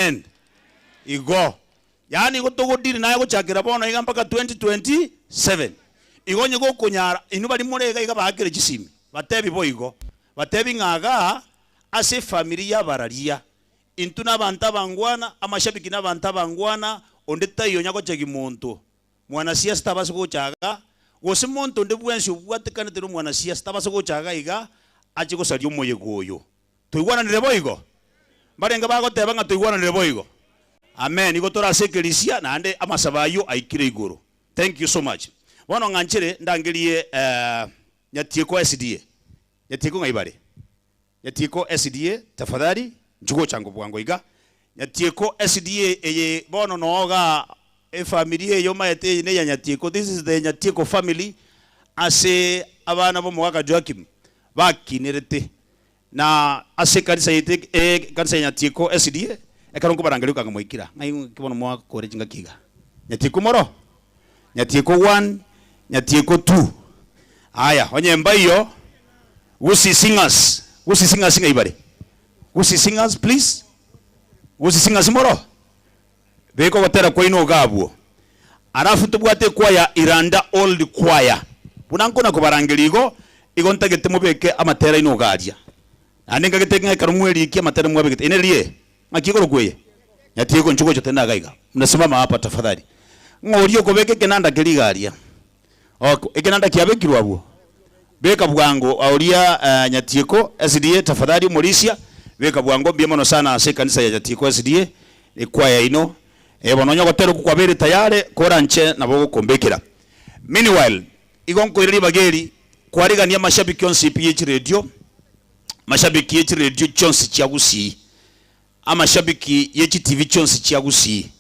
Amen. Igo. Yaani igo togodili naye gochakera bono iga mpaka 2027. Igo onye gokonyara, inwe baria more iga iga baakere chisimi, batebi boigo. Batebi ng'a igaa ase efamiri y'abararia, intwe nabanto abangwana, amashabiki nabanto abangwana, onde taiyo onya gochegi monto. Mwanasiasa tabasa gocha iga, gose monto onde bwensi obwatekanete nomwanasiasa tabasa gocha iga iga ache gosaria omoyega oyo. Toigwananire boigo? Mbarenge bagoteba ng'a toigwananire boigo? Amen. Igo tore ase ekerisia naende amasabo ayio aikire igoro. Thank you so much. Bono ng'anchere ndangerie Nyatieko SDA. Nyatieko ng'ai bare? Nyatieko SDA tafadhali nchwe gocha ngo bwango iga. Nyatieko SDA eye bono noo igaa efamiri eye omaete eye neya Nyatieko. This is the Nyatieko family ase abana b'omogaka Joakim bakinerete. Na ase ekanisa yaito ekanisa ya Nyatieko SDA, ekero nkobarangeria okanga mwaikire aa, ng'ai ng'aki bono mwakore chingaki iga? Nyatieko moro? Nyatieko one, Nyatieko two. Aya, onye mbaiyo, Gusii Singers, Gusii Singers ng'ai bare? Gusii Singers please, Gusii Singers moro? Beka ogotera kwaino iga abwo. Alafu ntobwate ekwaya Iranda Old Choir. Buna nkona kobarangeria igo, igo ntagete mobeke amatera aino iga aria. Naende nkagete ng'a ekero mwerikia amatera mwabegete, eye neri eye? Ng'aki ekorokwa eye? Nyatieko inchuo gocha tenena iga iga. Mnasimama hapa tafadhali. Ng'a oria okobeka ekenanda keria iga aria. Ok, ekenanda kiabekirwe abwo. Beka bwango oria Nyatieko SDA tafadhali omorisia, beka bwango mbuya mono sana ase ekanisa ya Nyatieko SDA, ekwaya yaino. Eh bono onye ogotera okwo kwabeire tayare, koranche nabo ogokombekera. Meanwhile, igo nkoira ribaga eri kwarigania amashabiki onsi pi ye chiredio, amashabiki ye chiredio chionsi chia Gusii, Amashabiki ye chitibi chionsi chia Gusii,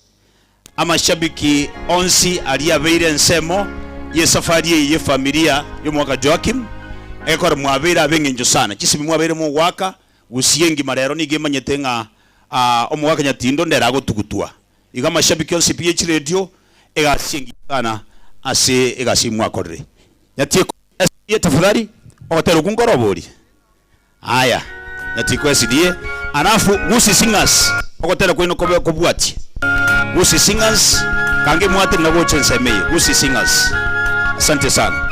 amashabiki onsi aria abeire ensemo y'esafari eye y'efamilia y'omogaka Joakim, egekora mwabeire ab'engencho sana. Chisemi mwabeire mogoaka Gusii engima rero nigo emanyete ng'a omogaka Nyatindo ndere agotugutwa. Igo amashabiki onsi pi ye chiredio, egasi engiya sana ase egasi eyio mwakorire. Nyatieko SDA tafadhali, ogotera okwo nkoroborie. Aya, Nyatiko SDA, alafu Gusii Singers, ogotera kwaino kobe kobwatie. Gusii Singers, kange mwatenena gocha ensemo eye. Gusii Singers. Asante sana.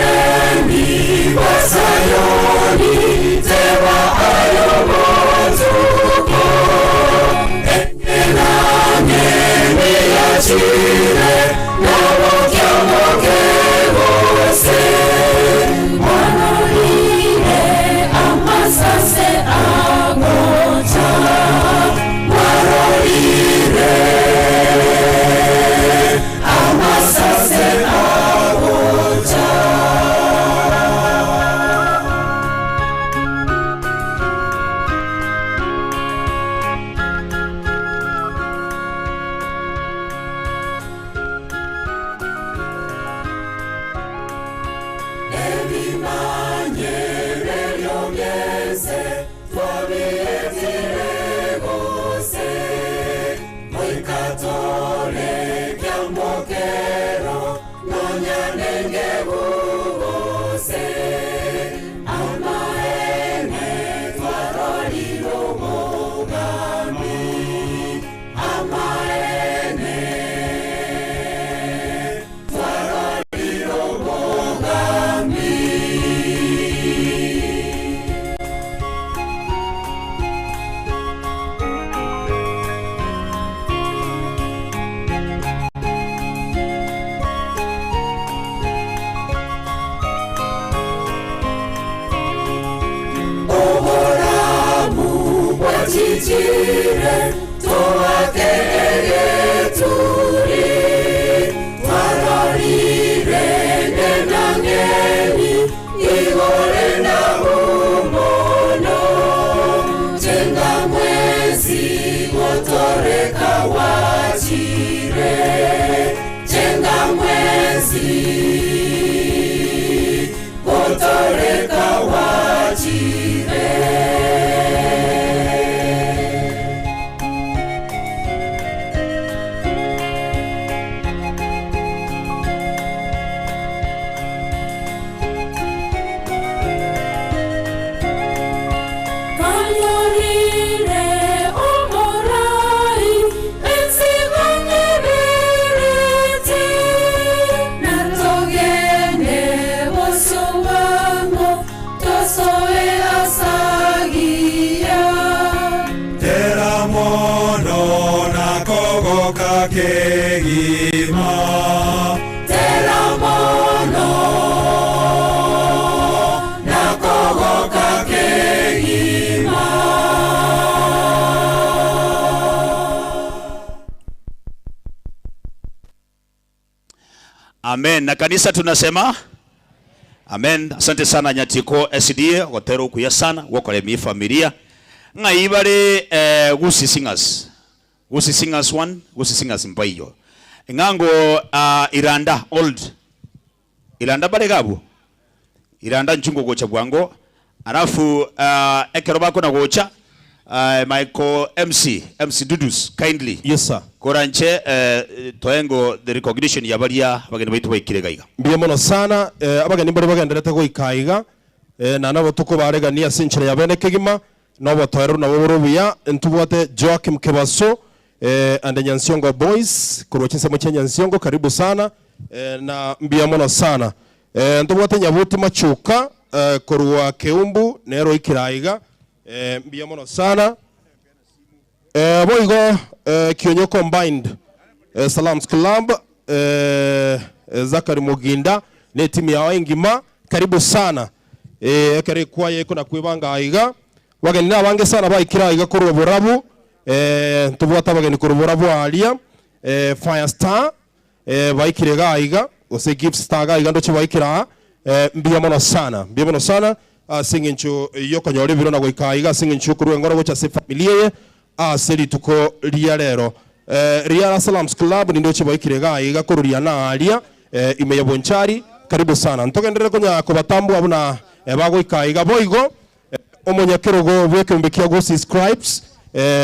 Abarendi ba Sayoni, teba ay'obotuko, Eng'enang'eni yachire, nabokiamboke gose. Mwarorire amasase agocha, mwarorire amasase agocha. Ebimanyererio bi'ense twabietire gose, goika tore kiambokero nonya nengegu gose amaene twarorire obogambi, amaene twarorire obogambi. Oborabu bwachichire toake egeturi, twarorire ng'enang'eni igore na omono, chenga mwensi gotoreka gwachire, chenga mwensi gotoreka gwachire. Twanyorire omorai, ensigo neberete, na togende bosio bwango, tosoe as'agiya. Tera mono na kogoka kegima. Tera mono na kogoka kegima. Amen. Na kanisa tunasema amen. Asante sana Nyatiko SDA gotera okuya sana gokoremia efamilia. Ng'ai bare eh, Gusii Singers. Gusii Singers 1, Gusii Singers mbaiyo. Ng'ango ah, Iranda old. Iranda bare iga abwo? Iranda nchungo gocha bwango. Alafu ah, ekero bakona gocha ah, Michael MC, MC Dudus kindly. Yes sir. Koranche eh, toengo the recognition ya baria abageni baito baikire iga iga. Mbuya mono sana eh, abageni mbare bagenderete goika aiga eh, na nabo tokobaregania ase enchera ya bene kegima, na obotoereru nabo bore obuya. Ntobwate Joakim Kebaso eh, and Nyansiongo Boys korwa chinsemo chia Nyansiongo, karibu sana eh, na mbuya mono sana. Eh, ntobwate Nyabuti Machuka eh, korwa Keumbu nere oikire aiga eh, mbuya mono sana. Eh, boigo eh, Kionyo Combined eh, Salams Club eh, eh, Zachary Muginda ne etimu yao engima karibu sana eh, ekero ekwaya eko nakwebanga aiga bageni nabange sana baikire aiga korwa borabu eh, ntobwate abageni korwa borabu aria eh, Fire Star eh, baikire iga aiga gose Gift Star iga aiga ndoche baikire aa eh, mbuya mono sana mbuya mono sana ase eng'encho yokonyora ebiro na goika aiga ase eng'encho yokorwa engoro gocha ase efamiri eye ase rituko ria rero. Eh, Riara Salams Club nindoche baikire iga aiga korwa riana aria eh, ime ya Bonchari karibu sana ntogenderere konya kobatambua buna eh, bagoika aiga boigo Omonyakerogo bw'ekeombe kia Gusii Scribes,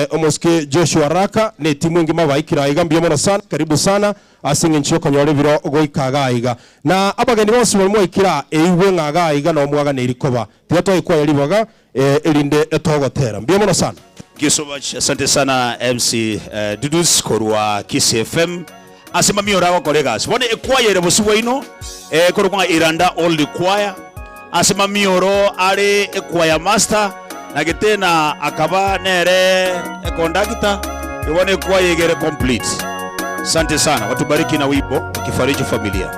omosike Joshua Raka na etimu engima baikire aiga mbuya mono sana, karibu sana ase eng'encho y'okonyora ebiro goika iga aiga. Na abageni bonsi baria mwaikire aa eigwe ng'a iga aiga nao mwaganeirie koba. Tiga twaikwaye ribaga erinde togotera. Mbuya mono sana. Thank you so much. Asante sana MC Dudus korwa Kisii FM ase mamiyo oragokora egasi. Bono ekwaya ere bosio bwaino ekorokwa ng'a Iranda Old Choir. Ase mamioro are echoir master, na getena akaba nere econductor, igo bono echoir iga ere complete. Asante sana, watubariki na wimbo ukifariji familia.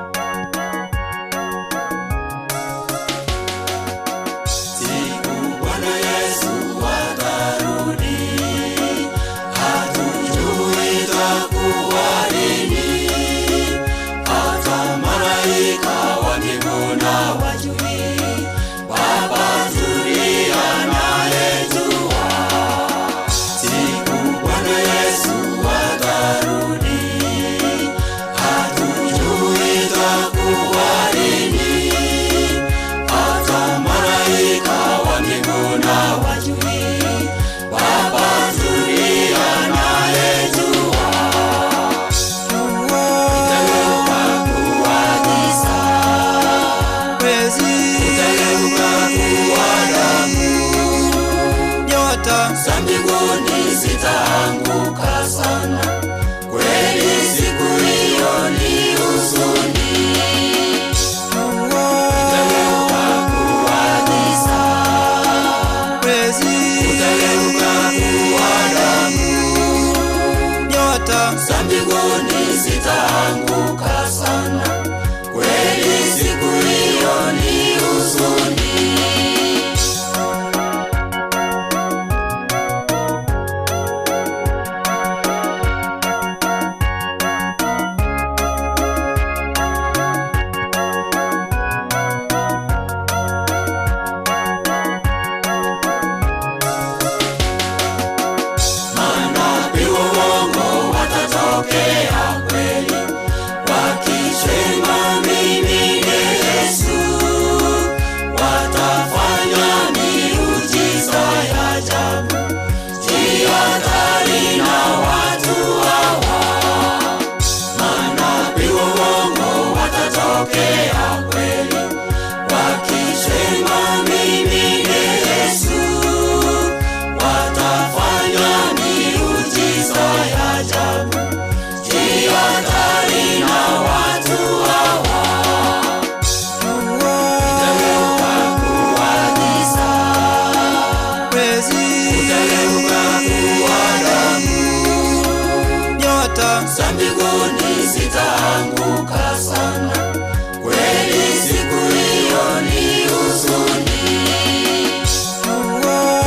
Siku Bwana Yesu atarudi, hatujui itakuwa lini, hata malaika wa mbinguni hawajui, Baba tu ndiye anayejua. Siku Bwana Yesu atarudi, hatujui itakuwa lini, hata malaika wa mbinguni hawajui, Baba tu ndiye anayejua. Itageuka kuwa giza, utageuka kuwa damu, nyota za mbinguni zitaanguka sana. Kweli siku hiyo ni huzuni. Utageuka kuwa giza, mwezi utageuka kuwa damu, nyota za mbinguni zitaanguka sana. Kweli siku hiyo ni huzuni. Manabii wa uongo watatokea kweli, wakisema mimi ni Yesu, Nyota za mbinguni zitaanguka sana, kweli siku hiyo ni huzuni.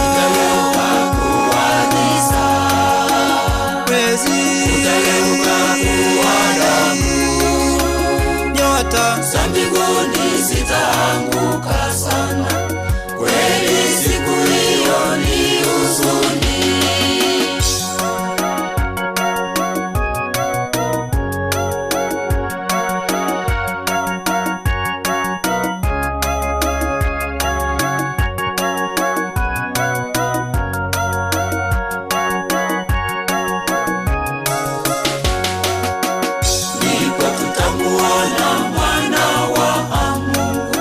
Utageuka kuwa giza, mwezi utageuka kuwa damu, nyota za mbinguni zitaanguka sana, kweli siku hiyo ni huzuni. Ndipo tutamuona mwana wa Mungu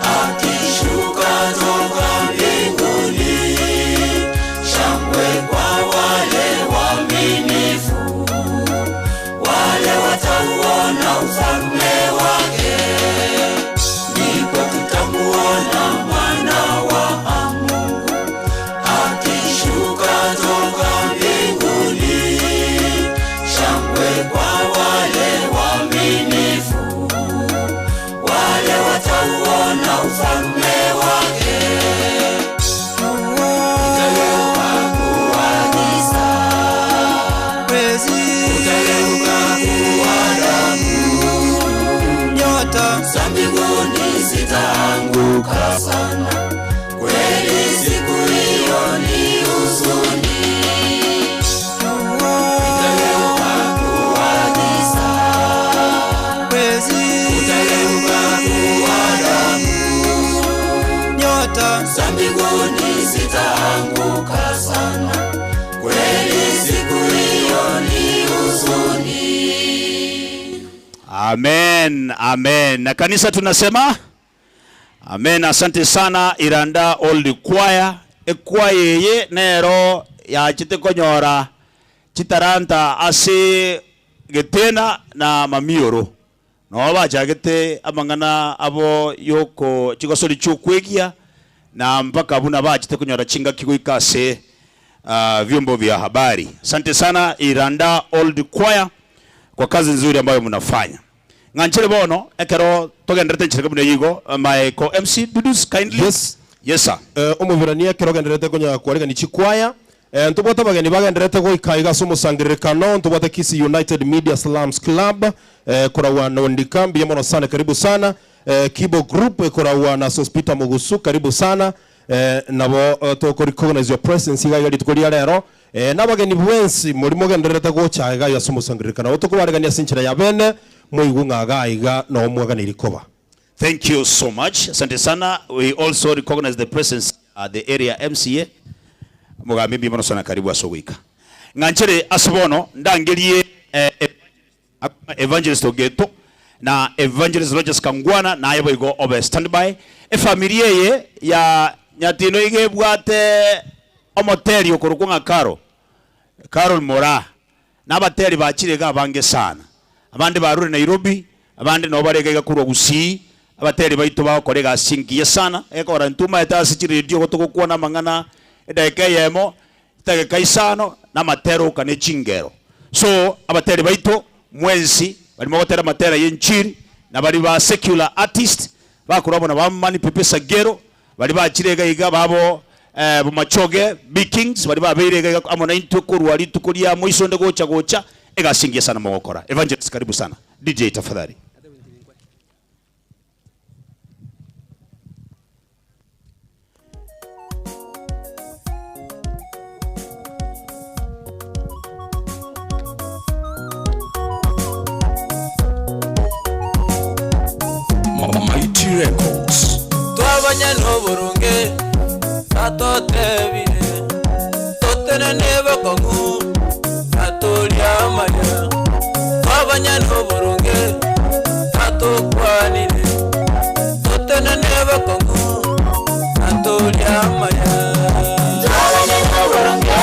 akishuka toka mbinguni. Shangwe kwa wale waaminifu, wale watauona ufalme wake. Ndipo tutamuona mwana wa Mungu akishuka toka mbinguni. Shangwe kwa wale waaminifu, wale watauona ufalme wake. Utageuka kuwa giza, mwezi utageuka kuwa damu, nyota za mbinguni zitaanguka sana, kweli siku hiyo ni huzuni. Utageuka kuwa giza, mwezi utageuka kuwa damu, nyota za mbinguni zitaanguka sana, kweli siku hiyo ni huzuni. Amen, amen. Na kanisa tunasema amen. Asante sana Iranda Old Choir. Ekwaya eye nero yachete konyora chitaranta ase getena na mamioro no bachagete amang'ana abo yoko chigosori chiokwegia na mpaka buna bachete konyora chingaki goika ase vyombo vya habari. Asante sana Iranda Old Choir kwa kazi nzuri ambayo mnafanya. Ng'anchere bono ekero togenderete nchire buna yigo my co MC Dudus kindly. Yes. Yes sir. Omoberania ekero ogenderete konya kwarigani chikwaya ntobwate abageni bagenderete goika iga ase omosangererekano ntobwate Kisii United Media Slums Club korawa na Ondika mbuya mono sana karibu sana Kibo Group korawa na Sospita Mugusu karibu sana nabo toko recognize your presence iga iga rituko ria rero nabageni bwensi muri mogenderete gocha iga ase omosangererekano otokobaregania ase enchera ya bene moigwe ng'a iga iga no mwaganiri koba. Thank you so much. Asante sana. We also recognize the presence at the area MCA. Mugambi mono sana karibu asogwika. Ng'anchere ase bono ndangerie Evangelist Ogeto na Evangelist Rogers Kangwana na aye boigo obe standby. Efamilia eye ya Nyatino igebwate omoteri okorokwa ng'a Carol. Carol Mora. N'abateri bachire iga abange sana. Abande barure Nairobi, abande nabo barega iga korwa Gusii, abateri baito bagokora egasi engiya sana, egekora ntumaete ase chiredio gotogokwana amang'ana edageka eyemo, chidageka isano, na amatera oka ne chingero. So abateri baito mwensi bari mogotera amatera ya enchiri, na bari ba secular artist, bakorwa buna ba Mani Pepe Sagero, bari bachire iga iga babo Bomachoge, Big Kings, bari babeire iga iga amo naintwe korwa rituko ria moiso onde gocha gocha, egasi engiya sana mogokora. Evangelist karibu sana. DJ tafadhali. Mighty Records. Twabanya n'oburunge tatotebire totenene bakong'u tatoliamanya twabanya n'oburunge tatokwanire totenene bakong'u tatoliamanya Twabanye n'oburunge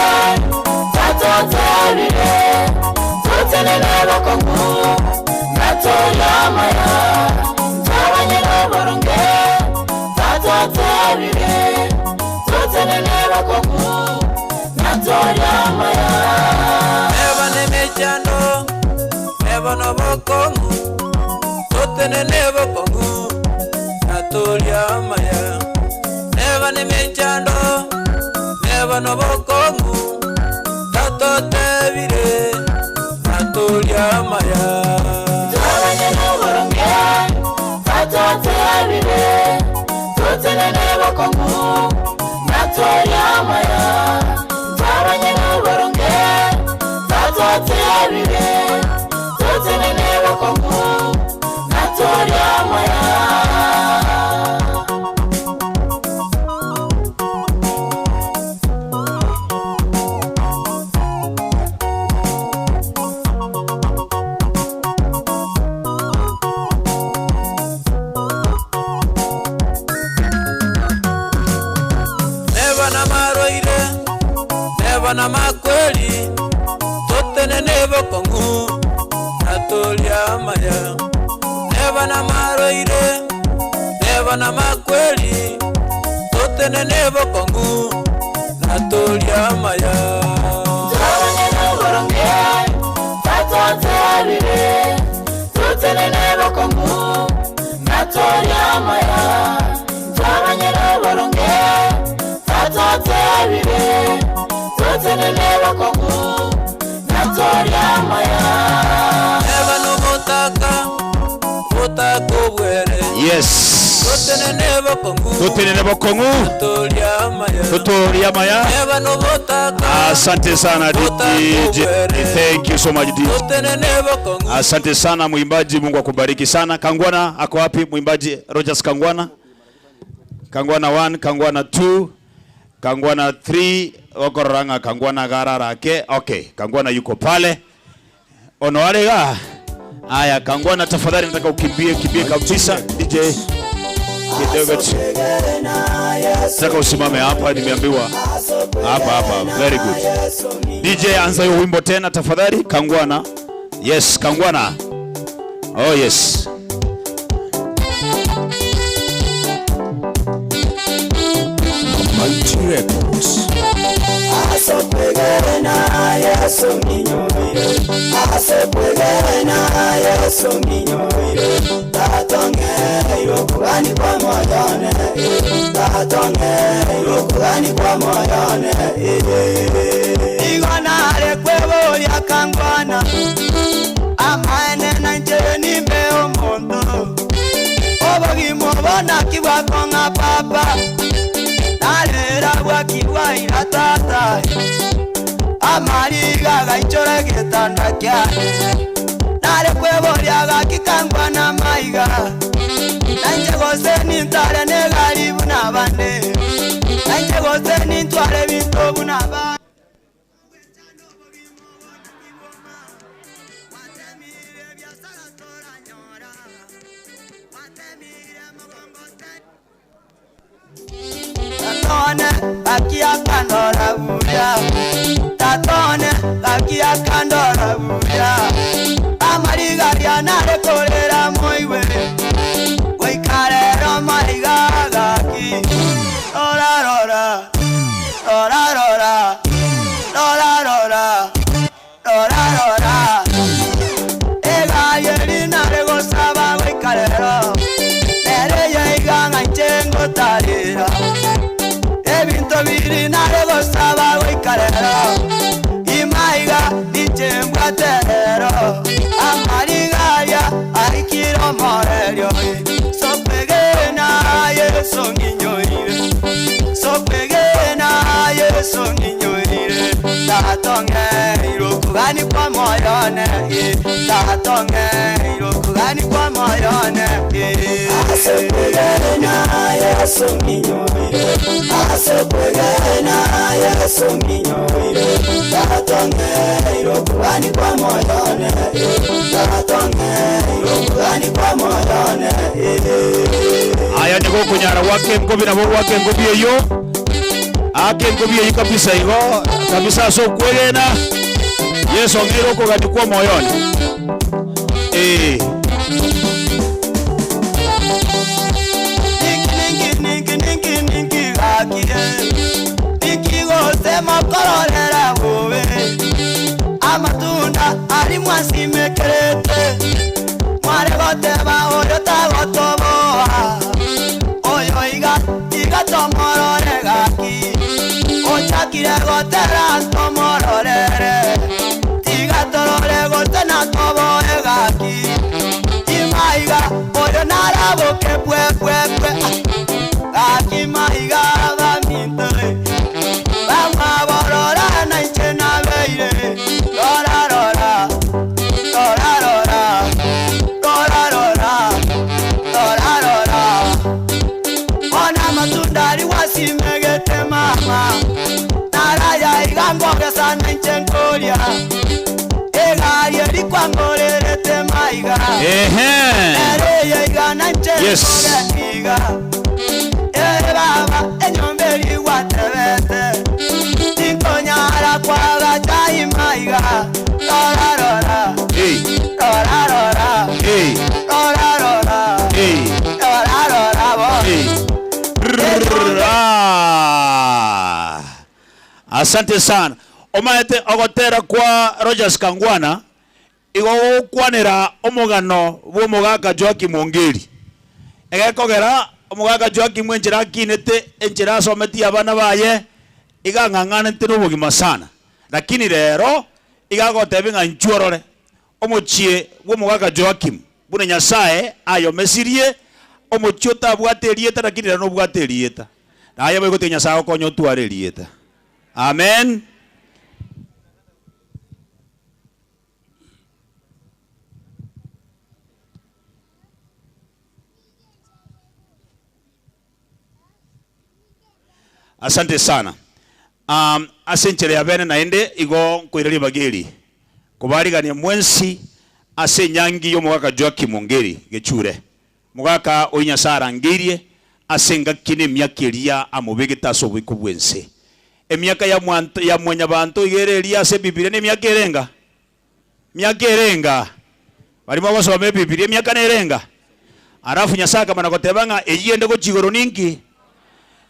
tatotebire totenene bakong'u tatoliamanya twabanye n'oburunge tatotebire totenene bakong'u tatoliamanya Eba nemechando nobokong'u, totenene bokong'u, natoria amaya. Neba nemechando, neba nobokong'u, tatotebire, natoria amaya. Twabanye n'oboronge tatotebire tutenene bokong'u natworia amaya twabanye n'oboronge tatotebire tutenene bokong'u natworia amaya. Neba namarwaire, neba namakweri, totenene bokong'u, natoria amaya. Neba namarwaire, neba namakweri, totenene bokong'u, natoria amaya. Twabanye n'oboronge tatotebire tutenene bokong'u natworia amaya twabanye n'oboronge tatotebire tutenene bokong'u natworia amaya. Neba nobotaka, botaka obwere, Yes. totenene bokong'u, Totenene bokong'u, natoria amaya. totoria amaya. Neba nobotaka, Asante sana DJ. Thank you so much DJ. totenene bokong'u. Asante sana mwimbaji, Mungu akubariki sana. Kangwana ako wapi mwimbaji? Rogers Kangwana. Kangwana 1, Kangwana 2, Kangwana 3, okororanga Kangwana gararake. Okay, Kangwana yuko pale. Onoarega. Aya, Kangwana tafadhali nataka ukimbie kimbie kabisa DJ. Kidogo tu. Nataka usimame hapa, nimeambiwa. Hapa hapa, very good. DJ anza hiyo wimbo tena tafadhali, Kangwana. Yes, Kangwana. Oh yes. Mighty Records. Asokwegena Yesu nginyoire, asokwegena Yesu nginyoire, tatonge irokugani kwa moyone, tatonge irokugani kwa moyone. Igonare kweboria Kangwana, amaene na inche nimbe omonto, obogima obo naki bwakong'a papa, narera bwakibwaira tata, amariga gaichora egetanda kiane, nare kweboria gaki Kangwana maiga, na inche gose nintare negari buna bande, na inche gose nintware binto buna bande. Tatone akia kandora buya, tatone akia kandora buya, amariga rianare korera moiwe, goikarero maiga gaki, rora rora, rora rora, rora rora, rora rora, egari rinare gosaba goikarero, nere yaiga ng'anche ngotarera, ebinto biri nare gosaba goikarero, imaiga ninche mbwaterero, amariga aya aikire omorerio, sokwegena Yesu ng'inyoire, sokwegena Yesu ng'inyoire, tatonge irokugani kwa moyone, tatonge irokugani kwa moyone. Asokwegena Yesu nginyoire, asokwegena Yesu nginyoire, tatonge irokugani kwa moyone, tatonge irokugani kwa moyone. Aya niko kunyara wake ngobi nabo wake ngobi eyo. Ake ngobi eyo kabisa igo kabisa so kwegena Yesu ngiro ko gatikwa moyoni. Ninki ninki ninki ninki gakie, ninki gose mokororera bobe, amatunda ari mwasimekerete, goteba oyo tagotoboa, oyo iga tiga tomorore gaki, ochakire gotera ntomororere, tiga torore gose natoboe gaki, imaiga oyo naraboke pwe pwe pwe, gaki maiga baminto bamwaborora nainche nabeire, rora rora, rora rora, rora rora, rora rora, ona amatunda ari gwasimegete mama, naraya iga ngogesa nainche nkoria, egari eri kwangorerete maiga, Ehe. ereye iga nainche Yes. nkogetiga, ere baba enyomba eri gwatebete, tinkonyara kwagacha imaiga, rora rora, Hey. rora rora, Hey. rora rora, Hey. rora rora bo. Hey. Ah. Asante sana. Omaete ogotera kwa Rogers Kangwana igo gokwanera omogano bwa omogaka Joakim Ongeri. Egekogera omogaka Joakim enchera akinete enchera asometie abana baye iga ang'ang'anete na obogima sana. Lakini rero iga agotebia ng'a inchuo orore omochie bwa omogaka Joakim buna Nyasaye ayomesirie omochie otabwate erieta lakini rero nobwate erieta. Naye boigotiga Nyasaye agokonye otware erieta. Amen. Asante sana. Ase enchera ya bene naende igo nkoira ribaga eri kobarigania mwensi ase enyangi y'omogaka Joakim Ongeri Gechure, mogaka oyio Nyasae arangeirie ase engaki na emiaka eria amobegete ase oboiko bw'ense. Emiaka ya mwanto ya mwanyabanto iga ere eria ase Ebibilia nemiaka erenga? Miaka erenga? Baria mogosoma Ebibilia emiaka nerenga? Alafu Nyasae akamana goteba ng'a eyio ende gochia igoro ninki?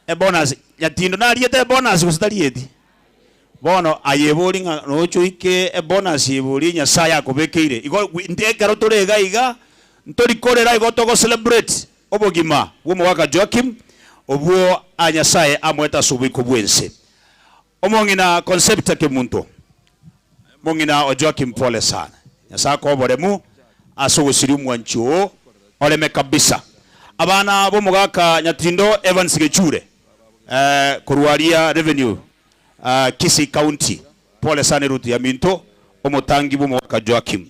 Ebonus. Nyatindo nariete ebonus gose tarieti? Bono aye ebori ng'a noche oike ebonus ebori Nyasae akobekeire. Igo ekero tore iga iga, ntori korera igo togo celebrate obogima bw'omogaka Joakim, obwo a Nyasae amoete ase oboiko bw'ense. Omong'ina Concepta Kemunto, mong'ina o Joakim pole sana. Nyasae akoe oboremu ase ogosiria omwanchi oo, oreme kabisa. Abana b'omogaka Nyatindo Evans Gechure, korwa aria Revenue, Kisii County, pole sana erutu ya minto, omotangi bw'omogaka Joakim.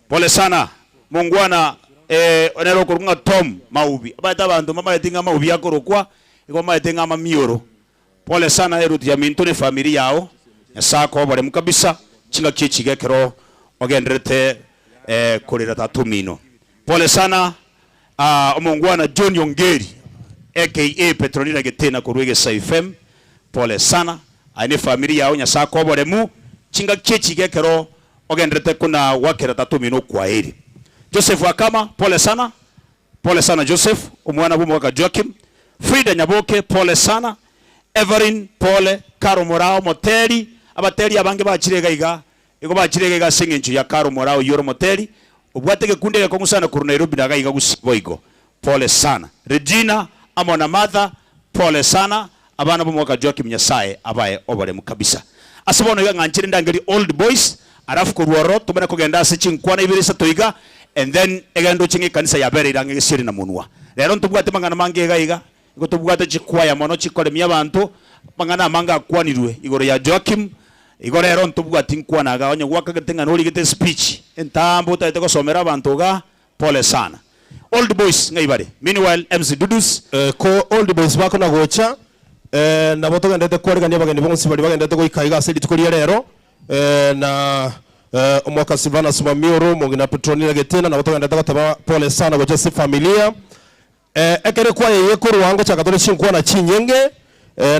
Pole sana mongwana eh, nere okorokwa ng'a Tom Maubi. Omanyete abanto mbamaeti ng'a Maubi akorokwa, igo bamaete ng'a amamioro. Pole sana Eruth yaminto ne family yao, Nyasae akoe oboremu kabisa chingaki echi iga ekero ogendererete eh, korera tata omino. Pole sana ah, omongwana John Ongeri aka Petronila Getena korwa Egesae FM, pole sana aye ne family yao, Nyasae akoe oboremu chingaki echi iga ekero Ogenderete kona gwakera tata omino okwaeri. Joseph Akama, pole sana. Pole sana Joseph, omwana bw'omogaka Joakim. Frida Nyaboke, pole sana. Everine, pole. Caro Moraa omoteri, abateri abange bachire iga iga, igo bachire iga iga ase eng'encho ya Caro Moraa oyio ore omoteri, obwate egekundi egekong'u sana korwa Nairobi na iga iga Gusii boigo. Pole sana. Regina amo na Martha, pole sana. Abana b'omogaka Joakim Nyasae abae oboremu kabisa. Ase bono iga ng'anchire ndangerie old boys alafu korwa ororo tomanye kogenda ase chinkwana ibere isato iga and then egende oche ng'a ekanisa yabereire ang'e gesieri na monwa. Rero ntobwate mang'ana mange iga iga, igo tobwate chikwaya mono chikoremia abanto, amang'ana amange akwanirwe igoro ya Joakim, igo rero ntobwati nkwana iga onye gwakagete ng'a norigete espeech entambe otagete gosomera abanto igaa, Pole sana. Old boys ng'ai bare? Meanwhile MC Dudus. Ko old boys bakona gocha, nabo togenderete kwarigania abageni bonsi baria bagenderete goika iga ase rituko ria rero, na omwaka Silvanus Mamioro, omong'ina Petronila Getena, nabo togenderete goteba pole sana gocha ase efamilia. Ekero ekwaya eye ekorwa ngochaka tore chinkwana chinyinge,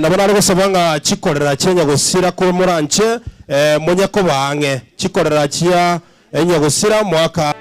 nabo nare gosaba ng'a chikorera chia nyagosira komoranche monye koba ang'e, chikorera chia nyagosira mwaka.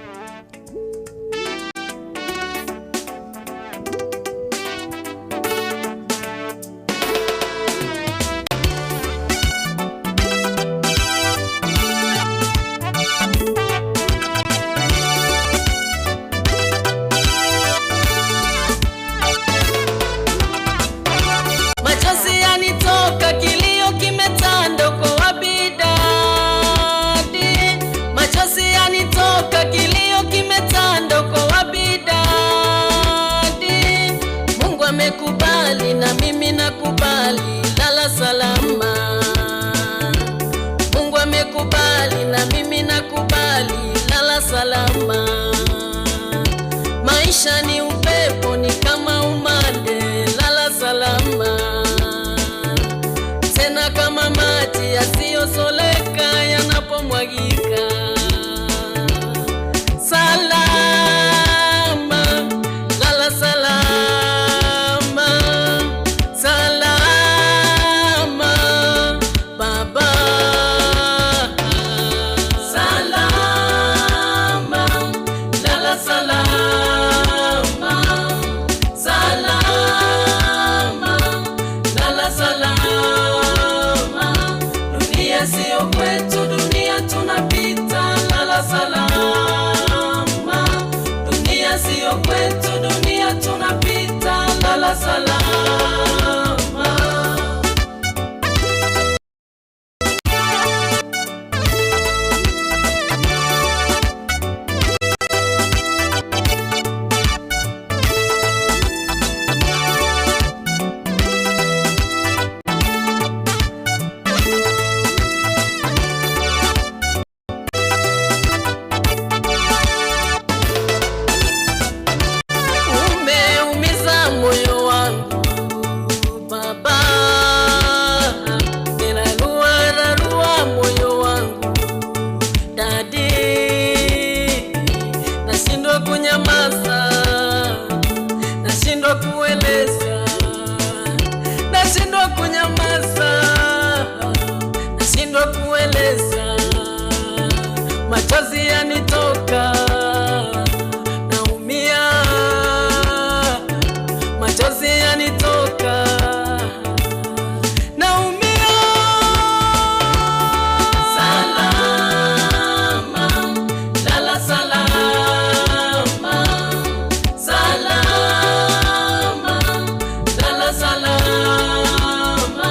Maisha ni upepo, ni kama umande, lala salama. Tena kama maji yasiyosoleka yanapomwagika. Salama, lala salama, salama baba. Salama, lala salama, salama, lala salama. Dunia sio kwetu, dunia tunapita, lala salama. Dunia sio kwetu, dunia tunapita, lala salama. Umeumiza moyo wangu baba, ninarua rarua moyo wangu dadi, nashindwa kunyamaza, nashindwa kueleza, nashindwa kunyamaza, nashindwa kueleza, machozi yanitoka, naumia, machozi yanitoka, naumia. Salama, lala salama, salama, lala salama.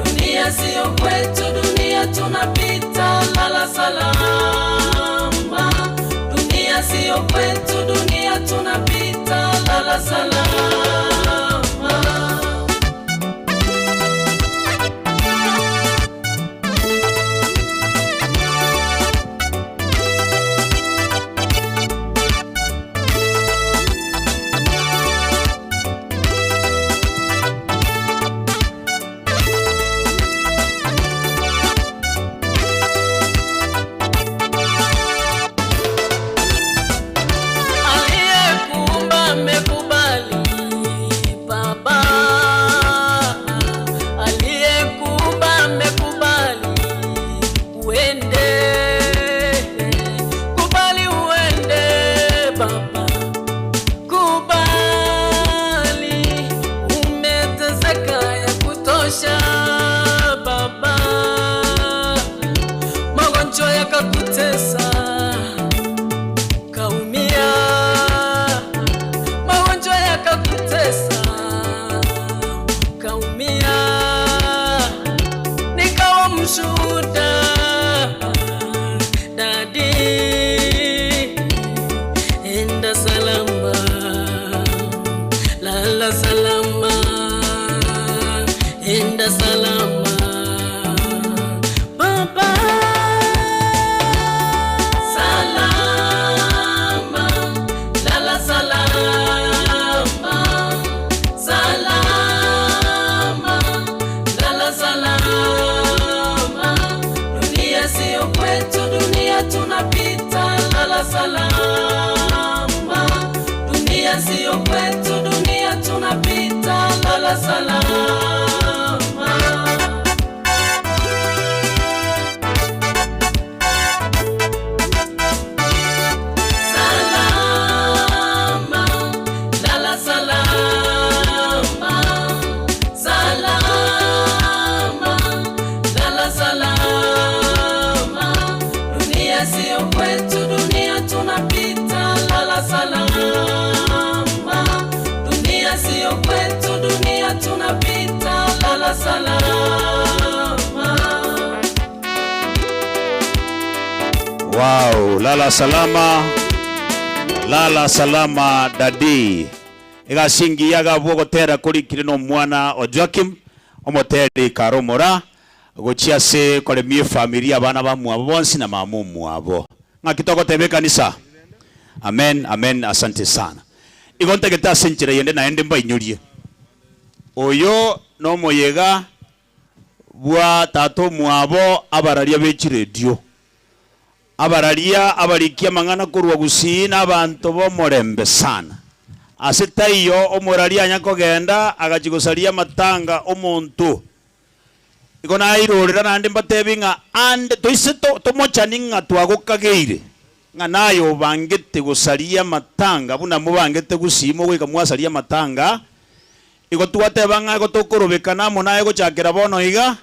Dunia sio kwetu, dunia tunapita, lala salama. Dunia sio kwetu, dunia tunapita, lala salama. Aliyekuumba amekubali baba, aliyekuumba amekubali uende, kubali uende baba, kubali umeteseka ya kutosha baba, magonjwa yakakutesa kaumia, magonjwa yakakutesa, kaumia, nikawa mshuhuda dadi, enda salama, lala salama, enda salama baba. Salama, lala salama, salama, lala salama. Dunia sio kwetu, dunia tunapita, lala salama. Dunia sio kwetu, dunia tunapita, lala salama. Salama, lala salama, salama, lala salama. Dunia sio kwetu, dunia tunapita, lala salama. Dunia sio kwetu, dunia tunapita, lala salama. Wow, lala salama, lala salama dadi. Egasingiyaga abwo ogotera korikire na omwana o Joakim, omoteri kare omora, gochia ase koremia efamiri abana bamwabo bonsi na mama omwabo. Ng'aki togoteba ekanisa? Amen, amen, asante sana. Igo ntagete ase enchera eyende naende mbainyorie. Oyo nomoyega bwa tata omwabo abararia be chiredio. Abararia abarikia amang'ana korwa Gusii na abanto b'omorembe sana. Ase taiyo omoraria anya kogenda agachia gosaria amatanga omonto. Igo nairorera naende mbatebi ng'a ande toise tomochani ng'a twagokageire, ng'a naye obangete gosaria amatanga buna mobangete Gusii mogoika mwasaria amatanga. Igo twateba ng'a igo tokorobekana amo naye gochakera bono iga,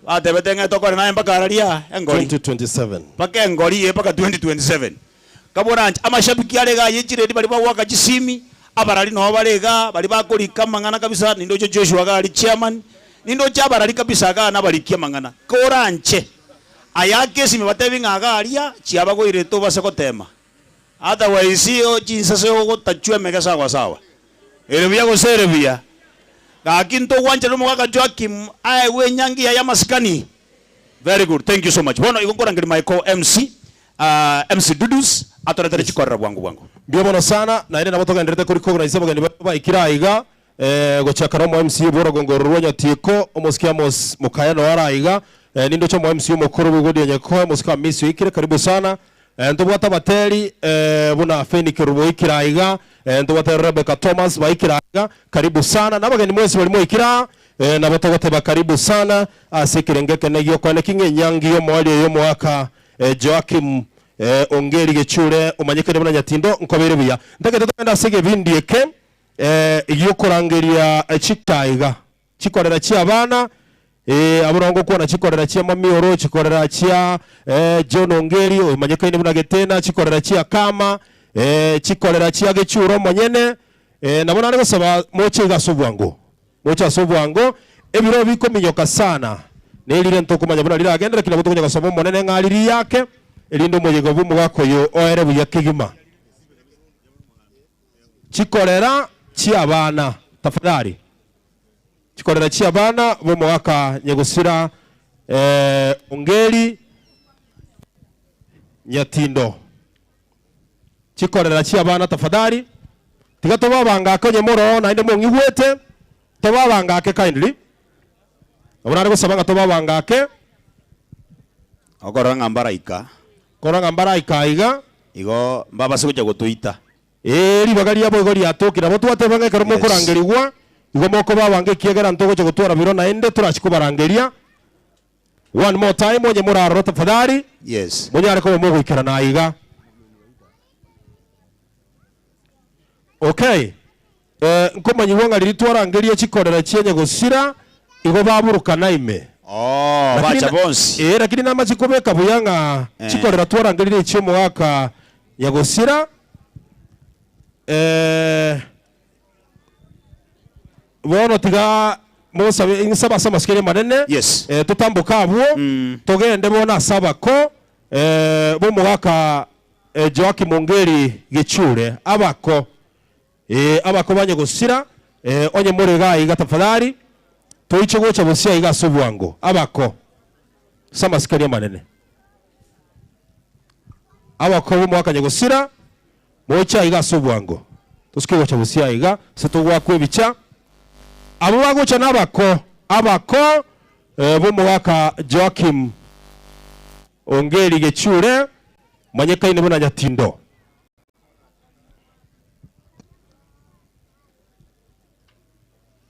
Batebete ng'a tokore naye mpaka araria engori. 2027. Mpaka engori eye mpaka 2027. Kaboranche amashabiki are igaa ye chiredi baria bagoaka chisimi, abarari noo bare igaa, baria bakorika amang'ana kabisa, nindoche Joshua iga aria chairman, nindoche abarari kabisa igaa nabariki amang'ana. Koranche ayake esimi batebi ng'a iga aria chiabagoirete obase gotema. Otherwise chinsase ogotachwa emege sawa sawa. Ere buya gose ere buya? Gaki ntogwancherera omogaka Joakim aegwe enyangi yaye amasikani. Very good, thank you so much. Bono igo nkorangeria my co MC, MC Dudus atoretere chikorera bwango bwango. Mbuya mono sana, naende nabo togendererete ko recognize abageni baria baikire aiga, gochia kare omo MC bw'orogongo oro rwa Nyatieko, omosike Amos Mokaya noo are aiga, nindoche omo MC omokoro bw'Egodi ya Nyakoe, omosike Hamisi oikire, karibu sana. Ntobwate abateri buna Fenny Kerubo oikire aiga, ntobwate Rebecca Thomas baikire aiga, karibu sana. Na abageni mwensi baria mwaikire aa, nabo togoteba karibu sana ase ekerengo ekenene gi'okoaneki ng'a enyangi y'omoerio y'omogaka Joakim Ongeri Gechure omanyekire buna Nyatindo nkobeire buya. Ntagete togende ase egebindi eke gi'okorangeria chikaiga. Chikorera chi'abana, ee, abwo nabo ngokwana chikorera chia Mamioro, chikorera chia John Ongeri oyomanyekaine buna Getena, chikorera chia Kama, chikorera chia Gechure omonyene. Nabo nare gosaba moche iga ase obwango, moche ase obwango, ebiro bikominyoka sana, nerire ntokomanya buna riragende, lakini nabo tokonya gosaba Omonene ng'a aririake, erinde omoyega bw'omogaka oyo oere buya kegima. Chikorera chi'abana, tafadhali. Chikorera chi'abana b'omogaka nyagosira Ongeri Nyatindo. Chikorera chi'abana tafadhali. Tiga tobabangake onye moroo naende mong'igwete, tobabangake kindly. Nabo nare gosaba ng'a tobabangake. Okorora ng'a mbaraika. Korora ng'a mbaraika aiga. Igo mbabase gocha gotoita. Ee, ribaga riabo igo riatokire. Nabo twateba ng'a ekero mokorangerigwa, igo mokoba abange ekiagera ntogocha gotwara biro naende torachi kobarangeria. One more time, onye moraroro tafadhali, Yes. monyare koba mogoikerana aiga. Okay. Eh, nkomanyigwa ng'a riria twarangeria chikorera chia nyagosira, igo baburukana ime. Oh, Lakini bacha na- bonsi. Eh, lakini namache kobeka buya ng'a Eh. chikorera twarangerire echi'omogaka nyagosira, eh, bono tiga mosabe insabe ase amasikani amanene, Yes. eh, totamboke abwo, Mm. togende bono ase abako, eh, b'omogaka eh, Joakim Ongeri Gechure, abako. Ee, abako ba nyagosira, ee, onye more iga aiga tafadhali, toiche gocha bosio aiga ase obwango. Abako, ase amasikani amanene. Abako b'omogaka nyagosira, moche aiga ase obwango. Tosuke gocha bosio aiga, ase togoakwa ebicha. Abwo bagocha nabako, abako, ee, b'omogaka Joakim Ongeri Gechure, manyekaine buna Nyatindo.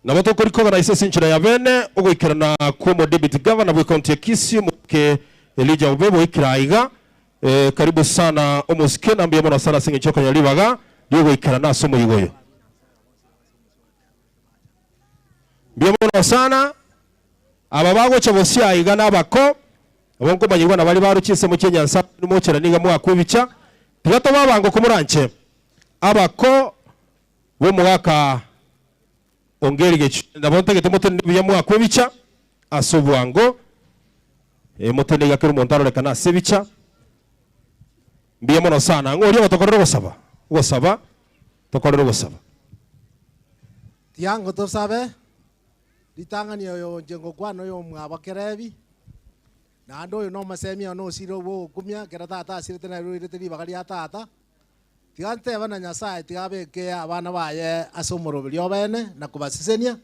Nabo tokorikogana ase enchera ya bene ogoikerana kw'omo Deputy Governor bw'ecounty ya Kisii Omosike Elijah Obebo oikire aiga. Eh, karibu sana omosike na mbuya mono sana ase eng'encho y'okonyora ribaga riogoikerana ase omoyigo oyo. Mbuya mono sana aba bagocha bosio aiga nabako Nabo nkomanyigwa na baria baroche ensemo chi'enyansa mochera nigo mwakwa ebicha, tiga tobe abango komoranche abako b'omogaka Ongeri Gechu. Nabo ntagete motenene buya mwakwa ebicha ase obwango, eh, motenene iga kera omonto arorekane ase ebicha. Mbuya mono sana. Ng'a oria ogotokorera ogosaba, ogosaba, tokorere ogosaba. Tiango tosabe. Ritang'ani oyo inche ngokwana oyomwabo Kerebi, naende oyo nomosemia one osire obwogokumia, ekero tata asirete nere oirete ribaga ria tata. Tiga ntebe na Nyasae tiga abeke abana baye ase omoroberio obeene na kobasesenia,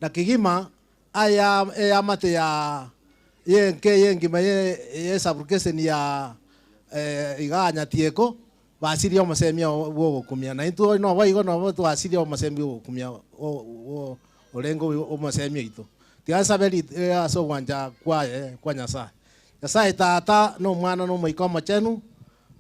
na kegima aya eamate ya y'enka eye engima ye y'esaburukeseni ya igaa Nyatieko, basirie omosemia bw'ogokumia. Na intwe noboigo nobo twasirie omosemia bw'ogokumia orenge omosemia oito. Tiga nsabe ase ogwancha kwaye kwa Nyasae. Nyasae Tata, na Omwana, na Omoika Omochenu,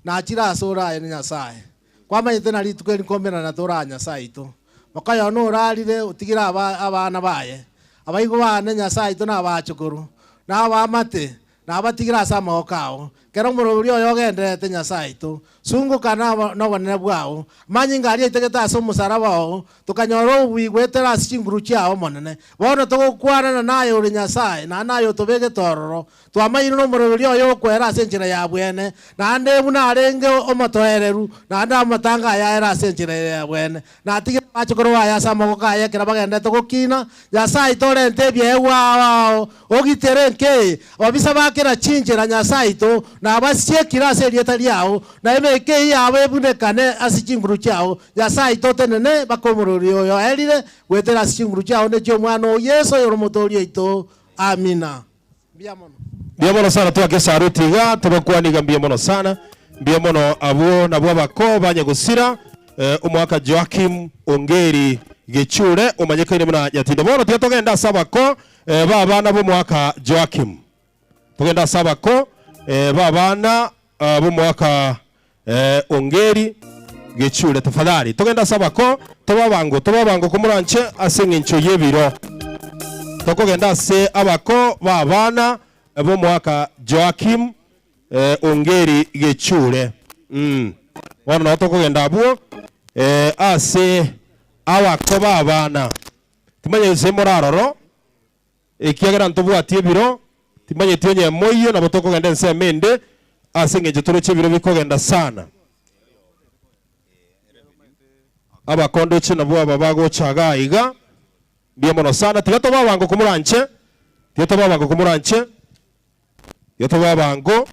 Nachire asore aye ne Nyasae. Kwamanyete na rituko eri nkomerana tore aa Nyasae oito. Moka one orarire otigire aba abana baye. Abaigwa baane Nyasae oito na abachukuru, na abaamate, nabatigire ase amaboko ao. Kera omoroberi oyo ogendererete Nyasae oito, sunguka nobonene bwao. Amanyinga aria aitegete ase omosaraba oo, Tokanyora obobui goetera ase chinguru chiao, Omonene. Bono togokwanana naye ore Nyasae, naende naye otobegete ororo. Twamanyire nomoroberio oye okwera ase enchera ya bwene, naende buna arenge omotoereru, naende amatanga aye aere ase enchera ere ya bwene. Natigire abachokoro baye ase amaboko aye ekero bagenderete gokina. Nyasae torente ebiegwa ao ao, ogitere enka eye. Ababisa ba kera chinchera, Nyasae oito, nabasiekire ase erieta riao, na emeika eyio yabo ebunekane ase chinguru chiao. Nyasae oito otenene mpaka omorori oyo aerire, goetera ase chinguru chiao ne chi'Omwana oo Yeso oyore Omotooria oito. Amina. Mbuya mono. Mbuya mono sana twake esaruti iga tobakwanie iga mbuya mono sana mbuya mono abwo nabwo abako banye gosira eh, omwaka Joakim Ongeri Gechure omanyekaine buna Nyatinde bono tiga togende ase abako eh, ba abana b'omwaka Joakim togende ase abako eh, ba abana ah, b'omwaka eh, Ongeri Gechure tafadhali togende ase abako tobe abango tobe abango komoranche ase eng'encho y'ebiro tokogenda ase abako ba abana b'omwaka Joakim eh, Ongeri Gechure mm. Bono nabo tokogenda abwo eh, ase abako ba abana timanya gose moraroro Ekiagera ntobwati ebiro, timanyeti onye moiyo nabo tokogenda ensemo ende, ase engencho toroche ebiro bikogenda sana. Abakondoche nabwo aba bagocha igaa iga, mbuya mono sana. Tiga tobe abango komoranche, tiga tobe abango komoranche, tiga tobe abango.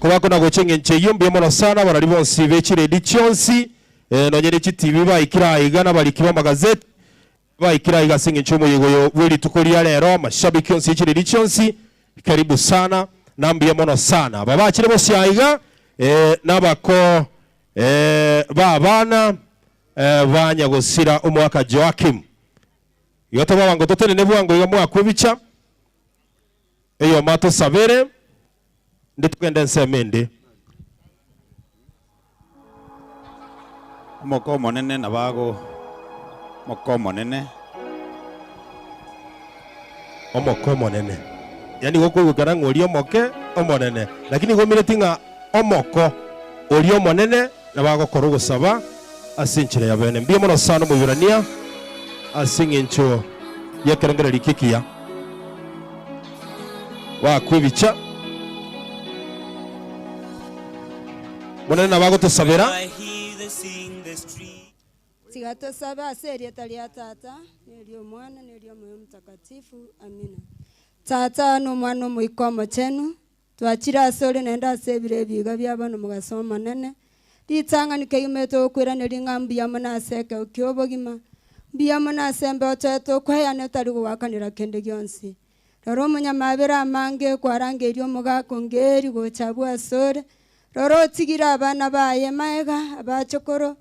Kobakona gocha engencho eyio, mbuya mono sana abarari bonsi be chiredi chionsi, eh, nonye ne chitibi baikire aa iga, na abariki b'amagazeti, Baikire aiga ase engencho y'omoyega oyo bwe rituko ria rero, amashabiki onsi ye chireri chionsi, karibu sana na mbuya mono sana. Aba bachire bosio aiga eh, nabako eh, ba abana eh, ba nyagosira omwaka Joakim. Igo tobe abango totenene bwango iga mwakwe ebicha, eyomo atosabere, nde togende ensemo ende. Omoka omonene nabo ago Omoka omonene. Omoka omonene. Yaani igo okoigwekana ng'a oria omoke omonene, lakini igo omineti ng'a omoko oria omonene nabo agokora ogosaba ase enchera ya bene. Mbuya mono sana Omoiberania ase eng'encho y'ekerengererio eke ekiya. Bakwa ebicha. Omonene nabo agotosabera. Tiga tosabe ase erieta ria Tata, na eri'Omwana, na eri'Omoyo Omotakatifu. Amina. Tata, na Omwana, Omoika Omochenu, twachire asore naende ase ebiro ebi iga bia bono omogaso omonene, ritang'ani kegima togokoiraneria ng'a mbuya mono ase ekero ki'obogima, mbuya mono ase embeo toete okoeyana otari goakanera kende gionsi. Rora omonyamabera amange kwarangeirie omogaka onge eri gocha abwo asore, rora otigire abana baye magega, abachokoro,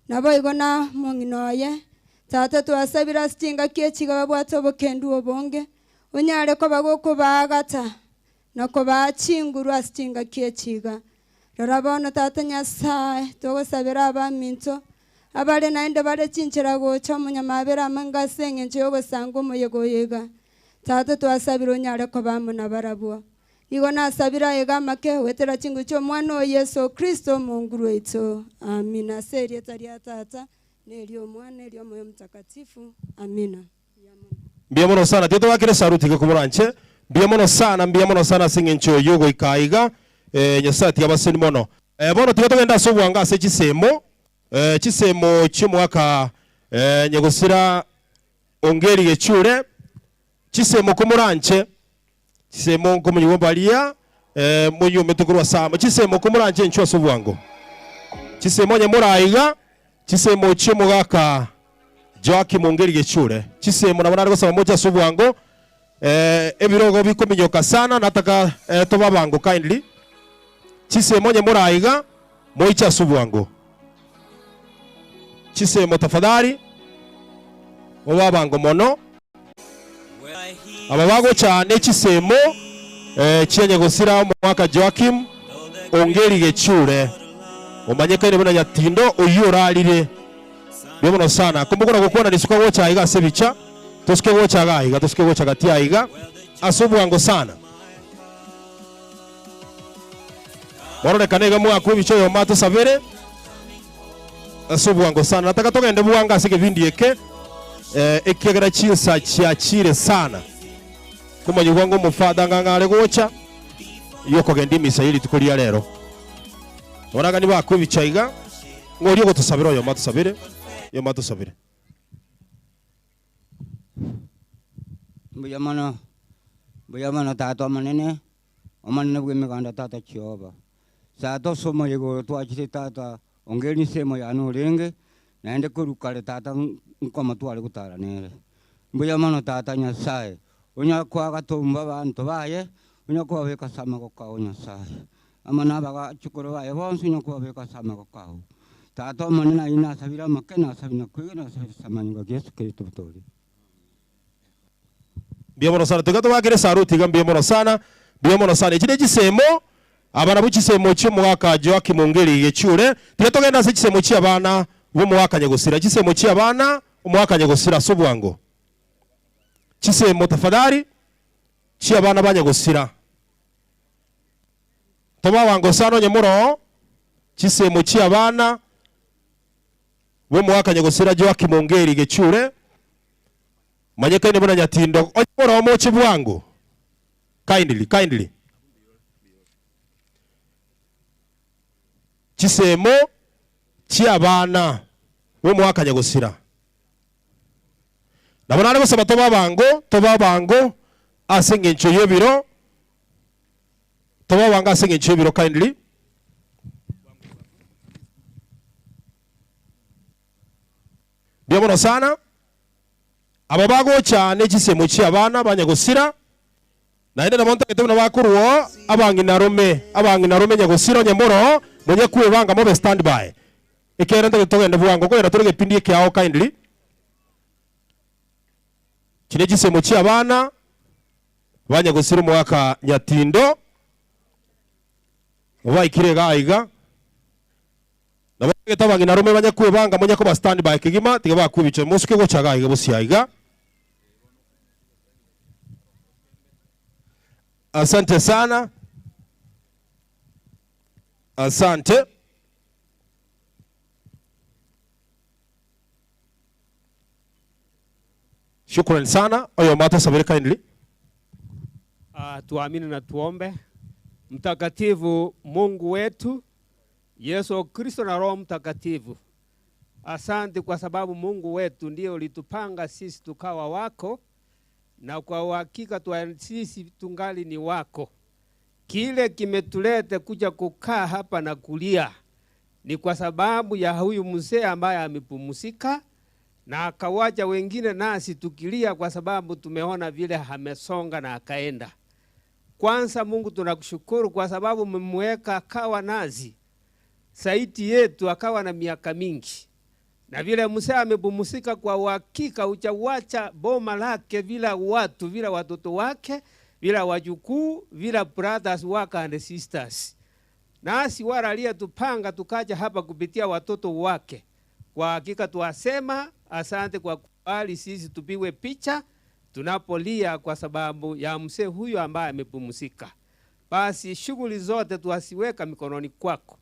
naboigo na omong'ina oye. Tata twasabire ase chingaki echi iga babwate obokendu obonge, onyare koba gokobaagata na kobaa chinguru ase chingaki echi iga. Rora bono Tata Nyasae, togosabera abaminto, abare naende bare chinchera gocha omonyamabera amange ase engencho y'ogosanga omoyega oyo iga. Tata twasabire onyare koba amo nabarabwo. Nigo nasabire aiga amake goetera chinguru chi'Omwana oo Yeso Kristo Omonguru oito. Amina. Ase erieta ria Tata, na eri'Omwana, na eri'Omoyo Omotakatifu. Amina. Mbuya mono sana. Tiga togakere esaruti iga komoranche. Mbuya mono sana, mbuya mono sana ase eng'encho y'ogoika aiga. Eh, Nyasae tiga abaseni mono. Eh, bono tiga togende ase obwango ase chisemo, eh, chisemo chi'omwaka eh, nyagosira Ongeri gechure, chisemo komoranche, chisemo nkomonyigwa baria eh, monyuomete korwa ase amo, chisemo komoranche inchuo ase obwango. Chisemo onye more aiga, chisemo chi'omogaka Joakim Ongeri Gechure. Chisemo nabo nare gosaba moche ase obwango. Eh, ebirogo bikominyoka sana, nataka eh, tobe abango kindly. Chisemo onye more aiga, moiche ase obwango. Chisemo tafadhali, mobe abango mono. Aba bagocha ne chisemo eh, chia nyagosira omogaka Joakim Ongeri Gechure, omanyekaine buna Nyatindo, oyio orarire. Mbuya mono sana. Komokora gokwana risuka gocha aiga ase ebicha, tosuke gocha iga aiga, tosuke gocha gati aiga, ase obwango sana. Mororekane iga mwakwa ebicha oyomo atosabere ase obwango sana. Nataka togende bwango ase egebindi eke, eh, ekiagera chinsa chiachire sana. Komanyigwa ng'a omofada ng'a ng'are gocha, yokogenda emisa ye rituko ria rero. Oragani bakwa ebicha iga, ng'a oria ogotosabera oyomo atosabere, oyomo atosabere. Mbuya mono, mbuya mono Tata Omonene, Omonene bw'emeganda Tata Jehova. Tata ase omoyega oyo twachire Tata, ongeri ensemo yane orenge, naende korwa kare Tata nkomo tware gotara nere. Mbuya mono Tata Nyasae, onyare koagatomba abanto baye, onyare kobabeka ase amaboko ao Nyasae. Amo nabachukuru baye bonsi onyare kobabeka ase amaboko ao. Tata Omonene ayio nasabire amake, nasabire na kwegena, nasabire ase amanyinga a Yeso Kristo omotoori. Mbuya mono sana. Tiga tobakere esaruti iga mbuya mono sana. Mbuya mono sana. Echi ne chisemo, aba nabwo chisemo chi'omogaka Joakim Ongeri Gechure. Tiga togende ase chisemo chi'abana b'omogaka Nyagosira. Chisemo chi'abana omogaka Nyagosira ase obwango. Chisemo tafadhali chi'abana ba Nyagosira. Tobe abango sana onye moroo, chisemo chi'abana b'omogaka Nyagosira Joakim Ongeri Gechure. Manyekaine buna Nyatindo onye more omoche bwango. Kindly, kindly. Chisemo chi'abana b'omwaka nyagosira. Nabo nare gosaba tobe abango, tobe abango ase engencho y'ebiro, tobe abango ase engencho y'ebiro kindly. Mbuya mono sana. Aba bagocha ne chisemo chi'abana ba nyagosira, naende nabo ntagete buna bakorwa oo abang'ina rome, abang'ina rome nyagosira onye mboro oo, monye kwebanga mobe stand by. Ekiagera ntagete togende bwango, nkogenda tore egepindi ekiao kindly. Echi ne chisemo chi'abana ba nyagosira omogaka Nyatindo, baikire iga aiga. Nabo ntagete abang'ina arome banye kwebanga monye koba stand by kegima tiga bakwe ebichwa mosuke gocha iga iga bosio aiga. Asante sana. Asante. Shukran sana. Oyomo atosabere kindly. Ah, tuamini na tuombe. Mtakatifu Mungu wetu Yesu Kristo na Roho Mtakatifu, asante kwa sababu Mungu wetu ndiye ulitupanga sisi tukawa wako, na kwa uhakika sisi tungali ni wako. Kile kimetuleta kuja kukaa hapa na kulia ni kwa sababu ya huyu mzee ambaye amepumzika na akawacha wengine nasi tukilia, kwa sababu tumeona vile amesonga na akaenda. Kwanza Mungu tunakushukuru kwa sababu umemweka akawa nazi saiti yetu akawa na miaka mingi, na vile mzee amepumzika, kwa uhakika hujawacha boma lake bila watu, bila watoto wake, bila wajukuu, bila brothers wake and sisters. Nasi wala aliyetupanga tukaja hapa kupitia watoto wake, kwa hakika tuwasema asante kwa kubali sisi tupigwe picha tunapolia kwa sababu ya mzee huyu ambaye amepumzika. Basi shughuli zote tuwasiweka mikononi kwako.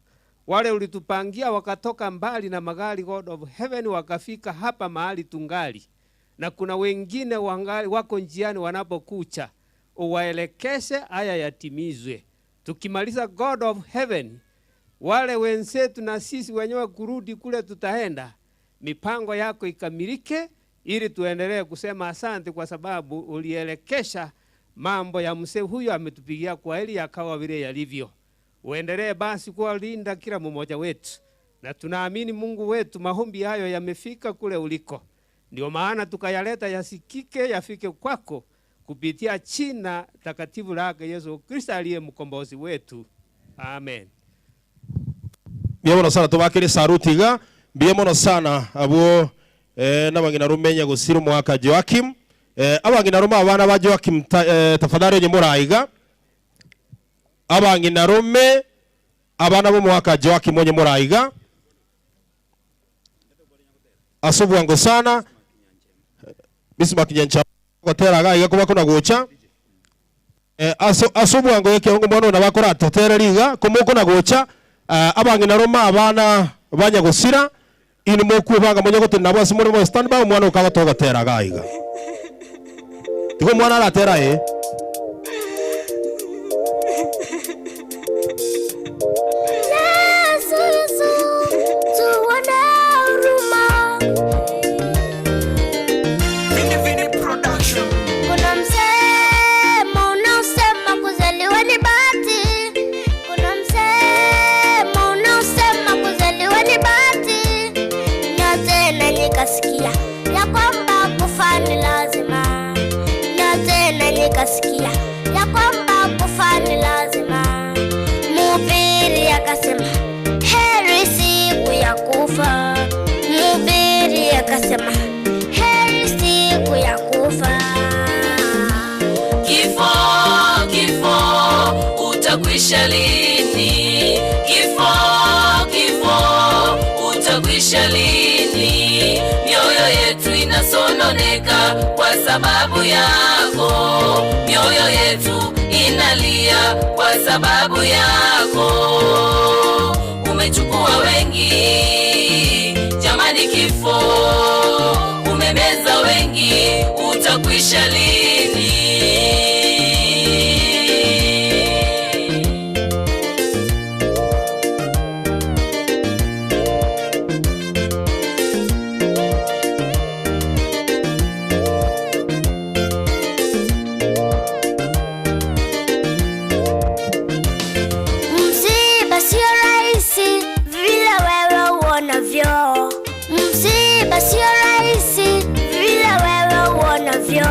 Wale ulitupangia wakatoka mbali na magari, God of Heaven, wakafika hapa mahali tungali, na kuna wengine wangali wako njiani wanapokucha, uwaelekeshe haya yatimizwe. Tukimaliza God of Heaven, wale wenzetu na sisi wenyewe kurudi kule tutaenda, mipango yako ikamilike, ili tuendelee kusema asante kwa sababu ulielekesha mambo ya mzee huyu, ametupigia kwa heri yakawa vile yalivyo. Uendelee basi kuwalinda kila mmoja wetu. Na tunaamini Mungu wetu, maombi hayo yamefika kule uliko, ndio maana tukayaleta yasikike, yafike kwako kupitia jina takatifu lake Yesu Kristo aliye mkombozi wetu. Amen. Mbuya mono sana tobakere esaruti iga. Mbuya mono sana abwo eh, nabang'ina rome nyagosira omogaka Joakim. Eh, abang'ina rome abana ba Joakim ta, eh, tafadhali onye more aiga. Abang'ina rome abana b'omogaka Joakim onye more aiga. Ase obwango sana. Bismarck Nyanchama gotera iga aiga koba kona gocha. Eh, ase ase obwango ekeongo omwana oyo nabo akoratotereri iga, komokona gocha, eh, abang'ina rome abana ba nyagosira, inwe mokwebanga monye gotenena abwo ase more mobe stand by omwana oyo kagotoa gotera iga aiga. Tiga omwana aratere aye. Yesu, Yesu, tuone huruma. Kuna msemo unaosema kuzaliwa ni bahati. Kuna msemo unaosema kuzaliwa ni bahati. Na tena nikasikia ya kwamba kufa ni lazima. Na tena nikasikia ya kwamba kufa ni lazima. Mhubiri akasema heri siku ya kufa. Mhubiri akasema heri siku ya kufa. Kifo, kifo, utakwisha lini? Kifo, kifo, utakwisha lini? Mioyo yetu inasononeka kwa sababu yako, mioyo yetu inalia kwa sababu yako. Umechukua wengi, jamani, kifo umemeza wengi, utakwisha lini? Msiba sio rahisi vile wewe uonavyo. Msiba sio rahisi vile wewe uonavyo.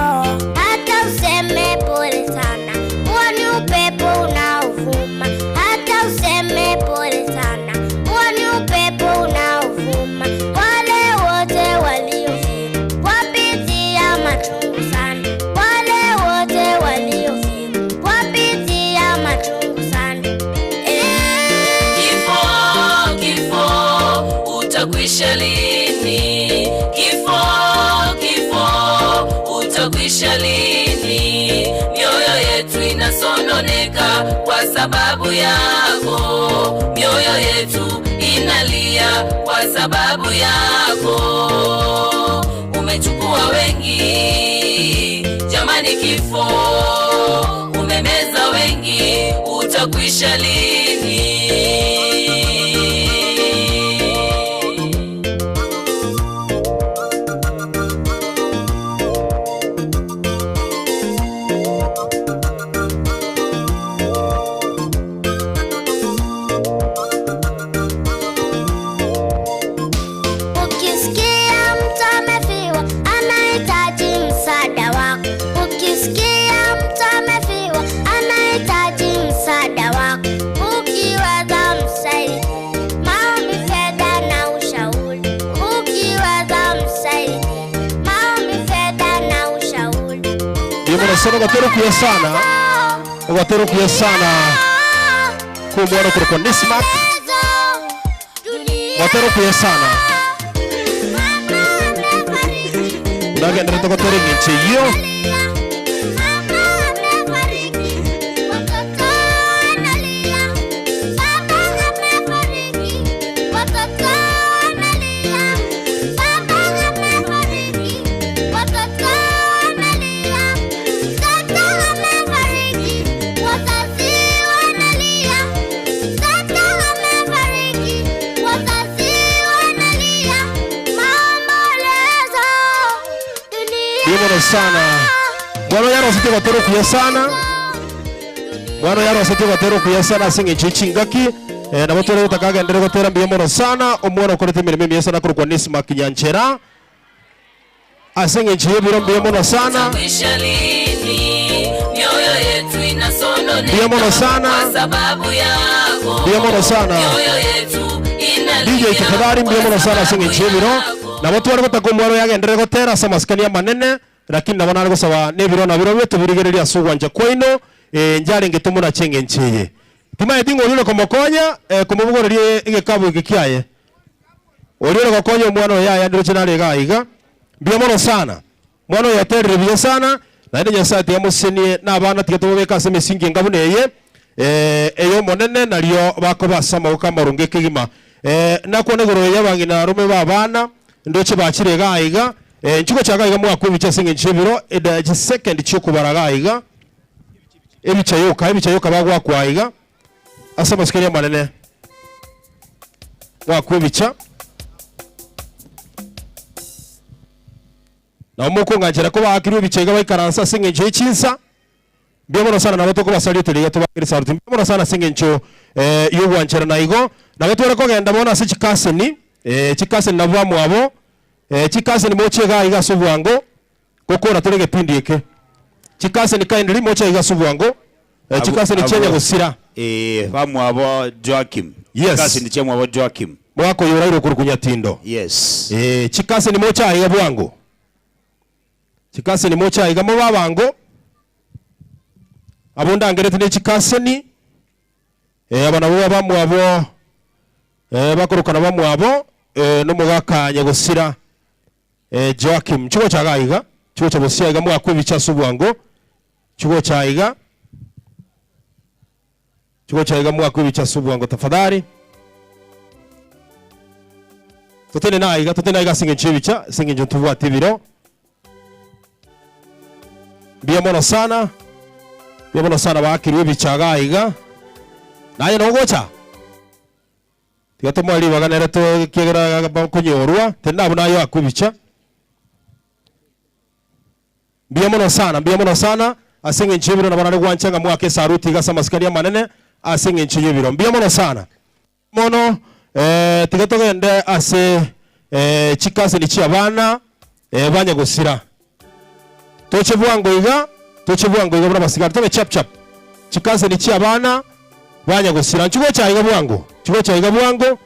Hata useme pole sana, huo ni upepo unaovuma. Hata useme pole sana, huo ni upepo unaovuma. Wale wote waliofika wapitia machungu sana, wale wote waliofika wapitia machungu sana. Kifo, kifo, utakwisha lini? Kifo, kifo, utakwisha lini? Mioyo yetu inasononeka kwa sababu yako, mioyo yetu inalia kwa sababu yako. Umechukua wengi, jamani, kifo umemeza wengi, utakwisha lini? Ukisikia mtu amefiwa anahitaji msaada wako. Ukisikia mtu amefiwa anahitaji msaada wako. Ukiweza msaidie, maombi, fedha na ushauri. Ukiweza msaidie, maombi, fedha na ushauri. Mbuya mono sana ogotera okuya sana ogotera okuya sana kwa omwana okorokwa Nismark gotera okuya sana nagenderete gotera eng'encho eyio. Mbuya mono sana. Mwana oyo arosetie gotera okuya sana. Mwana oyo arosetie gotera okuya sana ase eng'encho ye chingaki. Eh, nabo tore gotaka agenderere gotera mbuya mono sana, omwana okorete emeremo emiya sana akorokwa Nismark Nyanchera, ase eng'encho y'ebiro mbuya mono sana. Utakwisha lini? Mioyo yetu inasononeka Mbuya mono sana. kwa sababu yako. Mbuya mono sana. Mioyo yetu inalia DJ tafadhali mbuya mono sana ase eng'encho y'ebiro. Nabo tware gotaka omwana oyo agenderere gotera ase amasikani amanene, lakini nabo nare gosaba nebiro nabirobio tobirigererie ase ogwancha kwaino, eh, inche arenge tomonache eng'encho eye. Timaeti ng'a oria ore komokonya, eh, komobogoreria egekabu eke kiaye. Oria ore gokonya omwana oyo yaya ndiroche nare igaa iga. Mbuya mono sana. Mwana oyo oterire buya sana, naende Nyasae tiga amosesenie na abana tiga tobabeke ase emesingi enga buna eye, eh, ey'Omonene nario bakoba ase amaboko amaronge kegima. Eh, nakwane igoro y'abang'ina arome b'abana, ndoche bachire igaa iga, eh, inchuo gochaka iga mwakwa ebicha ase eng'encho y'ebiro, eda chisekendi chi'okobara igaa iga, ebicha yoka, ebicha yoka bagwakwa iga, ase amasikani amanene, mwakwa ebicha. Nabo mokong'anchera kobaakirwe ebicha iga baikaranse ase engencho ye chinsa. Mbuya mono sana nabo tokobasaluteria iga tobaakere esaluti. Mbuya mono sana ase engencho y'ogwancherana igo. Nabo tware kogenda bono ase chikaseni, chikaseni nabwo bamwabo, chikaseni moche iga iga ase obwango, gokora tore egepindi eke. Chikaseni kindly moche iga ase obwango, chikaseni chia nyagosira. Ee, bamwabo Joakim. Yes. Chikaseni chiamwabo Joakim. Mwaka oyo oraire okorokwa Nyatindo. Yes. Ee, chikaseni moche aiga bwango. Chikaseni moche aiga mobe abango. Abwo ndangereti ne chikaseni. Ee, aba nabwo abamwabo, ee, bakorokana bamwabo, ee, nomogaka nyagosira, ee, Joakim. Chigocha iga aiga, chigocha bosio aiga mwakwe ebicha ase obwango. Chigocha aiga. Chigocha iga mwakwe ebicha ase obwango tafadhali. Totenene aiga, totenene aiga ase eng'encho y'ebicha, ase eng'encho ntobwati ebiro. Mbuya mono sana, mbuya mono sana baakirwe ebicha iga aiga. Naye nogocha? Tiga tomoe ribaga nere to ekiagera bakonyorwa, tenena abwo naye oakwe ebicha. Mbuya mono sana, mbuya mono sana, ase eng'encho y'ebiro nabo nare gwancha ng'a mwake esaruti iga ase amasikani amanene ase eng'encho y'ebiro. Mbuya mono sana. Mono, eh, tiga togende ase eh, chikaseni chi'abana eh, ba nyagosira. Toche bwango iga, toche bwango iga buna abasigari, tobe chap chap. Chikaseni chi'abana ba nyagosira. Nchigocha iga bwango, nchigocha iga bwango,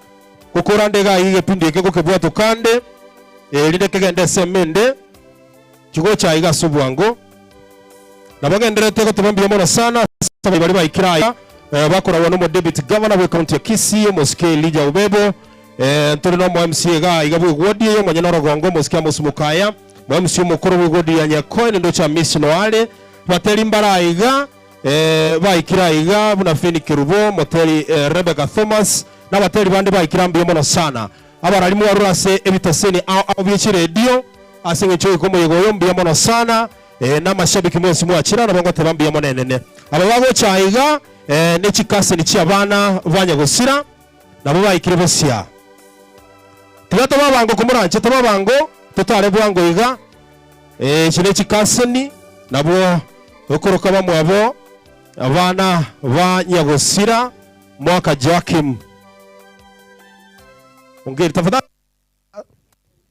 gokorande iga aiga egepindi eke gokebwatoka ande, erinde kegende esemo ende. Chigocha aiga ase obwango, na bagendererete goteba mbuya mono sana ase abayi baria baikire aya, bakoragwa nomo Deputy Governor bwe county ya Kisii omosike Elijah Obebo, ntore nomo MCA iga aiga bwe ward eye omonyene orogongo omosike Amos Mukaya, mo MCA omokoro bwe ward ya Nyakoe ndoche Hamisi Noale, bateri mbare aiga baikire aiga buna Feni Kerubo, moteri Rebecca Thomas, na abateri bande baikire mbuya mono sana. Abarari mwarure ase ebitaseni ao ao bie chiredio. Ase engencho y'ogoika omoyega oyo mbuya mono sana, ee, na amashabiki mwensi mwachire, nabo ngoteba mbuya mono enene. Aba bagocha aiga, ee, ne chikaseni chi'abana ba nyagosira, nabo baikire bosia. Tiga tobe abango komoranche tobe abango, totare bwango iga, ee, echi ne chikaseni, nabwo okoroka bamwabo abana ba nyagosira, mwaka Joakim. Ongeri tafadhali.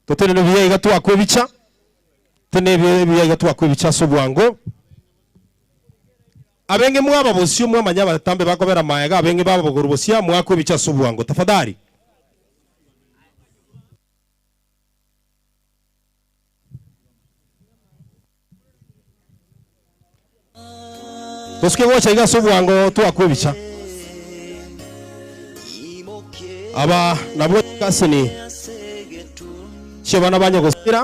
Totenene buya iga twakwa ebicha, tenene buya iga twakwa ebicha ase obwango. Abenge mwaba bosio mwamanya abatambe bakobera maega, abenge baba bogoro bosia mwakwa ebicha ase obwango. Tafadhali. Tosuke gocha iga ase obwango twakwa ebicha. Aba nabwo chikaseni chi'abana ba nyagosira.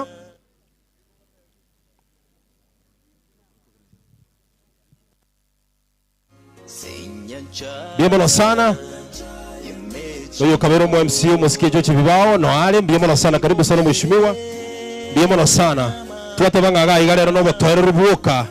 Mbuya mono sana. Oyo kabera omo MC omosike George Bibao no are mbuya mono sana karibu sana mheshimiwa. Mbuya mono sana. Twateba ng'a iga iga rero nobotoereru bwoka.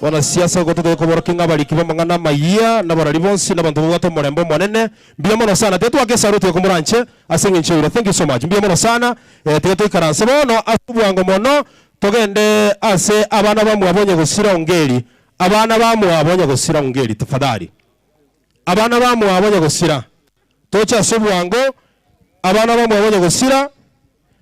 Wanasiasa gototoke koborokia ng'a abariki b'amang'ana amayia nabarari bonsi nabanto babwate omorembe omonene. Mbuya mono sana. Tiga twake esaruti ekomoranche ase eng'encho eira. Thank you so much. Mbuya mono sana. Eh, tiga toikaranse bono ase obwango mono togende ase abana bamwabo onye gosira ongeri. Abana bamwabo nyagosira ongeri tafadhali. Abana bamwabo nyagosira. Toche ase obwango, abana bamwabo onye gosira,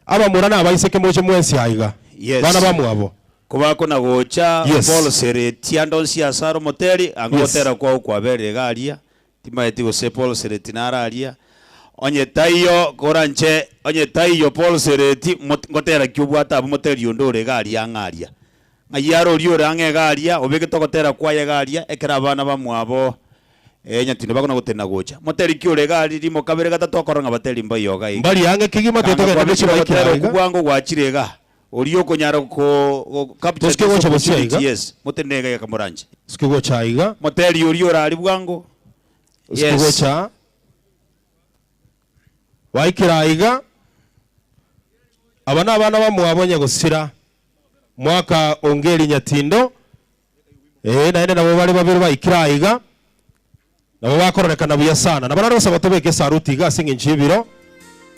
abamura na abaiseke moche mwensi aiga. Yes. Bana bamwabo. Kobakona gocha Yes. Paul Sereti ande onsi ase are omoteri, anga Yes. ogotera kwao kwaberire iga aria, timaeti gose Paul Sereti nare aria, onye taiyo koranche onye taiyo Paul Sereti mot ngotera ki obwate abwo moteri onde ore iga aria ang'e aria. Ng'ai are oria ore ang'e iga aria, obegete ogotera kwaye iga aria, ekero abana bamwabo nyatindo bakona gotenena gocha. Moteri ki ore iga aria rimo kabere gatato okorora ng'a bateri mbaiyo iga iga. Mbari ang'e kegima Kanga totogende kwabekire gochia baikire ogotera aiga. okwo bwango gwachire iga. Oria okonyara ko capture Tosike this gocha bosio opportunity aiga. yes. Motenene iga iga moranche. Tosike gocha aiga. Moteri oria ore aria bwango. Tosike Yes. gocha. Baikire aiga. Aba nabana bamwabo nyagosira. Mwaka ongeri nyatindo. Ee, naende nabo bare babere baikire aiga. Nabo bakororekana buya sana. Nabo nare gosaba tobeke esaruti iga ase eng'encho y'ebiro.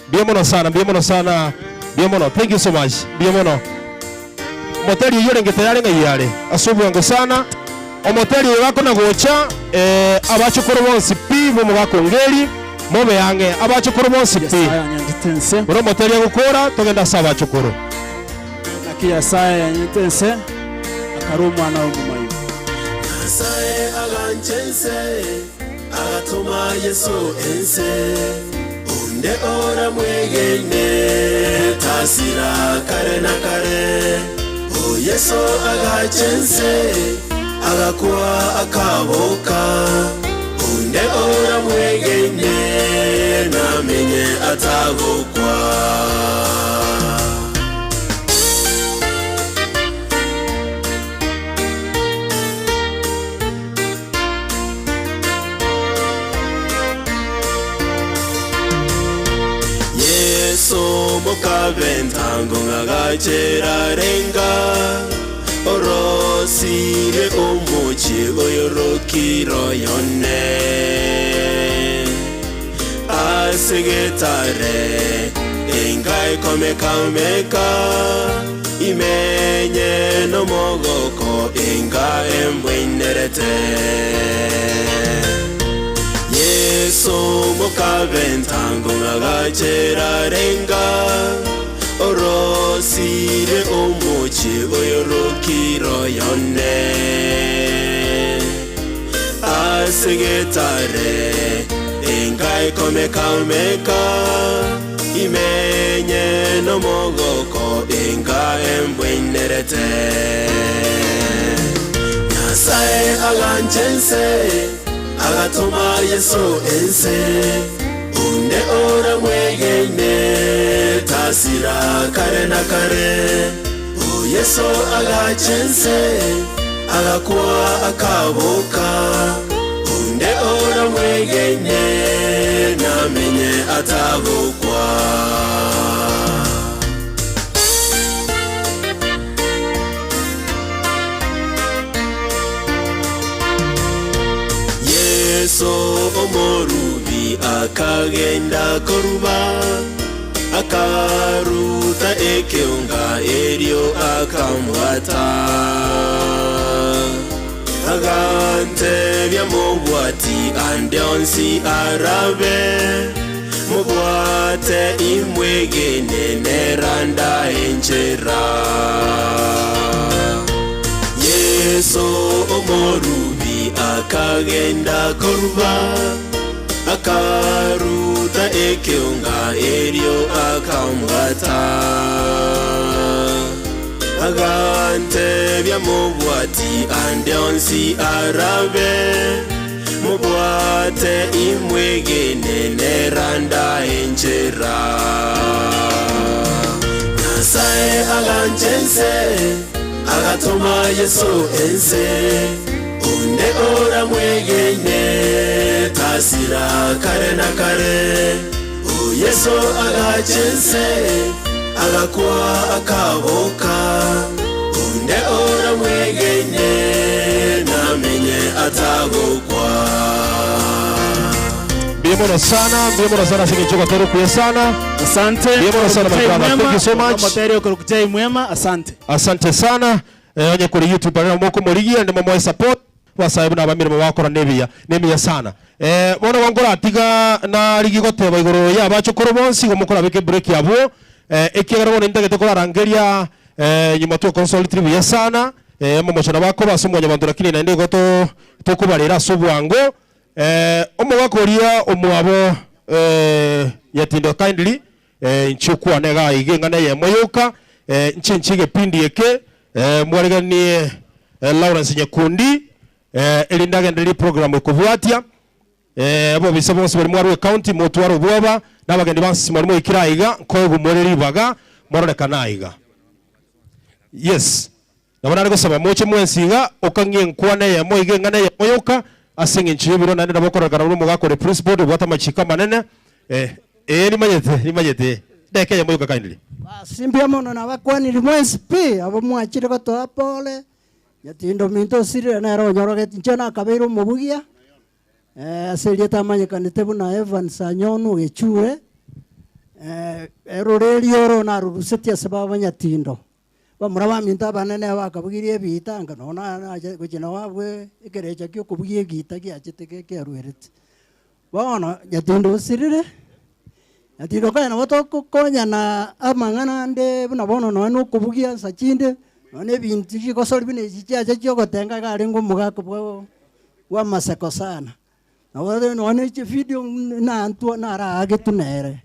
Mbuya mono sana, mbuya mono sana, mbuya mono. Thank you so much. Mbuya mono. Omoteri oyio orenge tayari ng'ai are? Ase obwango sana. Omoteri oyo gakona gocha, eh, abachokoro bonsi pi b'omogaka Ongeri, mobe ang'e. Abachokoro bonsi pi. Nyasaye anyanchete ense. Buna omoteri agokora, togende ase abachokoro. Naki Nyasaye anyanchete ense, akarua Omwana oye omomoima. Nyasae agancha ense, agatoma Yeso ense, Onde oramwegene tasira kare na kare. O Yeso agacha ense, agakwa akaboka, Onde oramwegene namenye atagokwa. Yeso mokabe ntango ng'agachera renga orosire omochie oyorokire oyone ase getare enga ekomeka-meka imenye nomogoko enga embwenerete Yeso mokabe ntango ng'agachera renga orosire omochie oyorokire oyone ase getare enga ekomeka-meka imenye nomogoko enga embwenerete Nyasae agancha ense agatoma Yeso ense onde oramwegene tasira kare na kare O Yeso agacha ense agakwa akaboka onde oramwegene namenye atagokwa. Yeso omorubi akagenda koruba, akaruta ekeonga erio akambwata. Agantebia mobwati ande onsi arabe, mobwate imwegene neranda enchera. Yeso omorubi akagenda koruba, akaruta ekeonga erio akambwata. Agantebia mobwati ande onsi arabe, mobwate imwegene neranda enchera. Nyasae agancha ense, agatoma Yeso ense, onde oramwegene tasira kare na kare. O Yeso agacha ense, agakwa akaboka, onde oramwegene namenye atagokwa. Mbuya mono sana, mbuya mono sana ase eng'encho ogotera okuya sana. Asante. Mbuya mono sana my Jai brother. Thank Mwema, you so much. Omoteria okorokwa Jai Mwema, asante. Asante sana. Eh, onye kore YouTube arera mokomorigia naende momoe support. Abasae buna abamiremo bakora nebiya, nemiya sana. Eh, bono igo nkoratiga narigie goteba igoro y'abachokoro bonsi, igo mokorabeka ebreak abwo, eh, ekiagera bono intagete korarangeria eh, nyuma twaconsultire buya sana, eh, omomocho nabo akoba ase omwanyabanto lakini naende igo to tokobarera ase obwango, eh, omogaka oria omwabo eh, Nyatindo kindly, eh, inche okwane igaa iga eng'ana eyemo yoka, eh, nche nche egepindi eke, eh, mwareganie eh, Lawrence Nyakundi, Eh, erinde agendererie eprogram ekobwatia. Eh, abobisa bonsi baria mwarwa ecounty motware obwoba, na abagendi bansi mwaria mwaikire aiga, nkoegwa more ribaga, mororekane aiga. Yes. Nabo nare gosaba moche mwensi iga, okang'ie enkwana eyemo iga eng'ana eyemo yoka, ase eng'encho y'ebiro naende nabo okororekana buna omogaka ore principled obwate amachiko amanene. Eh, ee nimanyete, nimanyete. Edageka eyemo yoka kindly. Basi mbuya mono nabakwaniri mwensi pi, abwo mwachire gotoa pole, Nyatindo ominto osirire nere onyorogetie, inche nakabeire omobugia, ase erieta amanyekanete buna Evans Anyonu Gechure, erorerio oro narorusetie ase baba Nyatindo. Bamura baminto abanene bakabugirie ebiita nka nonya na nache gochia nabo abwo ekerecha kia okobugia egiita giachete gekerwerete. Bono Nyatindo osirire, Nyatindo kaye nabo togokonyana amang'ana ande buna bono nonya na okobugia nsa chinde, nonya na ebinto chigosori buna echi chiacha chiogotenga iga arenge omogaka bwa bwa amaseko sana. Nabo rende nonya na echividio nantwa naragetwe nere.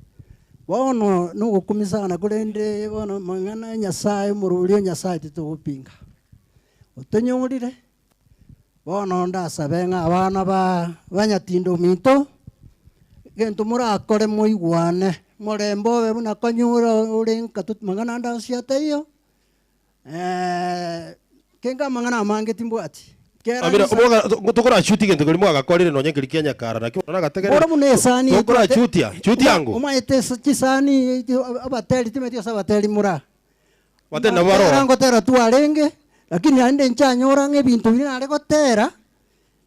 Bono na ogokumia sana korende bono amang'ana ya Nyasaye omorwori o Nyasaye titogopinga. Otonyorire. Bono ndasabe ng'a abana ba banyatindo ominto, egento morakore moigwane, morembe obe buna konyora ore nka to mang'ana ande onsi ataiyo, kenga amang'ana amange timbwati. Kera Amina, risa- omwoga tokorachutia egento keria mwagakorire nonye nkeri kia nyakara naki bono nagategerere. Bono buna esani Tokorachutia, chutia ango. Omanyete ase chisani abateri timanyeti ase abateri mora. Bateri nabo baroo. Ngotera ngotera twarenge, lakini naende nchanyora ng'a ebinto biria nare gotera,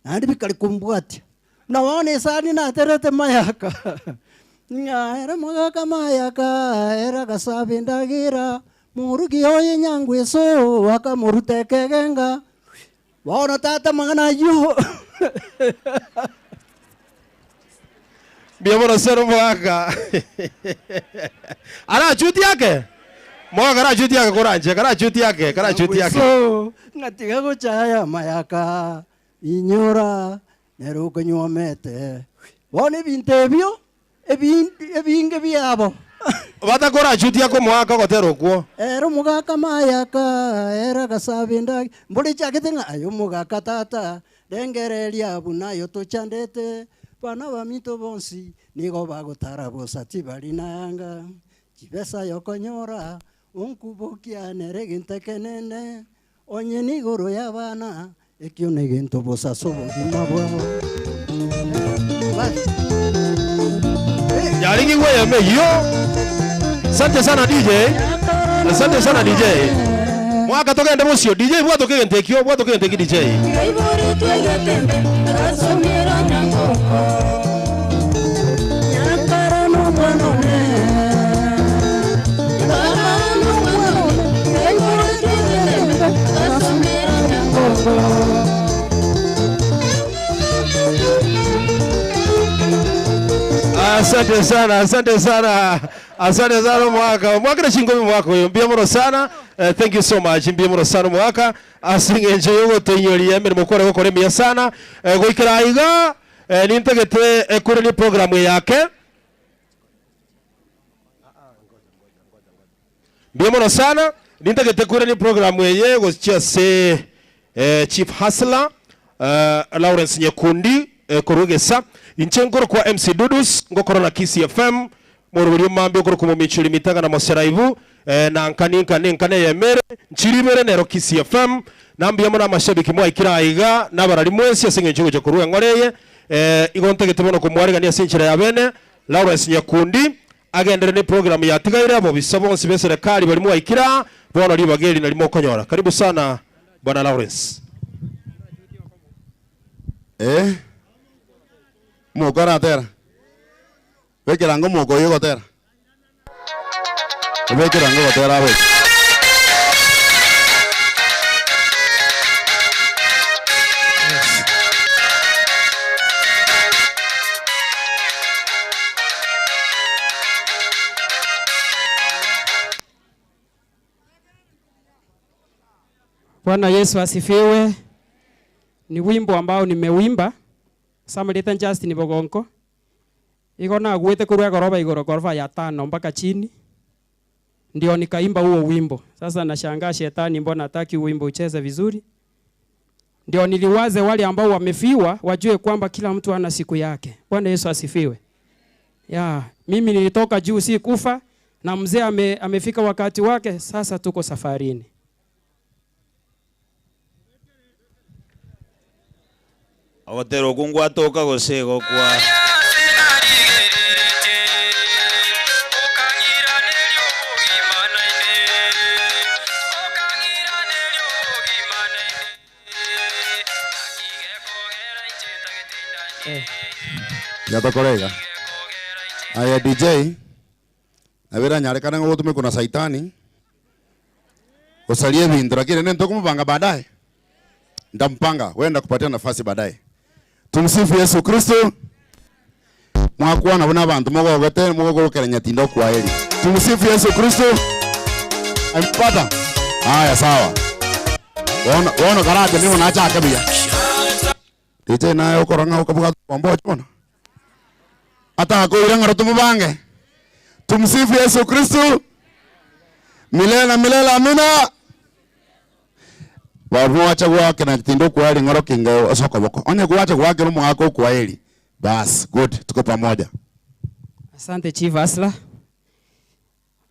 naende bikare kombwatia. Buna bono esani naterete mayaka, ng'a ere mogaka mayaka, ere agasaba endagera, morugi oye nyangweso, akamoruta ekegenga, bono tata amang'ana ayio. Mbuya mono sere omogaka. Arachutie ake? Mogaka arachutie ake koranche, karachutie ake, karachutie ake. Nyangweso, ng'a tiga gochaya amayaka, inyora nere okonywomete. Bono ebinto ebio ebinge biabo. Batakorachutia komoaka ogotera okwo. Ere omogaka mayaka, ere agasaba endagera. Mbore echagete ng'a aye omogaka tata, rengereria buna aye otochandete, bana baminto bonsi nigo bagotara bosa tibari nanga. Chibesa yokonyora, onkubokia nere egento ekenene, Onye nigoro y'abana, ekio negento bosa ase obogima bwao. Yarigigwe eyemo eyio. Asante sana DJ. Asante sana DJ. Mwaka togende bosio. DJ bwatoka egento ekio, bwatoka egento ekio DJ. Asante sana, asante sana. Asante sana mwaka. Mwaka na chingomi mwaka uyo. Mbuya mono sana. Eh, thank you so much. Mbuya mono sana mwaka. Ase eng'encho y'ogotoinyoria emeremo kware gokora emiya sana. Eh, goikera aiga eh, nintagete ekuranie program eye ake. Mbuya mono sana, nintagete koirania programu eye gochia ase eh, Chief Hustler eh, Lawrence Nyekundi eh, korwa Egesa. Inche nkorokwa MC Dudus, ngokora na Kisii FM, morobori omambia okorokwa Momichuri Mitaga na Moseraibu, eh, na nkani nkane nkane eyemo ere, nchiri ibere nero Kisii FM. Na mbuya mono amashabiki mwaikire aiga, na abarari mwensi ase eng'encho yogocha korwa eng'ora eye. Eh, igo ntagete bono komwarigania ase enchera ya bene, Lawrence Nyakundi, Agenderere ne programu yatigaire abobisa bonsi b'eserekari baria mwaikire aa, bono ribaga eri nario mokonyora. Karibu sana Bwana Lawrence. Eh, omouko aratera, bekera ango omouko oyio ogotera, obekere ango ogotera abeke. Bwana Yesu asifiwe. Ni wimbo ambao nimeuimba Samaritan Justin Bogonko. Igo nagwete korwa egoroba igoro gorofa ya tano mpaka chini. Ndio nikaimba huo wimbo. Sasa nashangaa shetani mbona hataki wimbo ucheze vizuri. Ndio niliwaze wale ambao wamefiwa wajue kwamba kila mtu ana siku yake. Bwana Yesu asifiwe. Ya, mimi nilitoka juu si kufa na mzee ame, amefika wakati wake, sasa tuko safarini. Ogotera okwo ngwatoka gose igo kwa. Yatokora iga. Aya DJ, nabera nyarekana ng'a ogotumekwa na saitani, gosaria ebinto lakini nene ntokomobanga baadaye. Ntampanga, wewe ndakupatia nafasi baadaye. Tumsifu Yesu Kristo. Mwakwana buna abanto mogogete mogogokera nyatinda okwaheri. Tumsifu Yesu Kristo. Amepata? Haya sawa. Bono bono karate nigo nachake buya. DJ naye okora ng'a okabuga omboche bono. Atakoira ng'oro tomobange. Tumsifu Yesu Kristo. Milele na milele amina. Babu gwake na tindo kweli ng'oro kinga ase okoboko. Onye gwacha gwakera omogaka okwaheri. Bas, good, tuko pamoja. Asante Chief Asla.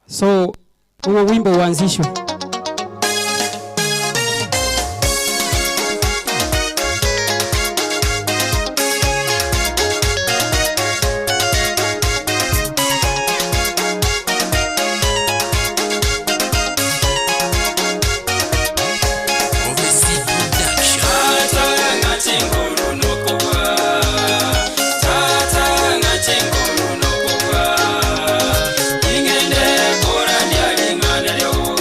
So huo wimbo uanzishwe. Tata ng'a chinguru nokobua, Tata ng'a chinguru nokobua, ingende korandia ring'ana riao.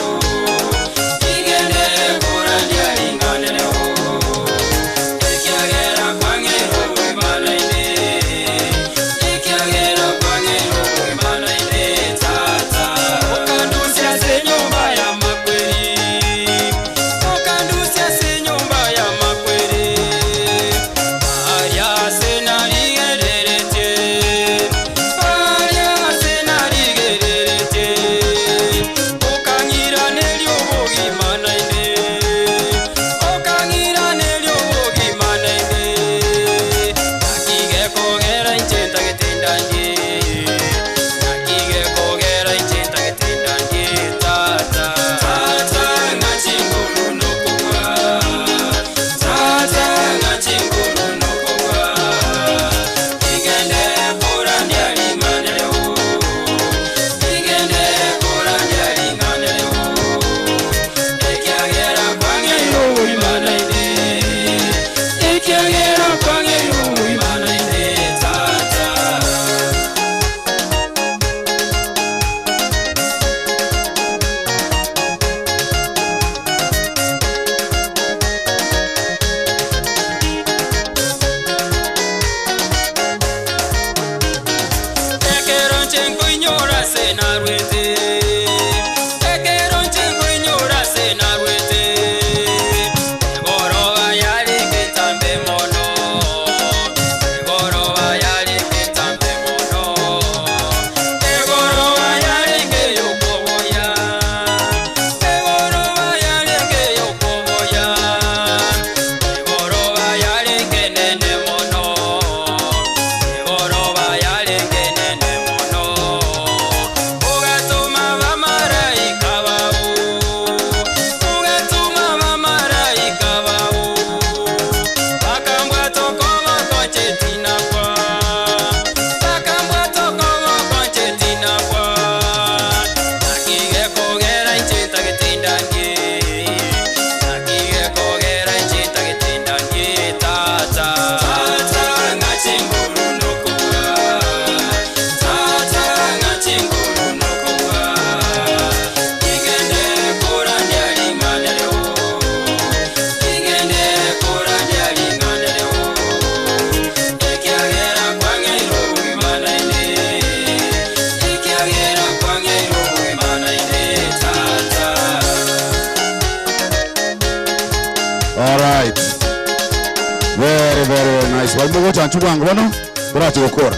Togocha nchwe bwango bono, torache gokora.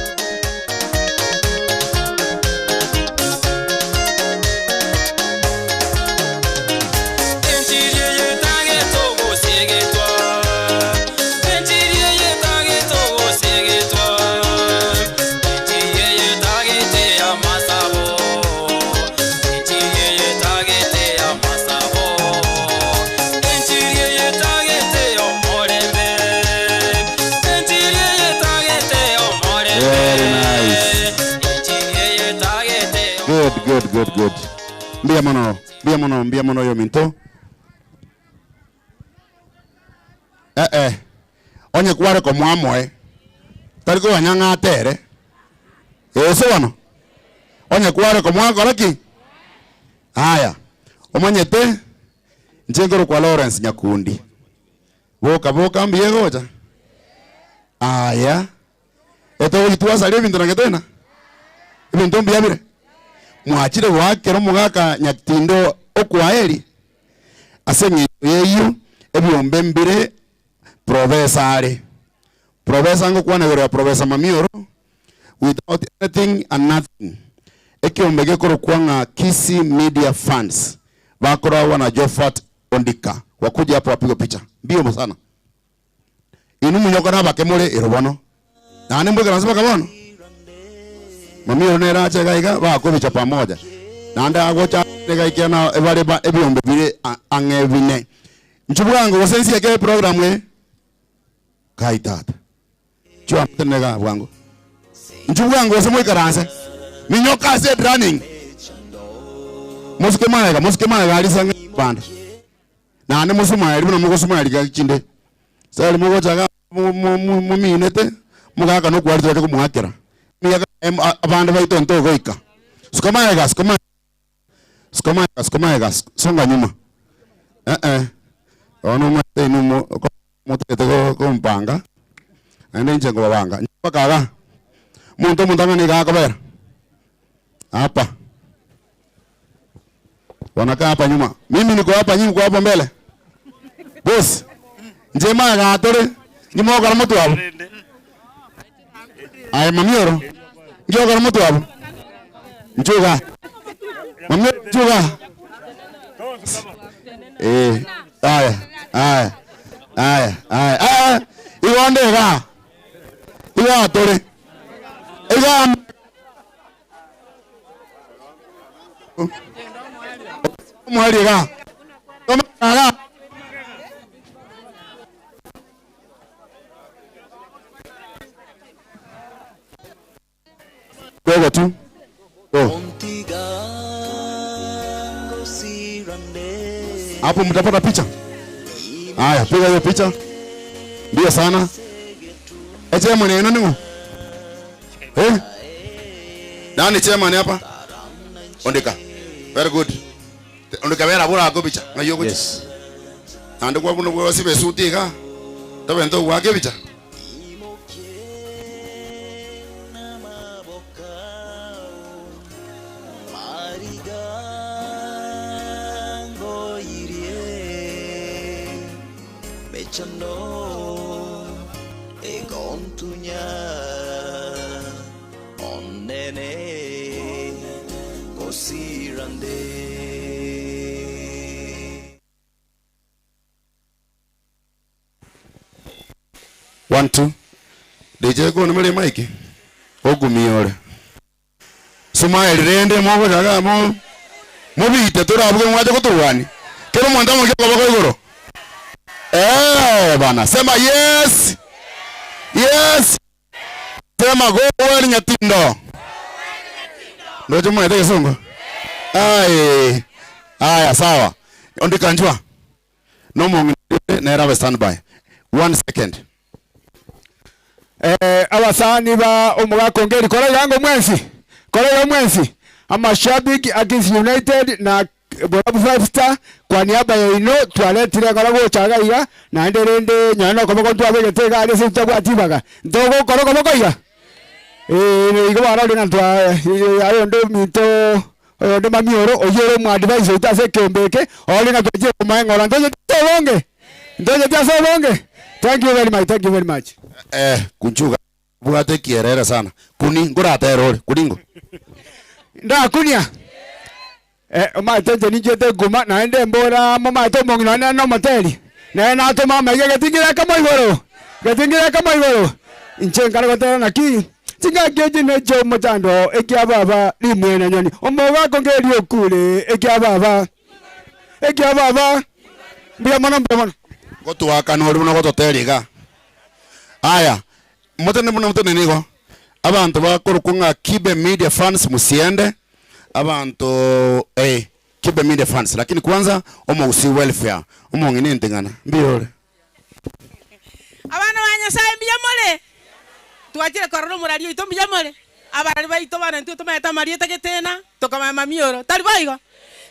Enchiri eye etagete ogosiegetwa, Enchiri eye etagete ogosiegetwa, Enchiri eye etagete amasabo, Enchiri eye etagete amasabo, Enchiri eye etagete omorembe, Enchiri eye etagete omorembe, Very nice. Enchiri eye etagete Good, good, good, good. Mbuya mono, mbuya mono, mbuya mono yo minto. Eh eh. Onye kware komwamoe. Tari kobanyang'atere. Ese bono. Onye kware komwakora ki? Aya. Omanyete inche nkorokwa Lawrence Nyakundi. Boka boka mbuya egocha. Aya. Etogochi twasaria ebinto na getena. Ebinto mbuya bire. Mwachire goakera omogaka Nyatindo okwaeri ase eng'encho y'eyio ebiombe mbire Professor are. Professor ngokwana igoro ya Professor Mamioro without anything and nothing. Ekiombe gekorokwa ng'a Kisii Media Funds bakoragwa na Jophat Ondika wakuje hapo wapigwe picha mbio sana. Inwe monyoka nabake more ero bono, naende mboikaranse mpaka bono? Mamioro nere ache iga iga bakobicha pamoja, naende agocha iga iga na ebare ba ebiombe bire ang'e bine. Inchuo bwango gose nsieke eprogram eye? Kai tata, inchuo amo tenena igaa bwango. Inchuo bwango gose moikaranse, minyoka ase edrunning, mosuke magega, mosuke magega aria ase ang'e bande. Naende mosumaeri buna mogosumaeri gaki chinde. Sari mogocha iga mominete, mogaka nokwaria toche komoakera. Emiaka abande baito ntogoika. Suka magega, suka magega, suka magega, suka magega, songa nyuma. Eh eh. Bono omanyete inwe mo motagete kompanga, naende inche nkobabanga. Mpaka igaa, omonto omotang'ani iga akobera hapa. Wanakaa hapa nyuma. Mimi niko hapa, nyinyi mko hapo mbele. Boss, nje maga atore, nyuma okora motwe abo. Aye mamioro, nje okora motwe abo. Nchuga. Mamioro nchuga. Eh, aya, aya, aya, aya. Ah, igonde iga. Iga atore. Iga Omweri iga. Iga. Kidogo tu. Oh. Hapo mtapata picha. Haya, piga hiyo picha. Mbio sana. Eche mweneno ning'o? Eh? Nani chairman hapa? Ondika. Very good. Ondika bera bora ako bicha. Ng'ai ogocha. Yes. Naende kwa buna bwosiba esuti iga. Tobente ogwaka ebicha. One two. DJ kono mere mic. Ogumia ore. Sumaeri rende mogochaga mo mobite torabuge mwache gotorwania. Kera omonto amokia okoboko igoro. Eh bana sema yes. Yes. Sema go well Nyatindo. Ndoche mwaete gesongo. Ai. Aya sawa. Ondikanjwa. No mong'ina nere abe standby. One second. Eh, abasani ba omogaka ongeri kora igango mwensi kora iga mwensi amashabiki a Kisii United na Borabu Five Star kwa niaba yaino twaretire ng'ora gocha iga iga naende rende nonye na okoboko ntwabegete iga aria ase ntobwati ibaga ntogokora okoboko iga eh, igo barorire ng'a ntwa eh, oyonde ominto oyonde mami oro oyio ore omoadvise oito ase ekeombe eke orore ng'a twachire komoa eng'ora ntocheti ase obonge ntocheti ase obonge thank you very much thank you very much. Eh, kunchuga bwate kierere sana. Kuni ngoratere ore, kuningo. Ndakunia. Eh, omanyete inche ninchete nkuma, naende mbora momanyete omong'ina one nere nomoteri, nere natoma amaiga egeting'ire ekemo igoro, egeting'ire ekemo igoro. Inche nkare gotera naki, chingaki echi nechia omochando ekia baba rimwena nyoni, omogaka onge erio okure ekia baba, ekia baba, mbuya mono mbuya mono. Ngotoakana ore buna ogototeria iga. Aya, motene buna motene nigo, abanto bakorokwa ng'a Kibe Media Fans musiende, abanto eh, Kibe Media Fans, lakini kwanza omogusii welfare, omong'ina enting'ana, mbuya ore? Abana ba Nyasae mbuya more? Twachire korora omorari oito mbuya more? Abarari baito bono intwe tomaete amarieta getena, tokamanya mamioro, tari boigo?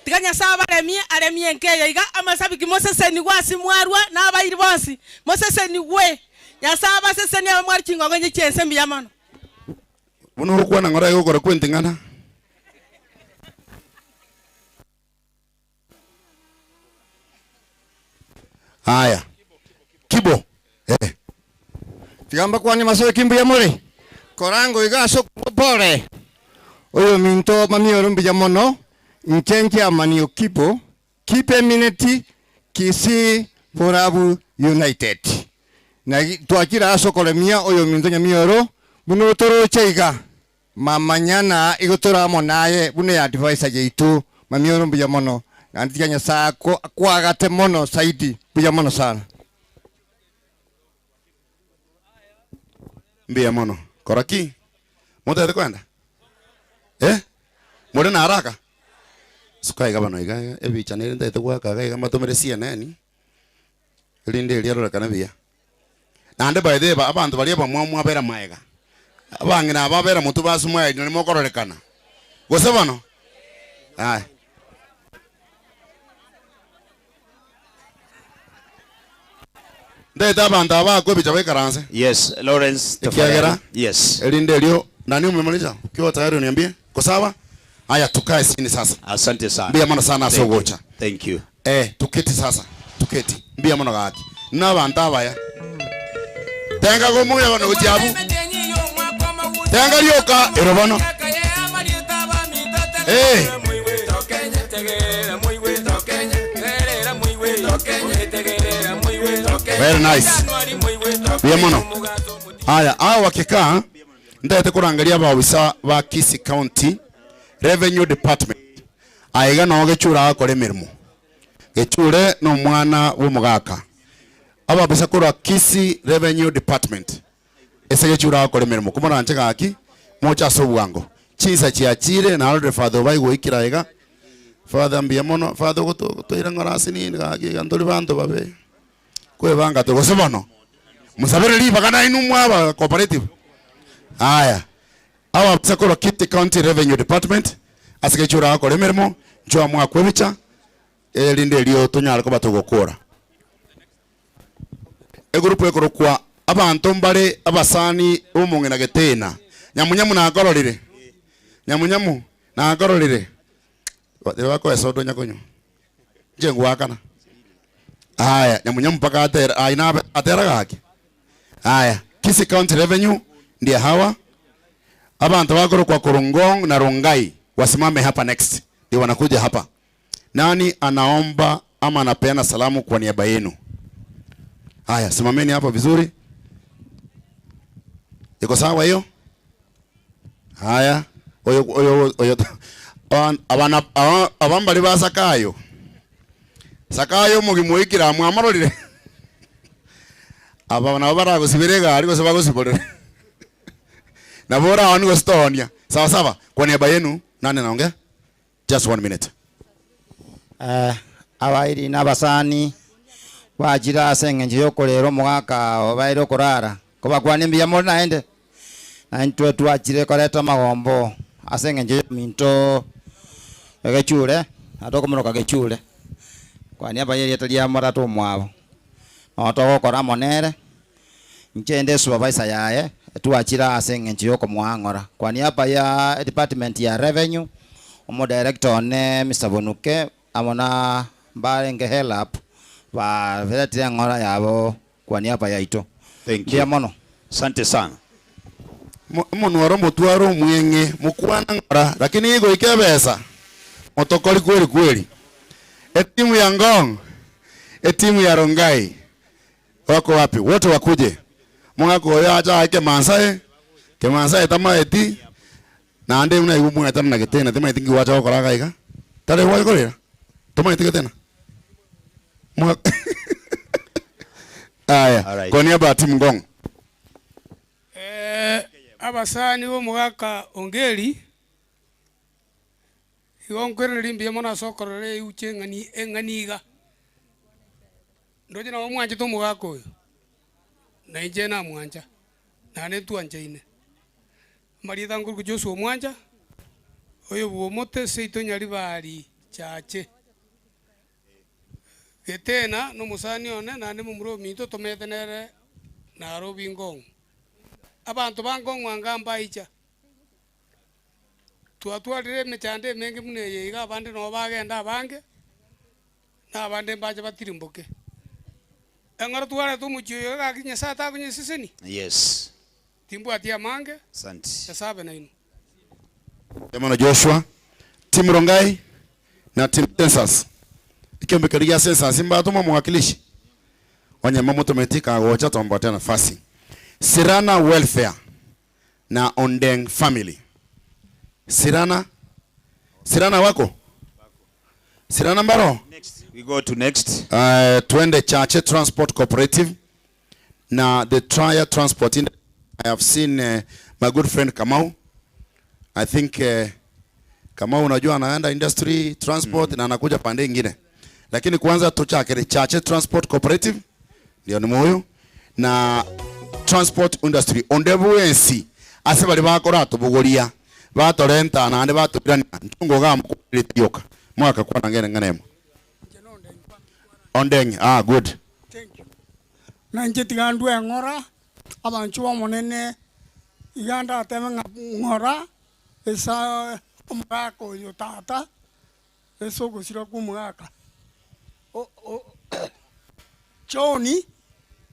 Tiga Nyasae abaremie, aremie enka eye iga, amasabiki mosesenigwe ase mwarwa na abairi bonsi, mosesenigwe. Nyasae abasesenie abe mware chingongo inye chi'ense mbuya mono. Buna ogokwana ng'ora egokora kwenting'ana. Aya, Kibo, eh. Tiga mbakwanie masoki mbuya more, korango iga ase okobua pore. Oyominto mamioro mbuya mono, inche nchiamanio Kibo, keep a minute, Kisii Borabu United. Na twachire ase okoremia oyominto nyamioro buna otoroche iga. Mamanyana igo tore amo naye buna eadvisor yaito mamioro mbuya mono naende tiga Nyasaye akoagate mono zaidi mbuya mono sana. Mbuya mono. Kora ki? Motagete koenda? Eh? More na haraka? Suka iga bono iga iga ebicha nere ntagete goaka iga iga mbatomere CNN erinde erio erorekane buya. Naende by the way abanto baria abamwamu mwabera maega, abang'ina aba babera motwe ba smile nario mokororekana. Gose bono? Aya. Ntagete abanto aba bakwe ebicha baikaranse. Yes, Lawrence Ekiagera tafadhali. Yes. erinde erio nani umemaliza? Ukiwa tayari uniambie. Uko sawa? Haya tukae chini sasa. Asante sana. Mbuya mono sana ase Thank you. ogocha. Thank you. Eh, tuketi sasa. Tuketi. Mbuya mono gaki. Na abanto abaya. Tenga gomuya bono gochia abwo. Tenga rioka ero bono. Eh. Very nice. Mbuya mono. Aya, aba wakikaa ntagete korangeria abaofisa ba Kisii County Revenue Department. Aiga noo Gechure agakora emeremo. Gechure nomwana bw'omogaka. Abaofisa korwa Kisii Revenue Department ase Gechure agakora emeremo. Komoranche gaki moche ase obwango. Chinsa chiachire narorire Father Obai goikera aiga. Father mbuya mono, Father ogotoira ng'ora ase nini gaki iga ntori banto babe. Kwebanga tore gose bono. Mosabere ribaga nainwe mwaba cooperative. Aya. Abaofisa korwa Kitui County Revenue Department ase Gechure agakora emeremo, inchuo mwakwa ebicha erinde erio tonyare koba togokora. Egroup ekorokwa abanto mbare abasani b'omong'ina Getena. Nyamunyamu nakororire? Nyamunyamu nakororire? Bakoe soda onya konywa. Inche ngoakana. Aya, nyamunyamu mpaka atere, aye nabe atera gaki. Aya, Kisii County Revenue ndiye hawa. Abanto bakorokwa Korongong na Rongai wasimame hapa next. Ndio wanakuja hapa. Nani anaomba ama anapeana salamu kwa niaba yenu? Haya, simameni hapa vizuri. Iko sawa hiyo? Haya, oyo oyo oyo abana abambari ba Sakayo. Sakayo omogima oikire amo amororire. Aba nabo baragosibera egari gose bagosiborere. Nabo oraoni gose toonia. Sawa sawa. Kwa niaba yenu nani anaongea? Just one minute. Eh, abairi na abasani bachire ase eng'encho y'okorera omogaka obaire okorara, kobakwania mbuya more naende, na intwe twachire koreta amagombo ase eng'encho y'ominto egechure, na tokomoroka gechure, kwania abaye erieta ria morato omwabo, nabo togokora amo nere, inche inde esupervisor yaye, twachire ase eng'encho y'okomoang'ora. Kwa niaba ya edepartment ya revenue, omodirector one Mister Bonuke, amo na mbarenge help, baretire eng'ora yabo kwa niaba yaito. Thank you. Mbuya mono. Asante sana. Omonwa oro omotware omweng'e, mokwana ng'ora, lakini igoika ebesa, motokori kweli kweli. Etimu ya Ngong, etimu ya Rongai wako wapi? Wote wakuje. Omogaka oyo ache aye kemansae, kemansae tamaeti, naende buna igo mwaetana na getena, timaeti nki gwacha gokora iga iga, tari gwacha korera? Tomaeti getena? Omogaka Aya, Alright. kwa niaba ya timu Ngong. Abasani b'omogaka Ongeri, igo nkoiraneria mbuya mono ase okorora euche eng'ani eng'ani iga. Ndoche nabo mwanchete omogaka oyo, na inche namwancha, naende ntwanchaine. Amarieta nkorokwa Joshua Omwancha, oyo bwa omote seito Nyaribari Chache. Getena na omosani one naende momura ominto tomete nere Nairobi Ngong'u. Abanto ba Ngong'u anga mbaicha. Twatwarire emechando emenge buna eye iga abande nabo bagenda abange, na abande mbache batirimboke. Eng'ora twareta omochie oyo gaki Nyasaye takonyeseseni? Yes. Timbwati amange, Asante. Nyasaye abe nainwe. Mbuya mono Joshua. Team Rongai na team Census. Ekiombe keria gia Census mbatoma omowakilishi onye momotometi kagocha tombate nafasi. Sirana Welfare na Ondeng Family. Sirana Sirana wako? Sirana mbaro? We go to next. Twende Chache Transport Cooperative na the Trier Transport. I have seen my good friend Kamau. I think Kamau unajua anaenda industry transport na anakuja pande ingine. Lakini kwanza tuchakere Chache Transport Cooperative ndio ni moyo na transport industry onde bwensi ase bari bakora tubuguria batorenta naende batubirania ntungo ga mukuritioka mwaka kwana ngene nganemo Ondeng, ah good. Na inche tiga ndue eng'ora, abanchwa b'omonene, iga ndatebe ng'a ng'ora, esa omogaka oyo tata, ase ogosira kwa omogaka. O- o- John,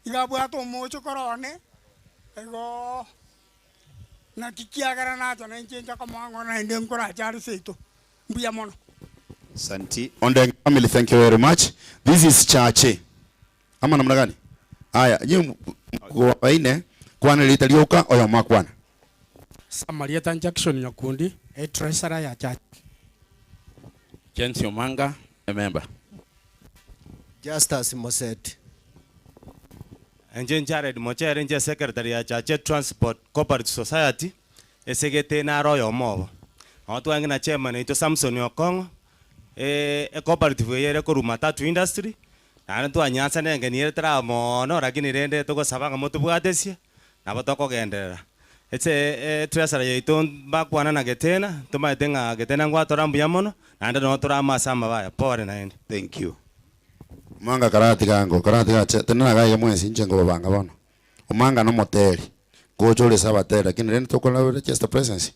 iga abwate omochokoro one, igooo naki kiagera nacha na inche ncha komoa ng'ora naende nkorache are seito. Mbuya mono. Asanti. Ondeng family thank you very much. This is Chache. Ama namna gani? Aya, nyi baine kwana rita rioka oyo makwana. Samarieta Jackson Nyakundi, a treasurer ya church. James Omanga, a member. Justus Moseti. Inche Jared Mochere inche secretary ya Chache Transport Cooperative Society, esegete naro oyomo obo. Nabo twarenge na chairman oito Samson Okong'o, ecooperative eye ere korwa matatu industry, naende twanyansana engeni ere tera moono lakini rende togosaba ng'a motobwatesie, nabo tokogenderera. Ase etreasury yaito mbakwana na Getena, tomaete ng'a Getena ngwatora mbuya mono, naende nabo tore amo ase amabaya, pore naende. Thank you. Omanga karatiga ango, karatiga ache, tenena iga iga mwensi inche nkobabanga bono. Omanga nomoteri, ngocha ore ase abateri lakini rende tokora register presence.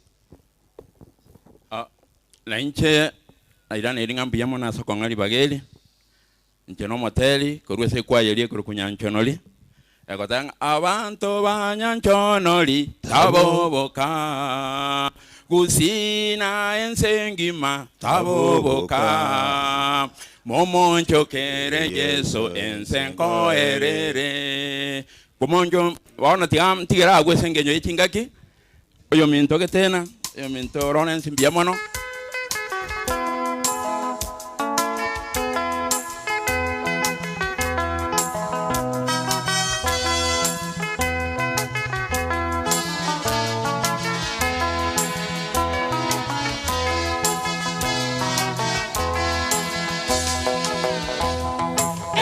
Ah, na inche nairaneiri ng'a mbuya mono ase okong'a ribaga eri, inche na omoteri korwa ase ekwaya eria ekorokwa Nyanchonori, egoteba ng'a abanto ba Nyanchonori taboboka, gusii na ense engima taboboka, momonchokere Yeso ense nkoerere. Komoncho bono tiga ntigere agwo ase engencho ye chingaki, oyominto Getena, oyominto Lawrence mbuya mono.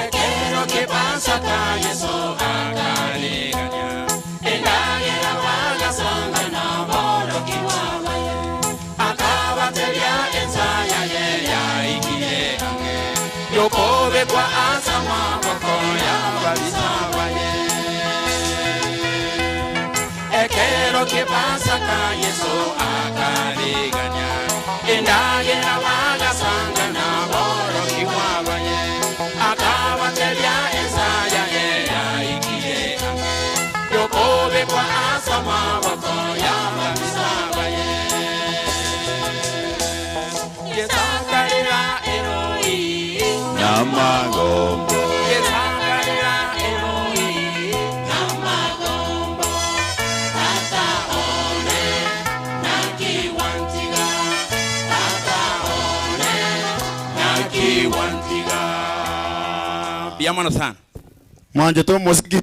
Ekero ki'Epasaka Yeso akarigania endagera bagasanga naborokigwa baye, akaba Namagombo. Mbuya mono sana. Mwanje to mosiki.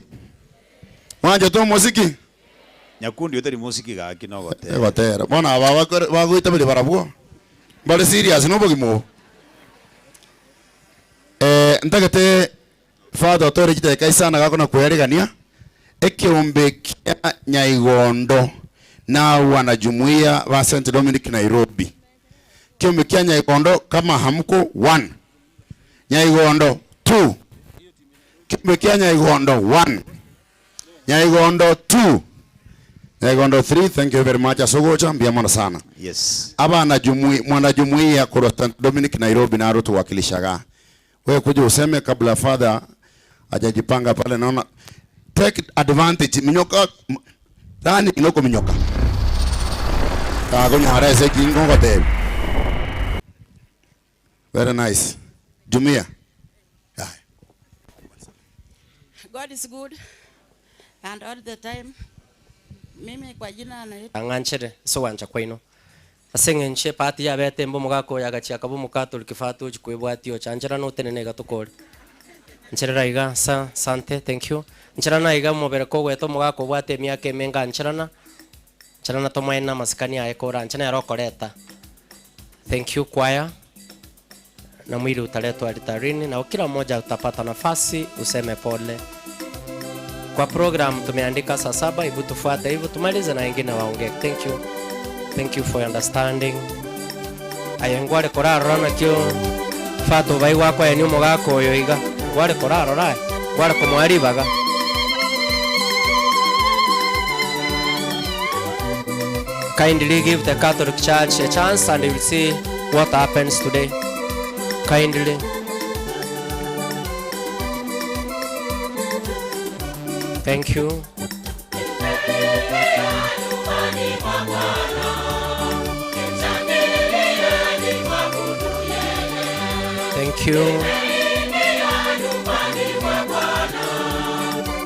Mwanje to mosiki. Nyakundi otari mosiki gaki nogotera. Egotera. Bono aba bagoita bari barabwo. Bari serious nobogima obo. Eh, ntagete father otore chidakika isano gakona kwerigania ekiombe kia Nyaigondo na wanajumuiya ba St Dominic Nairobi. Kiombe kia Nyaigondo kama hamko 1. Nyaigondo 2. Kiombe kia Nyaigondo 1. Nyaigondo 2. Nyaigondo 3. Thank you very much asogocha mbia mono sana. Yes. Aba mwanajumuiya korwa St Dominic Nairobi na tuwakilishaga. Wewe kuja useme kabla father hajajipanga pale, naona take advantage minyoka tani inoko minyoka kago ese kingo kote. Very nice. Jumuiya. God is good and all the time. Mimi kwa jina naitwa ang'anchere ase kwaino ase eng'encho epati yabete mbo omogaka oyo agachiaka bo omokatoliki fatu ochi kwebwatia ocha nchera notenene iga tokore ncherera iga sa sante thank you ncherana iga omobere kogweta omogaka obwate emiaka emenga ncherana ncherana tomoene amasikani aye kora nchera nere okoreta thank you kwaya na mwili utaletwa altarini na kila mmoja utapata nafasi useme pole. Kwa program tumeandika saa saba, hebu tufuate hivyo tumalize na wengine waongee. Thank you. Thank you for your understanding. Aye ngware korarora nakio fato bai gwakwa ni omogaka oyo iga ngware korarora ngware komwaribaga. Kindly give the Catholic Church a chance and you will see what happens today. Kindly. Thank you. Thank you.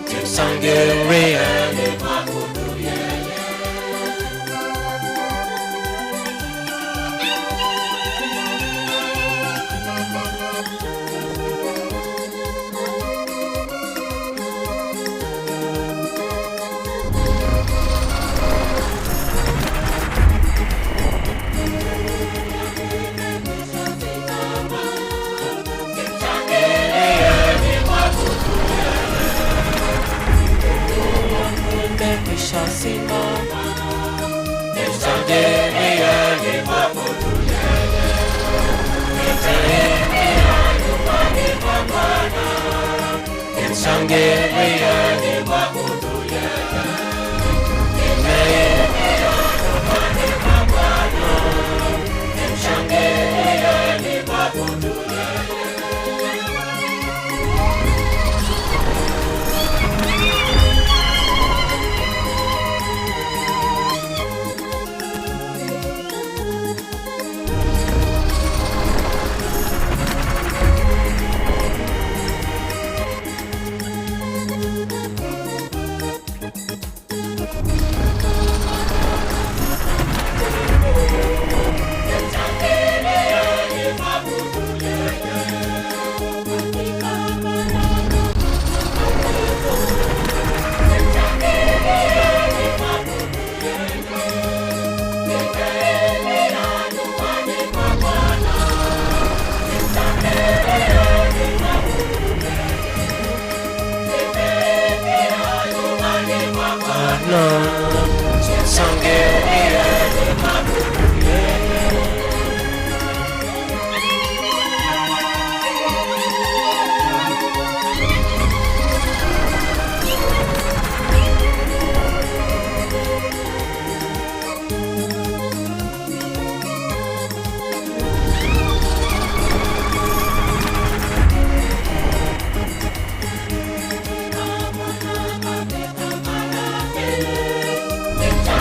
Tushangilie.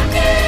Thank you.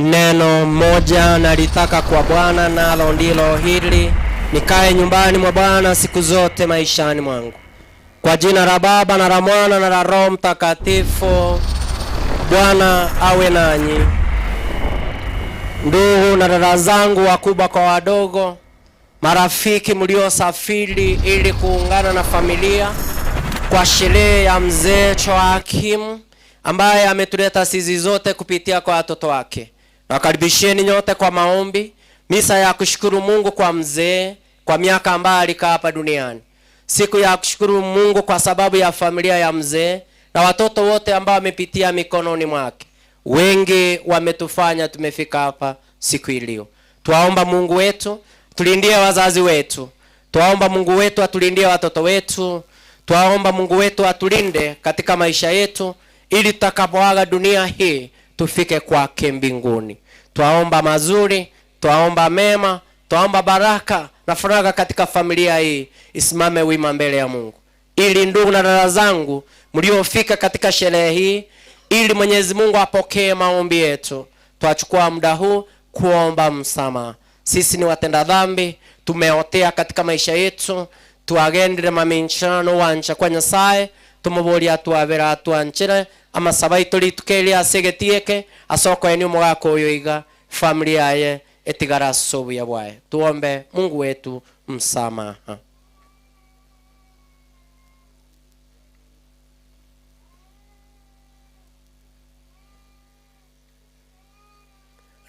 Neno moja nalitaka kwa Bwana, nalo ndilo hili, nikae nyumbani mwa Bwana siku zote maishani mwangu. Kwa jina la Baba na la Mwana na la Roho Mtakatifu. Bwana awe nanyi. Ndugu na dada zangu wakubwa kwa wadogo, marafiki mliosafiri ili kuungana na familia kwa sherehe ya mzee Joakim ambaye ametuleta sisi zote kupitia kwa watoto wake. Nawakaribisheni nyote kwa maombi, misa ya kushukuru Mungu kwa mzee kwa miaka ambayo alikaa hapa duniani, siku ya kushukuru Mungu kwa sababu ya familia ya mzee na watoto wote ambao wamepitia mikononi mwake. Wengi wametufanya tumefika hapa siku iliyo. Twaomba Mungu wetu tulindie wazazi wetu, twaomba Mungu wetu atulindie watoto wetu, twaomba Mungu wetu atulinde katika maisha yetu, ili tutakapoaga dunia hii tufike kwake mbinguni. Twaomba mazuri, twaomba mema, twaomba baraka na furaha katika familia hii isimame wima mbele ya Mungu, ili ndugu na dada zangu mliofika katika sherehe hii, ili Mwenyezi Mungu apokee maombi yetu. Twachukua muda huu kuomba msamaha. Sisi ni watenda dhambi, tumeotea katika maisha yetu, twagendire maminchano wancha kwa Nyasaye tumuburia twabera twanchire amasaba itu rituke ase getieke asokoeni omogaka oyo iga familia yaye etigara ase obuya bwaye. Tuombe Mungu wetu msamaha.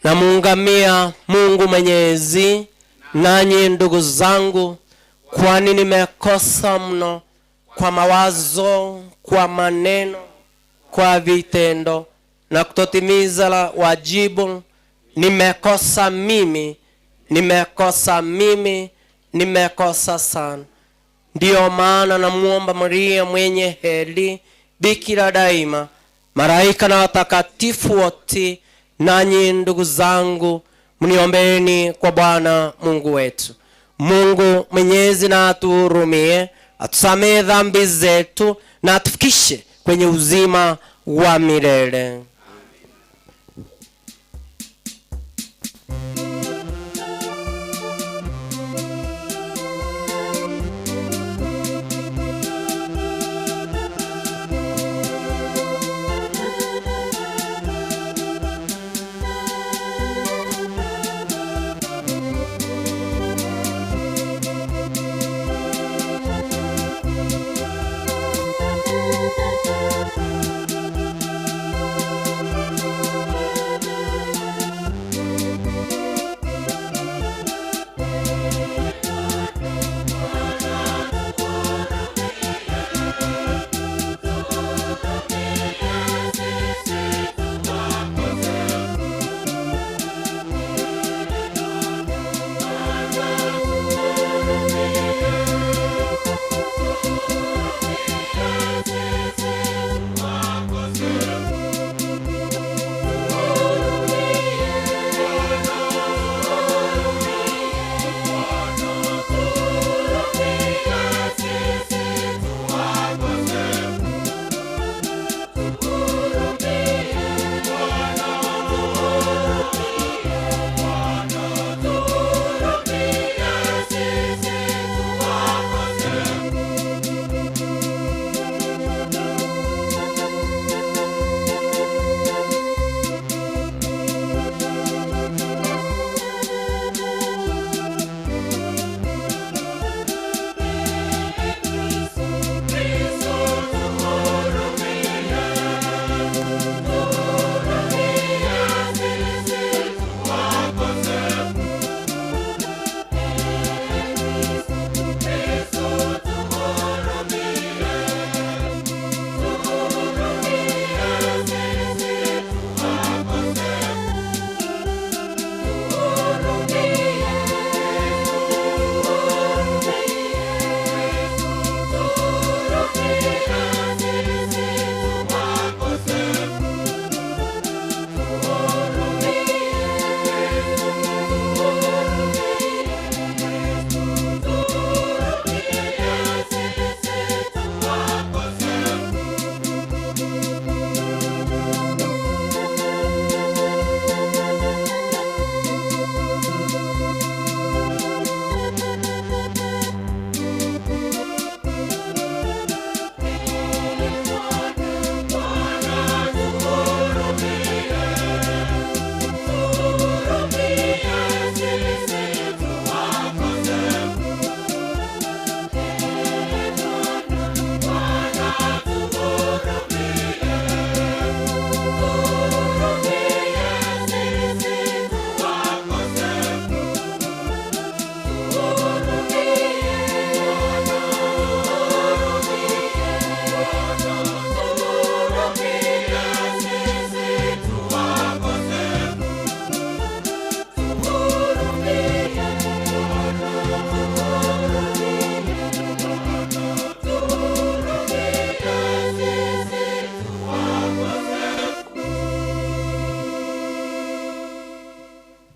Namuungamia Mungu Mwenyezi, nanyi ndugu zangu, kwani nimekosa mno kwa mawazo, kwa maneno, kwa vitendo na kutotimiza la wajibu. Nimekosa mimi, nimekosa mimi, nimekosa sana. Ndiyo maana namuomba Maria mwenye heri, bikira daima, malaika na watakatifu wote, nanyi ndugu zangu, mniombeeni kwa Bwana Mungu wetu. Mungu Mwenyezi na atuhurumie, atusamehe dhambi zetu na atufikishe kwenye uzima wa milele.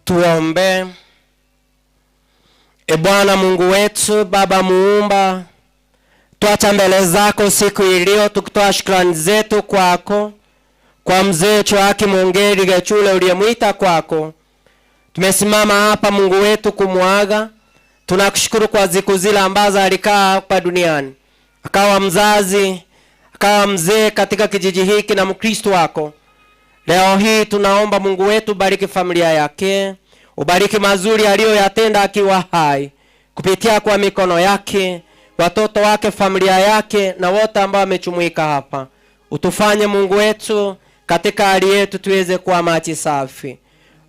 Tuombe. E Bwana Mungu wetu, Baba Muumba, twacha mbele zako siku iliyo tukitoa shukrani zetu kwako kwa mzee Joakim Ongeri Gechure uliyemwita kwako. Tumesimama hapa Mungu wetu kumwaga. Tunakushukuru kwa siku zile ambazo alikaa hapa duniani, akawa mzazi, akawa mzee katika kijiji hiki na Mkristo wako. Leo hii tunaomba Mungu wetu, bariki familia yake, ubariki mazuri aliyoyatenda akiwa hai kupitia kwa mikono yake, watoto wake, familia yake na wote ambao wamechumuika hapa. Utufanye Mungu wetu katika hali yetu tuweze kuwa maji safi.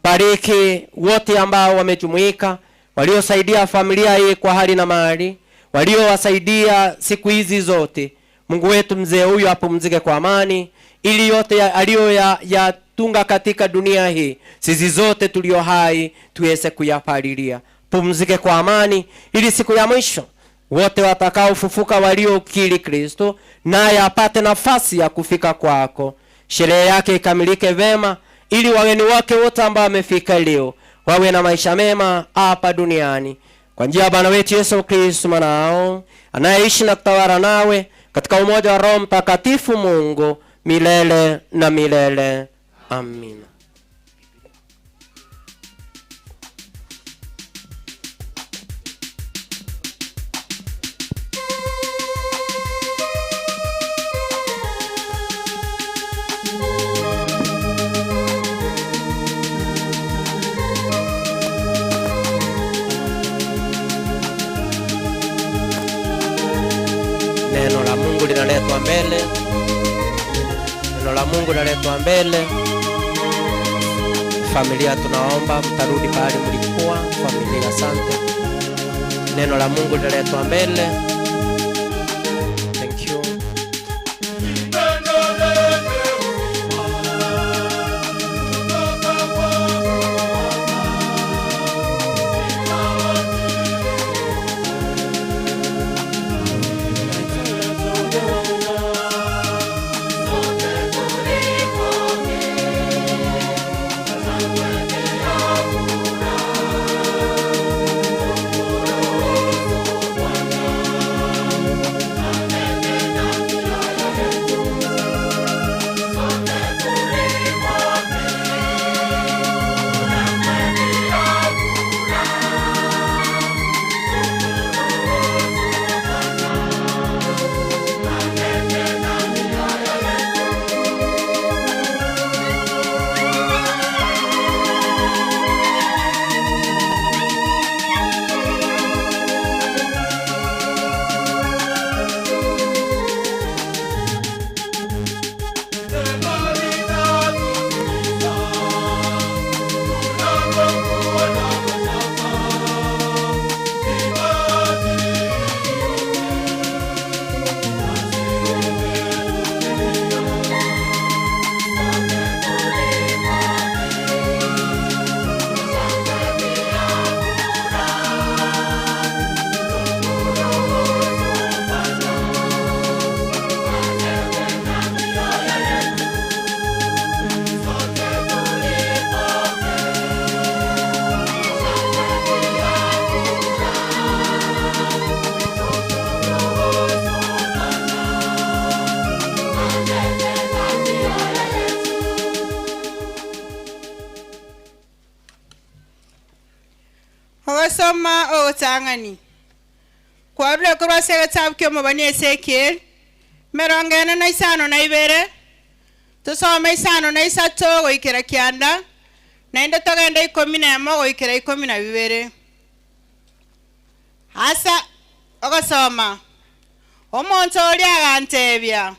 Bariki wote ambao wamejumuika, waliosaidia familia hii kwa hali na mali, waliowasaidia siku hizi zote. Mungu wetu, mzee huyu apumzike kwa amani, ili yote aliyoyatunga katika dunia hii, sisi zote tulio hai tuweze kuyapalilia. Pumzike kwa amani, ili siku ya mwisho wote watakaofufuka waliokiri Kristo, naye apate nafasi ya kufika kwako. Sherehe yake ikamilike vema, ili wageni wake wote ambao wamefika leo wawe na maisha mema hapa duniani, kwa njia ya Bwana wetu Yesu Kristo mwanao, anayeishi na kutawala nawe katika umoja wa Roho Mtakatifu Mungu milele na milele. Amina. Neno la Mungu linaletwa mbele. Neno la Mungu linaletwa mbele. Familia, tunaomba mtarudi pahali mlikuwa. Familia, asante. Neno la Mungu linaletwa mbele. Thank you. Ogosoma ogotang'ani kwarure korwa ase egetabu kia omobani Ezekiel merongo ene na isano na ibere tosome isano na isato goikera kianda naende togende ikomi na emo goikera ikomi na bibere. Asa ogosoma omonto oria agantebia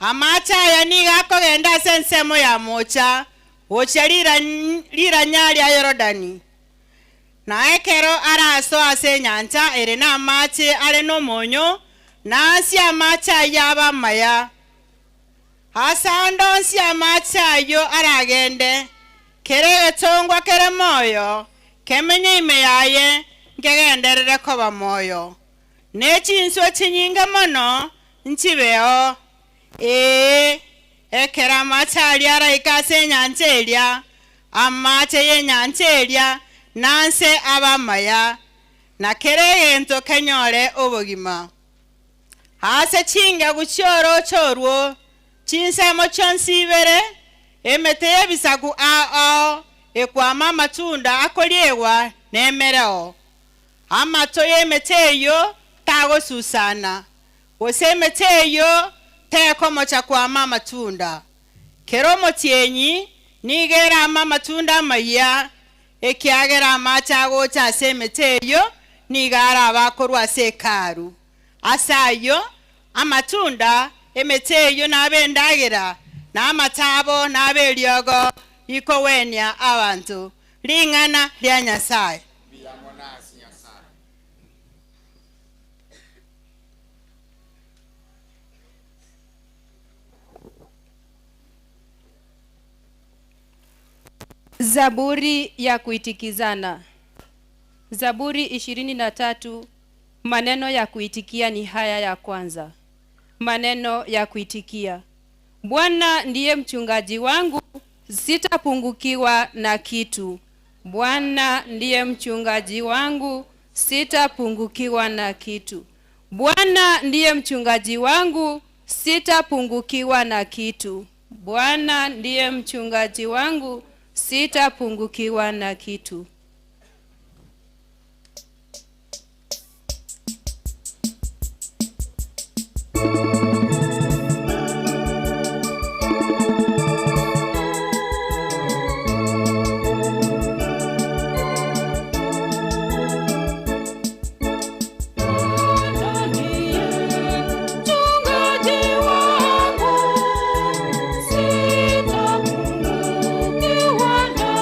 amache aya nigo akogenda ase ensemo ya mocha gochia riranya ria Yorodani. Na ekero araso ase enyancha ere na amache are nomonyo na ase amache ayio abe amaya. Ase ande onsi amache ayio aragende kere egetongwa kere moyo kemenye ime yaye nkegenderere koba moyo. Nechinswe chinyinge mono nchibeo. Ee, ekero amache aria araika ase enyancha eria Amache y'enyancha eria nanse abe amaya, na kera egento kenyore obogima. Ase chingegu chi'orooche orwo, chinsemo chionsi ibere, emete y'ebisaku ao ao ekwama amatunda akoriegwa nemereo. Amato y'emete eyio tagosusana, gose emete eyio tekomocha kwama amatunda. Kera omotienyi nigo erame amatunda amayia, ekiagera amache agocha ase emete eyio nigo arabe akorwa ase Hekalu. Ase ayio amatunda 'emete eyio nabe endagera, na amato abo nabe eriogo rikogwenia abanto. Ring'ana ria Nyasae. Zaburi ya kuitikizana. Zaburi 23, maneno ya kuitikia ni haya ya kwanza. Maneno ya kuitikia. Bwana ndiye mchungaji wangu, sitapungukiwa na kitu. Bwana ndiye mchungaji wangu, sitapungukiwa na kitu. Bwana ndiye mchungaji wangu, sitapungukiwa na kitu. Bwana ndiye mchungaji wangu, sitapungukiwa na kitu. Mchungaji wangu, sitapungukiwa na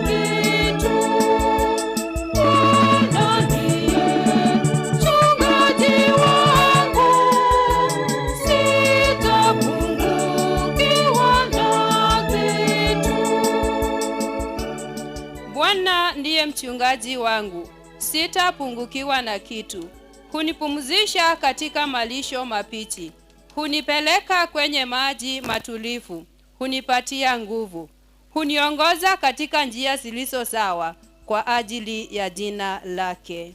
kitu. Bwana ndiye mchungaji wangu, sitapungukiwa na kitu. Bwana ndiye mchungaji wangu, sitapungukiwa na kitu. Hunipumzisha katika malisho mabichi, hunipeleka kwenye maji matulivu, hunipatia nguvu, huniongoza katika njia zilizo sawa kwa ajili ya jina lake.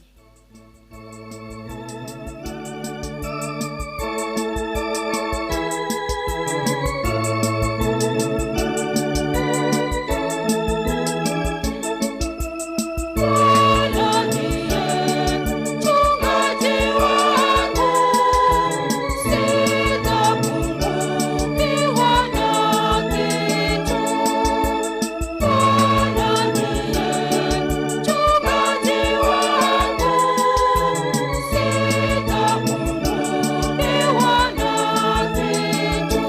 Bwana ndiye mchungaji wangu, sitapungukiwa na kitu. Bwana ndiye mchungaji wangu, sitapungukiwa na kitu.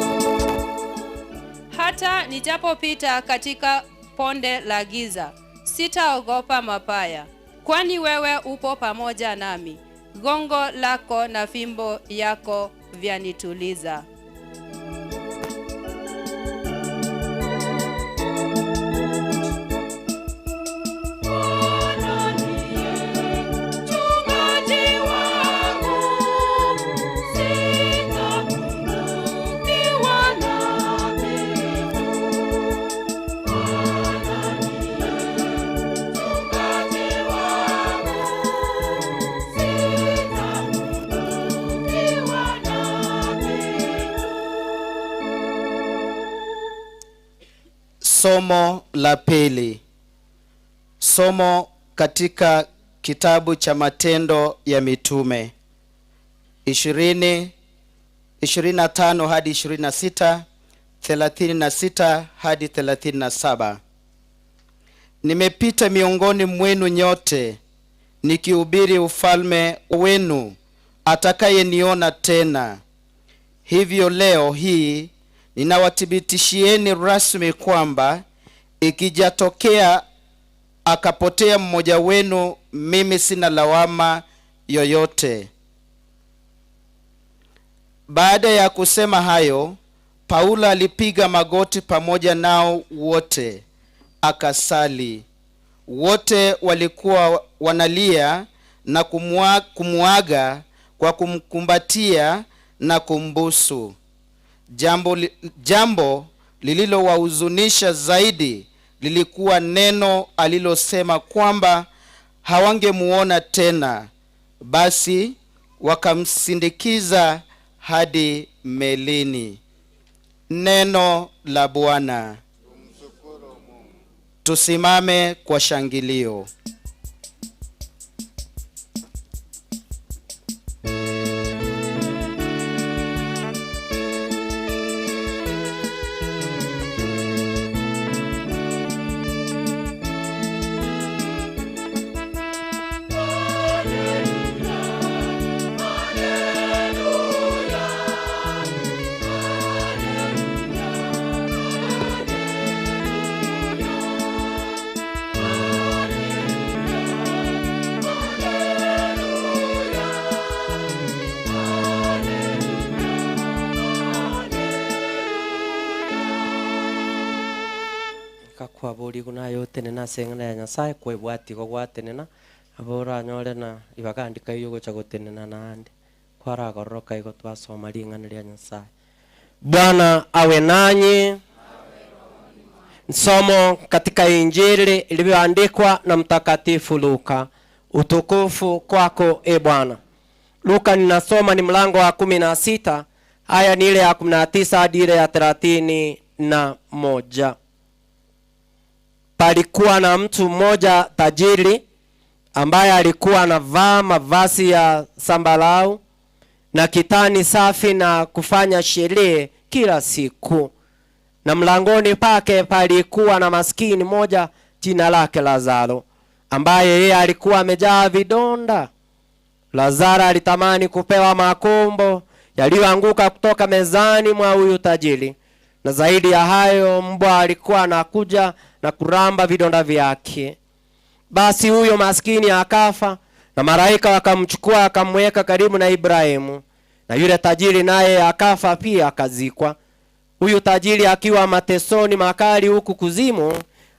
Hata nijapopita katika ponde la giza, sitaogopa mabaya, kwani wewe upo pamoja nami. Gongo lako na fimbo yako vyanituliza. Bwana ndiye mchungaji wangu, sitapungukiwa na kitu. Bwana ndiye mchungaji wangu, sitapungukiwa na kitu. Somo la pili. Somo katika kitabu cha Matendo ya Mitume 20 25 hadi 26, 36 hadi 37. Nimepita miongoni mwenu nyote nikihubiri ufalme wenu, atakayeniona tena. Hivyo leo hii ninawathibitishieni rasmi kwamba ikijatokea akapotea mmoja wenu, mimi sina lawama yoyote. Baada ya kusema hayo, Paulo alipiga magoti pamoja nao wote akasali. Wote walikuwa wanalia na kumuaga kwa kumkumbatia na kumbusu. Jambo, jambo lililowahuzunisha zaidi lilikuwa neno alilosema kwamba hawangemuona tena. Basi wakamsindikiza hadi melini. Neno la Bwana. Tusimame kwa shangilio. Kakwaborigu naye otenena ase eng'ana ya Nyasaye kwebwatia igo gwatenena, abo oranyore na ibagandika eywo ogocha gotenena naende, kwaragororoka igo twasoma ring'ana ria Nyasaye. Bwana awe nanyi. Somo katika Injili ilivyoandikwa na Mtakatifu Luka. Utukufu kwako e Bwana. Luka ninasoma ni mlango wa 16, aya ni ile ya 19 hadi ile ya 31. Palikuwa na mtu mmoja tajiri ambaye alikuwa anavaa mavazi ya sambarau na kitani safi na kufanya sherehe kila siku. Na mlangoni pake palikuwa na maskini mmoja jina lake Lazaro, ambaye yeye alikuwa amejaa vidonda. Lazaro alitamani kupewa makombo yaliyoanguka kutoka mezani mwa huyu tajiri, na zaidi ya hayo mbwa alikuwa anakuja na kuramba vidonda vyake. Basi huyo maskini akafa, na malaika wakamchukua akamweka karibu na Ibrahimu. Na yule tajiri naye akafa pia akazikwa. Huyu tajiri akiwa matesoni makali huku kuzimu,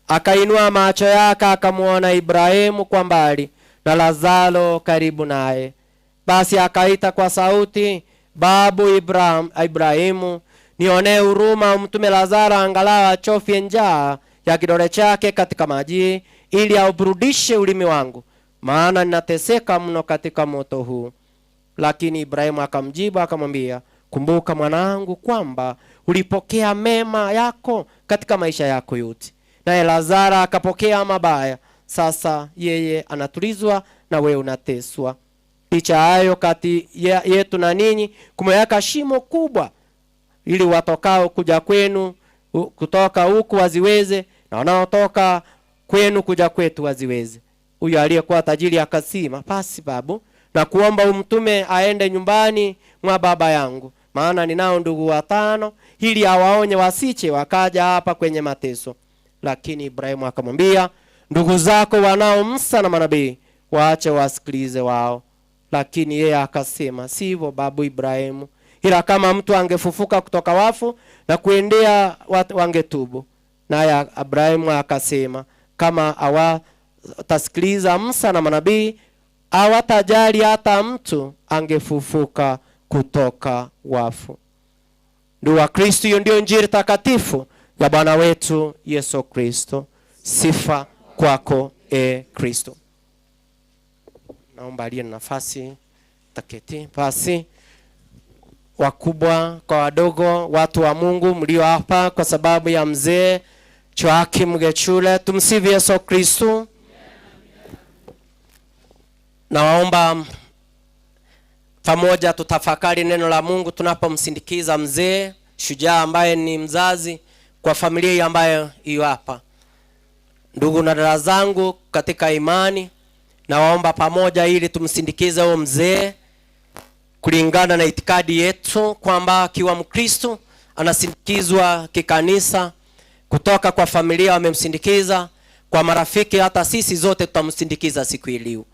akainua macho yake akamwona Ibrahimu kwa mbali na Lazaro karibu naye. Basi akaita kwa sauti, Babu Ibrahimu, nionee huruma, umtume Lazaro angalau achofye njaa ya kidole chake katika maji, ili auburudishe ulimi wangu, maana ninateseka mno katika moto huu. Lakini Ibrahimu akamjibu akamwambia, kumbuka mwanangu, kwamba ulipokea mema yako katika maisha yako yote, naye Lazaro akapokea mabaya. Sasa yeye anatulizwa na wewe unateswa. Licha hayo, kati yetu na ninyi kumeweka shimo kubwa, ili watokao kuja kwenu kutoka huku waziweze, na wanaotoka kwenu kuja kwetu waziweze. Huyo aliyekuwa tajiri akasema, basi babu, na kuomba umtume aende nyumbani mwa baba yangu, maana ninao ndugu watano, ili awaonye wasiche wakaja hapa kwenye mateso. Lakini Ibrahimu akamwambia, ndugu zako wanao Musa na manabii, waache wasikilize wao. Lakini yeye akasema, sivyo babu Ibrahimu, ila kama mtu angefufuka kutoka wafu na kuendea wangetubu. Naye Ibrahimu akasema, kama hawatasikiliza Musa na manabii, hawatajali hata mtu angefufuka kutoka wafu. Ndugu wa Kristo, hiyo ndio Injili takatifu ya Bwana wetu Yesu Kristo. Sifa kwako e Kristo. Naomba aliye na nafasi taketi. Basi wakubwa kwa wadogo, watu wa Mungu mlio hapa kwa sababu ya mzee Joakim Gechure, tumsifu Yesu Kristo. Nawaomba pamoja tutafakari neno la Mungu tunapomsindikiza mzee shujaa ambaye ni mzazi kwa familia hii ambayo yu hapa. Ndugu na dada zangu katika imani, nawaomba pamoja ili tumsindikize huyo mzee kulingana na itikadi yetu kwamba akiwa Mkristo anasindikizwa kikanisa, kutoka kwa familia wamemsindikiza, kwa marafiki, hata sisi zote tutamsindikiza siku iliyo.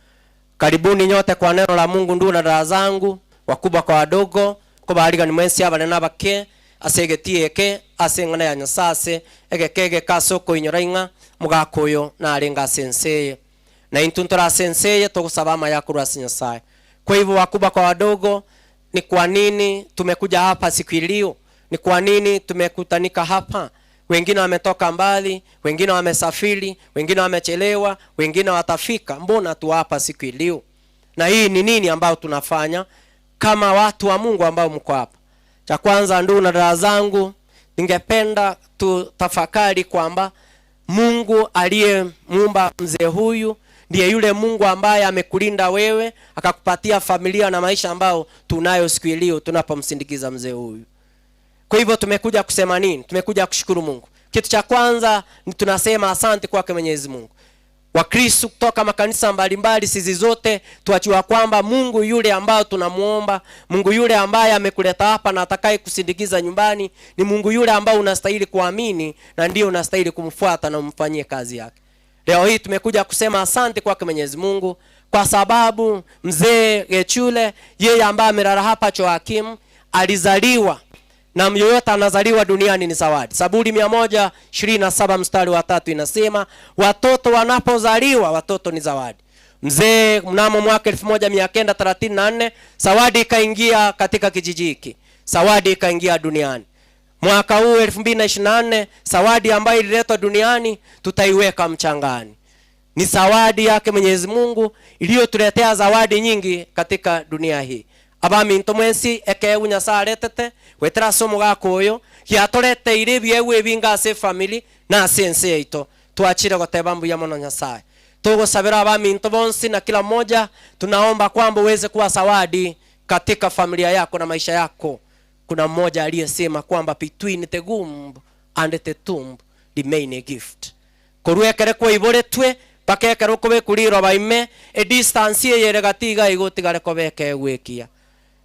Karibuni nyote kwa neno la Mungu, ndugu na dada zangu, wakubwa kwa wadogo, kubahalika ni mwensi abane nabake, asegetie eke, aseng'ana ya Nyasaye, egekege kasoko inyorainga, mugakoyo na arenga senseye. Na intuntora senseye togusaba amaya kurwa ase Nyasaye. Kwa hivyo wakubwa kwa wadogo, ni kwa nini tumekuja hapa siku iliyo? Ni kwa nini tumekutanika hapa? Wengine wametoka mbali, wengine wamesafiri, wengine wamechelewa, wengine watafika. Mbona tu hapa siku iliyo? Na hii ni nini ambayo tunafanya kama watu wa Mungu ambao mko hapa? Cha kwanza, ndugu na dada zangu, ningependa tutafakari kwamba Mungu aliyemuumba mzee huyu ndiye yule Mungu ambaye amekulinda wewe akakupatia familia na maisha ambayo tunayo siku iliyo tunapomsindikiza mzee huyu. Kwa hivyo tumekuja kusema nini? Tumekuja kushukuru Mungu. Kitu cha kwanza ni tunasema asante kwake Mwenyezi Mungu. Wakristo kutoka makanisa mbalimbali, sisi zote tuajua kwamba Mungu yule ambao tunamuomba, Mungu yule ambaye amekuleta hapa na atakaye kusindikiza nyumbani, ni Mungu yule ambao unastahili kuamini na ndiye unastahili kumfuata na umfanyie kazi yake. Leo hii tumekuja kusema asante kwake Mwenyezi Mungu kwa sababu mzee Gechure yeye ambaye amelala hapa Joakim alizaliwa na yoyote anazaliwa duniani ni zawadi. Zaburi 127 mstari wa 3 inasema watoto wanapozaliwa watoto ni zawadi. Mzee mnamo mwaka 1934 zawadi ikaingia katika kijiji hiki, zawadi ikaingia duniani. Mwaka huu 2024 zawadi ambayo ililetwa duniani tutaiweka mchangani. Ni zawadi yake Mwenyezi Mungu iliyotuletea zawadi nyingi katika dunia hii. Abaminto mwensi ekeu Nyasaye aretete gwetera ase omogaka oyo giatoreteire ebiegwa ebinga ase efamily na ase ense yaito. Twachire goteba mbuya mono Nyasaye. Togosabera abaminto bonsi na kila mmoja tunaomba kwamba uweze kuwa zawadi katika familia yako na maisha yako. Kuna mmoja aliyesema kwamba between the womb and the tomb remain a gift. Korwekere kwaiboretwe mpaka ekero okobekurira baime edistance eyere gati iga igotigare kobeka egwekia.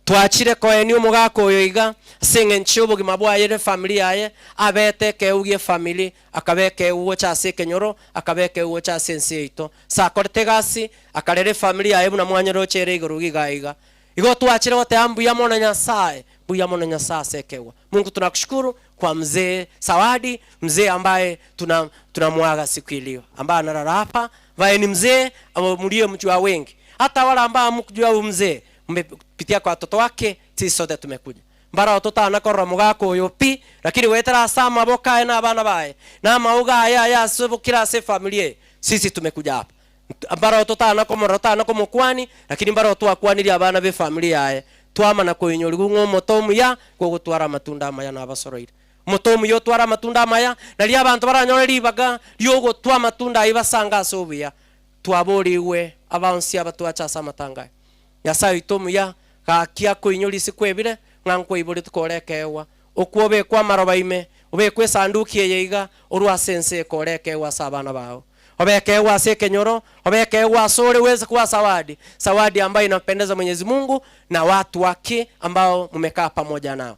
Twachire koenia omogaka oyo iga ase eng'encho obogima bwaye family yaye abete ekeugia efamily akabeka egocha ase ekenyoro akabeka egocha ase ense yaito. Sakorete egasi akarera efamily yaye buna mwanyora ochere igoro iga iga. Igo twachire goteba mbuya mono Nyasaye, mbuya mono Nyasaye ase ekewa. Mungu tunakushukuru kwa mzee Sawadi, mzee ambaye tunamwaga siku iliyo, ambaye analala hapa, ambaye ni mzee mlie mjua wengi. Hata wale ambao hamkujua huyu mzee, mmepitia kwa watoto wake, sisi sote tumekuja. Mbara watoto anakorora mugako uyu pi, lakini wetera sama bokae na abana bae. Na mauga aya ya kila ase familia, sisi tumekuja hapa. Mbara watoto anakomora anakomokwani, lakini mbara watoto akwaniria abana be familia yae. Twama na kuinyori ng'o motomu ya gugutwara matunda maya na abasoroire. Motomu yo twara matunda maya na ria abantu baranyore ribaga ryogotwa matunda ibasanga ase obuya. Twaboriwe abansi abatwacha ase amatanga. Nyasaye oito omuya gakia koinyori ase kwebire ng'a nkoibore tukorekewa. Okwo obekwa amaroba ime obekwa esanduki eye iga orwa ase ense ekorekewa ase abana bao. Obekewa ase ekenyoro, obekewa ase ore uweze kuwa zawadi. Zawadi ambayo inampendeza Mwenyezi Mungu na watu wake ambao mmekaa pamoja nao.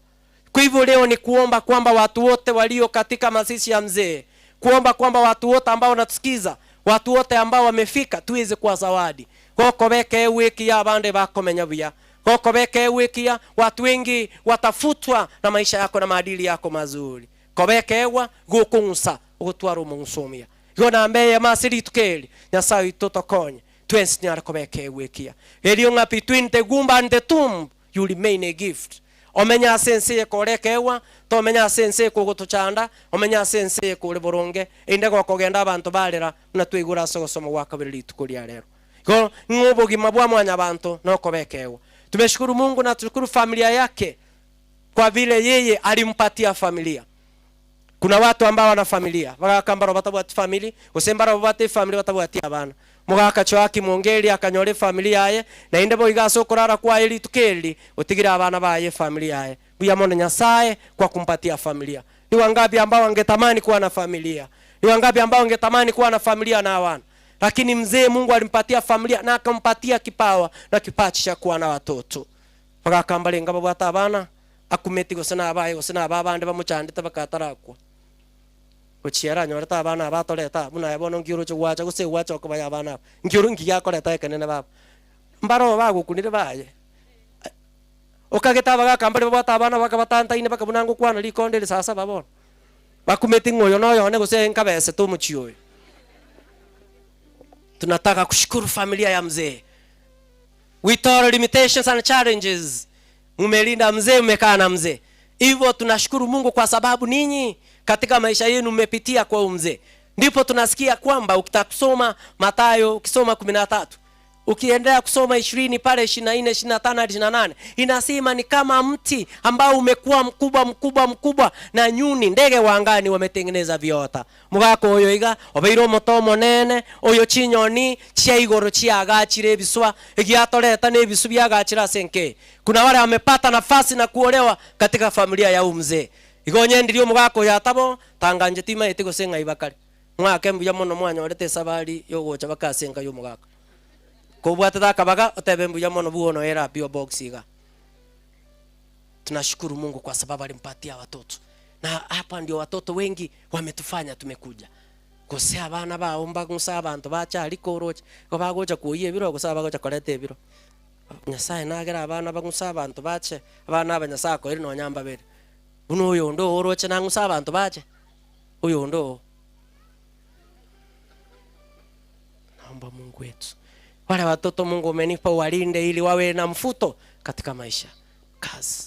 Kwa hivyo leo ni kuomba kwamba watu wote walio katika mazishi ya mzee, kuomba kwamba watu wote ambao wanatusikiza, watu wote ambao wamefika tuweze kuwa zawadi. Goko beke wiki ya bande bakomenya buya. Goko beke wiki ya watu wengi watafutwa na maisha yako na maadili yako mazuri. Kobekewa gukungusa ugutwara omong'usomia. Igo nambeye masiri tukeli Nyasaye oito tokonye twensi nyare kobeka egwekia. Erio ng'a between the womb and the tomb you remain a gift. Omenya ase ense ekorekewa, tomenya ase ense ekogotochanda, omenya ase ense ekore boronge, ende gokogenda abanto barera buna twaigure ase ogosoma gwa kabere rituko ria rero. Igo ng'a obogima bwa mwanyabanto nokobekewa. Tumeshukuru Mungu na tushukuru familia yake kwa vile yeye alimpatia familia. Kuna watu ambao wana familia, bagakambara batabwati family, gose mbara babwate family batabwati abana. Mogaka Joakim Ongeri akanyore familia yaye, na inde boiga ase okorara kwaye rituko eri, otigire abana baye familia yaye. Mbuya mono Nyasaye kwa kumpatia familia. Ni wangapi ambao wangetamani kuwa na familia? Ni wangapi ambao wangetamani kuwa na familia na wana? Lakini mzee Mungu alimpatia familia na akampatia kipawa na kipaji cha kuwa na watoto. Bagakamba renga babwate abana, akumeti gose na abaye gose na ababande bamuchandete bakatarakwa. Gochiera nyorete abana abatoreta, buna bono nkioroche gwacha gose gwacha okobaya abana aba. Nkioro nkigakoreta ekenene baba. Mbaro bagokunire baye. Okageta abagaka mbare babwate abana bakabatantaine bakabuna ngokwana rikonde risasa babona. Bakumeti ng'oyo noyone gose nkabese tomochi oyo. Tunataka kushukuru familia ya mzee. With all limitations and challenges, mumelinda mzee, mmekaa na mzee. Hivyo tunashukuru Mungu kwa sababu ninyi katika maisha yenu mmepitia kwa huyu mzee. Ndipo tunasikia kwamba ukitaka kusoma Mathayo, ukisoma 13, ukiendelea kusoma 20 pale 24, 25 hadi 28, inasema ni kama mti ambao umekuwa mkubwa mkubwa mkubwa, na nyuni ndege wa angani wametengeneza viota. Mugaka oyo iga obeire omoto omonene oyo chinyoni chia igoro chiagachire ebiswa, egiatoreta na ebisu biagachire ase enka. Kuna wale wamepata nafasi na kuolewa katika familia ya huyu mzee. Igo onyendirie omogaka oyo atabo, tanga inche timaeti gose ng'ai bakare. Mwake mbuya mono mwanyorete esabari yogocha baka ase enka y'omogaka. Kobwatete akabaga otebe mbuya mono bwono era P.O. Box iga. Tunashukuru Mungu kwa sababu alimpatia watoto. Na hapa ndio watoto wengi wametufanya tumekuja. Gose abana bao mbang'use abanto bache aria koroche, igo bagocha kwoyia ebiro gose abagocha koreta ebiro. Nyasaye nagere abana bang'use abanto bache, abana aba Nyasaye akoeire nonya mbabere. Buna oyonde oo oroche nang'use abanto bache, oyonde oo. Naomba Mungu wetu, wale watoto Mungu umenipa uwalinde ili wawe na mfuto katika maisha. Kazi.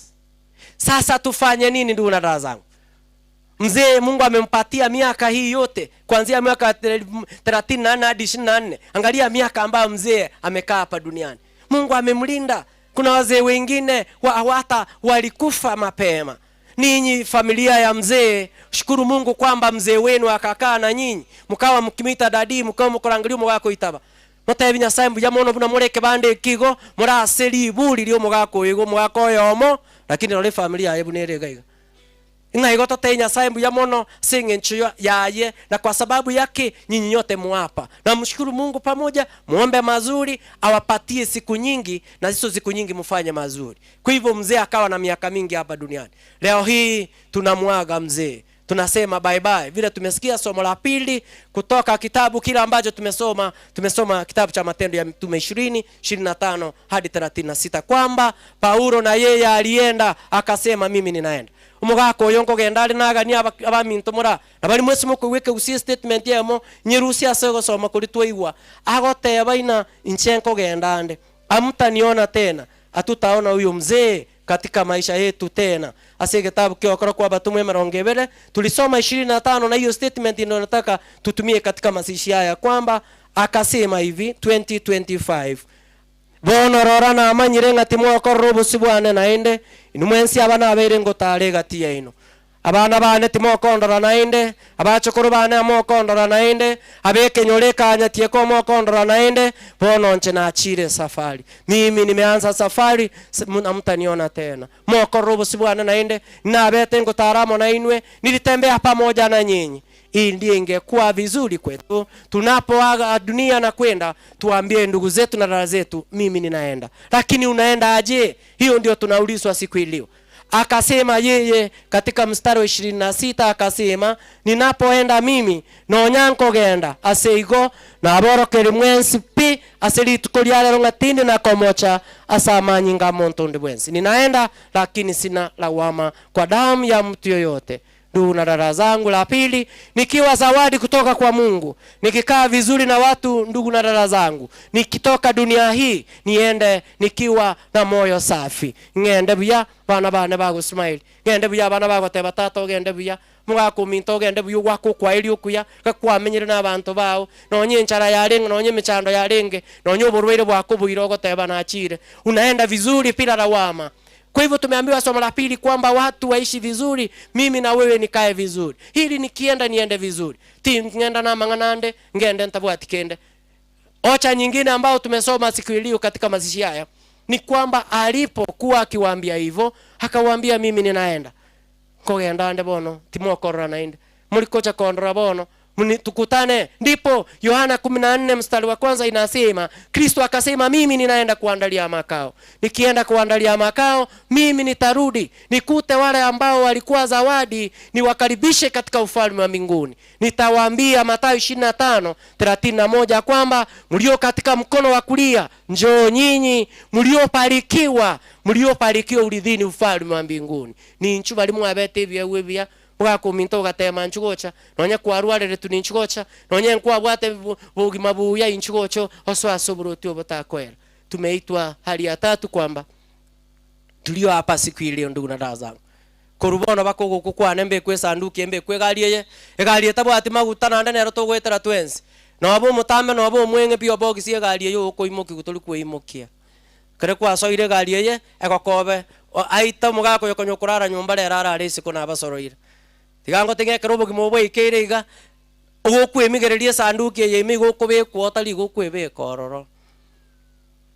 Sasa tufanye nini ndugu na dada zangu? Mzee Mungu amempatia miaka hii yote kuanzia miaka 34 hadi 24. Angalia miaka ambayo mzee amekaa hapa duniani. Mungu amemlinda. Kuna wazee wengine hata walikufa mapema. Ninyi familia ya mzee, shukuru Mungu kwamba mzee wenu akakaa na nyinyi, mkawa mkimwita dadi, mkawa mkorangiria mugako itaba. Motebi Nyasaye mbuya mono buna moreke bande ekigo, morase riburi rio omogaka oyo igo omogaka oyomo, lakini rora efamiri yaye buna ere iga iga. Ng'a igo totebie Nyasaye mbuya mono ase eng'encho yaye, na kwa sababu yake nyinyi nyote mwapa. Na mshukuru Mungu pamoja, muombe mazuri, awapatie siku nyingi, na hizo siku nyingi mfanye mazuri. Kwa hivyo mzee akawa na miaka mingi hapa duniani. Leo hii tunamwaga mzee, tunasema bye bye. Vile tumesikia somo la pili kutoka kitabu kile ambacho tumesoma, tumesoma kitabu cha Matendo ya Mitume 20, 25 hadi 36, kwamba Paulo na yeye alienda akasema mimi ninaenda. Omogaka oyo nkogenda are naganie abaminto mora, na bari mwensi mokoigwa ekegusii estatement eyemo, nyerusie ase ogosoma koria twaigwa, agoteba ina inche nkogenda ande, amtaniona tena, hatutaona huyo mzee katika maisha yetu tena. Ase egetabu kia okora kwa abatomwa emerongo ebere, tulisoma 25, na hiyo statement ndio nataka tutumie katika mazishi haya, kwamba akasema hivi 2025, Bono rora namanyire ng'a timokorora obosio bwane naende, inwe mwensi aba nabeire ngotaara egati yaino. Abana baane timokondora naende, abachokoro baane amokondora naende, ab'ekenyoro ekanyatie komokondora naende, bono inche nachiire esafari. Mimi nimeanza safari, hamtaniona tena. Mokorora obosio bwane naende, nabete ngotaara amo nainwe, nilitembea pamoja na nyinyi. Hii ndiyo ingekuwa vizuri kwetu tunapoaga dunia na kwenda, tuambie ndugu zetu na dada zetu, mimi ninaenda. Lakini unaenda aje? Hiyo ndio tunaulizwa siku iliyo. Akasema yeye katika mstari wa 26 akasema, ninapoenda mimi nonya nkogenda ase igo naborokeri mwensi pi ase rituko ria rero ng'a tindi nakomocha ase amanyinga a monto onde bwensi. Ninaenda lakini sina lawama kwa damu ya mtu yoyote. Ndugu na dada zangu, la pili, nikiwa zawadi kutoka kwa Mungu, nikikaa vizuri na watu, ndugu na dada zangu, nikitoka dunia hii niende nikiwa na moyo safi. Ng'ende buya bana bane bagosmile, ng'ende buya abana bagoteba tata ogende buya, mogakominta ogende buya ogwake okwaeria okuya, gakwamenyire na abanto bao, nonye enchara yarenge, nonye emechando yarenge, nonye oborwaire bwakoboire ogoteba nachire. Unaenda vizuri bila lawama. Kwa hivyo tumeambiwa somo la pili kwamba watu waishi vizuri, mimi na wewe nikae vizuri. Hili nikienda niende vizuri. Ti ngenda na mang'ana ande, ngende ntabwati kende. Ocha nyingine ambao tumesoma siku iliyo katika mazishi haya ni kwamba alipokuwa akiwaambia hivyo, akawaambia mimi ninaenda. Kogenda ande bono, timokorora naende. Mulikocha kondora bono, muni tukutane. Ndipo Yohana 14 mstari wa kwanza inasema, Kristo akasema mimi ninaenda kuandalia makao. Nikienda kuandalia makao, mimi nitarudi nikute wale ambao walikuwa zawadi, niwakaribishe katika ufalme wa mbinguni. Nitawaambia Mathayo 25:31 kwamba mlio katika mkono wa kulia njoo nyinyi mlioparikiwa, mlioparikiwa urithini ufalme wa mbinguni. Ni nchu bali mwabete ebia ebia bwakominto ogatema nchugocha, nonye kwarwarire tu ninchugocha, nonye nkwabwate bogima buya inchugocho, oso ase oboroti obotakoera. Tumeitwa hali ya tatu kwamba tulio hapa siku ile, ndugu na dada zangu, Korwa bono bakogokwa kwane mbekwe esanduki eye, mbekwe egari eye, egari etabwati maguta naende nero togoetera twensi. Noba omotambe noba omweng'e pi obogisi egari eye okoimokiwa tori kweimokia. Ekero kwasoire egari eye, egokobe aite omogaka oyo konya okorara nyomba rero arare isiko nabasoroire. Tiga ngotige ekero obogima obo bwaikeire iga, ogokwemigereria esanduki eye ime igo okobekwa otari igo okwebeka ororo.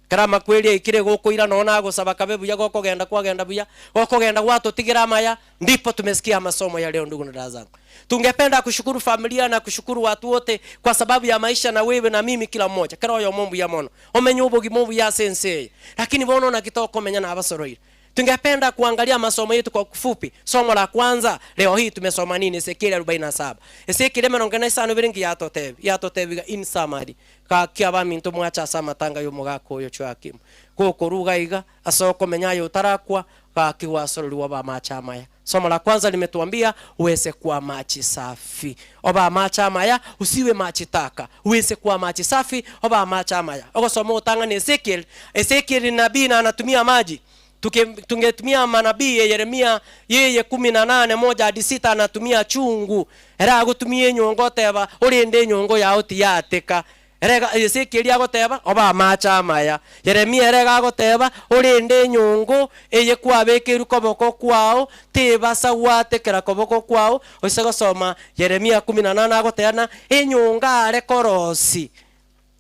Ekero amakweri aikire igo okoira nonya nagosaba kabe buya gokogenda kwagenda buya, gokogenda gwatotigera amaya, ndipo tumesikia amasomo ya leo ndugu na dada zangu. Tungependa kushukuru familia na kushukuru watu wote kwa sababu ya maisha na wewe na mimi kila mmoja, kera oyomo mbuya mono, omenye obogima obuya ase ense eye. Lakini bono naki tokomenya nabasoroire. Tungependa kuangalia masomo yetu kwa kifupi. Somo la kwanza leo hii tumesoma nini? Ezekieli 47. Ezekieli emerongo ene na isano ibere nki yatotebi? Yatotebi iga in summary. Gaki abaminto mwache ase amatanga y'omogaka oyo Joakimu. Gokoruga iga ase okomenya aye otarakwa, gaki gwasororigwe obe amache amaya. Somo la kwanza limetuambia uweze kuwa maji safi. Obe amache amaya, usiwe maji taka. Uweze kuwa maji safi, obe amache amaya. Ogosoma ogotang'ana Ezekiel, Ezekiel ni nabii na anatumia maji. Tuke, tungetumia manabii ye Yeremia yeye kumi na nane moja hadi sita anatumia chungu. Ere agotumia enyongo oteba orende enyongo yao tiyateka. Ere iga Ezekieli agoteba, Obe amache amaya. Yeremia ere iga agoteba, Orende enyongo eye kwabekeirwe koboko kwao, tebasa gwatekera koboko kwao. Oise gosoma Yeremia kumi na nane agoteba ng'a enyongo are korosi.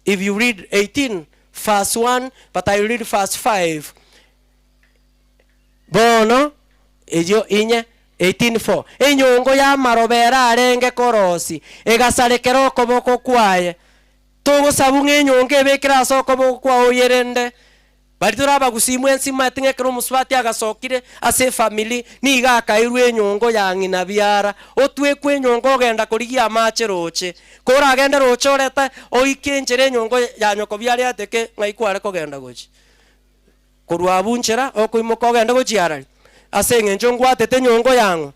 If you read 18 verse 1, but I read verse 5. Bono eyio inye 18:4 Enyongo y'amaroba erarenge korosi, egasarekera okoboko kwaye. Togosabu ng'a enyongo ebekire ase okoboko kwao oyerende. Baria tore abagusii mwensi mmaete ng'a ekero omosubati agasokire ase efamiri, nigo akairwe enyongo ya ng'ina biara, otwekwe enyongo ogenda korigia amache roche. Koragende roche orete oike enchera enyongo ya nyoko biara yateke ng'ai kware kogenda gochia. Korwa abwo nchera okoimoka ogende gochia arari, ase engencho ngwatete enyongo yang'o.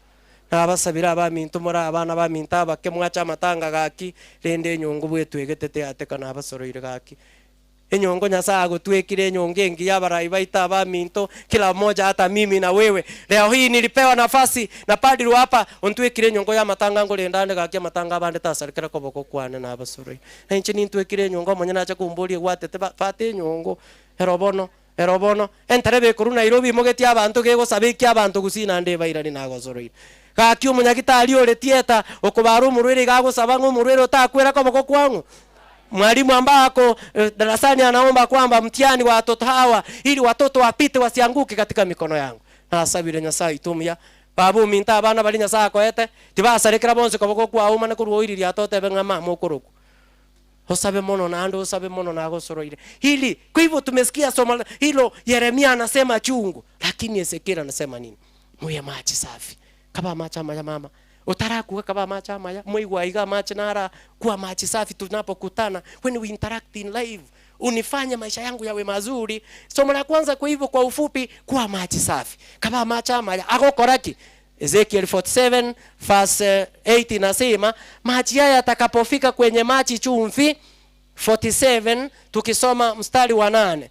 Nabasabire abaminto more abana baminto abake mwache amatanga gaki, rende enyongo bwetwegete teyateka nabasoroire gaki. Enyongo Nyasae agotwekire enyongo engiya abarai baito abaminto kila mmoja hata mimi na wewe. Leo hii nilipewa nafasi na padri wa hapa ontwekire enyongo y'amatanga ngorenda ande gaki amatanga abande tasarekera koboko kwane nabasoroire. Na inche nintwekire enyongo omonyene ache komboria egwatete bata enyongo. Ero bono, ero bono, enterebe ekorwa Nairobi imogetie abanto gegosaba ekia abanto gusii naende ebairani nagosoroire. Gaki omonyagitari ore tieta okobara omorwaire iga agosaba ng'a omorwaire otakwera koboko kwang'o. Mwalimu ambaye ako darasani anaomba kwamba mtihani wa watoto hawa ili watoto wapite wasianguke katika mikono yangu. Nasabire Nyasaye oito omuya, Baba ominto abana baria Nyasaye akoete, tibasarekera bonsi koboko kwao omane korwa oiriria ate otebe ng'a mama okorokwa. Osabe mono naende osabe mono nagosoroire. Hili, kwa hivyo tumesikia somo hilo Yeremia anasema chungu, lakini Ezekiel anasema nini? Muye maji safi. Kaba amache amaya mama. Otarakuga kaba amache amaya, moigwe aiga amache nara kuwa maji safi tunapokutana when we interact in life. Unifanye maisha yangu yawe mazuri. Somo la kwanza kwa hivyo kwa ufupi kuwa maji safi. Kaba amache amaya agokora ki? Ezekiel 47 verse 8 inasema maji haya yatakapofika kwenye maji chumvi 47 tukisoma mstari wa nane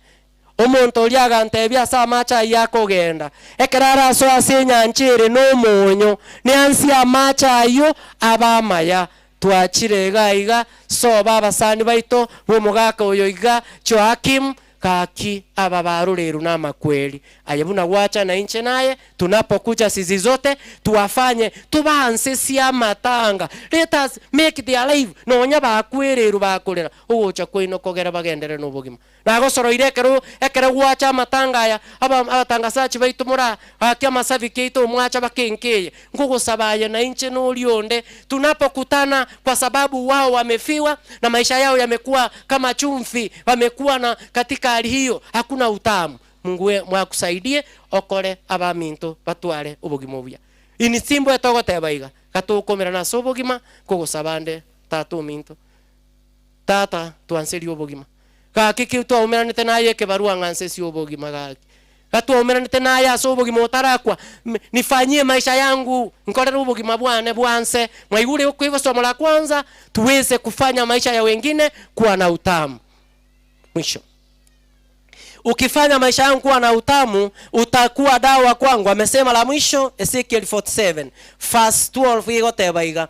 omonto oria agantebia ase amache ayio akogenda ekero arasoe ase enyancha ere nomonyo niansie amache ayio abe amaya twachire iga iga soba abasani baito b'omogaka oyo iga Joakim Gaki aba baroreirwe namakweri, aye buna gwacha na inche naye, tunapokuja sisi zote, tuwafanye tobansesie amatanga, let us make their life, nonya bakwereirwe bakorera, ogocha kwaino kogere bagenderere nobogima. Nagosoroire ekero ekero gwacha amatanga aya, aba abatangasachi baito mora gaki amasabiki aito mwacha baka enka eye, nkogosaba aye na inche noria onde, tunapokutana kwa sababu wao wamefiwa na maisha yao yamekuwa kama chumvi, wamekuwa na katika hali hiyo hakuna utamu. Mungu we mwakusaidie okore abaminto batware obogima obuya. In simple togoteba iga, gatokomerana ase obogima, nkogosaba nde tata ominto, tata twanserie obogima. Gaki ki twaumeranete naye ekebarua ng'a nsesie obogima gaki. Gatwaumeranete naye ase obogima otarakwa, nifanyie maisha yangu, nkorere obogima bwane bwanse. Mwaigure okoigwa somo la kwanza, tuweze kufanya maisha ya wengine kuwa na utamu. Mwisho. Ukifanya maisha yangu kuwa na utamu, utakuwa dawa kwangu. Amesema la mwisho Ezekiel 47 verse 12 igoteba iga,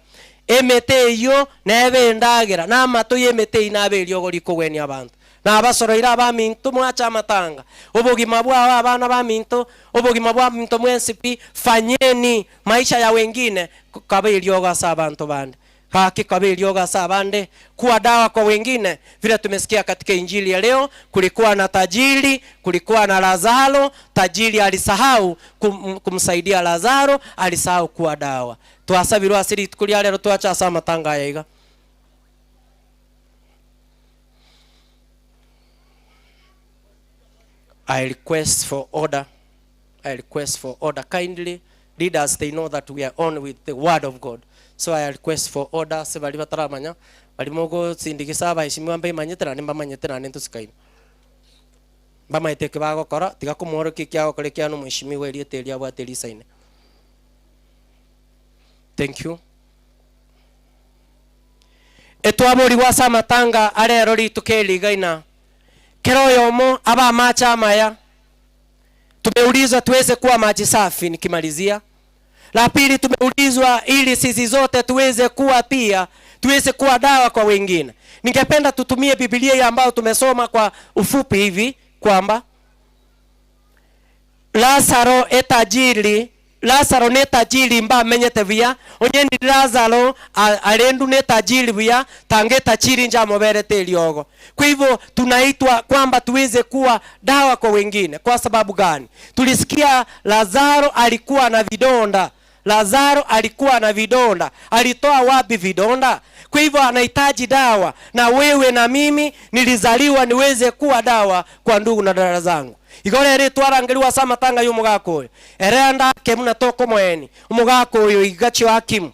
Emete eyio nebe endagera, na amato y'emete eyio nabe eriogo rikogwenia abanto. Nabasoroire abaminto mwache amatanga, obogima bwao abana baminto, obogima bwaminto mwensi pi, fanyeni maisha ya wengine kabe eriogo ase abanto bande. Gaki kabe eriogo ase abande, kuwa dawa kwa wengine, vile tumesikia katika injili ya leo, kulikuwa na tajiri, kulikuwa na Lazaro. Tajiri alisahau kumsaidia Lazaro, alisahau kuwa dawa. Twasabirwe ase rituko ria rero twache ase amatanga aya iga. I request for order. I request for order. Kindly, leaders, they know that we are on with the word of God. So I request for order ase baria bataramanya, baria mogosindikisa abaeshimiwa mbaimanyete naende mbamanyete naende ntosikaine. Mbamaete eki bagokora, tiga komworokia eki agokora ekiagera nomoeshimiwa erieta erio abwate risaine. Thank you. Etwaborigwe ase amatanga arero rituko eri iga ina, kera oyomo abe amache amaya, Tumeulizwa tuweze kuwa maji safi, nikimalizia. La pili, tumeulizwa ili sisi zote tuweze kuwa pia tuweze kuwa dawa kwa wengine. Ningependa tutumie Biblia hii ambayo tumesoma kwa ufupi hivi kwamba Lazaro etajiri Lazaro ne tajiri mbamenyete buya onye ndi Lazaro arendu ne tajiri buya tanga etachiri njamoberete eriogo. Kwa hivyo tunaitwa kwamba tuweze kuwa dawa kwa wengine. Kwa sababu gani? Tulisikia Lazaro alikuwa na vidonda. Lazaro alikuwa na vidonda. Alitoa wapi vidonda? Kwa hivyo anahitaji dawa, na wewe na mimi nilizaliwa niweze kuwa dawa kwa ndugu na dada zangu. Igo rero etwarangeriwe ase amatanga y'omogaka oyo, ere ande ake buna tokomoeni omogaka oyo iga Joakimu,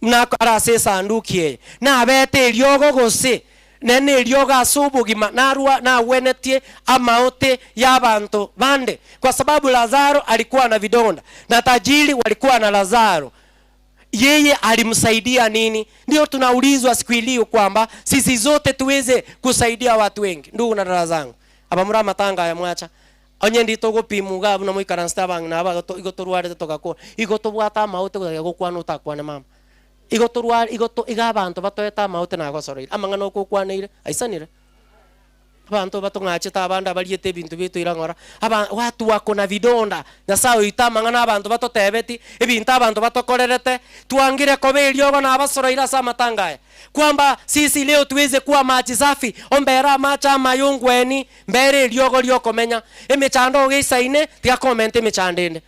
buna are ase esanduki eye, nabete eriogo gose nere neriogo ase obogima narwa nagwenetie amaote y'abanto bande, kwa sababu Lazaro alikuwa na vidonda, na tajiri walikuwa na Lazaro. Yeye alimsaidia nini? Ndio tunaulizwa siku iliyo kwamba sisi zote tuweze kusaidia watu wengi. Ndugu na dada zangu, abamura amatanga aya mwacha onye ndi togopimwa iga buna moikaransete abang'ina aba igo igo torwarete togakora igo tobwate amaote gotakia gokwana otakwane mama igo torware igo to iga abanto batoete amaote nagosoroire amang'ana okokwaneire aisanire. Abanto batong'achete abande abariete ebinto biaito ira ng'ora, aba watu wako na vidonda, Nyasae oito amang'ana abanto batotebeti, ebinto abanto batokorerete, twangire koba eriogo na abasoroire ase amatanga aya, kwamba sisi leo tuweze kuwa maji safi, ombere amache amaya ongweni, mbere eriogo riokomenya, emechando ogeisaine, tiga komenta emechando ende.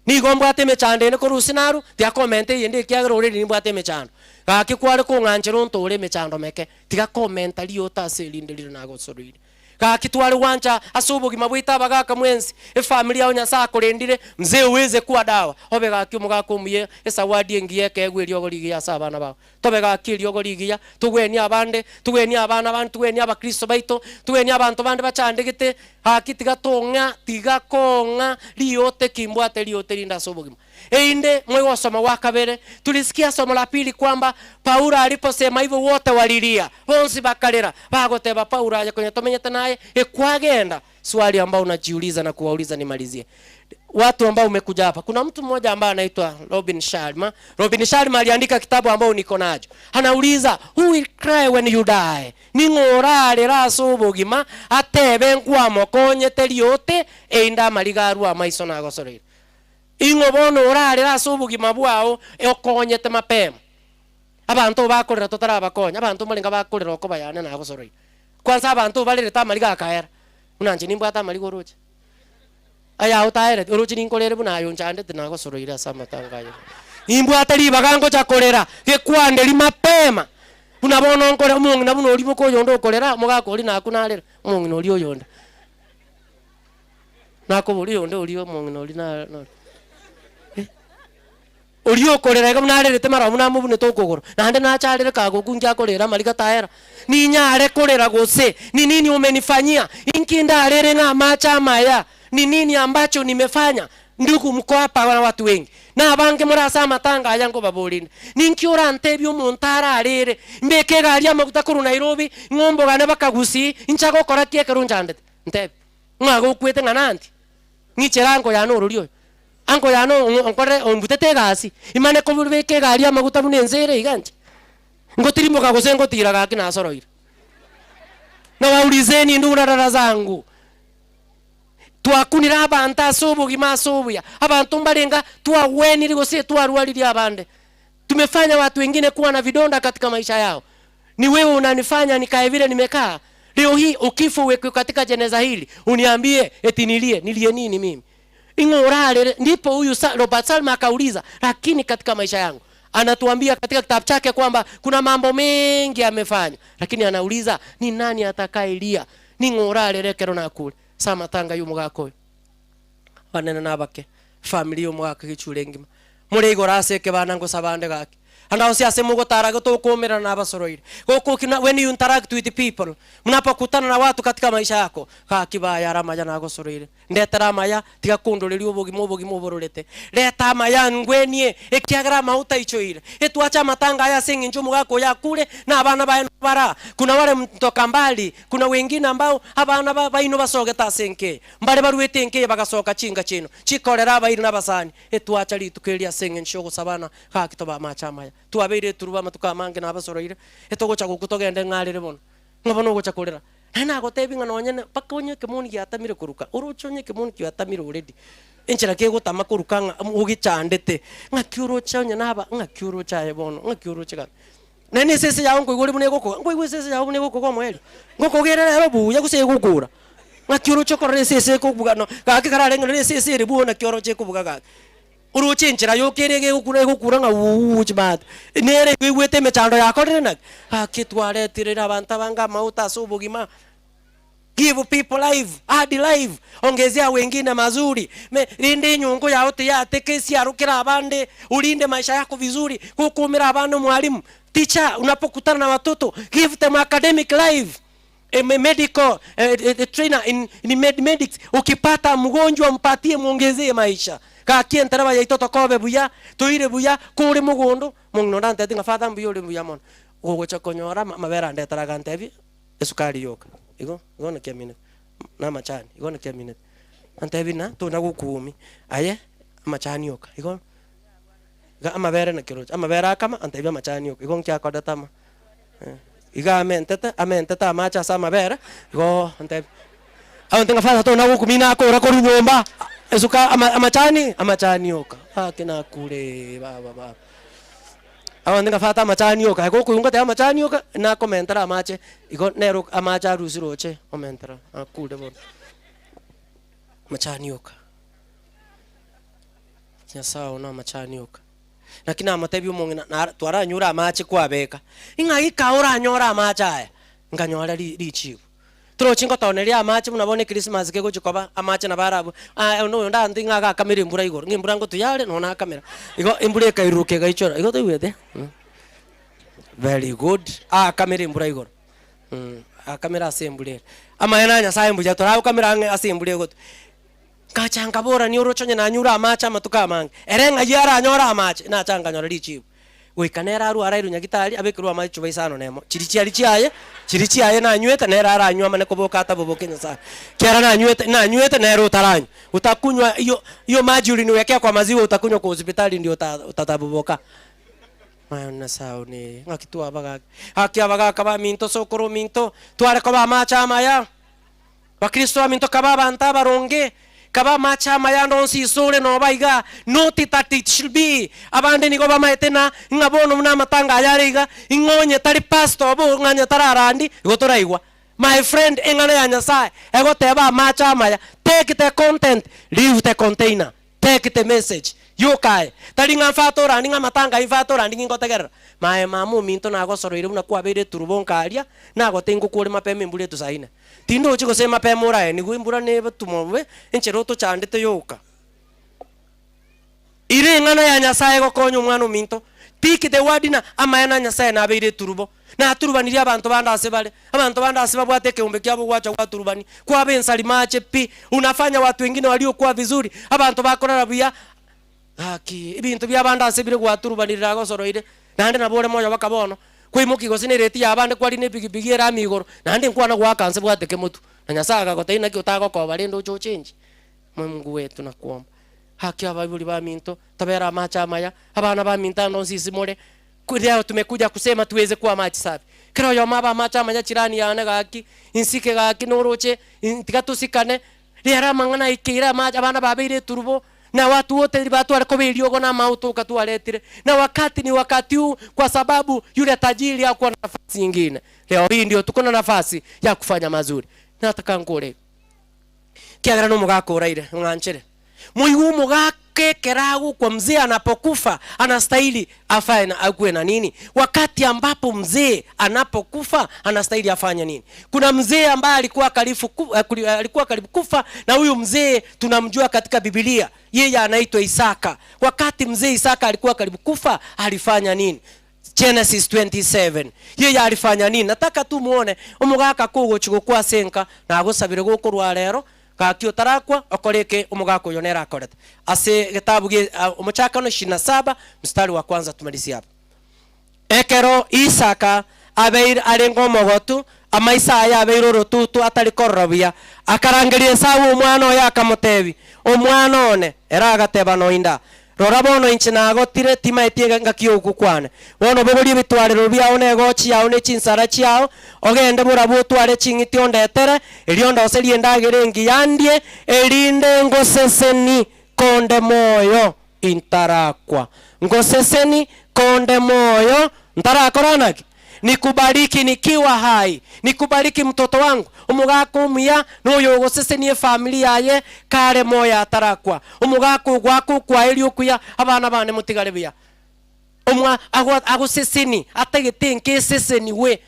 Nigo mbwate emechando ende korwa ase narwo, tiga komenta eyende ekiagera already nimbwate emechando. Gaki kware kong'anchera ontore emechando meke, tiga komenta riota ase erinde rire nagosoroire. Gaki tware gwancha ase obogima bwaito abagaka mwensi, efamiri yao Nyasae akorendire, mzee uweze kuwa dawa, obe gaki omogaka omuya, esawadi engiya ekeegwa eriogo rigiya ase abana bao. Tobe gaki eriogo rigiya, togwenie abande, togwenie abana bande, togwenie abakristo baito, togwenie abanto bande bachandegete, gaki tiga tong'a, tiga kong'a riote ki mbwate riote rinde ase obogima. Erinde moigosoma gwa kabere, tulisikia somo la pili kwamba Paulo aliposema hivyo wote walilia, bonsi bakarera, bagoteba Paulo aye konya tomenyete naye, ekwagenda. Swali ambao unajiuliza na kuwauliza nimalizie. Watu ambao umekuja hapa, kuna mtu mmoja ambaye anaitwa Robin Sharma. Robin Sharma aliandika kitabu ambao niko nacho. Anauliza, who will cry when you die? Ning'o orarere ase obogima atebe nkwamokonyete riote erinde amariga arue amaiso nagosoreire. Ing'o bono orarere ase obogima bwao okonyete mapema? Abanto bakorera totarabakonya, abanto mbarenge bakorera okoba yane nagosoroire. Kwanza abanto barerete amariga akaera, buna inche nimbwate amariga oroche. Aya otaereti, oroche ninkorere buna aye onchandete nagosoroire ase amatanga aye. Nimbwate ribaga ngocha korera, gekwanderi mapema, buna bono nkore omong'ina buna oria boka oyonde okorera, omogaka oria nakwo narera, omong'ina oria oyonde. Nakoboria oyonde oria omong'ina oria na nore. Eh. Oria okorera iga buna arerete mara buna amobunete okogoro, naende nache arere kagokwa inki akorera amariga taera? Ninyare korera gose? Ni nini umenifanyia? Inki ndarere ng'a amache amaya? Ni nini ambacho nimefanya? Ndugu mko hapa na watu wengi, na abange more ase amatanga aya nkobaboria inde, ninki orantebie omonto ararere, mbeke egari amaguta korwa Nairobi, ng'ombogane baka Gusii, inche agokora ki ekero nchandete? Ntebie. Ng'a gokwete ng'a nanti? Ng'ichere ango yane orori oyo. Ango yane onkorere ombutete egasi, imane kobeka egari amaguta buna ense ere iga inche. Ngotirimboka gose ngotira gaki nasoroire. Nabaulizeni ndugu na dada zangu, twakunire abanto ase obogima ase obuya, abanto mbarenga twagwenirie gose twarwaririe abande. Tumefanya watu wengine kuwa na vidonda katika maisha yao. Ni wewe unanifanya nikae vile nimekaa. Leo hii ukifa uwekwe katika jeneza hili, uniambie eti nilie, nilie nini mimi? Ing'o orarere. Ndipo huyu Robert Salma akauliza, lakini katika maisha yangu anatuambia katika kitabu chake kwamba kuna mambo mengi amefanya, lakini anauliza ni nani atakayelia? Ning'o orarere kero nakure? Samatanga yu mugaka oyo. Abanene na abake, efamiri y'omogaka gechure engima, more igoro ase ekebanda ngosaba ande gaki. Ande onsi ase mogotara gotokoumerana na abasoroire. Gokokina when you interact with people, mnapokutana na watu katika maisha yako, gaki baye are amaya nagosoroire. Ndetere amaya, tiga kondoreria obogima obogima obororete. Reta amaya ngwenie, ekiagera amauta aichoire. Etwache amatanga aya ase eng'encho omogaka oyo akure, na abana baye nabo bara. Kuna wale mtoka mbali, kuna wengine ambao abana ba baino basogete ase enka eye. Mbare baruete enka eye bagasoka chinka chiaino, chikorera abairi na abasani. Etwacha rituko eri ase eng'encho y'ogosabana, gaki tobe amache amaya. Twabeire eturuba amatuko amange na abasoroire, etogocha gokwa togende ng'arere bono. Ng'a bono ogocha korera. Naende nagotebia ng'a nonye ne mpaka onye ekemoni giatamire koruka, oroche onye ekemoni giatamire already, enchera kegotama koruka ng'a ogechandete, ng'aki oroche onye naba ng'aki oroche aye bono, ng'aki oroche gaki. Naende esese yao nkoigwa ore buna egokoga, nkoigwa esese yao buna egokoga omoerio, ngokoga ere rero buya gose egokora. Ng'aki oroche okorora esese ekobuga no gaki kararenge nore esese ere bwoo naki oroche ekobuga gaki. Oroche enchera yoka ere iga egokura egokura ng'a wuuwuu chibahati, nere igo oigwete emechando yakorire naki? Gaki twaretirire abanto abange amauta ase obogima. Give people life, add life, ongezea wengine mazuri. Me, rinde enyongo yao tiyateka esiarokere abande, orinde maisha yako vizuri, gokoumera abana omwalimu, teacher, unapokutana na watoto, give them academic life. A medical a trainer in, in med medics, ukipata mgonjwa mpatie muongezee maisha. Gaki entereba yaito tokobe buya, toire buya, kore mogondo, mong'ina onde antebie ng'a father mbuya ore buya mono. Ogocha konyora amabere andetera agantebia, esukari yoka, igo igo naki aminete, na amachani, igo naki aminete. Antebia na tona gokuumia, aye amachani oka, igo iga amabere naki oroche, amabere akama, antebia amachani oka, igo nki akorete ama eh, iga amentete, amentete amache ase amabere, igoo antebia, agontebia ng'a father tona gokumia nakora korwa nyomba, esuka ama amachani, amachani oka, gaki nakure baba baba. Abanto ngafata amachani oka, aye gokoigwa ngoteba amachani oka, nakomentera amache, igo nere amache arusire roche omentera akure bono. Amachani oka. Nyasae one amachani oka. Naki namotebia omong'ina nara twaranyure amache kwabeka, ing'ai kaa oranyore amache aya? Nkanyora ri richibu. Torochi ngotoneria amache buna bono echristmas kegochia koba, amache nabo arabwo, aa onde oyonde aantwe ng'a agakamera embura igoro, ng'a embura ngotuya are nonya nakamera. Igo embura ekairuruka egaichora, igo toigwete? Very good, aakamera embura igoro, akamera ase embura ere. Amaene a Nyasaye mbuya toragokamera ang'e ase embura egotwa. Ngacha nkaborania oroche onye nanyure amache amatuko amange, ere ng'ai aranyore amache? Nacha nkanyora richibu. Goika nere arware airwe nyagitari, abekerwe amache chichuba isano na emo, chiria chiaria chiaye, chiria chiaye nanywete, nere aranywe amane koboka ataboboke Nyasaye. Kiagera nanywete, nanywete nere otaranywa. Utakunywa hiyo hiyo maji uliniwekea kwa maziwa utakunywa kwa hospitali ndio uta utataboboka. Maya Nyasaye one, ng'aki twaba gaki? Gaki abagaka baminto, sokoro ominto, tware koba amache amaya. Bakristo baminto kabe abanto abaronge, kabe amache amaya ande onsi isore noba iga, not that it should be, abande nigo bamaete na ng'a bono buna amatanga aya are iga, ing'o onye tari pastor obo ng'a onye tararandi, igo toraigwa. My friend, eng'ana ya Nyasaye egoteba amache amaya, take the content, leave the container. Take the message yoka aye. Tari ng'a mfate orandi ng'a amatanga ayio mfate orandi ngingotegerera. Maye mama ominto nagosoroire buna kwabeire eturubo nkaria, nagote ingokwa ore mapema embura etusaine. Tindochi gose mapema oraenigwe embura nebetumo bobe enchera otochandete yoka. Ire eng'ana ya Nyasaye egokonya omwana ominto. Pick the word na amaene a Nyasaye nabeire eturubo. Naturubanirie abanto bande ase bare, abanto bande ase babwate ekeombe kiabo gwacha gwaturubania, kwaba ensari mache pi, unafanya watu wengine waliokuwa vizuri, abanto bakorara buya, gaki ebinto biabande ase bire gwaturubanire nagosoroire, naende nabo ore moyo baka bono. Kwaimokia gose na ereti ya abande kwarina epigipigi erami igoro, naende nkwana goaka nse bwate kemotu. Na Nyasae agagotebia naki otagokoba rende oche ochengi. Mungu wetu nakuomba. Haki abaibori baminto, tobere amache amaya, abana baminto ande onsi ase more, leo tumekuja kusema tuweze kuwa maji safi. Kera oyomo abe amache amaya chirani yane gaki, insike gaki noroche, tiga tosikane, Riera amang'ana aikeire amache, abana babeire eturubo, na watu wote batware koba eriogo na amautoka twaretire, na wakati ni wakati huu, kwa sababu yule tajiri hakuwa na nafasi ingine. Leo hii ndio tuko na nafasi ya kufanya mazuri. Nataka nkore kiagera na omogaka oraire ng'anchere moigwe omogaka ekero agokwa mzee anapokufa anastahili afae na akuwe na nini? Wakati ambapo mzee anapokufa anastahili afanye nini? Kuna mzee ambaye alikuwa karibu ku, eh, kuli- eh, alikuwa karibu kufa, na huyu mzee tunamjua katika Biblia, yeye anaitwa Isaka. Wakati mzee Isaka alikuwa karibu kufa alifanya nini? Genesis 27 yeye alifanya nini? Nataka tu muone omogaka kogochi gokwa ase enka nagosabire gokorwa rero Gaki otarakwa, okore eke omogaka oyo nere akorete. Ase egetabu gie Omochakano ishirini na saba mstari wa kwanza tumalisie hapa. Ekero Isaka abeire arenge omogotu, amaiso aye abeire orotutu atari korora buya, akarangeria Esau omwana oye akamotebia, Omwana one. Ere agateba, Noinda. Rora bono inche nagotire, timaeti engaki y'ogokwa kwane. Bono bogoria ebitwarero biao na egochi yao ne chinsara chiao, ogende borabu otware ching'iti ondetere, erio ondoserie endagera engiya ndie, erinde ngoseseni konde moyo intarakwa. Ngoseseni konde moyo ntarakora naki? Nikubariki nikiwa hai, nikubariki mtoto wangu, omogaka omuya noyo ogosesenia efamiri yaye kare moyo atarakwa, omogaka ogoaka okwaeria okuya, abana bane motigare buya. Omwa ago agoseseni atagete enka eseseniwe.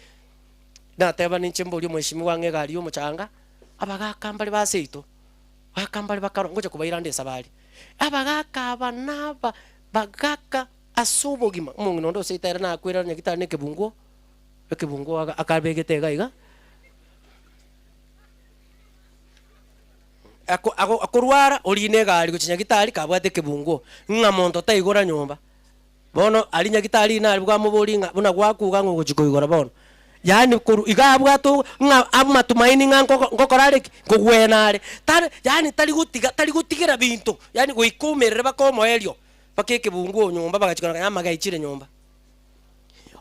Nateba ninche mborie omweshimiwa ng'a egari ya omochanga, abagaka mbare ba seito, abagaka mbare bakaro ngocha kobaira nde esabari. Abagaka aba naba bagaka. Ase obogima, omong'ina onde oseite ere nakwere nyagitari na ekebunguo, ekebunguo aga akabegete iga iga, ako ago akorwara orine egari gochia nyagitari kabwate ekebunguo, ng'a monto taigora nyomba. Bono aria nyagitari ina aria bwamoboria ng'a buna gwakuga ng'a ogochia koigora bono, yaani korwa iga abwate ogo ng'a amatumaini ng'a nkogo nkokora are ki? Nkogwena are. Tari yaani tari gotiga tari gotigera binto, yaani goika oumerere mpaka omoerio. Mpaka ekebunguo nyomba bagachia korora ng'a amagaichire nyomba.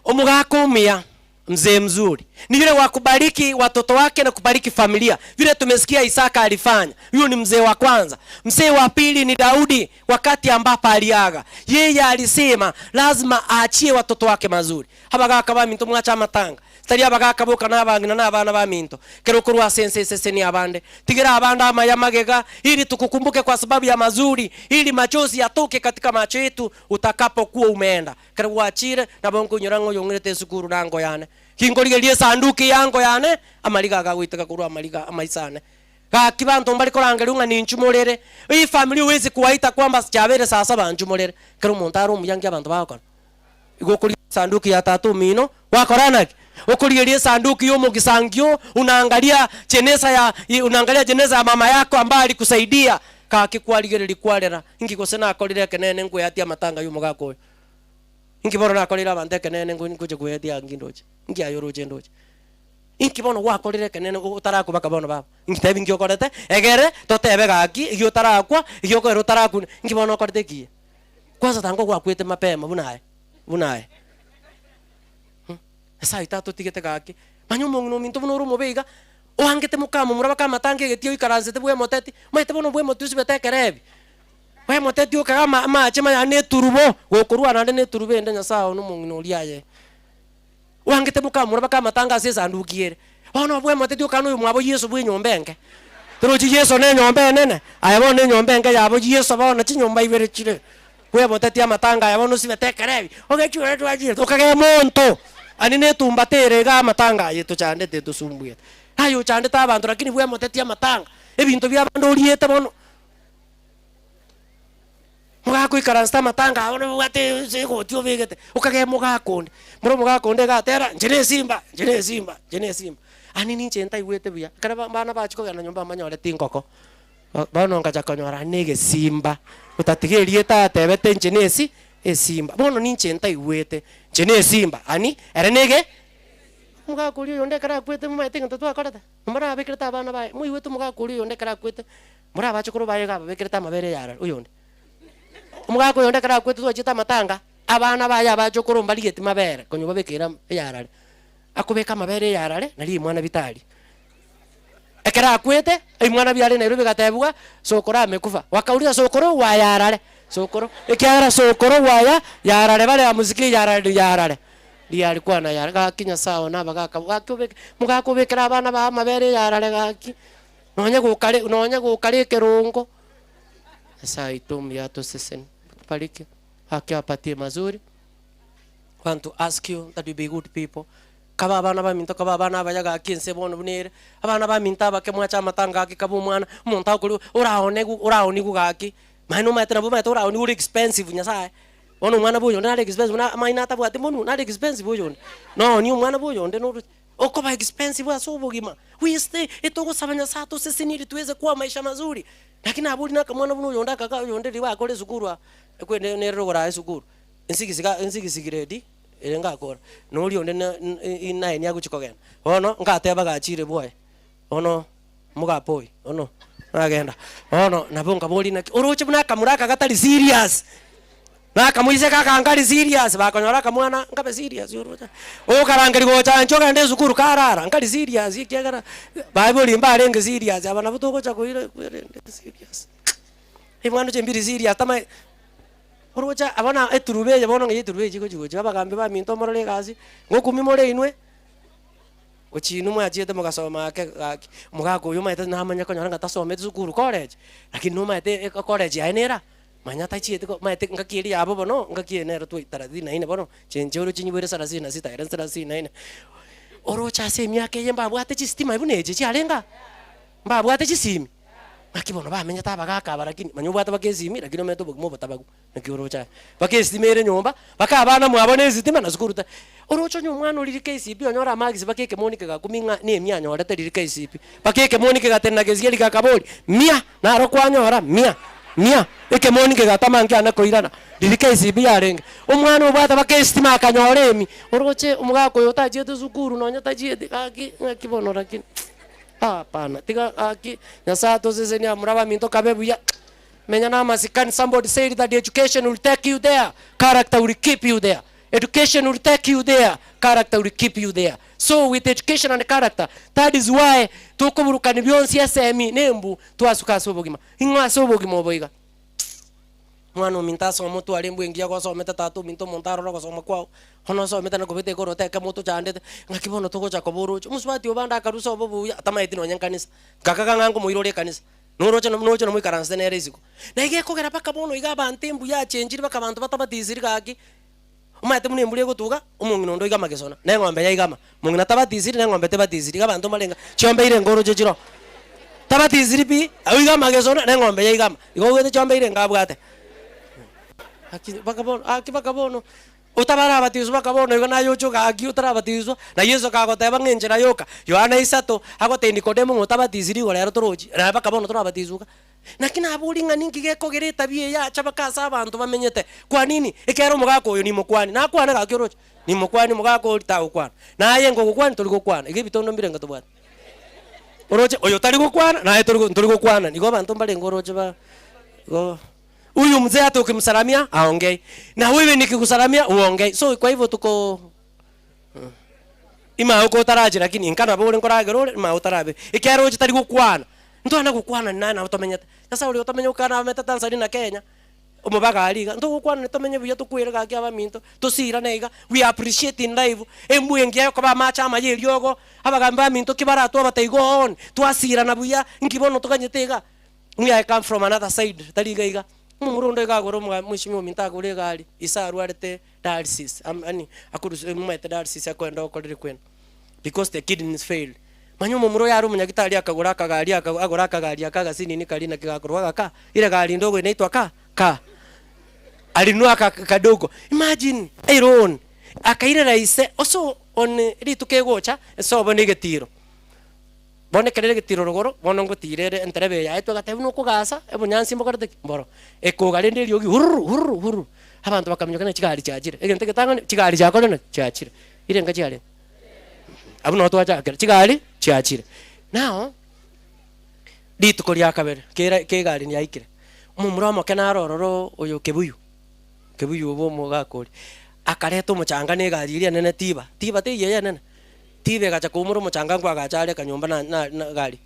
Omogaka omuya, mzee mzuri, ni yule wa kubariki watoto wake na kubariki familia, vile tumesikia Isaka alifanya. Huyo ni mzee wa kwanza. Mzee wa pili ni Daudi, wakati ambapo aliaga, yeye alisema lazima aachie watoto wake mazuri. Abagaka baminto mwache amatanga, Tari abagaaka boka na abang'ina na abana baminto, kera okorwa ase ense esesenie abande. Tigera abande amaya magega, ili tukukumbuke kwa sababu ya mazuri, ili machozi yatoke katika macho yetu utakapokuwa umeenda. Ekero gwachire, nabo nkoinyora ng'a oyong'irete esukuru nango yane. Ginkorigereria esanduki y'ango yane, amariga agagoiteka korwa amariga amaiso ane. Gaki banto mbare korangerigwa ng'a ninchumorere. Hii familia huwezi kuwaita kwamba chiabeire saa saba nchumorere. Ekero omonto are omuya nki abanto bagokora? Igo okorigereria esanduki ya tata omino, gwakora naki? Okorigereria esanduki ya omogisangio, unaangalia jeneza ya unaangalia jeneza ya mama yako ambaye alikusaidia, gaki kwarigereria kwarera, inki gose nakorire ekeneene nkweatia amatanga ya omogaka oyo? Inki bono nakoreire abanto ekeneene nko nkocha kweatia aa nki ndoche? Inki aye oroche ndoche? Inki bono gwakorire ekeneene otarakwa baka bono baba? Inki tebi inki okorete, egere totebe gaki, egi otarakwa, egi okoera otarakuna, inki bono okorete ekiya? Kwanza tanga gwakwete mapema buna aye, buna aye. Nyasaye tatotigete gaki. Manya omong'ina ominto buna ore omobe iga, oangete mokamomura bakamatanga egetii oikaransete bwemoteti, omanyete bono bwemoti osibete ekerebi. Bwemoteti okaga ama amache maya na eturubo, gokorwa naende na eturubo ende Nyasaye one omong'ina oria aye. Oangete mokamomura bakamatanga ase esanduki ere. Bono bwemoteti okana oyomwabo Yeso bwa enyomba enke. Torochi Yeso na enyomba enene? Aye bono enyomba enke yabo Yeso bono chinyomba ibere chire. Bwemoteti amatanga aya bono osibete ekerebi, ogechwe twachire okagea monto ani na etumbata ere iga amatanga aye etochandete etosumbuete. Aye ochandete abanto lakini bwemoteti amatanga, ebinto bia abande oriete bono. Mogakoikaransete amatanga ao nobwate ase egoti obegete, okagea omogaka onde. Mboro omogaka onde iga atera, inche na esimba, inche na esimba, inche na esimba. Ani ninche ntaigwete buya, ekero ba abana bachia kogenda nyomba mbanyoreti engoko, bono ngacha konyora na egesimba, gotatiga erieta atebete inche na esi. Esimba. Bono ninche ntaigwete, inche na esimba, ani ere nege? Omogaka oria oyonde ekero akwete momaete egento twakorete? Morabekerete abana baye, moigwete omogaka oria oyonde ekero akwete, morabachokoro baye iga ababekerete amabere eyarare, oyonde. Omogaka oyonde ekero akwete twachiete amatanga, abana baye abachokoro mbarigeti mabere, konya obabekere eyarare. Akobeka amabere eyarare, nario rimwana bitari. Ekero akwete, ebimwana biare Nairobi bigatebigwa, Sokoro amekufa. Wakauliza sokoro wa yarare, sokoro, ekiagera sokoro waya yarare bare amusikie yarare ni yarare. Riari kwana yarare, gaki Nyasaye one abagaka gaki obeke mogaka obekere abana bao amabere yarare gaki, nonye gokare nonye gokare ekerongo. Nyasaye oito omuya atosesenie, atubariki, gaki abapatie mazuri. Want to ask you that you be good people. Kabe abana baminto, kabe abana abaya gaki ense bono buna ere, abana baminto abake mwache amatanga gaki kabe omwana, omonto akoria oraonegwe oraonigwe gaki, mani nomanyete nabo omanyete oraonigwe ore expensive nyasaye, bono omwana bwa oyonde nare expensive buna amaino atabwati monwe nare expensive oyonde, noonie omwana bwa oyonde noroche, okoba expensive ase obogima, we stay etogosaba nyasaye atosesenie eri tuweze kuwa maisha mazuri, lakini abori na akamwana buna oyonde akaka oyonde riria bakora esukuru aa, ekwende nere rogoro aa esukuru, ensigisi ga ensigisi grade. Ere ngakora, na oria onde naye niagochia kogenda. Bono ngateba gachire bwoye, bono mogape oyo, bono nagenda. Bono nabo nkaboria naki, oroche buna akamura aka gatari serious, na akamoiseke aka nkari serious, bakonyora akamwana nkabe serious oroche. Okarangeria gocha inche ogende esukuru karara, nkari serious ekiagera baibori mbarenge serious, aba nabo togocha koira kwerende serious. Ebwana oche mbiri serious tamaeti. Oroche abwo na eturuba eye bono ng'a eturuba eye chigochi gochia abagambi baminto morore egasi, ngokumi more inwe, gochia inwe mwachiete mogasoma ake gaki, omogaka oyio omanyete namanya konyora ng'a tasometi sukuru college, lakini nomanyete e college yaye nera, manya tachieti ko omanyete ngaki eria yabo bono, ngaki eye nero twai thelathini na nne bono, chenche oroche nyibwere thelathini na sita ere thelathini na nne. Oroche ase emiaka eye mbabwate chistima buna echi chiarenge aa, mbabwate chisimi. Naki bono bamenyete abagaaka aba lakini manya obwate baka esimi lakini omanyete obogima obotabagu naki oroche aye. Baka esitima ere nyomba, baka abana mwabo na esitima na sukuru ta. Oroche onye omwana orire KCPE onyore amarks baka ekemoni kegakumi ng'a na emia anyorete riria KCPE. Baka ekemoni kegatenena gesieri gakaboria, mia! Naro kwanyora, mia! Mia! Ekemoni kegatama nkiana koirana, riria KCPE yarenge. Omwana obwate baka esitima akanyora emi, oroche omogaka oyo otachiete sukuru nonye tachieti gaki ng'aki bono lakini. Hapana, tiga gaki Nyasaye atosesenie amura abaminto kabe buya. Menya na amasikani, somebody said that education will take you there, character will keep you there. Education will take you there, character will keep you there. So with education and character, that is why tokoburukani bionsi esemi na embu twasuka ase obogima. Ing'o ase obogima obo iga? Mwana ominto asome otware embwa engiya gosomete tata ominto omonto arore ogosoma kwao, bono osomete nakobete igoro oteke motochandete, ng'aki bono togocha koba oroche. Omosubati obande akarusia obo buya atamaeti nonye nkanisa, nkakaga ng'a nkomoira ore ekanisa, noroche noche nomoikaransete nere isiko. Na iga ekogera mpaka bono iga abanto embwa yachenchire mpaka abanto batabatisiri gaki, omanyete buna embura egotuga, omong'ina onde oigama gesona, na eng'ombe yaigama, mong'ina tabatisiri na eng'ombe tebatisiri, iga abanto mbarenge chiombe ire nkoroche chiroo. Tabatisiri pi, oigama gesona na eng'ombe yaigama, igo obwate chiombe ire nkabwate. Gaki mpaka bono gaki mpaka bono, otabarabatiswa mpaka bono igo naye oche gaki otarabatiswa, na Yeso kagoteba ng'a enchera yoka, Yohana isato, agotebia Nikodemo ng'a otabatisiri igo rero torochi, naye mpaka bono torabatiswa iga. Naki naborie ng'a ninki gekogera etabia eye yacha mpaka ase abanto bamenyete? Kwa nini? Ekiagera omogaka oyo nimokwanie. Nakwane gaki oroche? Nimokwanie omogaka oria tagokwana. Naye ngogokwania tori gokwana. Iga ebitondo mbire ngatobwate. Oroche oyo tari gokwana naye tori ntori gokwana. Igo abanto mbarenge oroche ba igo huyu mzee hata ukimsalamia haongei. Na wewe nikikusalamia huongei. So kwa hivyo tuko Imao kotarache lakini inka nabo ore nkoragera ore imao otarabe. Ekiagera oche tari gokwana. Ntwana gokwana naye nabo tomenyete. Sasa oria otamenya gokwana abamete Tanzania na Kenya, omobaga aria iga, ntogokwana tomenye buya tokwere gaki abaminto, tosirane iga, we appreciate in life, embwa engiya yokoba amache amaya eriogo, abagambi baminto ki baratwe abatebie go on, twasirana buya, nki bono toganyete iga. Me I come from another side, tari iga iga. Omomura onde iga agora omogambi mweshimiwa ominto agore egari, ise arwarete dialysis, am yaani akorusia omanyete dialysis akoenda gokorera ekwenda, because the kidneys failed. Manya omomura oyo are omonyagitari akagora akagari aka agora akagari aka agasinini karia naki gakorwa agaka, ile gari ndogo inaitwa ka car. Alinunua aka kadogo, imagine a loan, akairera ise oso on rituko egocha ase obo na egetiro. Bono ekero ere egetiro rogoro, bono ngotira ere enterebe eye yaetwe agateba buna okogasa, obonyansi mbokorete ki? Mboro. Ekoga rende eriogi hururu hururu hururu. Abanto bakaminyoka ng'a chigari chiachire, egento egetang'ani chigari chiakorire naki? Chiachire. Irenga chiarenge? Abwo noo twachakera, chigari chiachire. Now, rituko ria kabere, kera kegari yaikire, omomura omoke naro ororo oyo Kebuyu, Kebuyu obo omogaka oria, akareta omochanga na egari eria enene tiba, tiba teiyo eye enene, tiba egacha koumora omochanga nkoagacha are akanyomba na na na egari.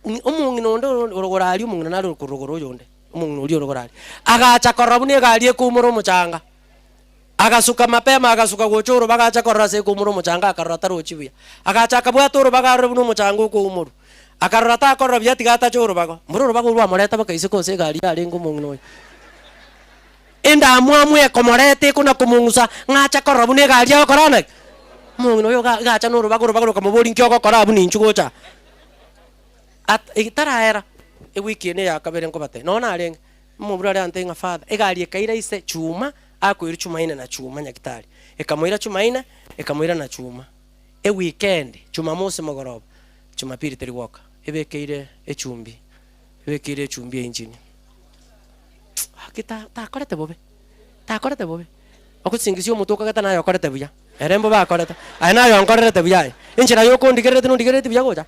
Omong'ina onde oro orogoro aria omong'ina nare okorogoro oyonde, omong'ina oria orogoro aria, agacha korora buna egari ekoumora omochanga, agasuka mapema agasuka gocha orobaga acha korora ase ekoumora omochanga akarora tarochi buya. Agacha akabwata orobaga arore buna omochanga okoumorwa, akarora takorora buya tiga atache orobago, mboro orobago orwo rwamoreta baka isiko ase egari yarenge omong'ina oyo. Endamwamu ekomoreta ekona komong'usa, ng'a ache korora buna egari agokora naki? Omong'ina oyo iga igacha na orobago orobago rokamoboria nki ogokora abwo ninchu gocha aa. At taraera, ewiki eye neya kabere nkobatebia, nonye narenge, omobura aria antebia ng'a father, egari ekaira ise chuma, akoirwa chumaine na chuma nyagitari, ekamoira chumaine, ekamoira na chuma, eweekend, chumamosi mogoroba, chumapili teri gwoka, ebekeire echumbi, ebekeire echumbi einjini. Gaki ta takorete bobe, takorete bobe, ogosingisia omotwe okagete naye okorete buya, ere mbobe akorete, aye naye onkorerete buya aye, enchera ya okondigerereti nondigerereti buya gocha?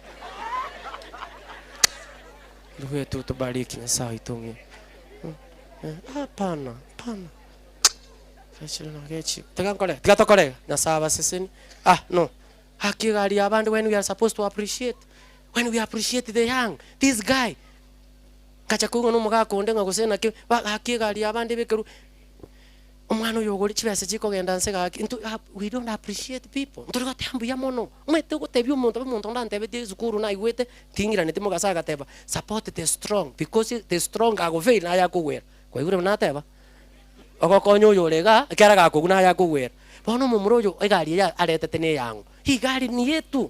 Ndugu yetu utubariki Nyasaye oito omuya. Hapana, hapana. Tiga nkore, tiga tokore iga, Nyasaye abasesenie, ah no, haki egari ya abande when we are supposed to appreciate, when we appreciate the young, this guy. Ngacha koigwa nomogaka onde ng'a gose naki, ba gaki egari y'abande ebekerwe, omwana oyo ogore chibesa chikogenda nse gaki, intwe ap we don't appreciate people, ntori goteba mbuya mono, omanyete ogotebia omonto abe omonto onde antebetie esukuru naigwete, ting'iraneti mogaso agateba, support the strong because the strong agofail naye akogwera, kwaigure buna ateba? Ogokonya oyore igaa, ekero agakogwa naye akogwera. Bono omomura oyo egari eye aretete na eyang'o, igari niyetu.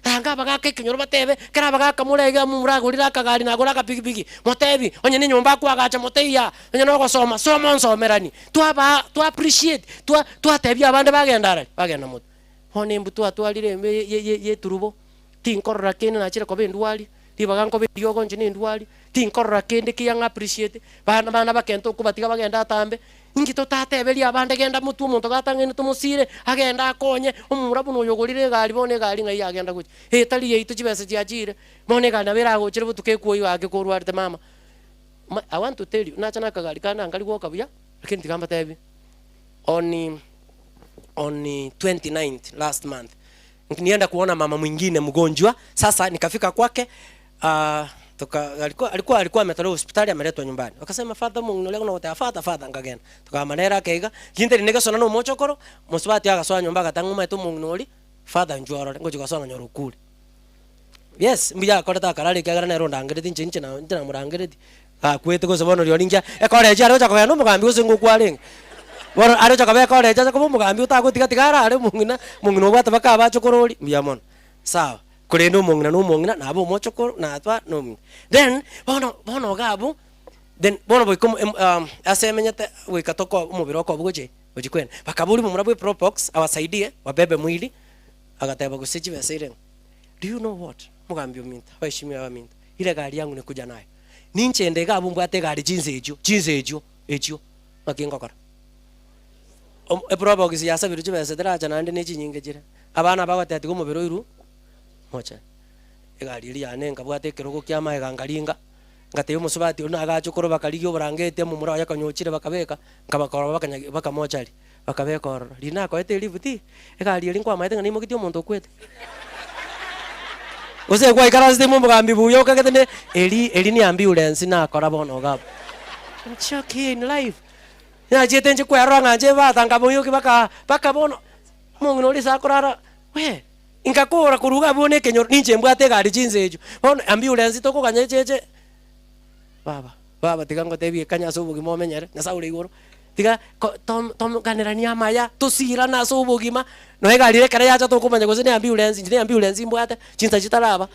Ranga abagaaka ekenyoro batebe, Ekero abagaaka more aiga moragorere akagari na agore akapigipigi, motebi, onye nenyomba akoagacha moteiya, onye nogosoma, soma onsomeranie. Twabaa, twa appreciate, twa twatebia abande bagenda arari, bagenda motwe. Bono embu twatwarire embe ye ye ye yeturubo, tinkorora kende nachire koba endwari, ribaga nkoba eriogo inche na endwari, tinkorora kende kiya ng'a appreciate, bana bana bakenta okobatiga bagende atambe, Inki totateberie abande genda motwe omonto gatang'aine tomosire agende akonye omomura buna oyo ogorire egari bono egari ng'ai yagenda gochia eh tari yaito chibesa chiachire bono egari nabo eragochere botuko ekwoyio gaki korwarete mama Ma I want to tell you nacha na akagari kande ankari gwoka buya lakini tiga mbatebie on on 29th last month nienda kuona mama mwingine mgonjwa sasa nikafika kwake Toka alikuwa alikuwa alikuwa ametolewa hospitali ameletwa nyumbani. Wakasema father omong'ina oria nogoteba father father nkagenda. Tokagamba nere ake iga, ginteri negesona na omochokoro, mosubati agasoa nyomba agateba ng'a omanyete omong'ina oria, father inchuo orore, ngochia gosoa nganyora okure. Yes, mbuya akorete akarara ekiagera nere ondangereti inche inche na inche namorangereti, gakwete gose bono rirorio inche ekorechi are gocha kogenda omogambi gose ngokwa arenge. Bono are gocha koba ekorechi ache koba omogambi otagotiga tiga arare omong'ina, omong'ina obwate mpaka abachokoro oria, mbuya mono, sawa. Korende omong'ina na omong'ina, na abe omochokoro, na atwa na omong'ina. Then, bono bono iga abwo, then bono goika omo em ase emenyete goika toko omobere okoba gochia gochia kwenda. Bakaboria omomura bwe probox abasaidie, wabebe mwili, agateba gose chibesa ere ng'a. Do you know what, omogambi ominto, abaheshimiwa abaminto, ile gari yangu nikuja nayo. Ninche inde iga abwo mbwate egari chinsa echio, chinsa echio, echio, naki ngokora? Omo eprobox yasabirwe chibesa teracha naende ne chinyinge chire. Abana bagoteba tiga omobere oirwe mochenu. Egari eria yane nkabwata ekerogo kia amaega nkaringa, ngatebia omosubati oria nagache korwa bakarigia oborangeti omomura oye konya ochire bakabeka, nkabakora bakanya bakamochari, bakabeka ororo. Riria nakoete elifuti, egari eria nkwamaete ng'a neimogetie omonto okwete. Gose gwaikaransete ime omogambi buya okagete ne eri eri ni ambulance nakora bono iga abwo. It's okay in life. Nachiete inche kwerora ng'a inche bata nkamoyokia baka baka bono. Omong'ina oria ase akorara, we, ingakora korwa iga abwo nekenyoro, ninche mbwate egari chinsa echio. Bono ambulance tokoganya eche eche, baba, baba tiga ngotebie ekanya ase obogima omenyere, Nyasaye ore igoro, tiga ko tom toganeranie amaya, tosirane ase obogima, nonya egari ere ekero yacha tokomanya gose ne ambulance, inche ne ambulance mbwate, chinsa chitaraba.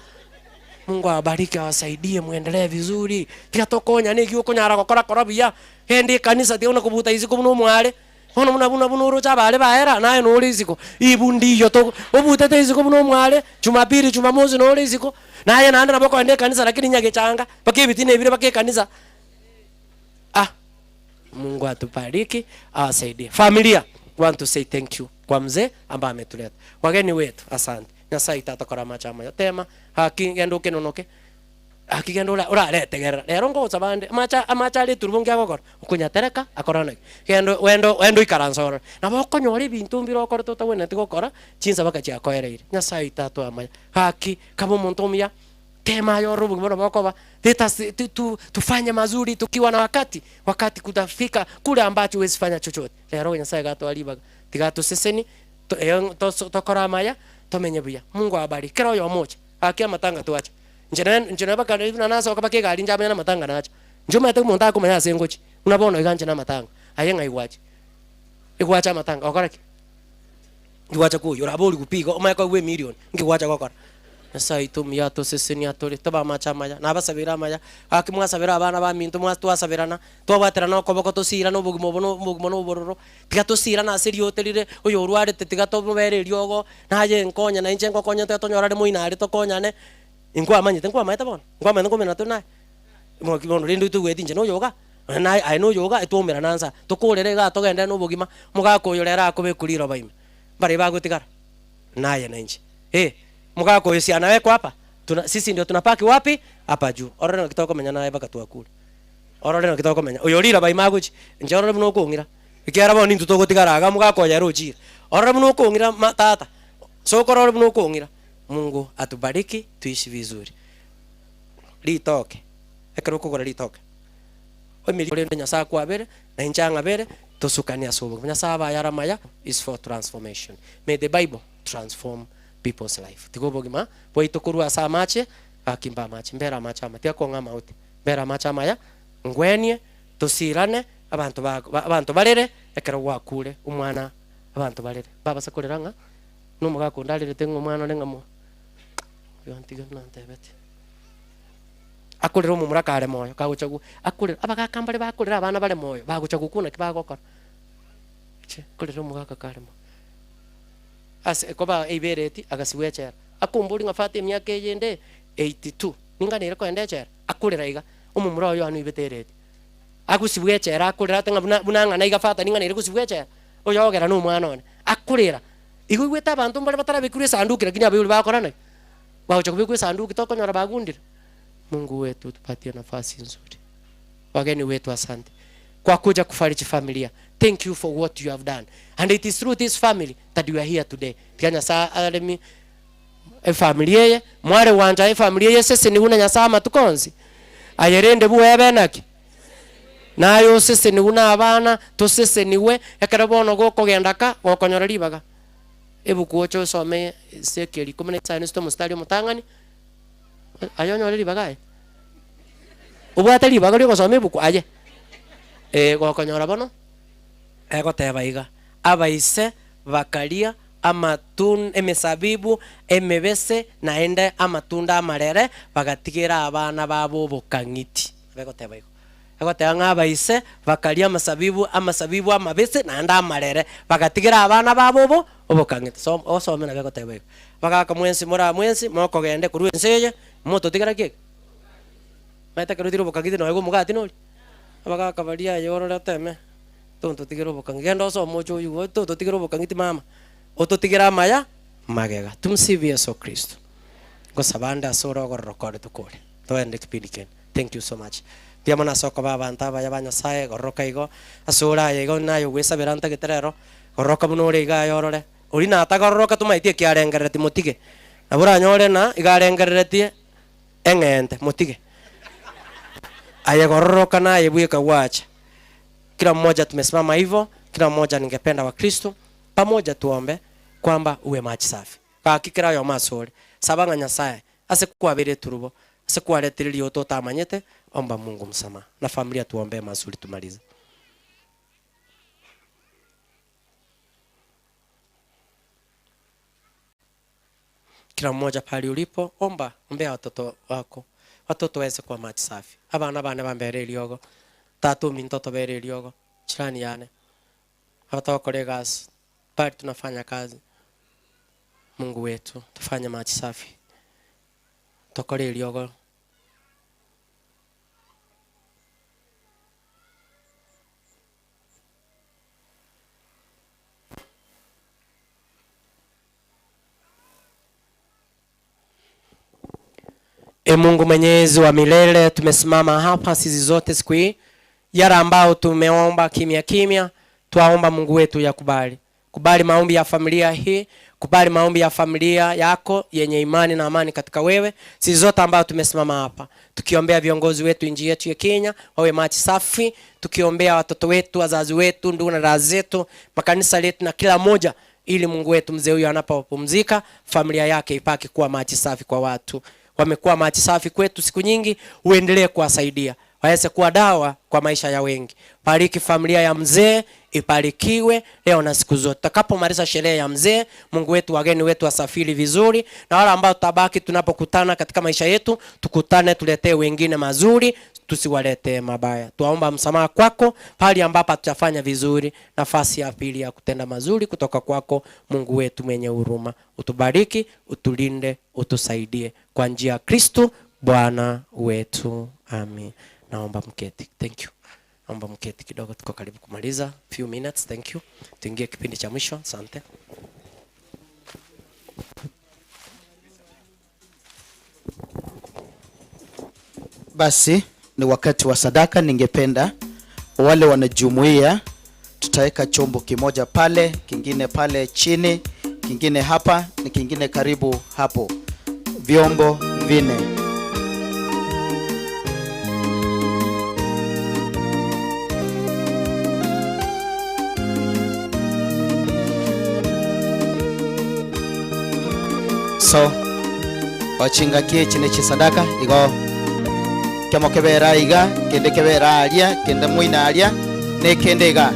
Mungu awabariki awasaidie muendelee vizuri, tiga tokonyane ekio okonyara gokora kora buya, genda ekanisa tiga buna kobuta isiko buna omware. Bono buna buna buna oroche abaare baera, naye nore isiko. Ibu ndiyo to obutete isiko buna omware, Jumapili, Jumamosi nore isiko, naye naende nabo okogenda ekanisa lakini nyagechanga, mpaka ebitina ebire mpaka ekanisa. Ah! Mungu atubariki awasaidie. Familia want to say thank you kwa mzee ambaye ametuleta. Wageni wetu asante. Nyasaye itatokora amache amaya. Tema haki genda okenonoke. Haki genda ora oraretegerera. Rero ngocha bande amache amache are eturubo nki agokora? Okonyatereka akora naki? Genda wende wende oikaranse orore. Nabo okonyora ebinto mbire okorete otagwenereti gokora, chinsa mpaka chiakoereire. Nyasaye oito atoe amaya. Gaki kaba omonto omuya. Tema aye orore obogima buna bokoba, let us tu, tu, tufanye mazuri tukiwa na wakati, wakati kutafika kule ambacho huwezi fanya chochote. Rero Nyasaye gatoa ribaga, tiga toseseni, to, eh, toso- tokore amaya, tomenye buya. Mungu awabariki. Kera oyomo oche, gaki amatanga twacha. Inche ne inche neba kare buna nasoka mpaka egari inche amanye namatanga nacha. Inche omanyete omonto akomanya ase ngochia, buna bono iga inche namatanga, aye ng'ai gwacha? Egwacha amatanga, ogokora ki? Nki gwacha koyia? Orabori gupi igo, omanye koigwa emilion, nki gwacha gokora? Nyasaye oito omuya atosesenie atore, tobe amache amaya, nabasabeire amaya, gaki mwasabera abana baminto mwa twasaberana, twabwaterana okoboko tosirane obogima obo na obogima na obororo, tiga tosirane ase riote rire, oyo orwarete tiga tomobere eriogo, naye nkonya na inche ngokonye tiga tonyorane moino aria tokonyane, inkwamanyete nkwamaete bono? Nkwamaete nkomerana tore naye? Moki bono rende otoigweti inche noyo iga, nonye naye aye noyo iga etwaumerana nsa, tokorere igaa togenderere na obogima, omogaka oyo rero akobekwa riroba ime, mbaria bagotigara? Naye na inche. Eh, omogaka oyo si anawekwa hapa? Tuna sisi ndio tunapaki wapi? Hapa juu. Orore naki tokomenya naye mpaka twakure. Orore naki tokomenya. Oyo riroba ime agochia, inche orore buna okong'ira, ekiagera bono intwe togotigara iga omogaka oyo ere ochire. Orore buna okong'ira ma tata, sokoro orore buna okong'ira. Mungu atubariki tuishi vizuri. Ritoke, ekero okogora ritoke, emeri korende Nyasae akwabere, na inche ang'abere, tosukanie ase obogima. Nyasae abe ayare amaya is for transformation. May the Bible transform people's life. Tiga obogima bwaito korwa ase amache, gaki mbe amache, mbere amache amaya, tiga kong'a amaote, mbere amache amaya, ngwenie, tosirane, abanto ba abanto barere, ekero gwakure omwana abanto barere. Mbabasa korera ng'a, na omogaka onde arerete ng'a omwana one ng'a mo. Oyo ntige buna ntebetie. Akorera omomura kare moyo, kagocha gu akorera, abagaka mbare bakorera abana bare moyo, bagocha gokwa naki bagokora? Che, korera omogaka kare moyo. Ase koba eibereti, agasibwa echela. Akomboria ng'a fata emiaka eye ende 82, ninganere kogenda echela? Akorera iga, omomura oyo ano oibete ereti. Agosibwa echela akorera ate ng'a buna buna ng'ana iga fata ninganere gosibwa echela? Oyo ogera na omwana one. Akorera. Igo oigwete abanto mbare batarabekirwe esanduki lakini abaibori bagokora naki? Bagocha kobekwa esanduki tokonyora bagundire. Mungu wetu tupatie nafasi nzuri. Wageni wetu asante kwa kuja kufariji familia. Thank you for what you have done. And it is through this family that we are here today. Tiga Nyasaye aremi efamily eye, mware gwancha efamily eye esesenigwe na Nyasaye amatuko onsi. Aye rende bwebe naki? Naye osesenigwe na abana, tosesenigwe, ekero bono gokogenda ka, gokonyora ribaga. Ebuku oche osome Ezekiel ikomi na isano isito omositari omotang'ani, aye onyore ribaga aye? Obwate ribaga ria ogosoma ebuku aye? Eh, gokonyora bono, egoteba iga, Abaise bakaria amatun emesabibu emebese naende amatunda amarere, bagatigera abana babo obokang'iti. Nabo egoteba igo. Egoteba ng'a abaise bakaria amasabibu, amasabibu amabese naende amarere, bagatigera abana babo obo obokang'iti. Soma osome nabo egoteba igo. Bagaka mwensi more aa mwensi, mokogenda korwa ense eye, mototigera ki? Omanyete ekero otire obokang'iti nonya omogati noria? Abagaka baria aye orore oteme, tontotigera obokang'iti, genda osome oche oyigwe, tontotigera obokang'iti mama, ototigere amaya magega. Tumsifu Yeso Kristo. Ngosaba ande ase ore ogororoka ore tokore, togende kipindi kende. Thank you so much. Mbuya mono ase okoba abanto abaya ba Nyasaye, gororoka igo ase ore aye igo naye ogwesabera ntagete rero, gororoka buna ore iga aye orore. Oria natagororoka tomaeti eki arengereretie motige. Nabo oranyore na iga arengereretie eng'ente, motige. Aye gororoka naye bweka gwacha. Kila mmoja tumesimama hivo, kila mmoja ningependa wakristo, pamoja tuombe kwamba uwe maji safi. Gaki kera oyomo asore, saba ng'a Nyasaye ase kwabeire eturubo, ase kwaretire rioto otamanyete, omba Mungu msamaha. Na familia tuombee mazuri tumalize. Kila mmoja pahali ulipo, omba, ombea watoto wako, watoto waweze kuwa maji safi. Abana bane bambere eriogo, tata ominto otobere eriogo, jirani yane, abatogokora egasi, pahali tunafanya kazi, Mungu wetu, tufanye maji safi, tokore eriogo. E Mungu mwenyezi wa milele, tumesimama hapa sisi zote siku hii, yale ambao tumeomba kimya kimya, twaomba Mungu wetu yakubali. Kubali maombi ya familia hii, kubali maombi ya familia yako yenye imani na amani katika wewe. Sisi zote ambao tumesimama hapa tukiombea viongozi wetu nchi yetu ya Kenya wawe machi safi, tukiombea watoto wetu, wazazi wetu, ndugu na dada zetu, makanisa letu na kila moja, ili Mungu wetu mzee huyu anapopumzika familia yake ipaki kuwa machi safi kwa watu. Wamekuwa machi safi kwetu siku nyingi, uendelee kuwasaidia waweze kuwa dawa kwa maisha ya wengi. Bariki familia ya mzee, ibarikiwe leo na siku zote. Tutakapomaliza sherehe ya mzee, Mungu wetu, wageni wetu wasafiri vizuri, na wale ambao tutabaki, tunapokutana katika maisha yetu, tukutane, tuletee wengine mazuri, tusiwaletee mabaya. Tuwaomba msamaha kwako pale ambapo hatujafanya vizuri, nafasi ya pili ya kutenda mazuri kutoka kwako, Mungu wetu mwenye huruma. Utubariki, utulinde, utusaidie kwa njia ya Kristo Bwana wetu, amen. Naomba mketi. Thank you. Naomba mketi kidogo, tuko karibu kumaliza. Few minutes, thank you. Tuingie kipindi cha mwisho. Asante. Basi ni wakati wa sadaka. Ningependa wale wanajumuiya, tutaweka chombo kimoja pale, kingine pale chini, kingine hapa na kingine karibu hapo, vyombo vine. So ochingakie chine chisadaka igo kemo kebera iga kende kebera aria kende moina aria na ekende iga.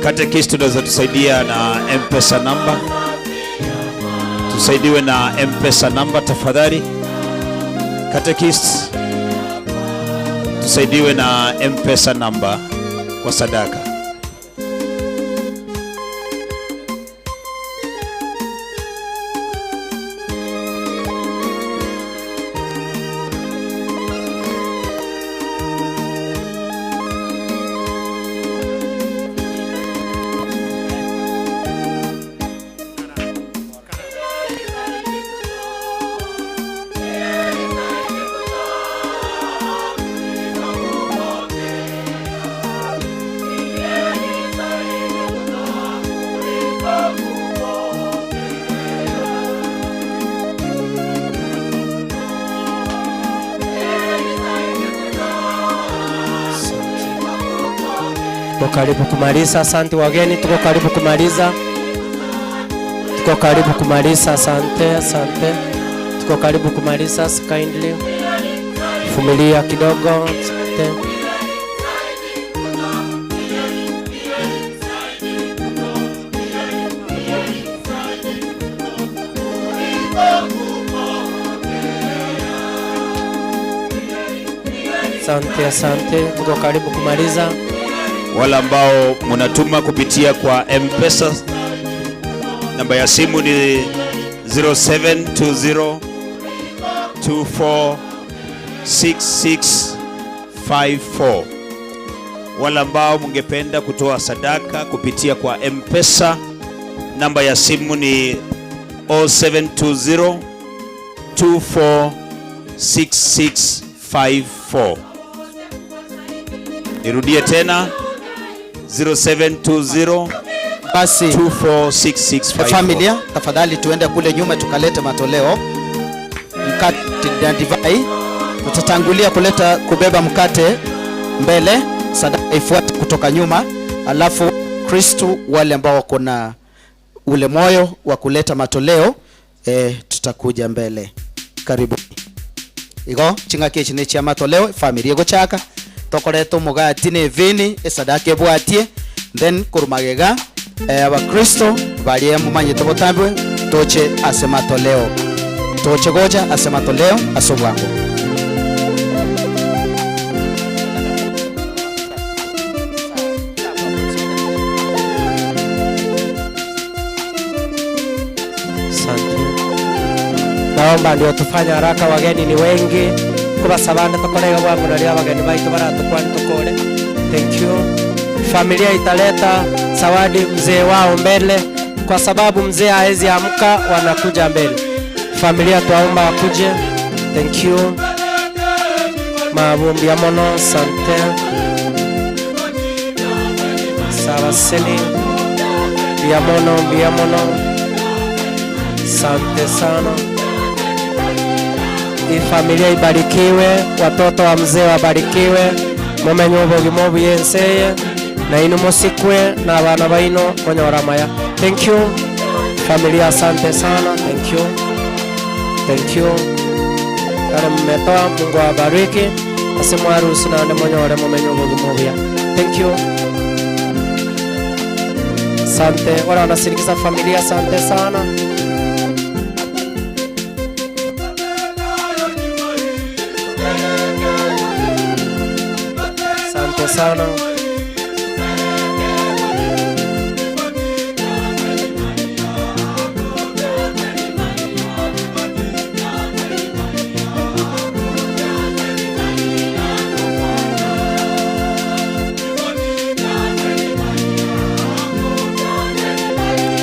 Catechist unaweza tusaidia na M-Pesa number? Tusaidiwe na M-Pesa number tafadhali. Catechist, tusaidiwe na M-Pesa number kwa sadaka. Tuko karibu kumaliza, asante wageni, tuko karibu kumaliza. Tuko karibu kumaliza, asante, asante. Tuko karibu kumaliza, kindly. Vumilia kidogo, asante. Asante, asante. Tuko karibu kumaliza. Wale ambao mnatuma kupitia kwa M-Pesa, namba ya simu ni 0720 246654. Wale ambao mngependa kutoa sadaka kupitia kwa M-Pesa, namba ya simu ni 0720 246654. Nirudie tena 0720 Basi 246654. Familia, tafadhali tuende kule nyuma tukalete matoleo mkate na divai. Tutatangulia kuleta kubeba mkate mbele, sadaka ifuate kutoka nyuma, alafu Kristu wale ambao wako na ule moyo wa kuleta matoleo tutakuja mbele. Karibu. Igo ching'aki echi ne chia matoleo familia egochaka tokoreta omogati na evini esadaka ebwatie then korumagega abakristo baria mumanyete botambe toche ase matoleo toche gocha ase matoleo ase obwango. Asante. Naomba ndio tufanye haraka, wageni ni wengi. Kubasabana tukorega bwangu na ria wageni baitu baratukwani tukore. Thank you. Familia italeta zawadi mzee wao mbele, kwa sababu mzee haezi amka, wanakuja mbele. Familia twaomba wakuje. Thank you. Mabumbi ya mono, asante. Sawa seni. Bia mono, bia mono. Asante sana. Hii familia ibarikiwe, watoto wa mzee wabarikiwe, mumenye obogima obuya enseye, na inu musikwe na abana baino monyora maya. Thank you. Familia, asante sana. Thank you. Thank you. Kare mmetoa, Mungu awabariki. Ase mwarusi naende monyore mumenye obogima obuya. Thank you. Asante. Wale wanasindikiza familia, asante sana. Asante sana.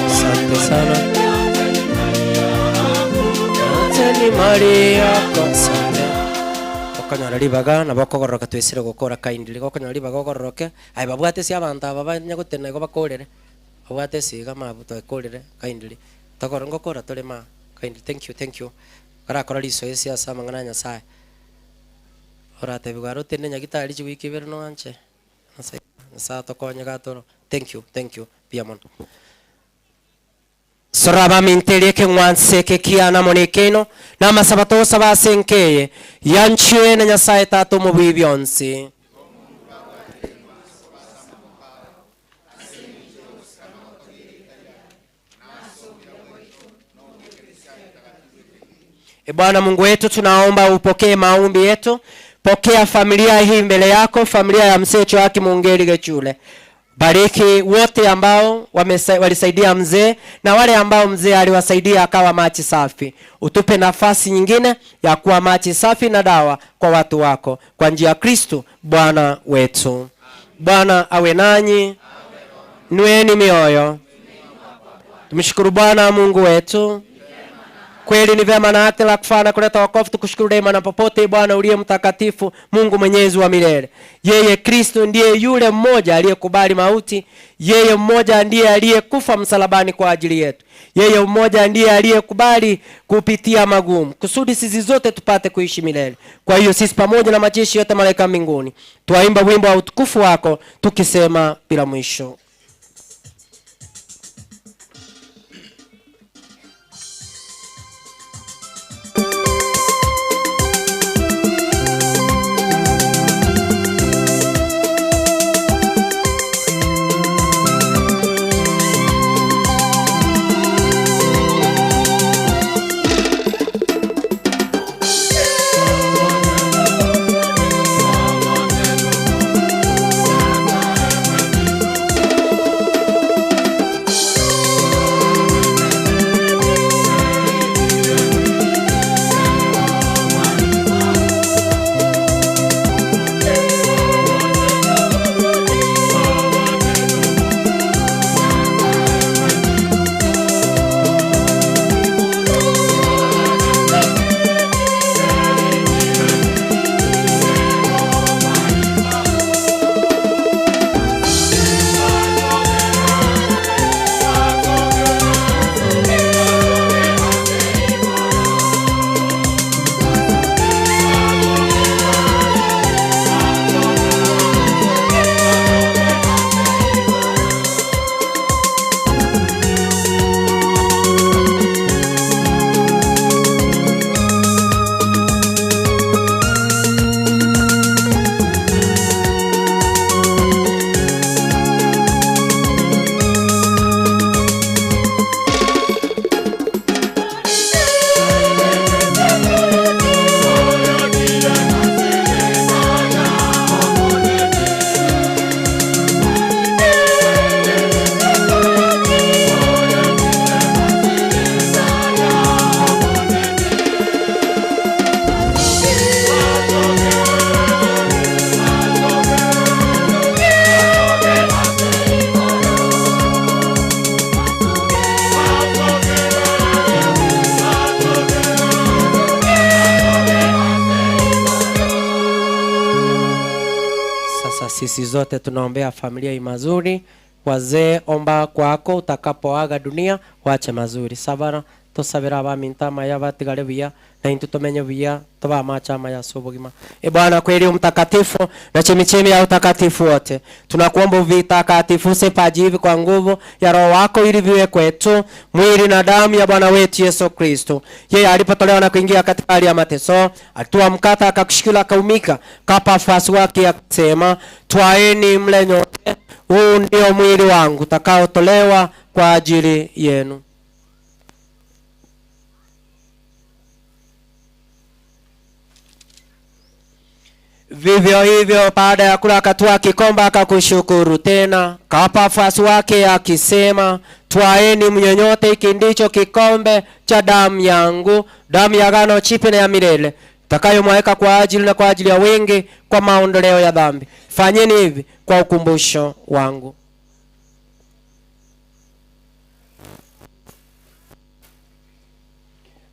Asante sana. Asante Maria, asante. Okonyora ribaga nabo okogororoka twesire gokora kindly. Gokonyora ribaga ogororoke, aye babwate ase abanto aba banyagotena igo bakorere. Babwate ase iga mabu twakorere kindly. Tokoro ngokora tore ma kindly. Thank you, thank you. Karakora riso ase ase amang'ana ya Nyasaye. Oratebiwa aro otende nyagitari chiwiki ibere noanche. Nyasaye, Nyasaye atokonye gatoro. Thank you, thank you. Mbuya mono. Sora baminterie keng'wanse eke kiana mono ekeino, na amasaba tosaba ase enkeye, yanchwe na Nyasaye Tata omobuya bionsi. E Bwana Mungu wetu, tunaomba upokee maombi yetu. Pokea familia hii mbele yako, familia ya mzee Joakim Mungeri Gechure. Bariki wote ambao walisaidia mzee na wale ambao mzee aliwasaidia akawa maji safi. Utupe nafasi nyingine ya kuwa maji safi na dawa kwa watu wako, kwa njia ya Kristo Bwana wetu. Bwana awe nanyi. Nweni mioyo. Tumshukuru Bwana Mungu wetu. Kweli ni vyema na haki la kufaa na kuleta wokovu, tukushukuru daima na popote, Bwana uliye mtakatifu, Mungu mwenyezi wa milele. Yeye Kristo ndiye yule mmoja aliyekubali mauti, yeye mmoja ndiye aliyekufa msalabani kwa ajili yetu, yeye mmoja ndiye aliyekubali kupitia magumu kusudi sisi zote tupate kuishi milele. Kwa hiyo sisi pamoja na majeshi yote malaika mbinguni twaimba wimbo wa utukufu wako tukisema bila mwisho. Sisi zote tunaombea familia hii mazuri. Wazee, omba kwako utakapoaga dunia, wache mazuri. Sabara tosabera abaminto amaya batigare buya na intu tumenye buya tobamacha amaya ase obogima. E Bwana kweli mtakatifu na chemichemi ya utakatifu wote, tunakuomba vitakatifu paji hivi kwa nguvu ya Roho wako ili viwe kwetu mwili na damu ya Bwana wetu Yesu Kristo. Yeye alipotolewa na kuingia katika hali ya mateso, alitoa mkate akakushikila, akaumika, kapa wafuasi wake akasema, twaeni mle nyote, huu ndio mwili wangu utakaotolewa kwa ajili yenu. Vivyo hivyo baada ya kula akatwaa kikombe akakushukuru tena, kawapa wafuasi wake akisema, twaeni mnywe nyote, hiki ndicho kikombe cha damu yangu, damu ya agano jipya na ya milele, itakayomwagika kwa ajili na kwa ajili ya wengi kwa maondoleo ya dhambi. Fanyeni hivi kwa ukumbusho wangu.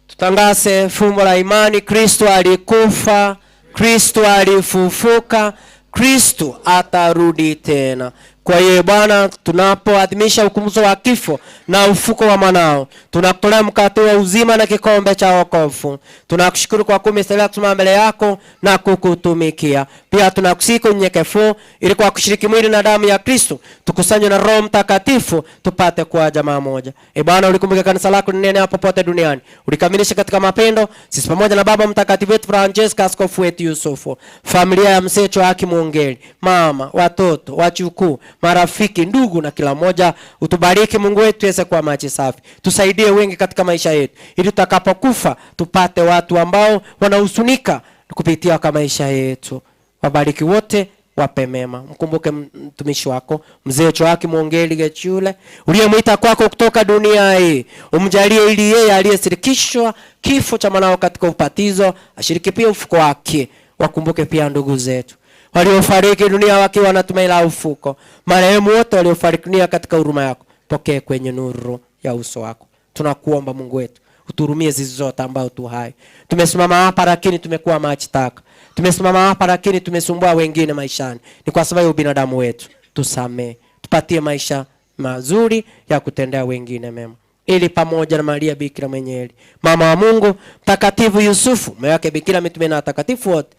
Tutangaze fumbo la imani. Kristo alikufa, Kristo alifufuka, Kristo atarudi tena. Kwa hiyo Bwana, tunapoadhimisha ukumbusho wa kifo na ufuko wa mwanao, tunakutolea mkate wa uzima na kikombe cha wokovu. Tunakushukuru kwa kuwa umestahili kusimama mbele yako na kukutumikia. Pia tunakusihi kwa unyenyekevu, ili kwa kushiriki mwili na damu ya Kristo tukusanywe na Roho Mtakatifu tupate kuwa jamaa moja. E Bwana, ulikumbuke kanisa lako linene popote duniani, ulikamilishe katika mapendo, sisi pamoja na Baba Mtakatifu wetu Francesco, askofu wetu Yusufu, familia ya mzee Joakim Ongeri, mama, watoto, wajukuu, marafiki, ndugu na kila mmoja. Utubariki Mungu wetu, tuweze kuwa maji safi, tusaidie wengi katika maisha yetu, ili tutakapokufa tupate watu ambao wanahuzunika kupitia kwa maisha yetu. Wabariki wote, wape mema. Mkumbuke mtumishi wako mzee Joakim Ongeri Gechure uliyemwita kwako kutoka dunia hii, umjalie ili yeye aliyeshirikishwa kifo cha mwanao katika ubatizo ashiriki pia ufuko wake. Wakumbuke pia ndugu zetu waliofariki dunia wakiwa na tumaini la ufuko, marehemu wote waliofariki dunia katika huruma yako, pokee kwenye nuru ya uso wako. Tunakuomba Mungu wetu, utuhurumie sisi zote ambao tu hai. Tumesimama hapa lakini tumekuwa maji taka. Tumesimama hapa lakini tumesumbua wengine maishani. Ni kwa sababu ya ubinadamu wetu. Tusamee, tupatie maisha mazuri ya kutendea wengine mema, ili pamoja na Maria Bikira mwenye heri, mama wa Mungu, Mtakatifu Yusufu, mume wake Bikira, mitume na watakatifu wote,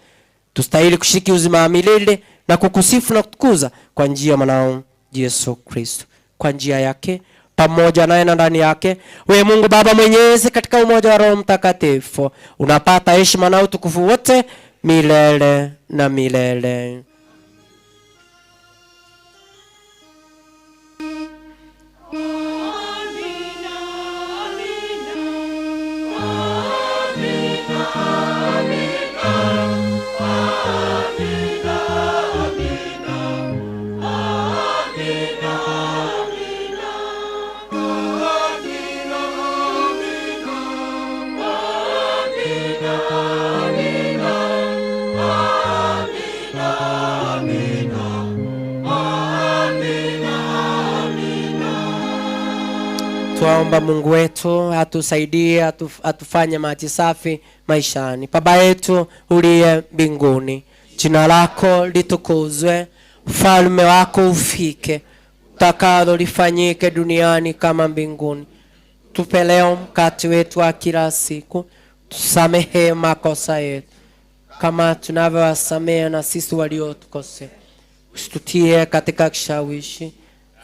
tustahili kushiriki uzima wa milele na kukusifu na kutukuza kwa njia ya mwanao Yesu Kristo. Kwa njia yake, pamoja naye na ndani yake, we Mungu Baba Mwenyezi, katika umoja wa Roho Mtakatifu, unapata heshima na utukufu wote milele na milele. Twaomba Mungu wetu atusaidie, atufanye maji safi maishani. Baba yetu uliye mbinguni, jina lako litukuzwe, ufalme wako ufike, utakalo lifanyike duniani kama mbinguni. Tupe leo mkate wetu wa kila siku, tusamehe makosa yetu kama tunavyowasamehe na sisi waliotukosea, usitutie katika kishawishi,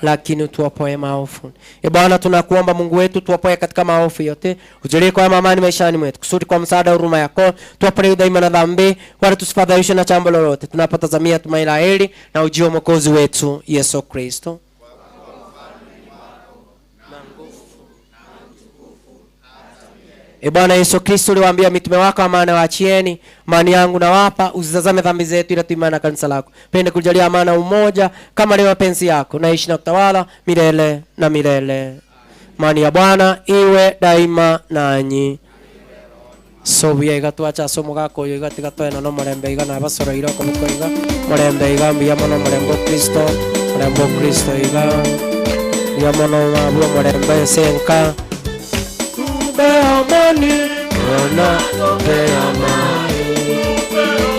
lakini tuopoe maovu. E Bwana, tunakuomba Mungu wetu, tuopoe katika maovu yote, ujalie kwa amani maishani mwetu, kusudi kwa msaada wa huruma yako tuopolewe daima na dhambi, wala tusifadhaishwe na jambo lolote, tunapotazamia tumaini la heri na ujio wa Mwokozi wetu Yesu Kristo. E Bwana Yesu Kristo, uliwaambia mitume wako, amani waachieni, amani yangu nawapa, usitazame dhambi zetu, ila tuimani na kanisa lako. Pende kujalia amani na umoja kama leo mapenzi yako, naishi na kutawala milele na milele. Amani ya Bwana iwe daima nanyi. Sobuya iga twacha somo gako yo iga tiga twena no murembe iga na basoro ira ko muko iga murembe iga mbiya mono murembe Kristo, murembe Kristo iga mbiya mono mabu murembe senka. Tupe amani, Bwana tupe amani.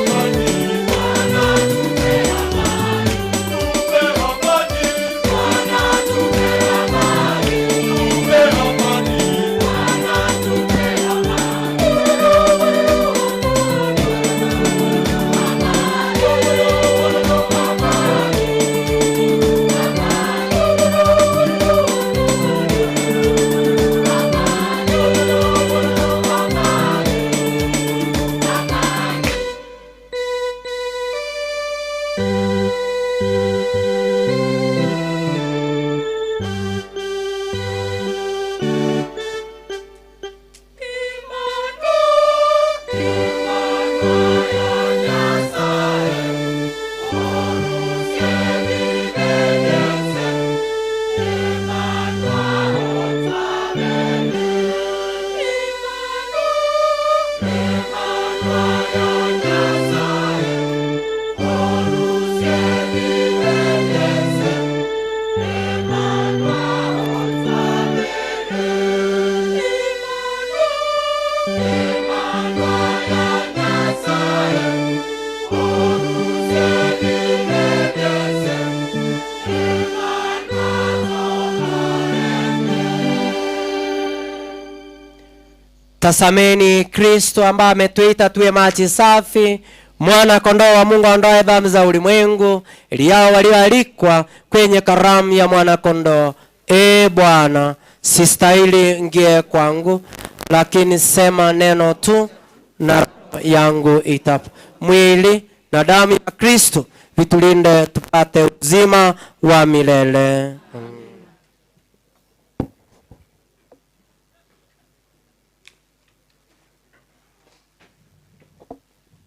Tazameni Kristo ambaye ametuita tuwe maji safi, mwana kondoo wa Mungu aondoaye dhambi za ulimwengu, ili hao walioalikwa kwenye karamu ya mwana kondoo. E Bwana, sistahili ngie kwangu, lakini sema neno tu na roho yangu itapo. Mwili na damu ya Kristo vitulinde tupate uzima wa milele.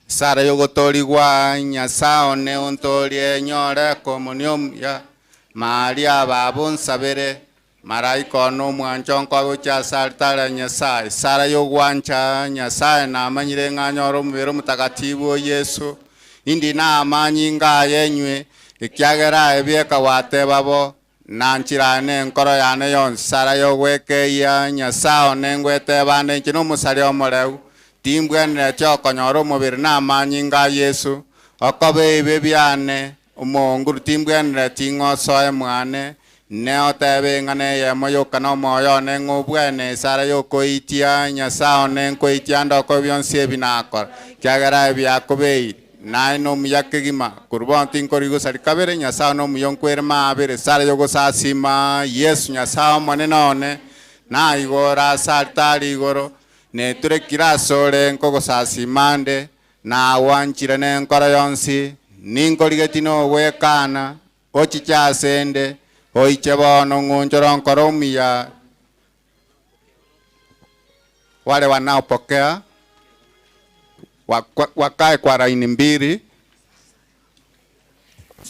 Sara yogotorigwa Nyasaye one ontorie nyore komunio omuya Maria baba onsabere maraika one omwancho nkogocha ase altare ya Nyasaye. Sara yogwancha Nyasaye namanyire ng'a nyore omobere omotakatifu o Yesu indi namanyinga aye enywe ekiagera aye bieka gwateba bo nanchirane enkoro yane yonsi. Sara yogwekeia Nyasaye one ngwetebande inche na omosari omoreu timbwenerete okonyora omobere namanyinga a Yesu okoba ebibe biane omonguru timbwenereti ng'osoe mwane neotebe ng'a na eyemo yoka na omoyo one ng'obwene esara yokoitia Nyasaye one nkoitia ndoko bionsi ebi nakora kiagera ebiakobeire naye na omuya kegima korwa bono tinkori gosari kabere Nyasaye na omuya nkwere maabere esara yogosasima Yesu Nyasaye omonene one naigoro ase altari igoro neturekire ase ore nkogosasima nde nawanchire na enkoro yonsi ninkorigeti na ogwekana ochiche ase nde oiche bono ng'onchoro nkoro omuya. Wale wanaopokea wakae kwa laini mbili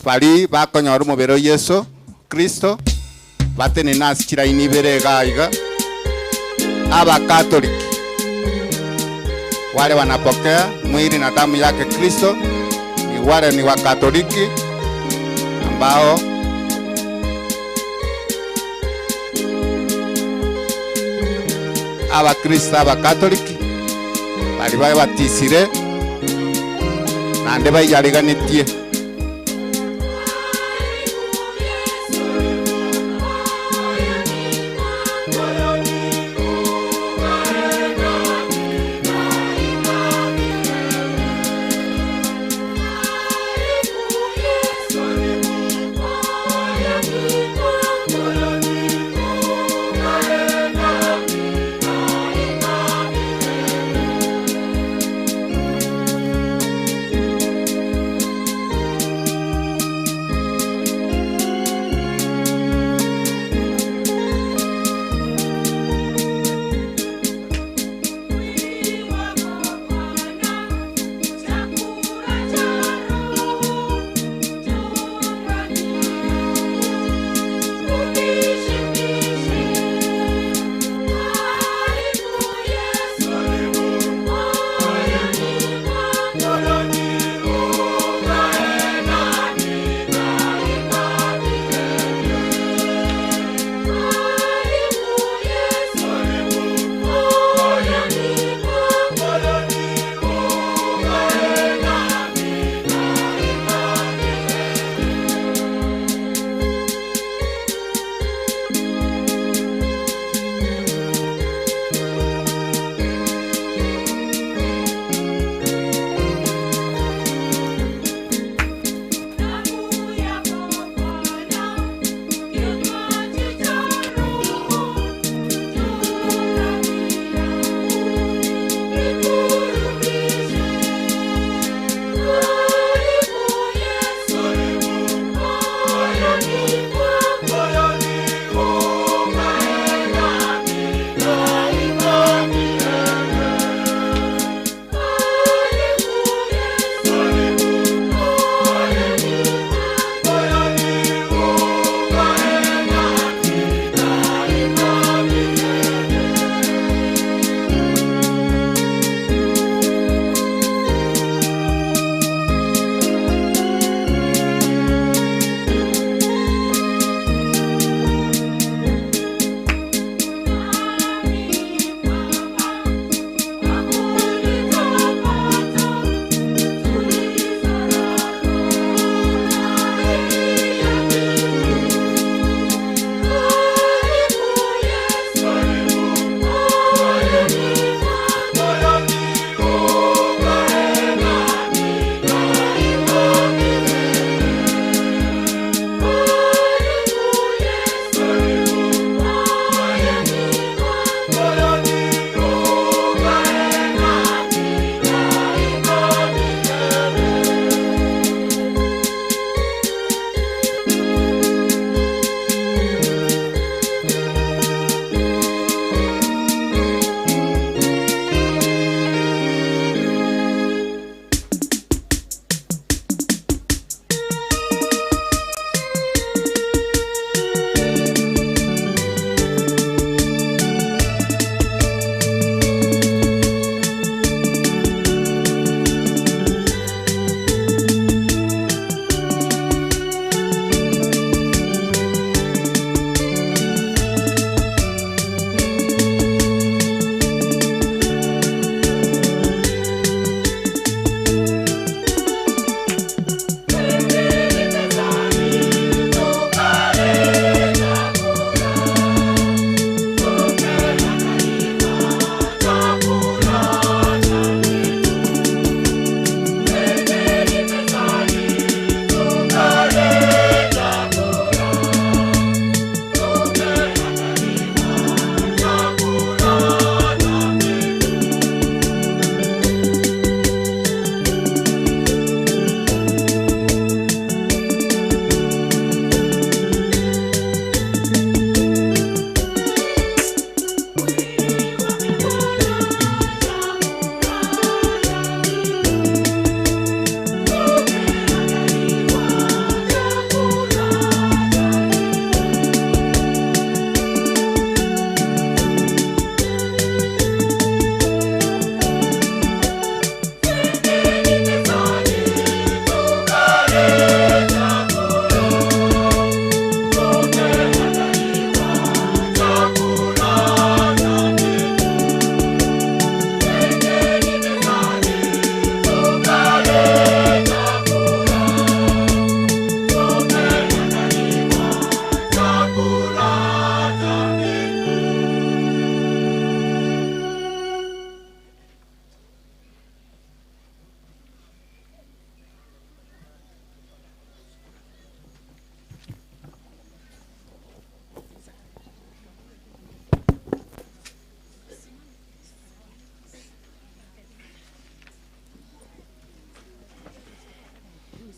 bari bakonyora omobere o Yesu Kristo batenene ase chilaini ibere iga iga. Abakatoliki wale wanapokea mwili na damu yake Kristo ni wale ni Wakatoliki ambao Abakristo Abakatoliki bari babatisire nande baiyariganitie.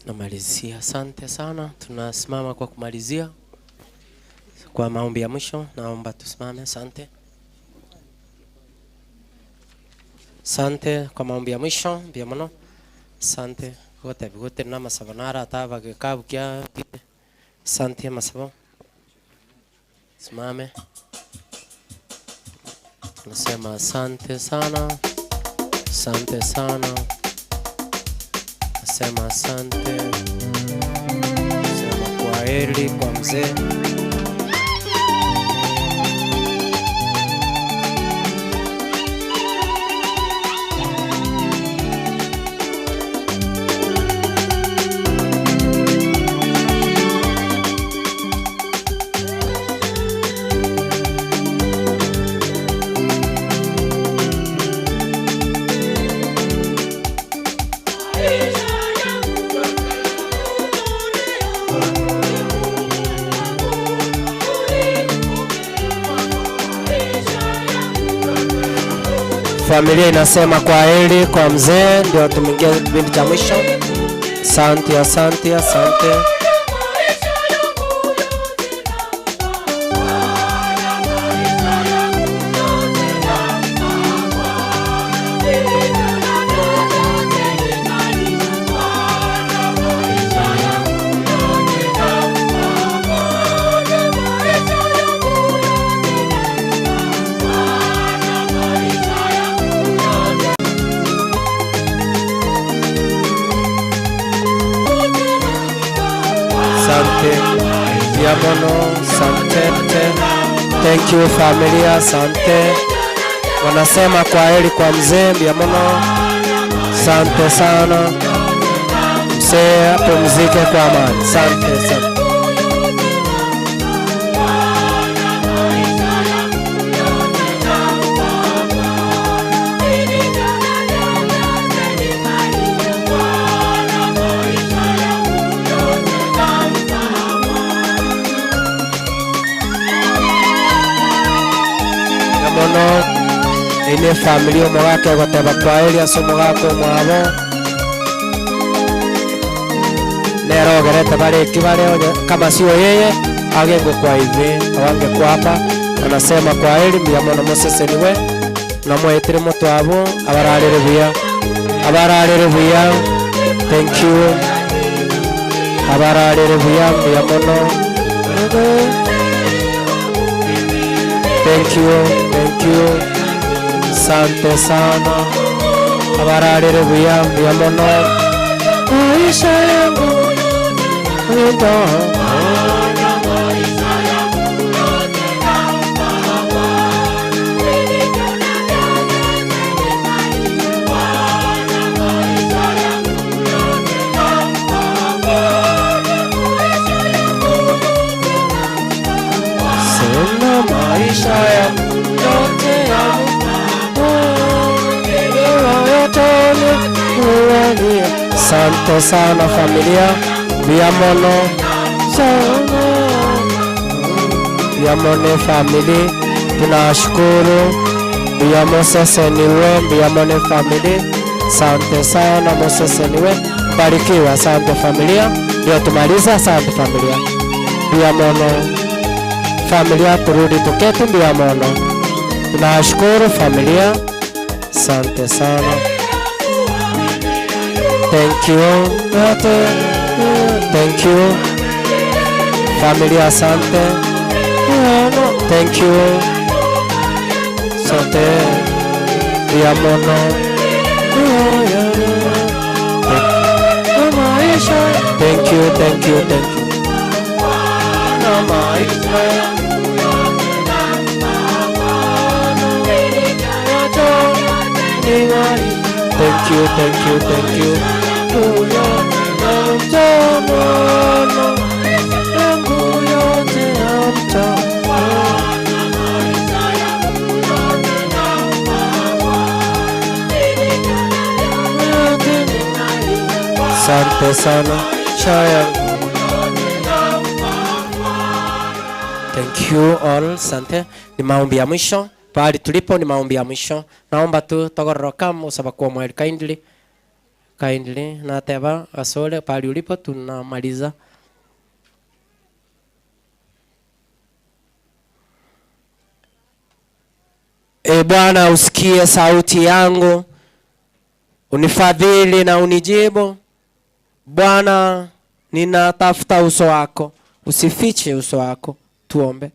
Namalizia. Asante sana, tunasimama kwa kumalizia kwa maombi ya mwisho. Naomba tusimame. Asante, asante kwa maombi ya mwisho mbia muno. Asante gote bigote na masabo nara ataba gikabu kya. Asante masabo, simame. Tunasema asante sana, asante sana, nasema asante, sema kwa heri kwa mzee. Familia inasema kwa heri kwa mzee, ndio tumeingia kipindi cha mwisho. Asante, asante, asante. Asante Diamono, asante. Thank you familia, asante. Wanasema kwa heri kwa mzee Diamono, asante sana. Mzee apumzike kwa amani. Asante, asante. Mono ine familia omogaka egoteba kwaheri ase omogaka omwabo nere ogerete bare eki bare onye kama sio yeye agenge kwa hivi awange kwapa anasema kwaheri mbuya mono moseseniwe namwetire motwabo abararere buya abararere buya thank you abararere buya mbuya mono. Thank you, thank you. Asante sana. Abararere buya mbuya mono. Maisha yangu ndo Sina maisha yangu yote yangu Asante sana familia mbuya mono sana mbuya mono family tunashukuru mbuya moseseniwe mbuya mono family asante sana moseseniwe barikiwa asante familia ndio tumaliza asante familia mbuya mono familia turudi tuketi mbuya mono tunashukuru familia asante sana. Thank you. Thank you. Familia asante. Thank you. Asante. Mbuya mono. Thank you, thank you, thank you. Thank you, thank you, thank you. Asante sana Chaya. Thank you all. Asante. Ni maombi ya mwisho. Pahali tulipo ni maombi ya mwisho. Naomba tu togororoka musaba kwa mweli kindly. Kindly nateba asore pahali ulipo tunamaliza. E Bwana, usikie sauti yangu, unifadhili na unijibu. Bwana, ninatafuta uso wako, usifiche uso wako. Tuombe.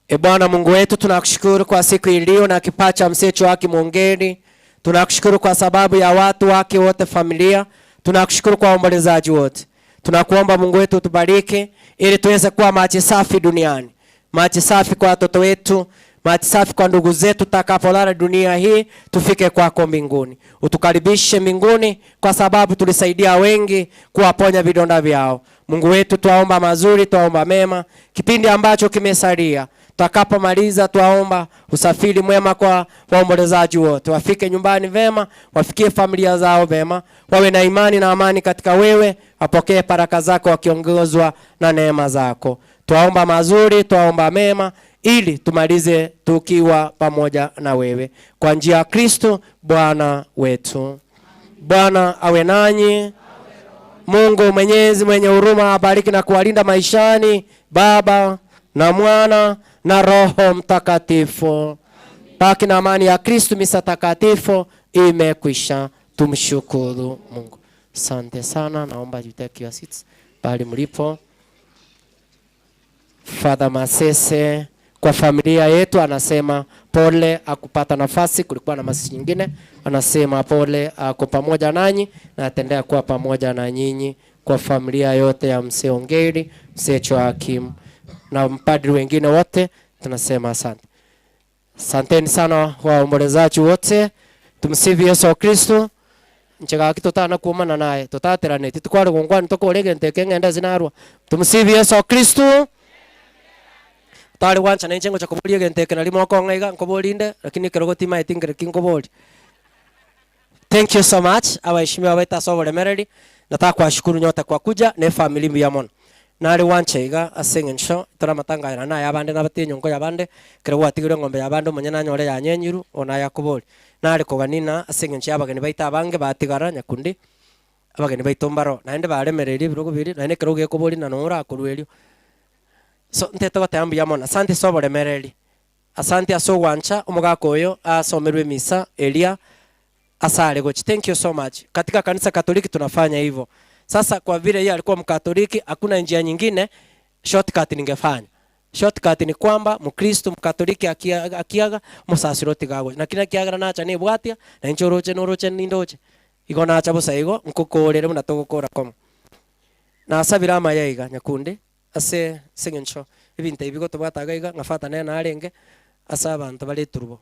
E Bwana Mungu wetu, tunakushukuru kwa siku iliyo na kipaa cha msecho wake Mwongeri. Tunakushukuru kwa sababu ya watu wake wote, familia. Tunakushukuru kwa waombolezaji wote. Tunakuomba Mungu wetu utubariki ili tuweze kuwa maji safi duniani, maji safi kwa watoto wetu, maji safi kwa ndugu zetu, tutakapolala dunia hii tufike kwako mbinguni. Utukaribishe mbinguni, kwa sababu tulisaidia wengi kuwaponya vidonda vyao. Mungu wetu, twaomba mazuri, twaomba mema kipindi ambacho kimesalia. Tutakapomaliza, twaomba usafiri mwema kwa waombolezaji wote, wafike nyumbani vema, wafikie familia zao vema, wawe na imani na amani katika wewe, wapokee baraka zako wakiongozwa na neema zako. Twaomba mazuri, twaomba mema, ili tumalize tukiwa pamoja na wewe kwa njia ya Kristo Bwana wetu. Bwana awe nanyi. Mungu Mwenyezi mwenye huruma abariki na kuwalinda maishani, Baba na Mwana na Roho Mtakatifu. Baki na amani ya Kristo. Misa takatifu imekwisha. Tumshukuru Mungu. Asante sana, naomba you take your seats pahali mlipo. Father Masese kwa familia yetu anasema pole, akupata nafasi, kulikuwa na masi nyingine. Anasema pole, ako pamoja nanyi na atendea kuwa pamoja na nyinyi kwa familia yote ya Mzee Ongeri, Mzee Joakim na mpadri wengine wote, tunasema asante. Asanteni sana waombolezaji wote. Tumsifu Yesu Kristo. Nchegaki tutana kuumana naye tutateraneti tukware gongwani tukorege nteke ng'ende zinarwa. Tumsifu Yesu Kristo. Tari gwancha nainche ngocha koboria egento eke nari mokong'a iga nkoborinde lakini ekero gotimaeti nkere ki nkoboria. Thank you so much abaheshimiwa baito ase oboremereri. Nataka kuwashukuru nyote kwa kuja na efamily mbuya mono. Nare gwancha iga ase eng'encho tore amatanga aya naye abande nabatie enyongo y'abande, ekero gwatigire eng'ombe y'abande omonyene anyore yanyenyirwe, bono naye akoboria. Nare kogania ase eng'encho y'abageni baito abange batigara nyakundi, abageni baito mbaro, naende baremereirie ebirogo biria, naende ekero gekoboria na noo orakorwa erio. So ntete goteba mbuya mono, asante ase oboremereri, asante ase ogwancha omogaka oyo asomerwe emisa eria ase are gochia. Thank you so much. Katika kanisa Katoliki tunafanya hivyo. Sasa kwa vile yeye alikuwa Mkatoliki, hakuna njia nyingine shortcut ningefanya. Shortcut ni kwamba Mkristo Mkatoliki akiaga mosasiro tiga agocha. Naki nakiagera nacha nebwatia, na inche oroche noroche nindoche. Igo nacha bosa igo, nkokorere buna togokora komo. Nasabire amaya iga nyakundi ase ase eng'encho ebinto ebi gotobwata iga iga ng'a Father nere narenge ase abanto bare eturubo.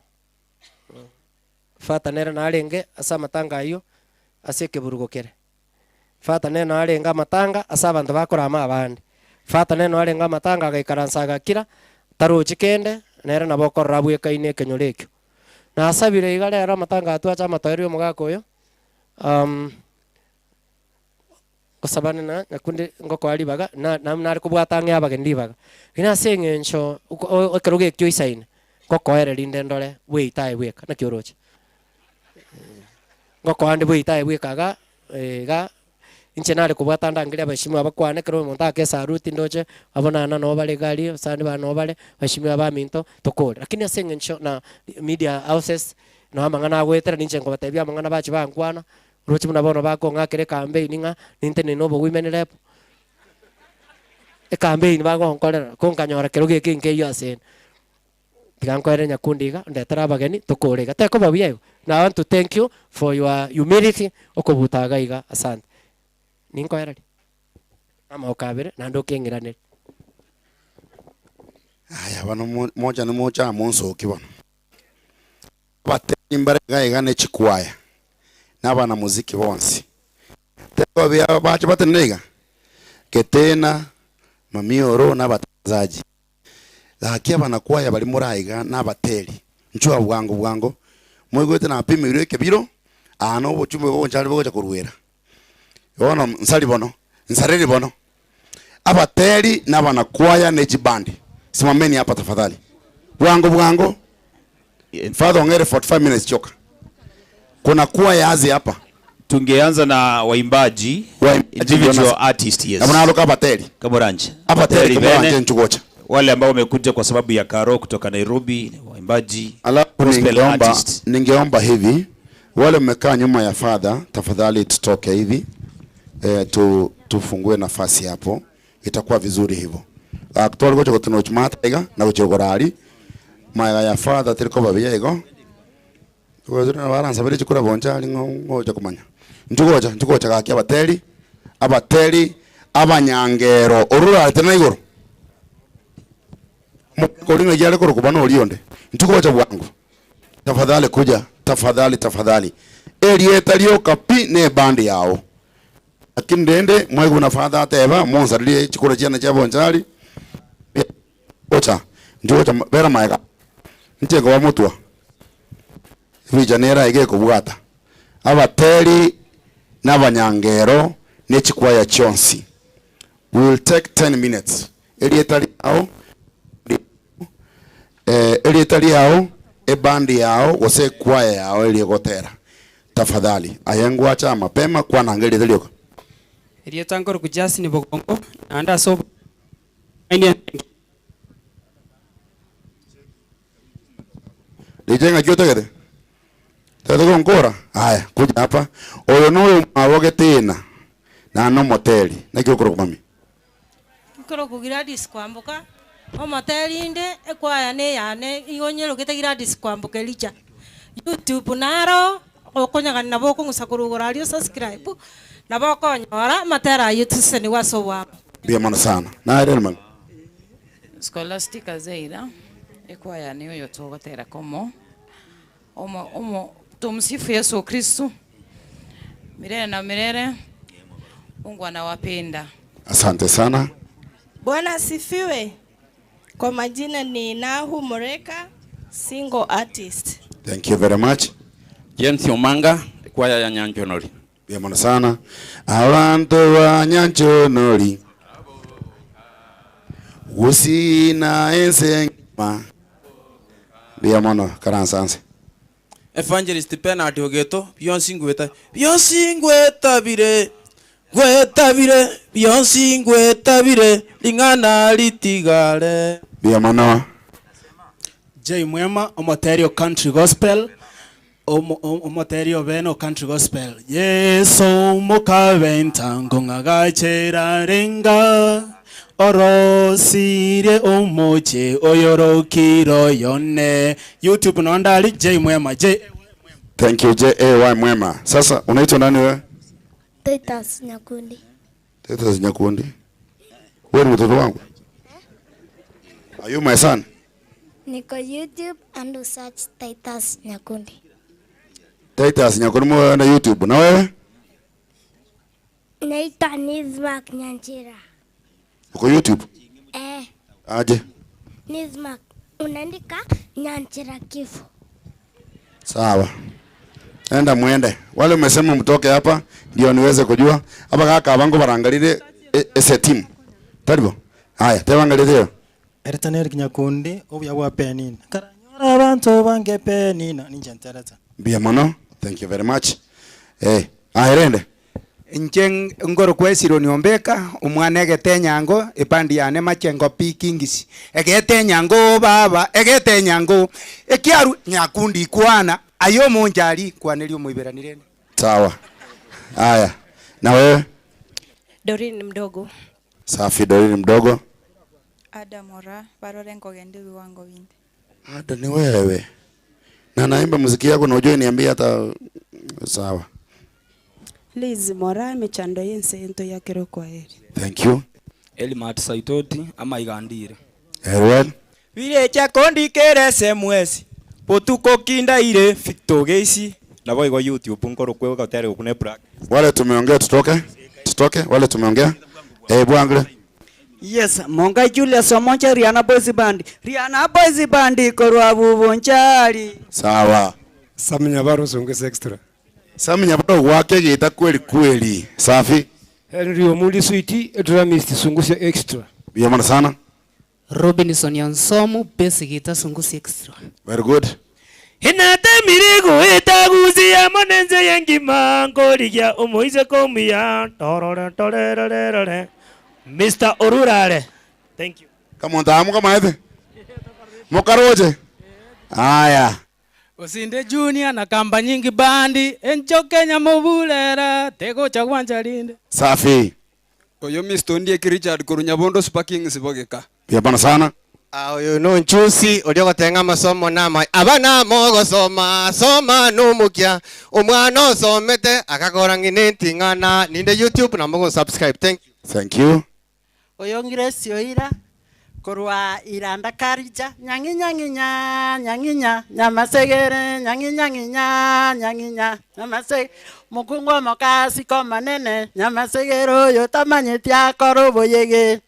Father nere narenge ase amatanga ayio ase ekeburugo kere. Father nere narenge amatanga ase abanto bakorama abande. Father nere narenge amatanga agaikaransa agakira, tarochi kende, nere nabo okorora abwekaine ekenyoro ekio. Nasabire iga rero amatanga aya twacha amatoerio ya omogaka oyo, gosabana na nyakundi ngokoa ribaga, na na nare kobwata ang'e abageni ribaga. Lakini ase eng'encho oko o ekerogo ekio oisaine, ngokoere rinde ndore bweite aye bweka, naki oroche? Ngokoa ande bweite aye bweka iga iga, inche nare kobwata ndangerie abaheshimiwa bakwane ekero omonto aake esaruti ndoche, abwo naende nabo bare iga aria, abasani bane nabo bare, abaheshimiwa baminto, tokore. Lakini ase eng'encho na media houses, nabo amang'ana agoetera ninche nkobatebia amang'ana bachia bankwana, Roche buna bono bakong'akera ekambeini ng'a nintenene obogwimeni rep, ekambeini bagonkorera, ko nkanyora kero geke nkeywo ase ende. Tiga nkoere nyakundi iga, ndetere abageni tokore iga, tekoba buya igo? Na I want to thank you for your humility okobuta iga iga, asante. Ninkoererie amagoko abere naende okeng'iranerie. Aya bono mochane moche aa monsoki bono. Abateri mbare iga iga ne chikwaya, na abanamuziki bonsi. Teba buya bache batenene iga, Getena, Mamioro na abatangazaji. Gaki abanakwaya baria more aiga na abateri, nchwa bwango bwango, moigwete napimeirwe ekebiro, aa nobochumbe bogoncha bogocha koruera. Bono nsari bono, nsareri bono. Abateri na abanakwaya ne chibandi, simameni hapa tafadhali. Bwango bwango. Father ongere 45 minutes choka. Kuna kwaya azi hapa. Tungeanza na waimbaji, individual artist, yes. Nabo naroka abateri. Kamuranche. Abateri kamuranche bene. nchugocha. Wale ambao wamekuja kwa sababu ya karo kutoka Nairobi, waimbaji, Alafu gospel ningeomba, artist. ningeomba hivi wale mmekaa nyuma ya father, tafadhali tutoke hivi e, tu, tufungue nafasi hapo, itakuwa vizuri hivyo. Twari gocha gotinoch mataiga na gochirogorari maega ya father tiriko babia igo baransa bere chikura boncha ari ngocha kumanya nchugocha nchugocha gaki abateri abateri abanyangero orurarete na igoro mukoringa yale korokuba norionde nchugocha bwangu tafadhali kuja tafadhali tafadhali erieta rioka pi ne bandi yao lakini ndende mwaigu na father ateba monsaririe chikura chiana chia bonchari ocha njocha bera maega nchego wa mutwa vijanera ige kubwata abateri n'abanyangero n'ekikwaya chionsi we will take 10 minutes erieta riao eh, erieta riao ebandi yao gose kwaya yao erigotera tafadhali ayengwacha mapema kwananga erieta rioka Erieta nkoroku Justin Bogongo naende ase obo- rijenga kio tegete tegete gonkora haya kuja hapa oyo noyo mwabogetina na no moteri nakio korokwa mami Nkoroku Gladys Kwamboka omoterinde ekwaya neyane igo nyerogete Gladys Kwamboka Elijah YouTube naro okonyagana nabo okong'usa korugoro aria osubscribe nabo okonyora amatera aywo tuseseniwe ase obwamo mbia mono sana naere mami Scholastica Zeira ekwaya niyo yotogotera komo omo omo tumsifu Yesu Kristu milele na milele. Mungu anawapenda. asante sana Bwana asifiwe. Kwa majina ni Nahu Moreka, single artist. thank you very much James Omanga kwaya ya Nyanchonori. mbia mono sana abantu ba nyanchonori gusina ensengima mbia mono karansanse Evangelist Bernard Ogeto bionsi ngweta bionsi ngwetabire ngwetabire bionsi ngwetabire ling'ana litigare mbia mono J Mwema omoteri o country gospel omoteri obene o country gospel Yesu mukabenta ng'agachera renga orosirie omoche oyorokiro yone YouTube nondali J Mwema J thank you J A Y mwema sasa unaitwa nani wewe Titus Nyakundi. Titus Nyakundi wewe ni mtoto wangu are you my son Niko YouTube and search Titus Nyakundi. Titus Nyakundi mwe na YouTube na wewe Naitwa Nizmark Nyanjira. uko YouTube Eh, aje Nizmark unaandika Nyanjira kifo. Sawa. Enda mwende. Wale mmesema mtoke hapa ndio niweze kujua. Hapa kaka abango barangalire ese team. Taribo. Haya, tebangalire. Ereta Eric Nyakundi obuya bwa penina karanyora abantu bange penina ninje ntereta Mbia mono. Thank you very much. Eh, aherende. Inche ngoro kwesiro niombeka omwana egete enyango ebandi yane machengo pi kingisi egete enyango baba egete enyango ekiaru nyakundi kwana ayo omonjari kwaneria omoiberanire Sawa. Haya. Na wewe? Doreen mdogo. Safi Doreen mdogo. Adam Ora barore nkogenda viwango bindi. Ada ni wewe. Na naimba muziki yako na ujue niambie hata sawa. Liz Mora emechando yense ento yakero kwa heri. Thank you. Elimat Saitoti ama igandire Erwel. Birecha kondikere SMS botuko kindaire Victor Geisi nabo igo YouTube nkoro kwe gotere gukune black Wale tumeongea tutoke. Tutoke wale tumeongea. Eh, bwangle. Yes, Monga Julius Omoncha Rihanna Boys Band. Rihanna Boys Band korwa bubonchari. Sawa. Sami Nyabaro Songesa Extra. Sami Nyabaro wake gita kweli kweli. Safi. Henry Omuli Switi, Dramist Sungusia Extra. Mbia mono sana. Robinson Yonsomu bass guitar Sungusia Extra. Very good. Natemire goeta Gusii amo nense y'engima nkorigia omoiseke omuya torore torerorerore Mister Orurare thank you. Kamonto aa mokamanyete? Mokaroche? Aya. Osinde Junior na kamba nyingi bandi enchoke nyamoburera tegocha gwancha rinde. Safi. Oyo Mister Ondieki Richard korwa Nyabondo Super Kings Bogeka. Mbuya mono sana. Oyo nonchusi oria ogoteba ng'a amasomo namaya. Aba namogosoma, soma nomokia, omwana osomete agakora ng'ina enting'ana, ninde YouTube na mogosubscribe. Thank you. Thank you. Oyo Grace Oira korwa Iranda Karija, Nyang'inya ng'inya, nyang'inya, nyamasegere, nyang'inya ng'inya, nyang'inya, nyamasege, mokungu omokasi komonene, nyamasegere oyo tamanyeti akore oboyege.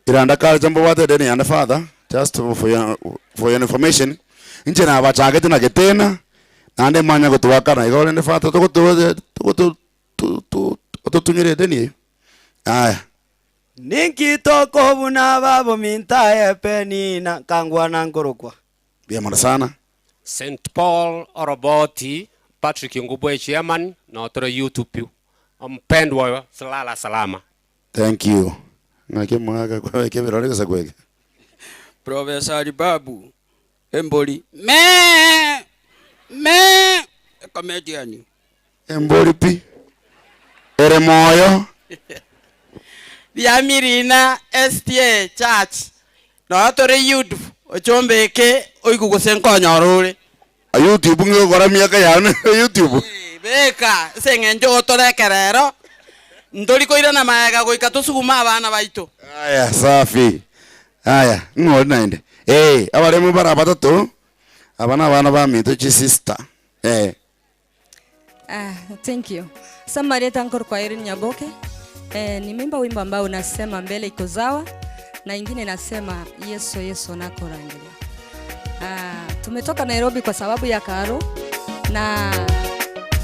Iranda Culture mbobwate edeni yane father, just for your, for your information, inche nabachagete na getena, naende manya gotuakana igo rende father togotu togotu ototunyere edeni eyio. Aya. Ninki tokobuna babominto aye Penina, nkangwana nkorokwa. Mbuya mono sana. St Paul Oroboti Patrick Ngubwe chairman na otore YouTube mpendwa salala salama. Thank you. Ng'aki omogaka kwabeka ebirore gose kwege? Professor Alibabu, embori mee mee ecomedian. Embori pi ere moyo. Riamirina SDA Church noyo tore YouTube ochombeke oigwe gose nkonyora ore. YouTube ng'a ogokora emiaka yane YouTube. Beka ase eng'encho gotore ekerero ntori koirana magega goika tosugume abana baito. Aya safi. Aya ng'o ore naende? Eh, abaremu bare abatato, aba nabana baminto chisister. Eh. Ah, thank you. Samarieta Nkor kwa Irene Nyaboke. Eh, nimeimba wimbo ambao unasema mbele iko zawa na ingine nasema Yesu Yesu nakorangeria. Ah, tumetoka Nairobi kwa sababu ya Karo na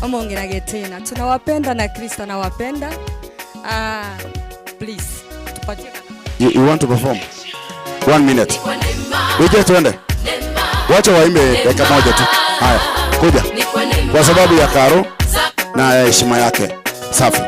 omongera tena. Tunawapenda na Kristo anawapenda. Ah, please tupatie You, you want to perform? One minute. Uje tuende. Wacha waimbe dakika moja tu. Haya, kuja. Kwa sababu ya Karo na ya heshima yake. Safi.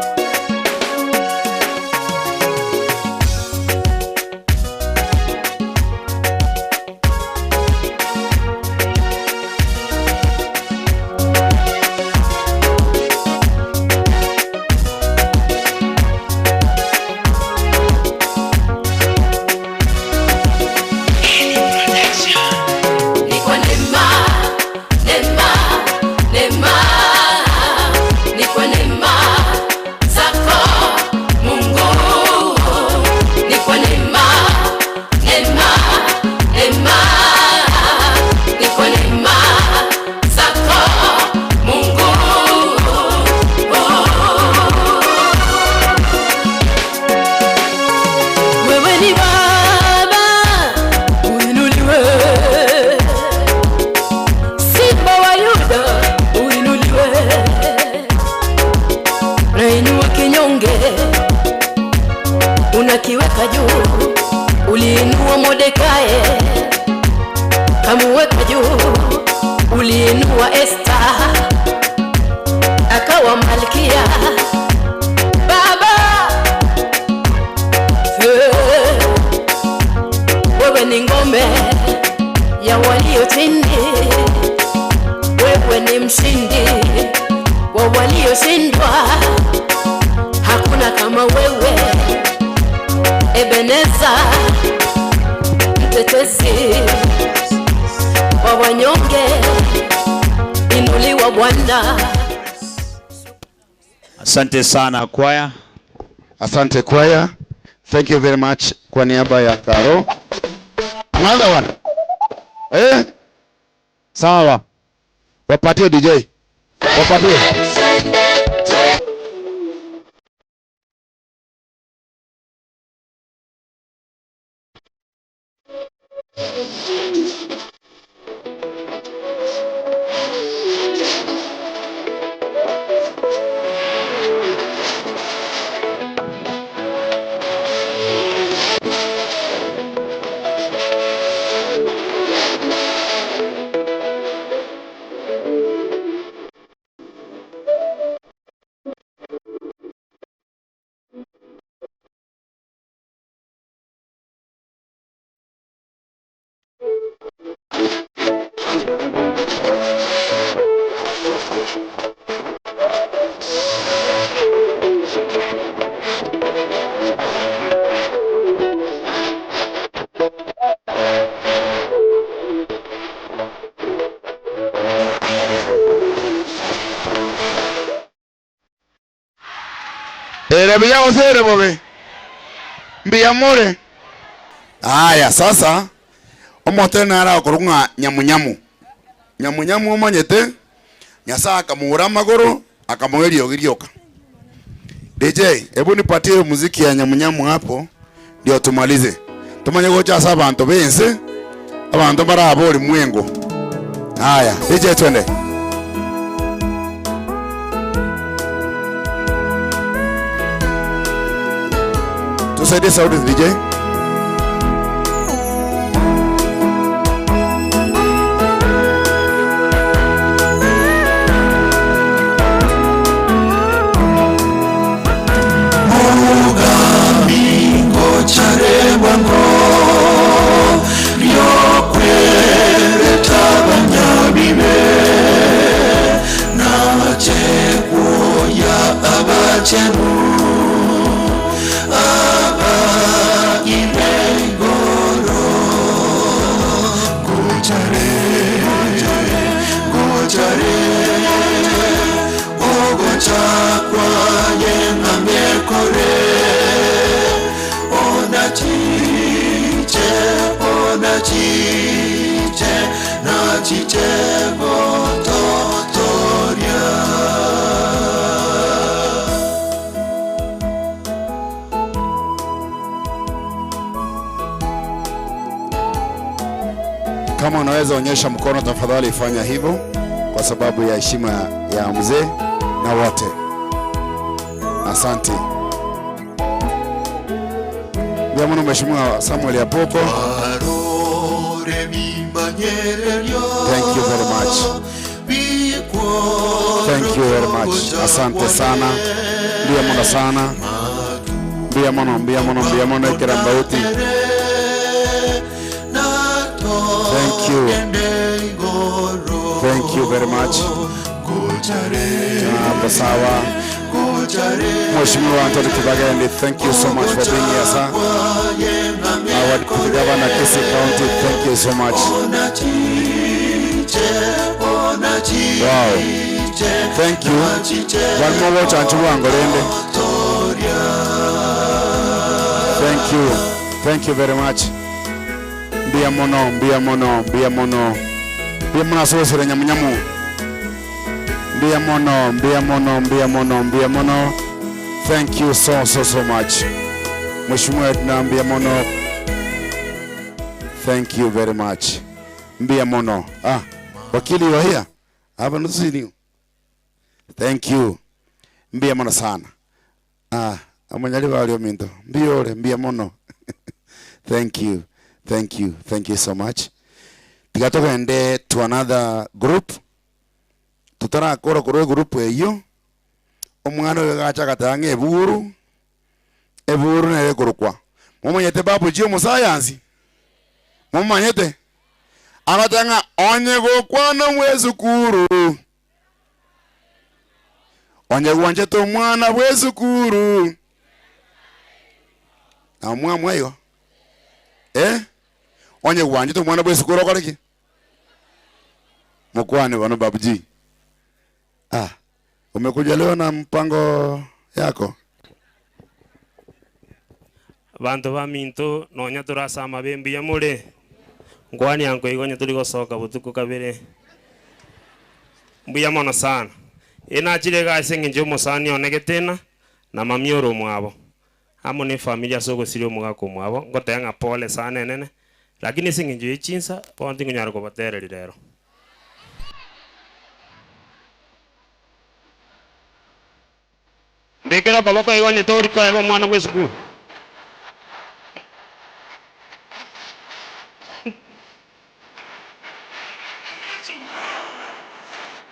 Ni kwa neema, neema, neema. Ni kwa neema zako Mungu. Ni kwa neema, neema, neema. Ni kwa neema zako Mungu. Wewe ni Baba uinuliwe, Simba wa Yuda uinuliwe, unainua kinyonge unakiweka juu, uliinua Mordekai kamuweka juu, uliinua Esta akawa malkia. Baba eh, wewe ni ngome ya walio chini, wewe ni mshindi wa walioshindwa, hakuna kama wewe. Ebeneza, mtetezi wa wanyonge, inuliwa Bwana. Asante sana kwaya. Asante kwaya. Thank you very much kwa niaba ya Karo. Another one. Eh? Sawa. Wapatie DJ. Wapatie. Ere buya gose ere bobe? Mbuya more? Aya, sasa omotere nare agokorokwa ng'a nyamunyamu. Nyamunyamu omanyete, Nyasae akamoura amagoro, akamoa eriogi rioka. DJ, hebu nipatie muziki ya nyamunyamu hapo ndio tumalize. Tomanye gocha ase abanto b'ense, abanto mbarabe orimwengo. Aya, DJ twende. Tusaidie sauti DJ. Kama unaweza onyesha mkono tafadhali, fanya hivyo kwa sababu ya heshima ya mzee na wote. Asante. Ndio maana Mheshimiwa Samuel Apoko. Thank you very much. Thank you very much. Asante sana. Mbia mono sana. Mbia mono, mbia mono, mbia mono ikirambauti. Thank you. Thank you very much. Hapo sawa. Mheshimiwa Anthony Kibagendi, thank you so much for being here, sir. Our Deputy Governor Kisii County, thank you so much. Wow. Thank you. One more watch and Ngorende. Thank you. Thank you very much. Mbia mono, mbia mono, mbia mono. Mbia mono asosere nyamunyamu. Mbia mono, mbia mono, mbia mono, mbia mono. Thank you so so so much. Mheshimiwa Edna mbia mono. Thank you very much. Mbia mono. Ah, wakili you are here. I haven't seen you. Thank you. Mbia mono sana. Ah, amanyali walio minto. Mbia mbia mono. Thank you. Thank you. Thank you so much. Tiga tugende to another group. Tutarakora korwa group eyo. Omwana oyo gacha agateba ng'a eburu, eburu nere ekorokwa. Momanyete babu ji omosayansi? Momanyete? Agoteba ng'a onye gokwana bwa esukuru, onye gwanchete omwana bwa esukuru. Na mwamwa igo? Eh? Onye gwanchete omwana bwa esukuru okore ki? Mokwane bono babu ji. Ah, umekuja leo na mpango yako? Banto baminto nonya torase amabe mbuya more, nkwani yanko igo onye tori gosoka botuko kabere. Mbuya mono sana. Eye nachire iga ase eng'encho ya omosani one Getena na mami ore omwabo amo na efamiri ase ogosiria omogaka omwabo, ngoteba ng'a pole sana enene, lakini ase eng'encho ye chinsa bono tingonyara kobatereria rero. Mbekere okoboko igo onye tori koeba omwana bw'esukuru.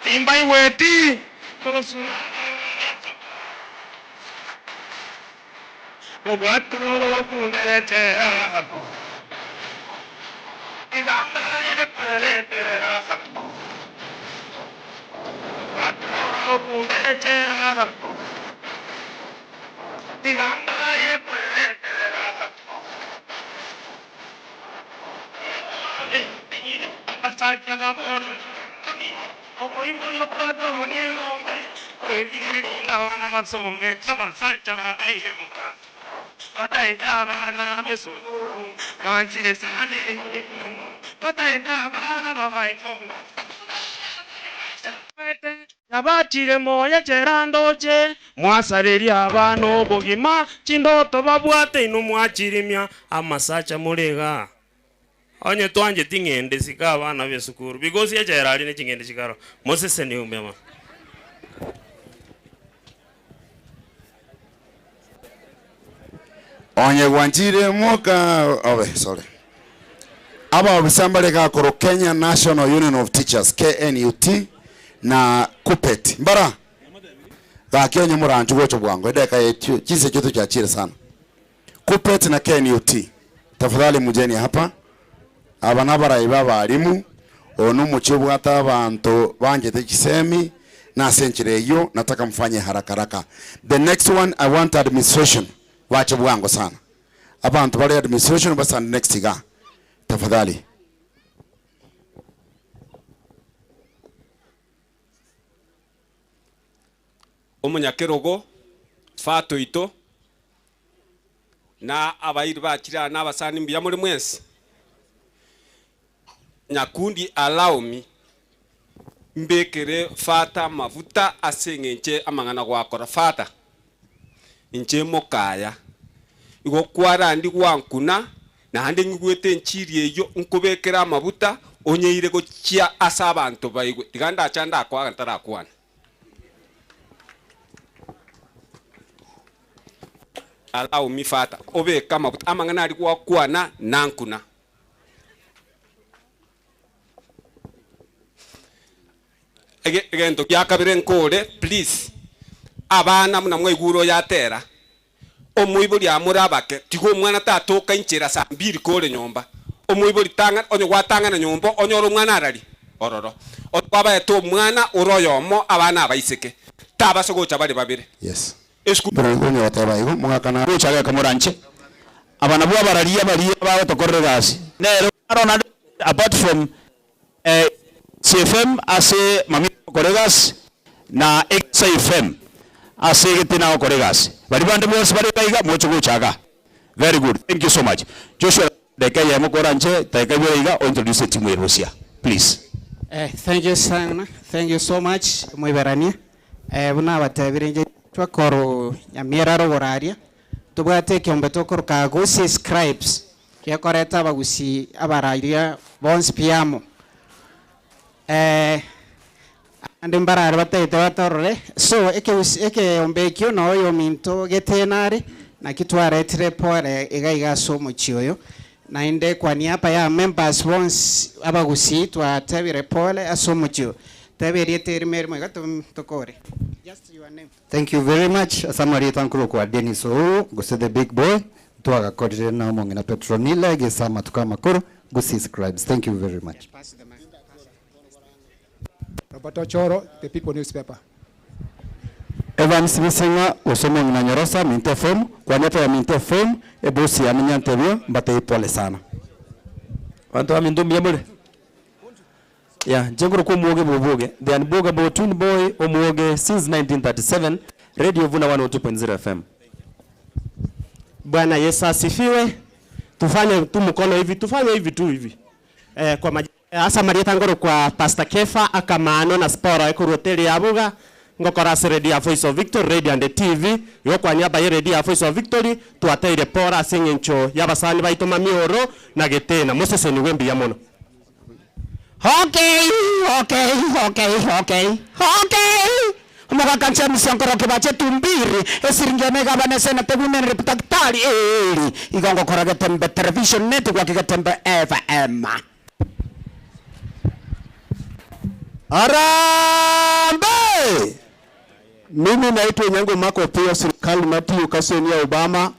Timbaigweti Nabatire moyo chera ndoche, mwasareria abana obogima, chindoto babwate inwe mwachirimia, amasacha more igaa. Onye twancheti ng'ende sika abana b'esukuru, because echela aria ne ching'ende chikaro. Moseseniwe mbuya mono. Onye gwanchire moka obe sorry. Abaofisa mbare gakorwa Kenya National Union of Teachers, KNUT, na KUPPET. Mbara? Gaki onye moranche gocha bwango edaka etio chinsa echio tochiachire sana. KUPPET na KNUT tafadhali mujeni hapa. Aba nabarai ba abalimu, oyo nomochie obwate abanto banchete chisemi, na ase enchera eyio nataka mfanye haraka haraka. The next one I want administration bache bwango sana. Abanto bare administration basande next igaa tafadhali. Omonyakerogo, Fato oito, na abairi bachire aa na abasani mbuya more mwensi. Nyakundi allow me mbekere Fata amafuta ase eng'encho amang'ana gwakora. Fata, inche mokaya, igo kwarandi gwankuna, naende ng'igwete enchiri eyio nkobekere amabuta onyeire gochia ase abanto baigwe. Tiga ndacha ndakwaga ntarakwana. Allow me Fata, obeke amabuta amang'ana aria gwakwana nankuna. Ege egento gia kabere nkore please, abana buna mwaigure oyo atera, omoibori amore abake, tiga omwana tatoka inchera saa mbiri kore nyomba, omoibori tang'ana onye gwatang'ana nyomba onyore omwana arari ororo, onye kwabaete omwana ore oyomo abana abaiseke, tabasa gocha bare babere. Yes. Esukuru. Mbere onye goteba igo, mogakana. Gocha geka moranche. Aba nabwo abararia baria bagotokorera egasi. Nere aro naende apart from CFM ase mami agokora egasi na Egesae FM ase egetena agokora egasi. Baria bande bonsi bare iga iga moche gocha igaa. Very good, thank you so much. Joshua dakika eyemo koranche dakika ibere iga o introduce etimu eye Rosia please. Eh, thank you sana, thank you so much Moiberania. Eh, buna abatebire inche twakorwa Nyamira rogoro aria, tobwate ekeombe tokoroka Gusii Scribes, gekoreta abagusii abarairia bonsi pi amo. Eh, abande mbarare batagete batorore, so ekegusii ekeombe ekio na oyominto getena are, naki twaretire pore iga iga ase omochie oyo, naende kwa niaba ya members bonsi abagusii twatebire pole ase omochie oyo. Teba erieta erimo erimo iga tokore. Just your name. Thank you very much ase amarieta nkorokwa Dennis Ouru gose the big boy ntwagakorire na omong'ina Petronilla egesa amatuko amakoro Gusii Scribes thank you very much. Robert Ochoro, The People Newspaper. Evans Bising'a gose omong'ina Nyorosa Minto FM kwaniete ya Minto FM ebosi yane nyantebio mbatebie pole sana. Abanto baminto mbuya more? Yeah, inche nkorokwa Omwoge bw'Obwoge, the unbwogable twin boy Omwoge since 1937, Radio Vuna 102.0 FM. Bwana Yesu asifiwe. Tufanye tu mkono hivi, tufanye hivi tu hivi. Eh, kwa maj ase amarieta ngorokwa Pastor Kefa akamaano na spora ekorwa hoteli ya Buga ngokora ase radio ya Voice of Victory Radio and TV igo kwa niaba ye radio ya Voice of Victory twateire pore ase eng'encho y'abasani baito mami oro na getena mosesenigwe mbuya mono. Okay, okay, okay, okay, okay. Omogaka James Onkoroki bache Tumbiri, esiringi ene egabana esenate buna Enrique Daktari eri igo ngokora Getembe Television Network Getembe FM. Harambee! Mimi naitwa Onyango Mark Opiyo, serikali matiyo kaseni ya Obama.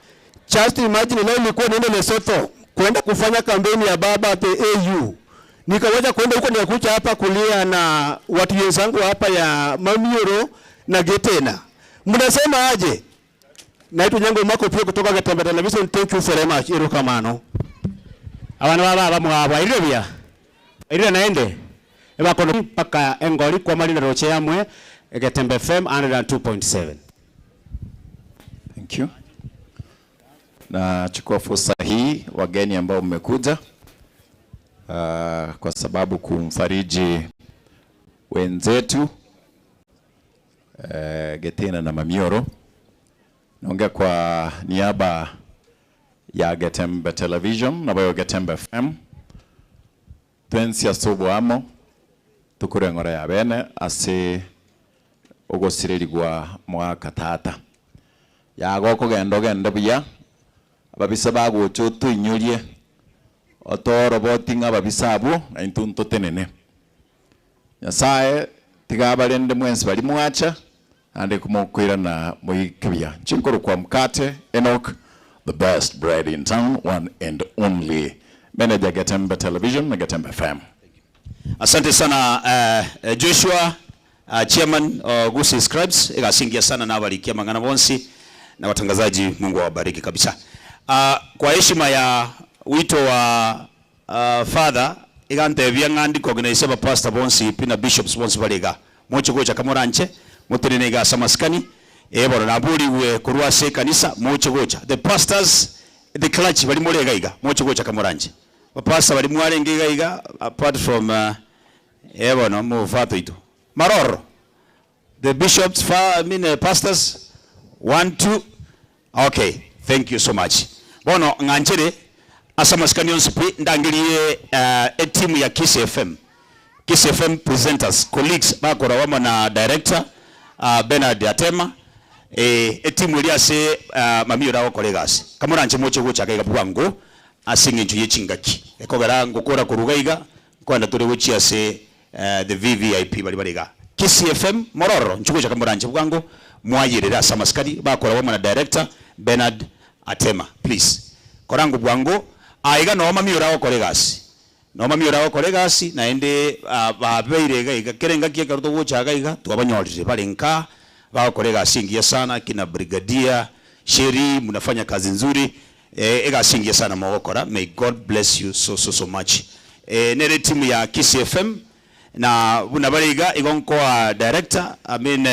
Just imagine leo ilikuwa niende Lesotho. kwenda kufanya kampeni ya baba the AU. Nikawacha kwenda huko nikakuja hapa kulia na watu wenzangu hapa ya Mamioro na Getena. Mnasema aje? Naitwa Nyango Mako pia kutoka Getembe Television. Thank you very much. Erokamano. Abana ba baba mwabo irire buya irire naende ebakono mpaka engori kwa marina roche yamwe Getembe FM 102.7. Thank you. Nachukua fursa hii wageni ambao mmekuja, kwa sababu kumfariji wenzetu Getena na Mamioro. Naongea kwa niaba ya Getembe Television na bayo Getembe FM. Twensi ase amo tukure ng'ora ya bene ase ogosirerigwa mwaka tata. Yago kogenda ogende buya ababisa bagocha otoinyorie otoroboti ng'a ababisa abwo naintwe ntotenene. Nyasaye tiga abarende mwensi bari mwacha ande kumokwirana moike buya. Chinkoro kwa mkate Enoch, the best bread in town, one and only manager Getembe Television na Getembe FM. Asante sana Joshua, chairman wa Gusii Scribes, ikasingia sana na abarikia mangana bonsi na watangazaji, Mungu awabariki kabisa. Kwa heshima ya wito wa father igantebia ng'andi kognese ba pastor bonsi pina bishops bonsi bariga mocho gocha kamoranche mutirine igasa maskani eboro naburiwe kurwa se kanisa mocho gocha the pastors the clergy bari murega iga mocho gocha kamoranje bapastor bari mwarenge iga iga apart from ebono mu fato itu maroro the bishops fa, I mean, pastors 1 2 okay, thank you so much. Bono ng'anchere asa maskani yonsi pi ndangirie e team ya Kiss FM. Kiss FM presenters colleagues bakora wamo na director Bernard Atema e team eri ase mamiyo rago kolegas kamuranje moche gocha kaiga bwango ase ng'encho ye chingaki ekogera ngokora kuruga iga kwenda turi gochia ase the VVIP bari bariga Kiss FM mororo nchugocha kamuranje bwango mwayirira ase amaskari bakora wamo na director Bernard Atema please korango bwango aiga no mamiyo rago kolegas no mamiyo rago kolegas naende babeire iga iga kerenga kie karuto gocha iga twabanyorire bari nka bakorega singia sana kina brigadier Sheri, mnafanya kazi nzuri ega singia sana mogokora. May God bless you so so so much. Nere timu ya Kiss FM na buna bariga igonkoa director I mean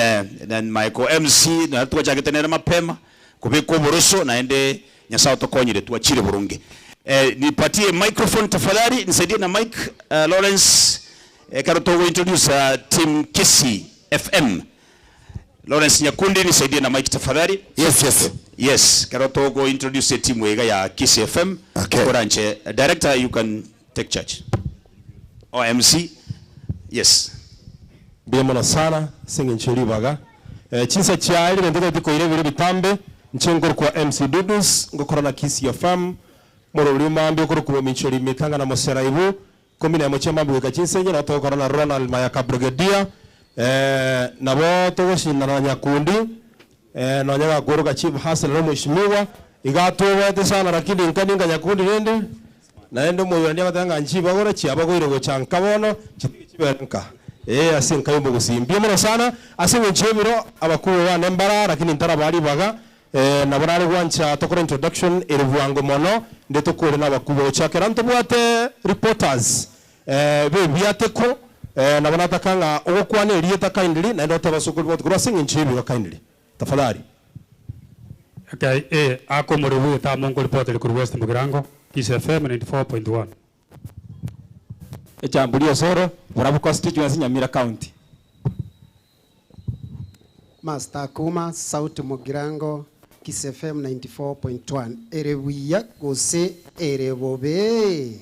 then Michael MC na twachagete mapema kubikwa oburuso naende nyasaye tokonyire twachire burungi. Nipatie microphone tafadhali, nisaidie na mic Lawrence karotogo introduce team Kisii FM. Lawrence Nyakundi nisaidie na mic tafadhali. Yes, yes. Yes, karotogo introduce team wega ya Kisii FM. Okay. Koranche director, you can take charge. Or MC. Yes. Mbiyamona sana singincheri baga. Chinsa cha ile ndete tikoire bire bitambe nchengoro kwa MC Dudus ngokora na Kisii FM moro mambi okoro kwa michori mitanga na mosera ibu komina ya mochema mbi chinsenye na tokora na Ronald Mayaka Brigadier nabo togoshindana na Nyakundi na nyaga goroka Chief Hassan no mheshimiwa igatubete sana lakini nkaninga Nyakundi rende naende moyo ndia batanga nchiba gora chiabagoire gochanka bono chiberenka ase nkayombo gusimbia mono sana ase nchebiro abakuru bane mbara lakini ntara bari baga nabo nare gwancha tokora introduction ere bwango mono nde tokore n'abakuru gochakera ntobwate reporters be biateko nabo natakanga ogokwana erieta kindly naende otebasukuri bot kurwa ase nchebiro kindly tafadhali. Okay, ako murubu ta mongo reporter kuri West Mugirango Kiss FM 94.1. Echambulia Osoro, Burabu constituency Nyamira County. Master Kuma, Sauti Mugirango, Kiss FM 94.1. Erebuya gose erebobe.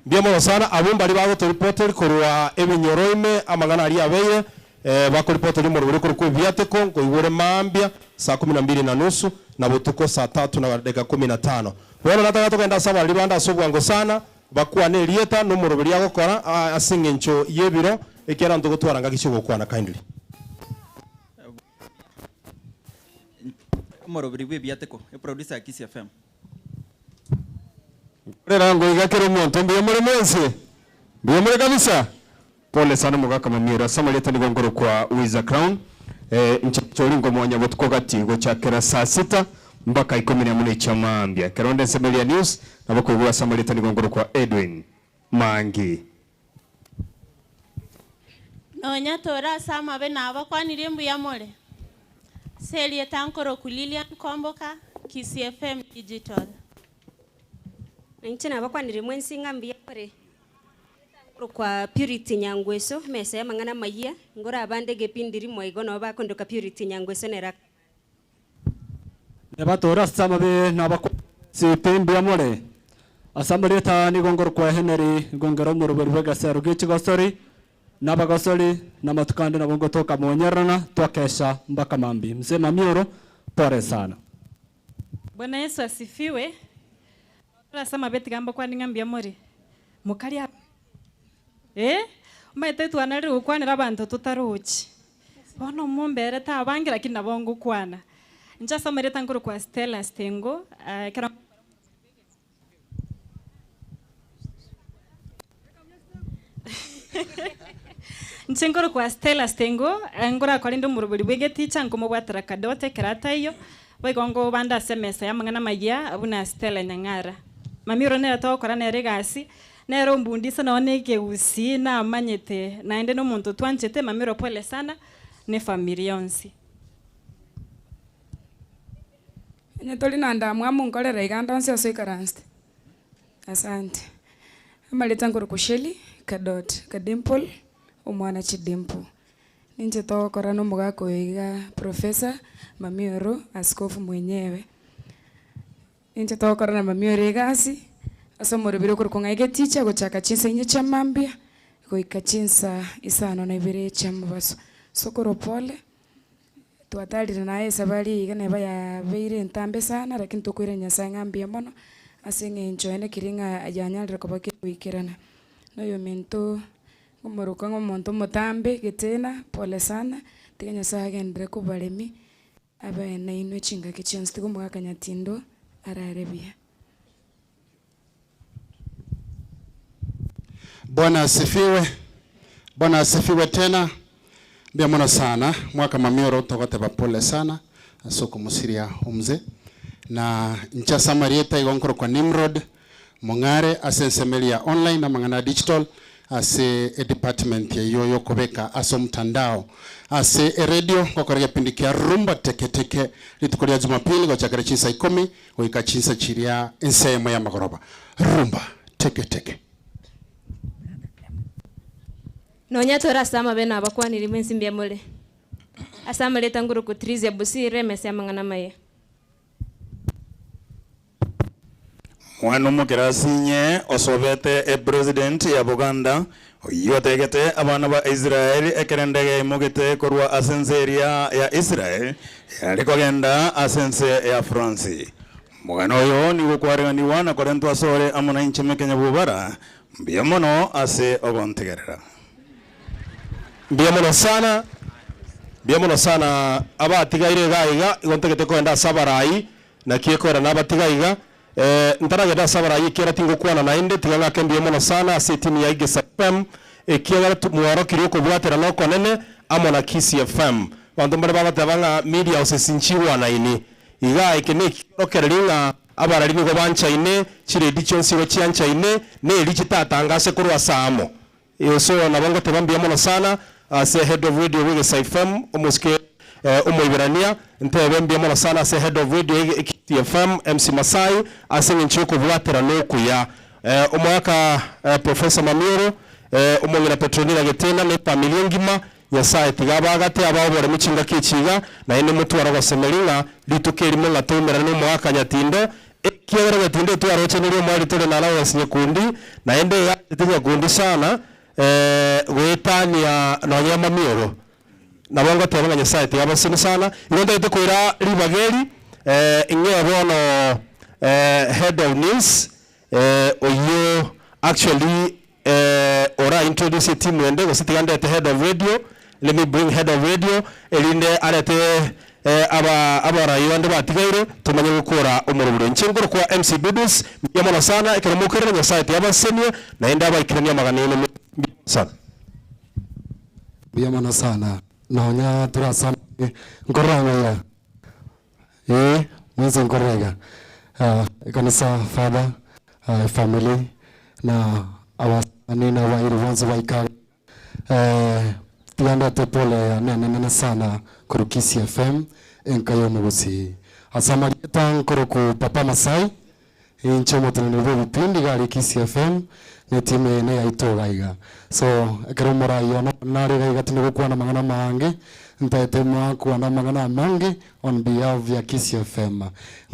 Mbia sana abumba bari bago reporter korwa ebinyoroime amagana ari abeye bako reporter mu ruburi kuri biateko ngo igure mambia saa 12:30 na butuko saa 3:15. Bono nataka tugenda saba ribanda sobwango sana bakwane rieta no murubiri agokora asingencho yebiro ekera ndugutwaranga gicigokwana kindly. Murubiri bwe biateko e producer ya Kiss FM. Erango iga kera omonto mbuya more mwensi? Mbuya more kabisa? Pole sana omogaka Mamiero ase amarieta nigo nkorokwa Wiza Crown eh, inche chori nkomonya botuko gati gochakera saa sita mpaka ikomi nemo ne chia mambia. Ekero onde Nsemeria News nabo koigwa ase amarieta nigo nkorokwa Edwin Mangi. Nonya tore ase amabe nabakwanirie mbuya more. Ase erieta nkorokwa Lilian Kwamboka, Kisii FM Digital. Na inche nabakwanirie mwensi ng'a mbuya more. Korokwa Purity Nyangweso, emesa y'amang'ana amayia, ngore abande egepindi rimo igo nabo bakondoka Purity Nyangweso nere akabanda. Nebatore ase amabe na abakwasi pi mbuya more. Ase amarieta nigo nkorokwa Henry, nigo nkere omoroberi bw'egesero gie chigosori, na abagosori, na amatuko ande nabo ngotoka monyererana, twakesha mpaka mambia. Mzee Mamioro, pore sana. Bwana Yesu asifiwe. Tore ase amabe tiga mbakwanie ng'a mbuya more. Mokari aba eh, omanyete twanarire gokwanera abanto totarochi. Bono omombere tabange lakini nabo ngokwana. Inche ase amarieta nkorokwa Stella Stengo, ekero. Inche nkorokwa Stella Stengo, ngorakore inde omorobori bwa egeticha nkomobwatera Kadote ekero ataiyo, boigo ngobande ase emesa y'amang'ana amayia buna Stella Nyang'ara. Mami oro nere togokora nere egasi, nere ombundisa nonye na ekegusii namanyete, naende na omonto twanchete, mami oro pole sana, na efamiri yonsi. Onye tori na ndamwamu nkorera iga ande onsi ase oikaransete. Asante. Amareta nkorokwa Shelly Kadot Kadimple, omwana Chidimple. Ninche togokora na omogaka oyo iga Professor Mamioro, askofu mwenyewe. Ninche togokora na Mamioro egasi, ase omoroberi okorokwa ng'a egeticha gochaka chinsa inye chia mambia, goika chinsa isano na ibere chia mobaso. Sokoro pole. Twatarire naye esabari eye iga neba yabeire entambe sana lakini tokoira Nyasaye ng'a mbuya mono ase eng'encho ene keri ng'a yanyarire koba kegoikerana. Na oyominto ngomoroka ng'a omonto omotambe getena pole sana, tiga Nyasaye agenderere kobaremia abe nainwe chingaki chionsi, tiga omogaka Nyatindo arare buya. Bwana asifiwe. Bwana asifiwe tena. Mbuya mono sana mwaka mamioro togoteba pole sana ase okomosiria omzee na inche ase amarieta igo nkorokwa Nimrod Mong'are ase ensemo eria ya online na amang'ana ya digital ase edepartment eyio yokobeka ase omtandao ase eredio ngokora egepindi kia Rumba Teke Teke rituko ria Jumapili gochakera chinsa ikomi Goika chinsa chiria ensemo y'amagoroba. Rumba teke teke. Nonya tore ase amabe nabakwanire mwensi mbuya more. Ase amareta ngoroku Triza Bosire emesa y'amang'ana amaya. Mwana omokerasi inye osobete epresident ya Buganda, oyio otegete abana ba Israel ekero endege yaimogete korwa ase ense eria ya Israel yare kogenda ase ense ya France. Omogano oyo nigo okwareganigwa na korentwa asore amo nainche Mekenya Bubara. Mbuya mono ase ogontegerera. Mbuya mono sana, mbuya mono sana abatigaire iga iga, igo ntagete kogenda ase abarai, naki ekoera nabatiga iga. Ntaragenda ase abarai ekiagera tingokwana naende, tiga ng'ake mbuya mono sana ase etimu ya Igesa FM, ekiagera mwaorokirie okobwaterana okonene amo na Kisii FM. Abanto mbare bagoteba ng'a media houses nchigwanaini. Igaa eke nekiorokererio ng'a abarari nigo banchaine, chiredio chionsi igo chianchaine, na eri chitatangase korwa ase aamo. So nabo ngoteba mbuya mono sana ase head of radio bw'Egesa FM, omosike Omoiberania, ntebe mbuya mono sana ase head of radio Kisii FM, MC Masai, ase eng'encho y'okobwaterana okuya. Omogaka Professor Mamioro, omong'ina Petronila Getena na efamiri engima, Nyasae tiga abagate abae oboremu chingaki echi iga, naende motware ogosemeria ng'a rituko erimo ng'a toumerane nomogaka Nyatindo, ekiagera Nyatindo etwarochenerie omwari tore na Lawrence Nyakundi, naende iga anchete Nyakundi sana goetania nonya amamioro. Nabo ngoteba ng'a Nyasae tiga abasesenie sana. Igo ntagete koira ribaga eri, ng'ee bono head of news, oyio actually ora introduce etimu ende gose tiga ndete head of radio, let me bring head of radio erinde arete. Aba abarai bande batigaire tomanye gokora omoroboro. Inche nkorokwa MC Dudus, mbuya mono sana ekero mokoirana Nyasaye tiyabasesenie naende abaikeranie amagana aino mbuya mono sana. Mbuya mono sana nonya tore ase amabe nkorora ng'a iga ee mwensi nkorora iga ekanisa father efamily na abasani na abairi bonsi baika Tiga ndete pole yane enene sana korwa Kisii FM, enka y'omogusii. Ase amarieta nkorokwa Papa Masai, inche omoteneneri bw'ebipindi iga aria Kisii FM, na etimu eye neyaito iga iga. So, ekero omorai one omonene are iga iga tindi gokwana amang'ana amaange, ntaete makwane amang'ana amange on behalf ya Kisii FM.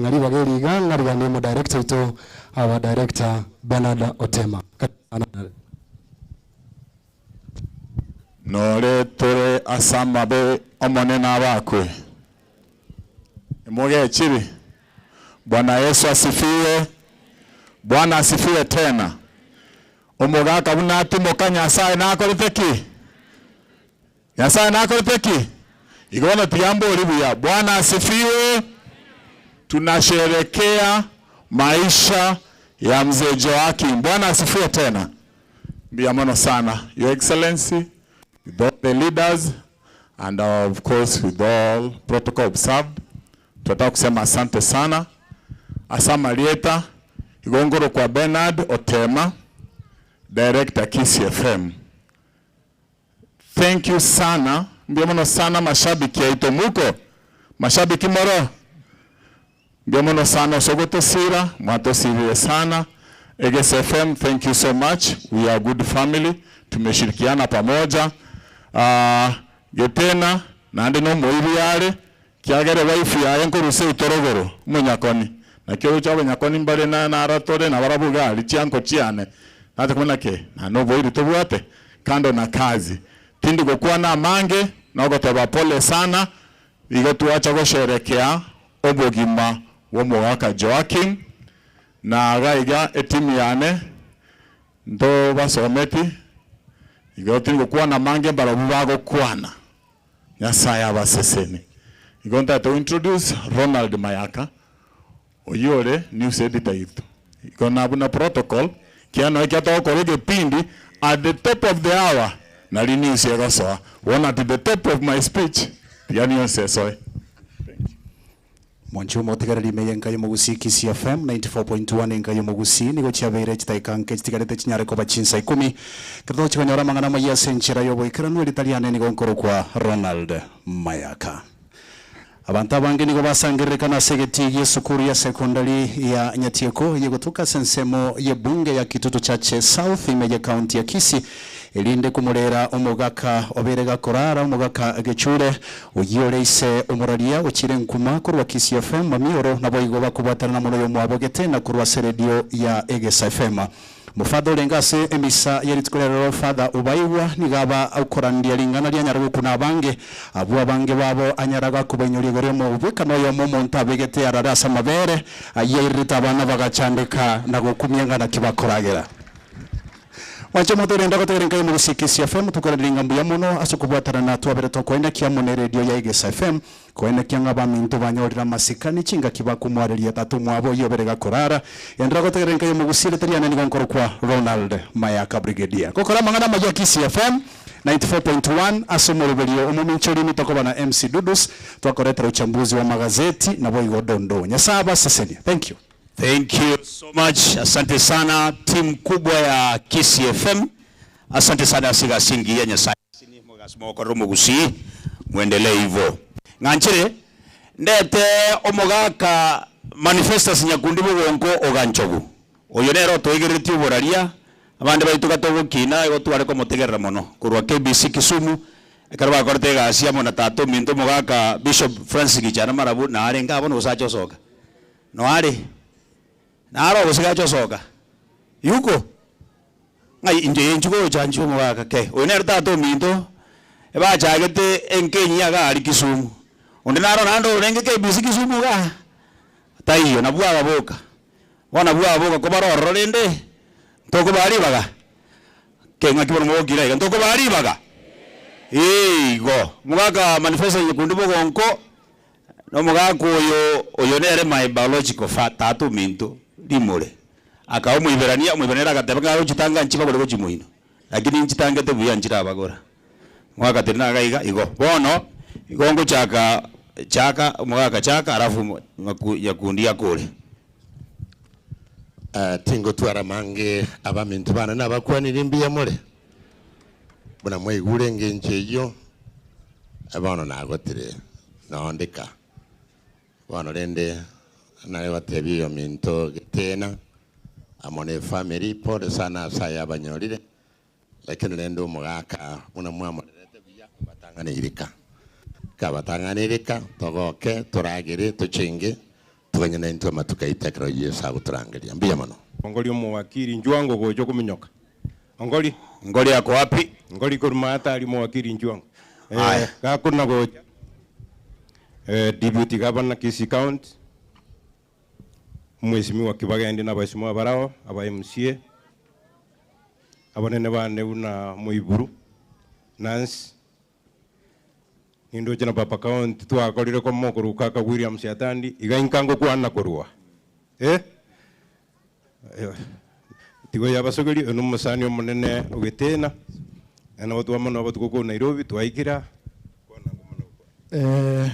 Ng'a ribaga eri iga, ng'a riganie omodirector oito, our director Bernard Otema. Karibu sana. Nore tore ase amabe Omonene abakwe. Imogechiri? Bwana Yesu asifiwe! Bwana asifiwe tena! Omogaka buna atimoka Nyasaye nakorete ki? Nyasaye nakorete ki? Igo bono tiga mbori buya. Bwana asifiwe! Tunasherekea maisha ya mzee Joakim. Bwana asifiwe tena. Mbuya mono sana Your Excellency with all the leaders and of course with all protocol observed. Tunataka kusema asante sana ase amarieta igo nkorokwa Bernard Otema Director Kisii FM. Thank you sana, mbuya mono sana mashabiki aito muko? Mashabiki moro? Mbuya mono sana ase ogotosira, mwatosirire sana. Egesa FM thank you so much, we are good family, tumeshirikiana pamoja. Ah, Getena naende nomoibi are, kiagera ewife yaye nkorusia eitorogoro, omonyakoni. Naki oroche abanyakoni mbare na naratore nabarabwo iga aria chianko chiane. Nacha komanya naki, na noboiri tobwate kando na kazi. Tindi gokwana amange, nogoteba pole sana, igo twacha gosherekea obogima bw'omogaka Joakim, na iga iga etimu yane ntobasometi, igo tindi gokwana amange mbarabwo bagokwana. Nyasaye abaseseni. Igo ntagete go introduce Ronald Mayaka, oyio ore news editor oito. Igo na buna protocol, kiagera nonya ekero togokora egepindi, at the top of the hour, nari news egosoa. Bono at the top of my speech, tiga news esoe. Mwanche omotegereri ime y'enka y'omogusii Kisii FM 94.1 enka y'omogusii nigo chiabeire chidaeka nke chitigarete chinyare koba chinsa ikomi ekero togochia konyora amang'ana amayia ase enchera y'oboikeranu erita riane nigo nkorokwa Ronald Mayaka. Abanto abange nigo basangererekana ase egetii gi'esukuru ya sekondari ya Nyatieko eye gotoka ase ensemo y'ebunge ya Kitutu Chache South ime y'ecounty ya Kisii erinde komorera omogaka obeire gakorara omogaka Gechure Oyio ore ise omoraria ochire nkuma korwa Kisii FM Mamioro naboigo bakobwatana na mono oyomwabo gete na korwa ase radio ya Egesa FM. Omofadha orenge ase emisa ye rituko ria rero Father Obaigwa nigo aba okorandia ring'ana rianyara gokuna abange abwo abange babo anyara gakobainyoria igoro y'omobwekano oyomo omonto abegete arare ase amabere ayio airerete abana bagachandeka na gokumia ng'a naki bakoragera. Mwanche omonto orende agotegerera enka y'omogusii Kisii FM, tokoranire ng'a mbuya mono ase okobwatana na twabere tokoenekia amo ne radio ya Egesa FM, koenekia ng'a abaminto banyorire amasikani chingaki bakomwareria tata omwabo oyio obere gakorara. Genderera gotegerera enka y'omogusii erita riane nigo nkorokwa Ronald Mayaka Brigadier. Gokora amang'ana amaya Kisii FM 94.1 ase omoroberio omomincha orimi tokoba na MC Dudus twakoretera uchambuzi wa magazeti naboigo dondoo. Nyasae abasesenie. Thank you. Thank you so much. Asante sana team kubwa ya Kisii FM. Asante sana ase egasi engiya Nyasaye mogokorera omogusii mwendelee igo. Ng'anchire ndete omogaka Manifestus Nyakundi Bogonko Oganchogu. Oyo nere otoigereretie oboraria abande baito gatogokina igo tware komotegerera mono korwa KBC Kisumu ekero bakorete egasi amo na tata ominto omogaka Bishop Francis Gichana Marabu narenge abwo na osacha osoka. Noare, naro ogosika ache osoka. Yuko? Ng'ai inche inche gocha inche omogaka ke. Oyo nere tata ominto, ebachagete enka enyia iga aria Kisumu. Onde naro naende orenge KBC Kisumu igaa, taiyo, nabwo ababoka. Bono nabwo ababoka kobare ororo rende, ntokobaa ribaga? Ke ng'aki bono mogokira iga, ntokobaa ribaga? Ee igo. Omogaka manifesto nyakundi bogonko. Na omogaka oyo, oyo nere my biological fa tata ominto, rimore. Akaba Omoiberania, Omoiberania ere agateba ng'a agochitanga nchibagore gochia moino, lakini nchitangete buya nchirabagora. Omogaka tenena iga iga, igo. Bono, igo ngochaka chaka, omogaka chaka alafu maku nyakundi akore. Tingotwara amange abaminto bane nabakwanire mbuya more, buna mwaigure engencho eyio, bono nagotire nondika. Bono rende nare gotebia oyominto Getena amo ne efamiri pole sana ase aya abanyorire, lakini rende omogaka buna mwamorerete buya obatang'aneire ka. Kabatang'aneire ka, togoke, toragere, tochenge, toganye naintwe amatuko aito ekero Yeso agotorangeria. Mbuya mono. Ongori omowakili Njuango gocha okominyoka. Ongori. Ngori ako wapi? Ngori korwa maate aria omowakili Njuango. Aya. Eh, gakona gocha. Eh, Deputy Governor Kisii County, Omwesimigwa Kibagendi na abaesimigwa barao, aba MCA, abanene bane buna Moiburu, Nancy, Nindoche na Papa County twakorire komo korwa kaka William Siatandi, iga inka ngokwana korwa. Eh? Tigo yabasogeri, oyo nomosani omonene o Getena, naende nabo twamana obotuko korwa Nairobi twaikire aa. Eh,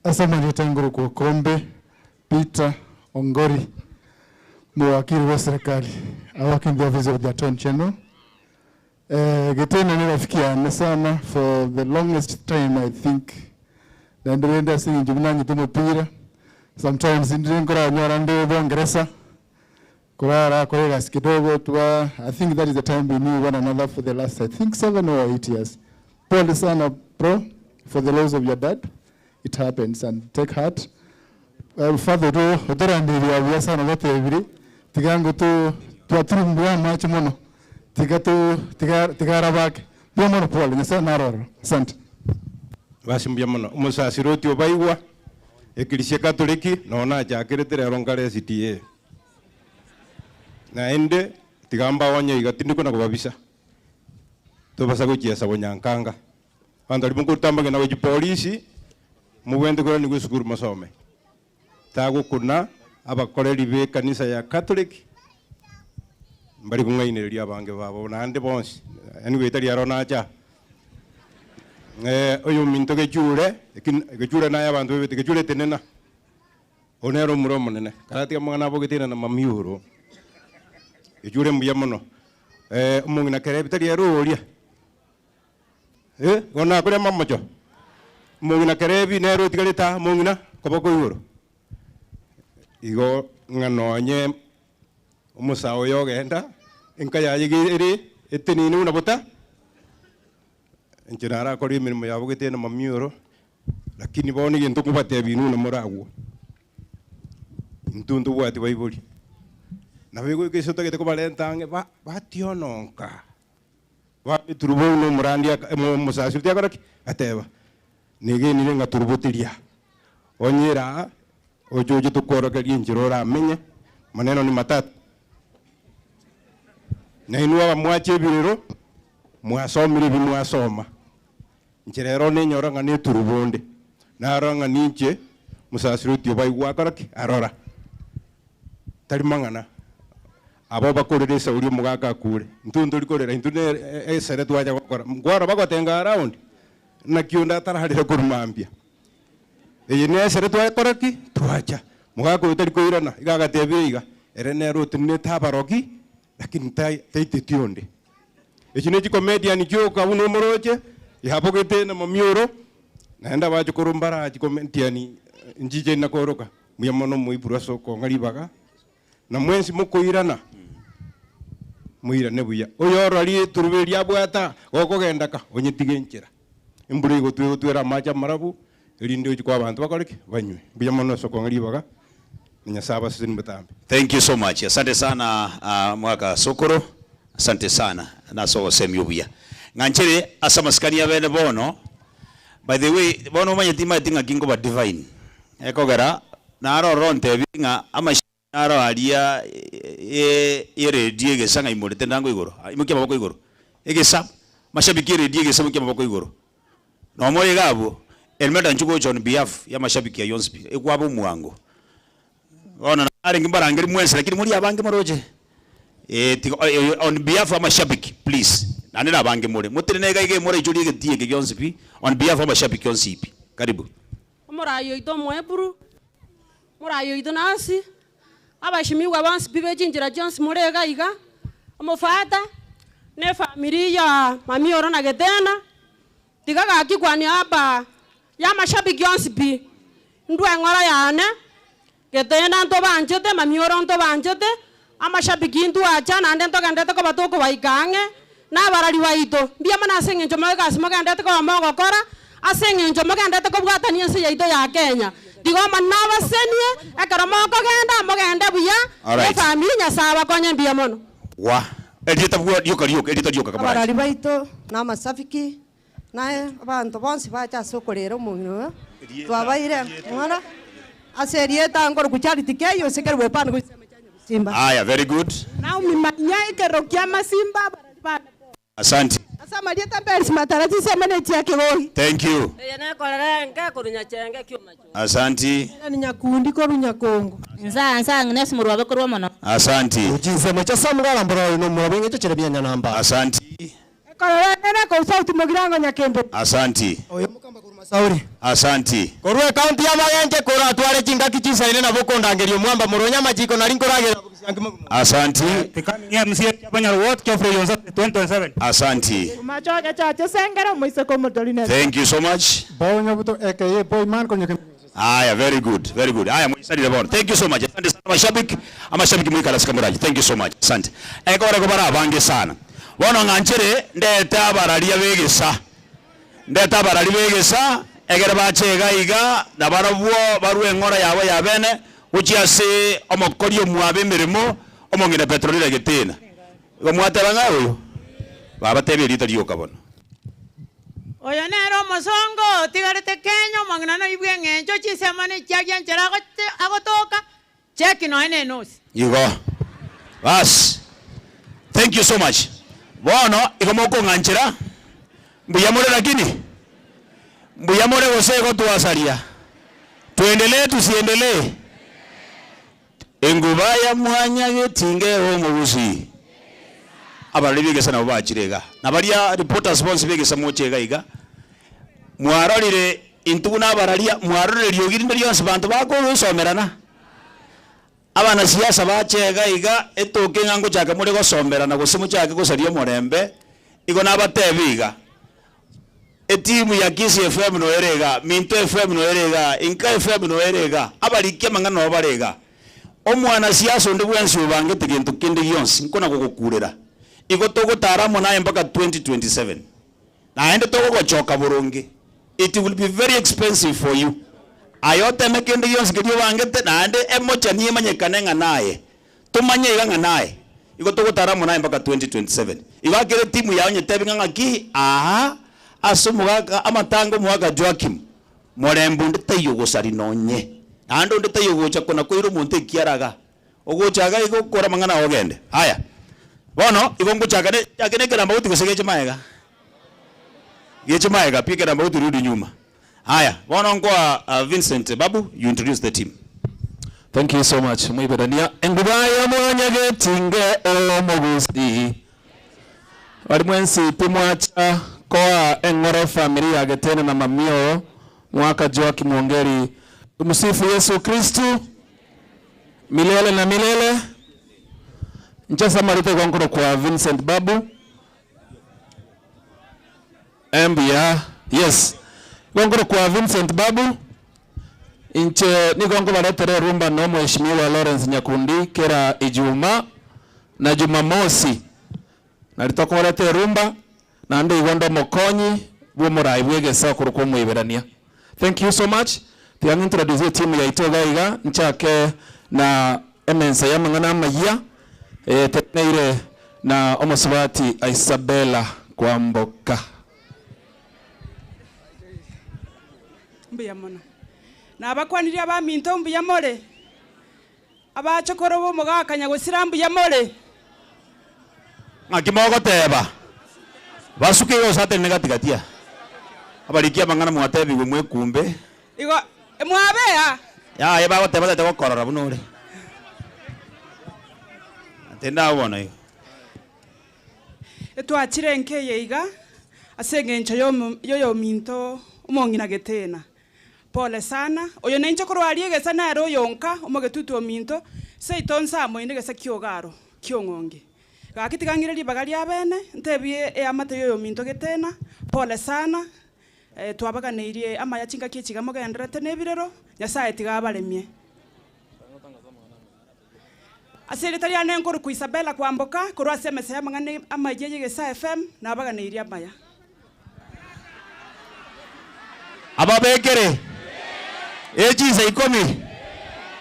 ase amarieta ngorokwa Okombe Peter Ongori, mowakiri bwa serikali. I work in the office of the Attorney General. Eh, Getena ni rafiki yane sana for the longest time I think. Naende rende ase eng'encho buna nanyete omopira, sometimes ndire nkoranyora nde Bongeresa, korara akore egasi kidogo twa, I think that is the time we knew one another for the last I think 7 or 8 years. Pole sana bro for the loss of your dad. It happens and take heart. Uh, father to otoranderia buya sana batebire tiga ngo to twaturumbua amache mono tiga to tiga tigarabake buya mono pole nyasaye naroro asante. Basi mbuya mono. Omosasiroti obaigwa, Ekirisia Katoliki, nonya nachakerete rero nkare SDA. Naende tiga mbaonye iga tindi kona kobabisa. Tobasa gochiesa bonyankanga. Abanto baria mokoruta amagena gochia polisi, mobwenerete koiranigwa esukuru mosome. Tagokuna abakoreri b'ekanisa ya Catholic mbari kong'ainereria abange babo naende bonsi. Anyway tari aro nacha. Eh, oyominto gechure, gechure naye abanto bebete, gechure tenena. Oyo nere omura omonene, karatiga amang'ana abogete na mamioro. Gechure mbuya mono. Eh, omong'ina kerebi tari ere oria. Eh, bono nakoria amamocho. Omong'ina kerebi nere otigarete aa, omong'ina koboko igoro. Igo ng'a nonye omosae oyo ogenda, enka yaye iga ere etenene buna bota, inche narakore emeremo yabo gete na mamioro, lakini bono egento nkobatebia inwe buna more agwo, intwe ntobwati baibori. Nabo egoika ase otagete kobarenta ang'e ba bationonka. Eturubo buna omorandia omosasibeti akora ki? Ateba, Negenire ng'a turubo teria. Onye ere aa, oche oche tokworokererie enchera oramenye, maneno ni matatu. Na inwe abamwacha ebirero, mwasomire ebi mwasoma. Inche rero ninyora ng'a neturubo onde, narora ng'a ninche mosasiroti obaigwa akora ki? Arora. Tari mang'ana. Abo bakorera esauri omogaka akure. Intwe ntori korera, intwe ne esere twacha gokora. Nkwarora bagotenga around, naki onde atararera korwa mambia. Eye nesere twakora ki? Twacha. Mogaka oyo tari koirana, iga agatebire iga, ere nere otenenete abarogi, lakini taiteti onde. Echi ne chicomedian chioka buna omoroche, yabogete na mamioro, naende abachokoro mbara chicomedian nchiche nakoroka. Mbuya mono moiburwe ase okong'a ribaga, na mwensi mokoirana, moirane buya. Oyorora rituruba eria abwate gokogenda ka, onyetige enchera. Embura egotwa egotwera amache amarabu, erinde ochi koa abanto bakore ki? Banywe. Mbuya mono ase okong'a ribaga, na Nyasae abasesenie botambe. Thank you so much. Asante sana uh, mwaka sokoro. Asante sana nase ogosemia obuya. Ng'anchere ase amasikani abene bono. By the way, bono omanyeti timanyeti ng'aki nkoba divine. Ekogera naro ontebi ng'a amashi naro aria ye radio egesa ng'a imorete ndango igoro. Imokia amaboko igoro. Egesa, mashabiki ye radio egesa imokia amaboko igoro. Nomore iga abwo. Elmeda inchuo gocha on behalf ya amashabiki ayio onsi pi, ekwaba omwango. Bono narenge mbarangeri mwensi lakini mori abange moroche. Eh, tiga on behalf ya amashabiki please, naende na abange more. Motenene iga iga emoreichorie egetii eke gionsi pi, on behalf ya amashabiki onsi pi. Karibu. Omoraai oito Omoeburu, omoraai oito Nasi, abashimigwa bonsi pi be chinchera chionsi more iga iga, omofata, na efamiri ya mami oro na Getena, tiga gaki kwa niaba ya amashabiki onsi pi, ndwe eng'ora yane, Getena ntobanchete, mami oro ntobanchete, amashabiki intwacha naende ntogenderete koba tokobaika ang'e, na abarari baito. Mbuya mono ase eng'encho moe egasi mogenderete koba mogokora, ase eng'encho mogenderete kobwatania ense yaito ya Kenya. Tiga Omonene abasenie, ekero mokogenda, mogende buya, na Alright. efamiri, Nyasae abakonye mbuya mono. Gwa. Erieta bwa rioka rioka, erieta rioka kamoranche. Abarari baito na amashabiki, Na abanto bonsi bacha ase okoreera omong'ina oyo, twabaire ng'ora ase erieta nkorokwa Charity Kei ose Kerubo Epani gochia chinsemo chia Nyabisimba. Aya, very good. Naomi Manya ekerero kia amasimba abarari bane bonsi. Asanti. Ase amarieta Peris Matara chinsemo ne chia Kegoi. Thank you. Eye nekorera enke korwa Nyachenge ki'omachogo. Asanti. Helen Nyakundi korwa Nyakongo. Nsa nsa Agnes Murwabe korwa Omono. Asanti. Chinsemo chia Samugala Mborori nomura bw'engencho Jeremia Nyanamba. Asanti. Ekorora enene korwa Sauti Mogirango Nyakembe. Asanti. Oyo mokamba korwa Masauri. Asanti. Korwa ekaunti ya Magenche koratware chingaki chisaine nabo okondangeria omwamba moronya amachiko nari nkoragerera bogisianki mogima. Asanti. Becoming MCA Chabanyar Ward, Geoffrey Yonsa, 2027. Asanti. Omachoge chache sengere omoiseke omotori nere. Thank you so much. Bao Nyabuto aka Boyman konya Aya, very good, very good. Aya, mwisanire bono. Thank you so much. Asante sana mashabiki. Amashabiki mwikarasika morache. Thank you so much. Asante. Ekore ko bara abange sana. Bono ng'anchere ndete abararia begesa. Ndete abarari begesa egere bache iga iga na barabwo barue eng'ora yabo ya bene gochia ase omokori omwabe emeremo omong'ina Petronila Getena. Igo mwateba ng'a oyo? Babatebia erieta rioka bono. Oyo nere omosongo otigarete Kenya, omong'ina noibwe eng'encho chinsemo ne chiagia enchera agotoka, cheki nonya ne enosi. Igo bas thank you so much bono igo mokong'anchera mbuya more lakini mbuya more gose igo twasaria tuendelee tusiendelee enguba ya mwanyagetinga omogusii abarori begesa nabo bachire iga na baria reporters bonsi begesa moche iga iga mwarorire intwe buna abararia mwarorire riogi rinde rionsi banto bakogosomerana. Abanasiasa bache iga iga, etoke ng'a ngochaka more gosomerana gose mochake gosaria omorembe, igo nabatebi iga, etimu ya Kisii FM noyo ere igaa, Minto FM noyo ere igaa, Inka FM noyo ere igaa, abariki amang'ana nabo bare igaa. Omwanasiasa onde bwensi obangete gento kende gionsi, nkona gogokurera. Igo togotara amo naye mpaka 2027. Naende togogochoka boronge, it will be very expensive for you. Aye oteme kende gionsi keria obangete, naende emochani emanyekane ng'a naye. Tomanye iga ng'a naye. Igo togotara amo naye mpaka 2027. Igo akere etimu yao nyetebi ng'a ng'aki, aa, ase omogaka, amatanga omogaka Joakim, morembe onde taiyo ogosari nonye. Naende onde taiyo ogocha kona koira omonto ekiara iga. Ogocha iga igo okore amang'ana ao ogende. Aya, bono igo ngochaka ne chake na ekerambauti gose geche magega? Geche magega pi ekerambauti rudi nyuma. Aya, bono nkoa Vincent Babu you introduce the team. Thank you so much Moiberania. Enguba ya mwanyagetinge omogusi. Bari mwensi pi mwacha koa eng'ora efamiri ya Getene na Mamio mwaka Joakim Mwongeri. Tumsifu Yesu Kristu milele na milele. Nche samarite gonkoro kwa Vincent Babu. Mbuya, yes. Gonkoro kwa Vincent Babu. Inche nigo nkobaretera erumba na omweshimiwa Lawrence Nyakundi kera Ijumaa na Jumamosi. Nari tokoreta erumba, naende igo nde omokonyi bw'omorai bw'egesaku korokwa Omoiberania. Thank you so much. Tiga ng'introduce etimu yaito iga iga, nchake na emensa y'amang'ana amayia eteneneire na omosubati Isabella Kwamboka. Mbuya mono. Nabakwanirie abaminto mbuya more? Abachokoro b'omogaka nyagosira mbuya more? Ng'aki mogoteba? Basuke iga gose atenene gati gati aa. Abariki amang'ana mwatebigwe mwekumbe. Igo mwabea. Yaya bagoteba tete gokorora buna ore. Tenda abwo bono igo. Etwachire enka eye iga ase eng'encho y'oyominto omong'ina Getena. Pole sana, oyo nainche korwa aria egesa nere oyonka omogetutu ominto, seito nse amo inde gesa ki'ogaro ki'ong'onge. Gaki tiga ng'ire ribaga ria bene, ntebie eamate y'oyominto Getena, pole sana, twabaganeirie amaya chingaki echi iga mogendererete nebirero, Nyasae tiga abaremie. Ase erieta riane nkorokwa Isabella Kwamboka, korwa ase emesa y'amang'ana amayia y'Egesaa FM, nabaganeirie amaya. Ababekere echinsa ikomi,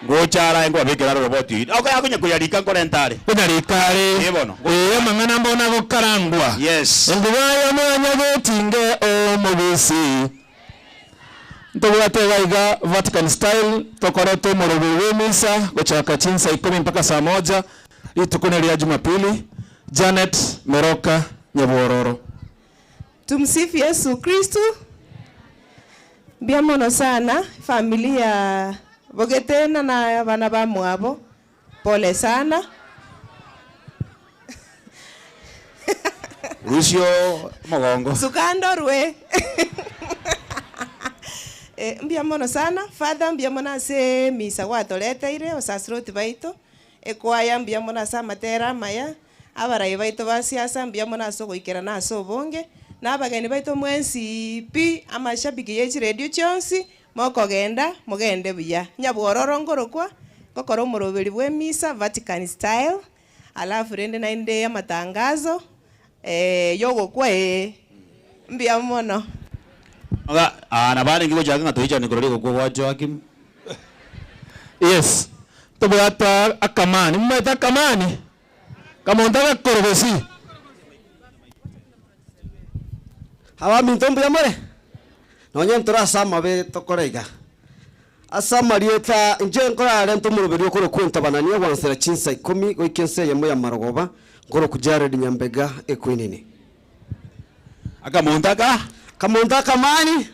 ngocha araye nkobabekera are oroboti oyi. Oko yakonya koyarika nkorenta are. Konyarika are. Ee bono. Ee, amang'ana mbono agokarangwa. Yes. Enguba y'omwanyagetinge omobisi. Ntobwate iga iga Vatican style, tokorete omoroberi bw'emisa gochaka chinsa ikomi mpaka saa moja, rituko neria Jumapili. Janet Meroka Nyabwororo. Tumsifu Yesu Kristo. Mbuya mono sana efamily ya Bogetena na abana bamwabo, pole sana. Rusio omogongo. Suka ndorwe. Eh, mbuya mono sana father, mbuya mono ase emisa gwatoreteire osasiroti baito, ekwaya mbuya mono ase amatera amaya, abarai baito ba siasa mbuya mono ase ogoikerana ase obonge, na abageni baito mwensi pi, amashabiki ye chiredio chionsi, mokogenda, mogende buya. Nyabwororo nkorokwa, ngokora omoroberi bwa emisa, Vatican style, Alafu rende naende amatangazo yogokwa ee mbuya mono. Ng'a aa nabo arenge gochaka ng'a toichane korora egokwa gwa Joakim. Yes, tobwate akamani, momaete akamani? Kamonto agakorogosi. Abaminto mbuya more? Nonye ntore ase amabe tokore iga. Ase amarieta, inche nkorarente omoroberio okorokwa entabanania gwansera chinsa ikomi goika ensa eyemo ya marogoba, nkorokwa Jared Nyambega Ekwinini. Akamonto aka? Akamonto akamani,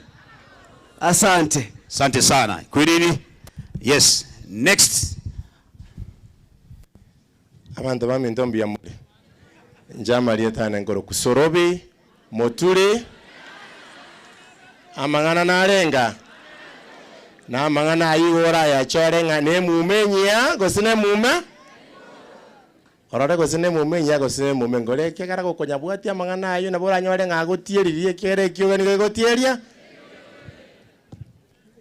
asante. Asante sana Ekwinini. Yes, next. Abanto baminto mbuya more? Inche amarieta ane nkorokwa Sorobi Moturi, amang'ana narenga? Na amang'ana ayio igo orayachore ng'a nemume enyiya gose nemume orore gose nemume enyiya gose nemume nkore ekiagera gokonyabwatia amang'ana ayio nabo oranyore ng'a agotieririe ekiagera ekioga nigo egotieria.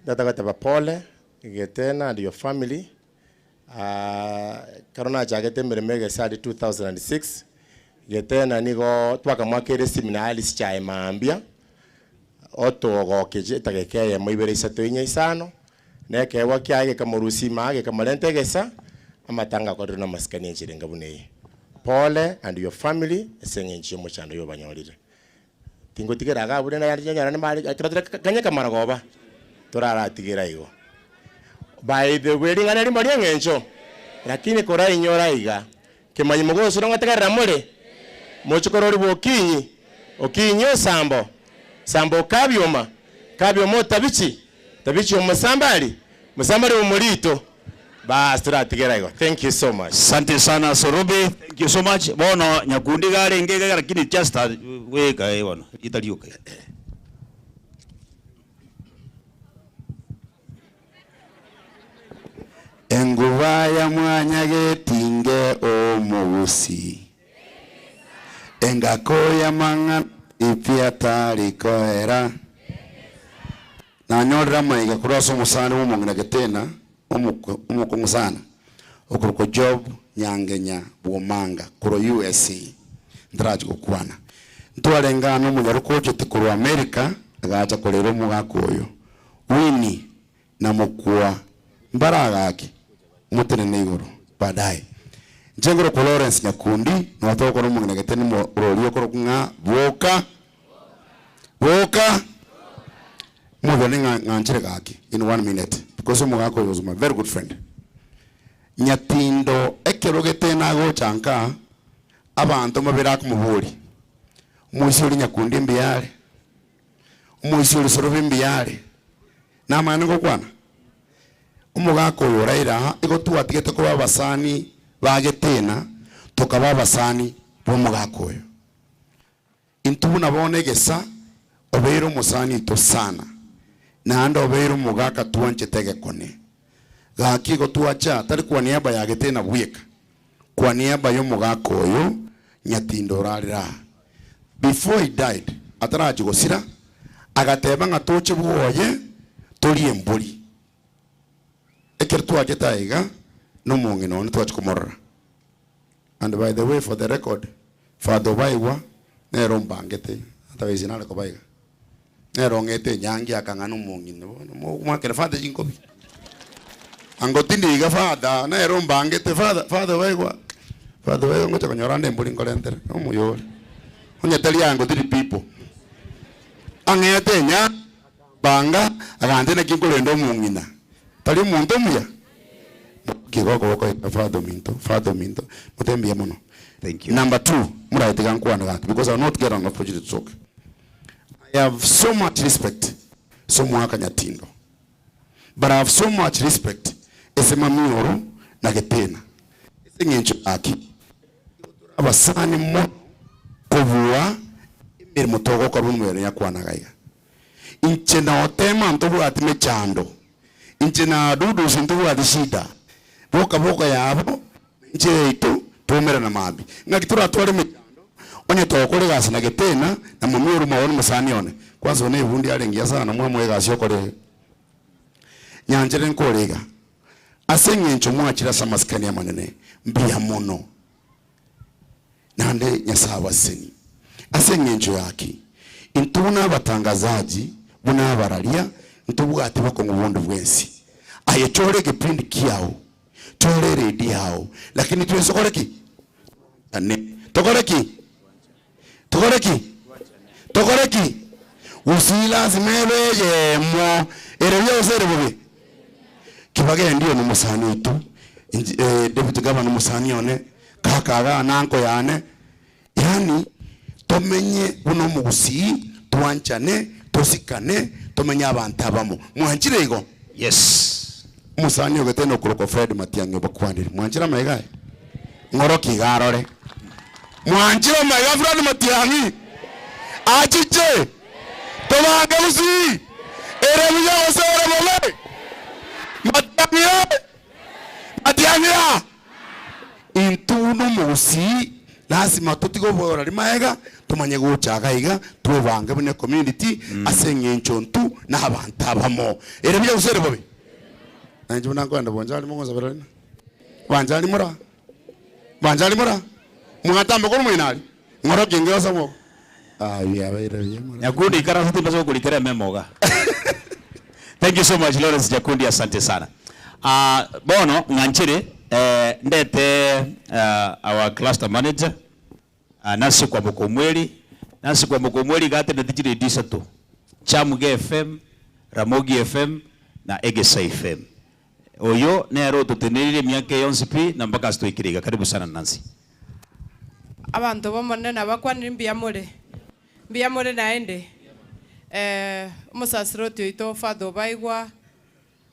Tata goteba pole, Getena and your family. Ekero nachagete emeremo egesari 2006, Getena nigo twakamoakeire esimi na Alice chaye mambia, otogokechi etageka eyemo ibere isato inye isano, na ekeegwa kiaye gekamorusia ime aa gekamorenta egesa, amatanga akorirwe na amasikani enchera enga buna eye. Pole and your family ase eng'encho y'omochando oyo obanyorire. Tingotigera iga abwo rende nanyora nimare ekero tore kanye kamarogoba, toraratigera igo. By the way ring'ana erimo ri'eng'encho, lakini korainyore aiga, kemanyi mogosira ngotegerera more? Moche kororigwa okinyi, okinyi osambo, sambo okabioma, kabioma otabichi, tabichi omosambari, mosambari omorito, baas toratigera igo. Thank you so much. Asante sana Sorobi, thank you so much. Bono nyakundi iga arenge iga lakini just a weka eh bono, rieta rioka. Enguba ya mwanyagetinge omogusi, engako y'amang'ana ipia tari koera. Nanyorire amaiga korwa ase omosani bw'omong'ina Getena, omokong'u sana, okorokwa Job Nyangenya Bwomanga korwa USA. Ntarachi gokwana. Ntwarenge aa nomonyaroka ochete korwa America agacha korera omogaka oyo. Winnie na mokwa mbaragake motenene igoro baadaye. Inche nkorokwa Lawrence Nyakundi, nabo togokora omong'ina Getena omorori okorokwa ng'a boka Boka! Mobone ng'a ng'anchire gaki in one minute because omogaka oyo was my very good friend. Nyatindo ekero getena agocha nka abanto mbabere akomoboria, omoisia oria nyakundi mbuya are? Omoisia ore sorobe mbuya are, namanyete ngokwana? Omogaka oyo oraire aa, igo twatigete koba abasani ba Getena, tokaba abasani b'omogaka oyo. Intwe buna bono egesa, obeire omosani oito sana, naende obeire omogaka twanchete egekone. Gaki igo twacha, tari kwa niaba ya Getena bweka, kwa niaba y'omogaka oyo Nyatindo orarire aa. Before he died, atarachia gosira, agateba ng'a toche bwoye torie embori. Ekero twachete aiga, na omong'ina one twachia komorora. And by the way for the record, Father Obaigwa nere ombangete, otherwise nare koba iga. Nere ong'ete enyangi akang'a na omong'ina bono mogoakera Father chinkobi. Ango tindi iga Father nere ombangete Father, Father Obaigwa, Father Obaigwa ngocha konyora ande embori nkorentere, omuya ore. Onye tari ango tiri people. Ang'ete enyangi akambanga agantebi naki nkorenda omong'ina. Tari omonto omuya? Kiga okoboko iga Father ominto, Father ominto, mote mbuya mono. Thank you. Number two, moraetiga nkwane gaki because I will not get an opportunity to talk. I have so much respect ase omwaka Nyatindo but I have so much respect ase Mamioro na Getena ase eng'encho gaki igo tore abasani mono kobua emeremo togokora buna omobere yakwanaga iga. Inche notema ntobwati mechando, inche na Dudusi ntobwati shida, boka boka yabo na inche yaito twaumerana mambia. Ng'aki toratware emechando onye togokora egasi na Getena na momia oruma one omosani one? Kwanza one ebundi are engiya sana mwamoa egasi okore iga. Nyanchere nkore iga, ase eng'encho mwachire ase amasikani amanene, mbuya mono. Naende Nyasae abasesenie ase engencho yaki. Intwe buna abatangazaji, buna abararia, ntobwati bokong'u bonde bwensi. Aye chora egepindi kiao, chora eredio yao, lakini twensi tokore ki? Twanchane. Tokore ki? Tokore ki? Tokore ki? Gusii lasima ebe eyemo, ere buya gose ere bobe? Kibagendi one omosani oito, inche deputy governor omosani one, kaka igaa na uncle yane, yaani tomenye buna omogusii, twanchane, tosikane, tomenye abanto abamo. Mwanchire igo? Yes. Omosani ogetene okorokwa Fred Matiang'i obakwanire. Mwanchire amaiga aye? Ng'oroki iga arore. Mwanchire amaiga a Fred Matiang'i? Achiche! Tobange gusii! Ere buya gose ere bobe? Matiang'i ee! Matiang'i aa! Intwe buna omogusii lasima totige oborari maega tomanye gocha iga iga twebange buna ecommunity ase eng'encho ntwo na abanto abamo. Ere buya gose ere bobe? Na inche buna nkoenda Bonchari mogonsabera rende? Banchari mora? Banchari mora? Mwatamboka korwa moino aria? Ng'oroki engiya ase omoko. Ah, biabeire buya mora. Nyakundi ikaransa timbasa gokorikera ememo iga. Thank you so much Lawrence Nyakundi asante sana. Ah, bono ng'anchere eh, ndete ah, our cluster manager ah, Nancy Kwamboka Omweri. Nancy Kwamboka Omweri iga atenenete chiredio isato, Chamuge FM, Ramogi FM na Egesa FM. Oyo nere ototenereire emiaka eye yonsi pi na mpaka ase twaikire iga. Karibu sana Nancy. Abanto b'Omonene nabakwanire mbuya more, mbuya more naende. Eh, omosasiroti oito Father Obaigwa,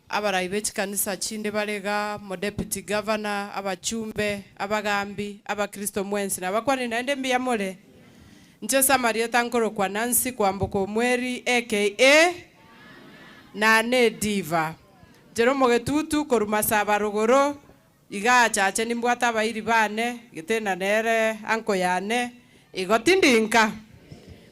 abarai be chikanisa chinde bare igaa, omodeputy governor, abachumbe, abagambi, abakristo mwensi nabakwanire naende mbuya more. Inche ase amarieta nkorokwa Nancy Kwamboka Omweri aka Nane Diva. Inche nomogetutu korwa Masaba rogoro, Iga achache nimbwate abairi baane, getena nere anko yane, igo tindi nka.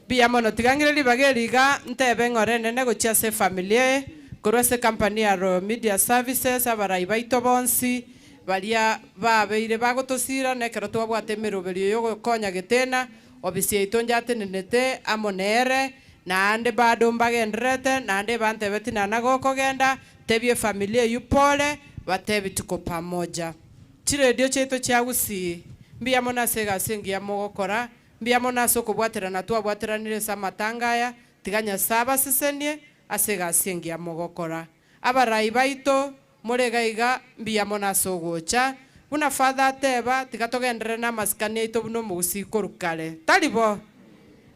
Mbuya mono, tiga ng'ire ribaga eri iga ntebe eng'ora enene gochia ase efamiri eye, korwa ase ecompany ya Royal Media Services, abarai baito bonsi, baria babeire bagotosira na ekero twabwate emeroberio yogokonya getena, ofisi yaito njatenenete amo nere, naende bado mbagendererete, naende ebantebeti nana gokogenda, Tebia efamiri eyio pole, batebi tuko pamoja. Chiredio chiaito chia Gusii, mbuya mono ase egasi engiya mogokora, mbuya mono ase okobwaterana twabwateranire ase amatanga aya, tiga Nyasae abasesenie ase egasi engiya mogokora. Abarai baito more iga iga mbuya mono ase ogocha, buna Father ateba tiga togenderere namasikani aito buna omogusii korwa kare. Tari bo?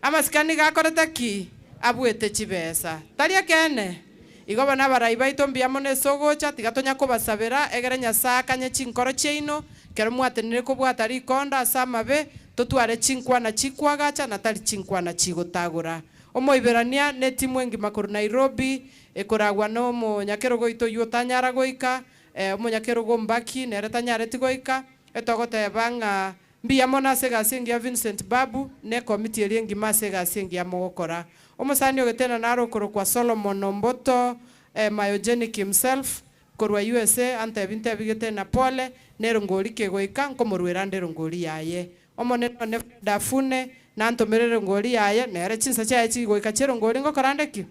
Amasikani nigo akorete ki? Abuete chibesa. Tari ekeene? Igo bono abarai baito mbuya mono ase ogocha, tiga tonya kobasabera, egere Nyasae akanye chinkoro chiaino, ekero mwatenenire kobwata rikondo ase amabe, totware chinkwana chikoagacha na tari chinkwana chigotagora. Omoiberania netimu engima korwa Nairobi, ekoragwa nomonyakerogo oito oyio otanyara goika, omonyakerogo Mbaki nere tanyareti goika, etogoteba ng'a Mbuya mono ase egasi engiya Vincent Babu ne ekomiti eria engima ase egasi engiya mogokora. Omosani ogetena naro okorokwa Solomon Omboto Myogenic himself korwa usa antebi ntebi getena pole nerongori kegoika nkomorwera ande erongori yaye. Omonene one Fred Afune nantomere erongori yaye nere chinsa chiaye chigoika chierongori ngokora nde ki?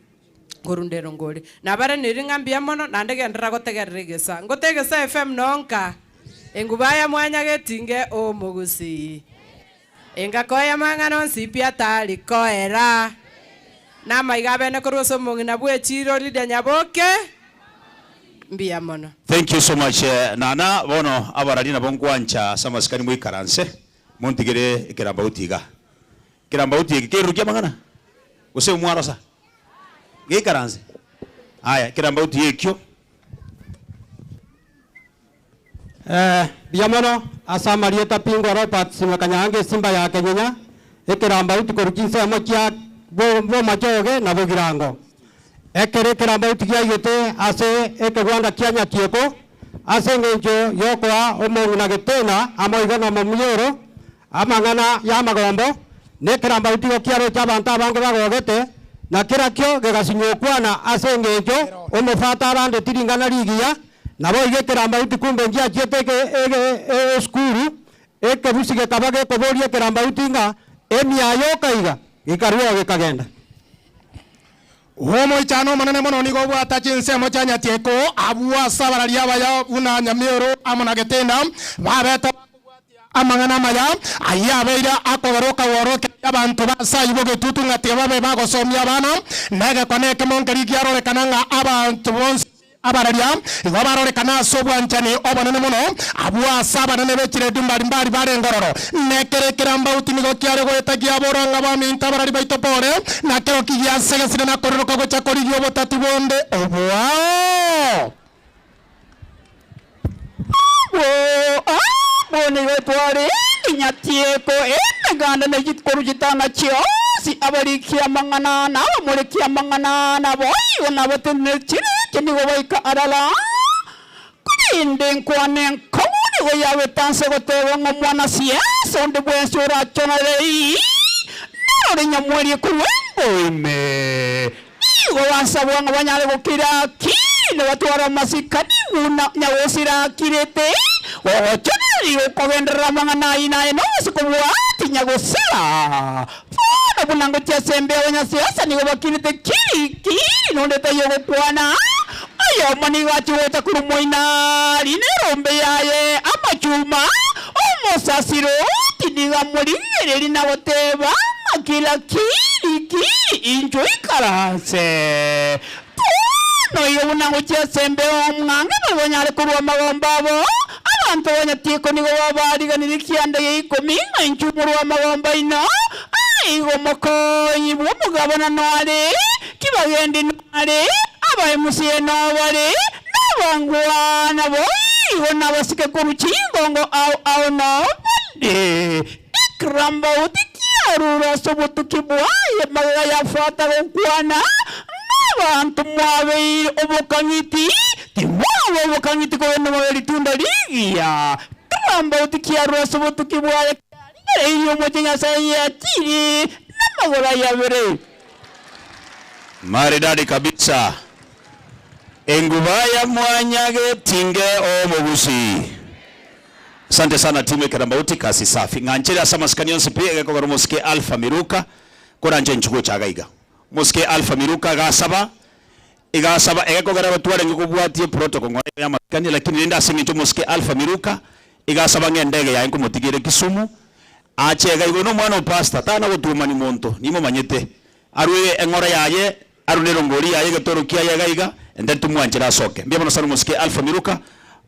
Nkorunda erongori. Nabaraneirie ng'a mbuya mono naende genderera gotegerera egesa. Ngote Egesa FM nonka. Enguba ya mwanyagetinge omogusii, engako y'amang'ana onsi pi atari koera, na amaiga abene korwa ase omong'ina bw'echiiro Lydia Nyaboke, mbuya mono. Thank you so much Nana, bono abarari nabo nkwancha ase amasikani moikaranse, montigere ekerambauti iga. Ekerambauti eke kerurukia amang'ana? Gose omwarosa? Geikaranse? Aya, ekerambauti ekio. Mbuya mono ase amarieta Pingwa Robert Simekanyange esimba ya Kenyenya, ekerambauti korwa chinsemo chia Bomachoge na Bogirango. Ekero ekerambauti giaigete ase ekegwanda kia Nyatieko, ase engencho y'okoa omong'ina Getena amoigo na omomioro amang'ana y'amagombo, na ekerambauti igo kiaroche abanto abange bagogete, na kerakio gegasinywa okwana ase engencho omofata arandeti ring'ana rigiya, Naboigo ekerambauti kumbe ngiachiete esukuru, ekebusi gekaba gekoboria ekerambauti ng'a emiayo okaiga, gekarua gekagenda. Omoichano omonene mono nigo obwata chinsemo chia Nyatieko, abwo ase abarari abaya buna Nyamioro amo na Getenda babete bakobwatia amang'ana amaya, ayio abeire akogera okagworokereria abanto b'ase ayio bogetutu ng'a tibabe bagosomia abana, na egekone ekemo nkeria kiarorekana ng'a abanto bonsi Abararia igo barorekana ase obwanchani obonene mono, abwo ase abanene be chiredio mbari-mbari barenge ororo. Na ekero ekerambauti nigo kiare goeta giabora ng'a baminto abarari baito pore, na kero ki giasegesire na kororoka gocha korigia obotati bonde oboao. Abwo, abwo nigo twarenge nyatieko emeganda ne chikuru chitana chionsi, abariki amang'ana na abamoriki amang'ana, naboigo nabateneneri chirechi nigo baika arara. Korende enkwana enkong'u nigo yabete ase goteba ng'a omwanasiasa onde bwensi orachonere ii, narore nyamwerie korwa engo ime. Nigo basabwa ng'a banyare gokira ki, na batware amasikani buna nyagosira akirete. Gogochonereria gokogenderera amang'ana ayio naye nonsi kobua tinyagosira. Bono buna ngochia ase embeo abanyasiasa nigo bakirete kiri kiri nonde taiyo gokwana. Oyomo nigo achia gocha korwa moinari nerombe yaye amachuma, omosasiro tinigo amorigereria na goteba ng'a kira kiri kiri inchwe ikaranse. Bono igo buna ngochia ase embeo omng'ang'e banyare korwa amagombo abo, abanto banyatieko nigo babariganirie kianda gia ikomi ng'a inchwe morue amagombo aino. Aigo omokonyi bw'omogabana noare, kibagendi noare, abaemusie nobare, nabangwana boigo nabasike korwa chingongo ao ao nobande. Ekerambauti kiarure ase obotuki bwaye magega yafata gokwana, ng'a abanto mwabeire obokang'iti, timwaba obokang'iti korende mwabe ritunda rigiya. Ekerambauti kiarure ase obotuki bwaye kiarigereirie omochie Nyasae yachire namagoro aye abere. Maridadi kabisa. Enguba ya mwanyagetinge omogusii. Asante sana team Ekerambauti kasi safi. Ng'anchere ase amasikani onsi pi egekogera omosike Alpha Miruka koranche inchu gocha iga iga. Omosike Alpha Miruka iga asaba iga asaba egekogera aba twarenge kobwatia eprotocol ng'ora ya amasikani lakini rende ase eng'encho omosike Alpha Miruka iga asaba ng'a endege yaye nkomotigere Kisumu ache iga igo nomwana o pastor tana gotuomani monto nimomanyete arue eng'ora yaye Arue nerongori yaye egetoro kiaye iga iga, and then tomwanchere asoke. Mbuya mono sana omosike Alpha Miruka,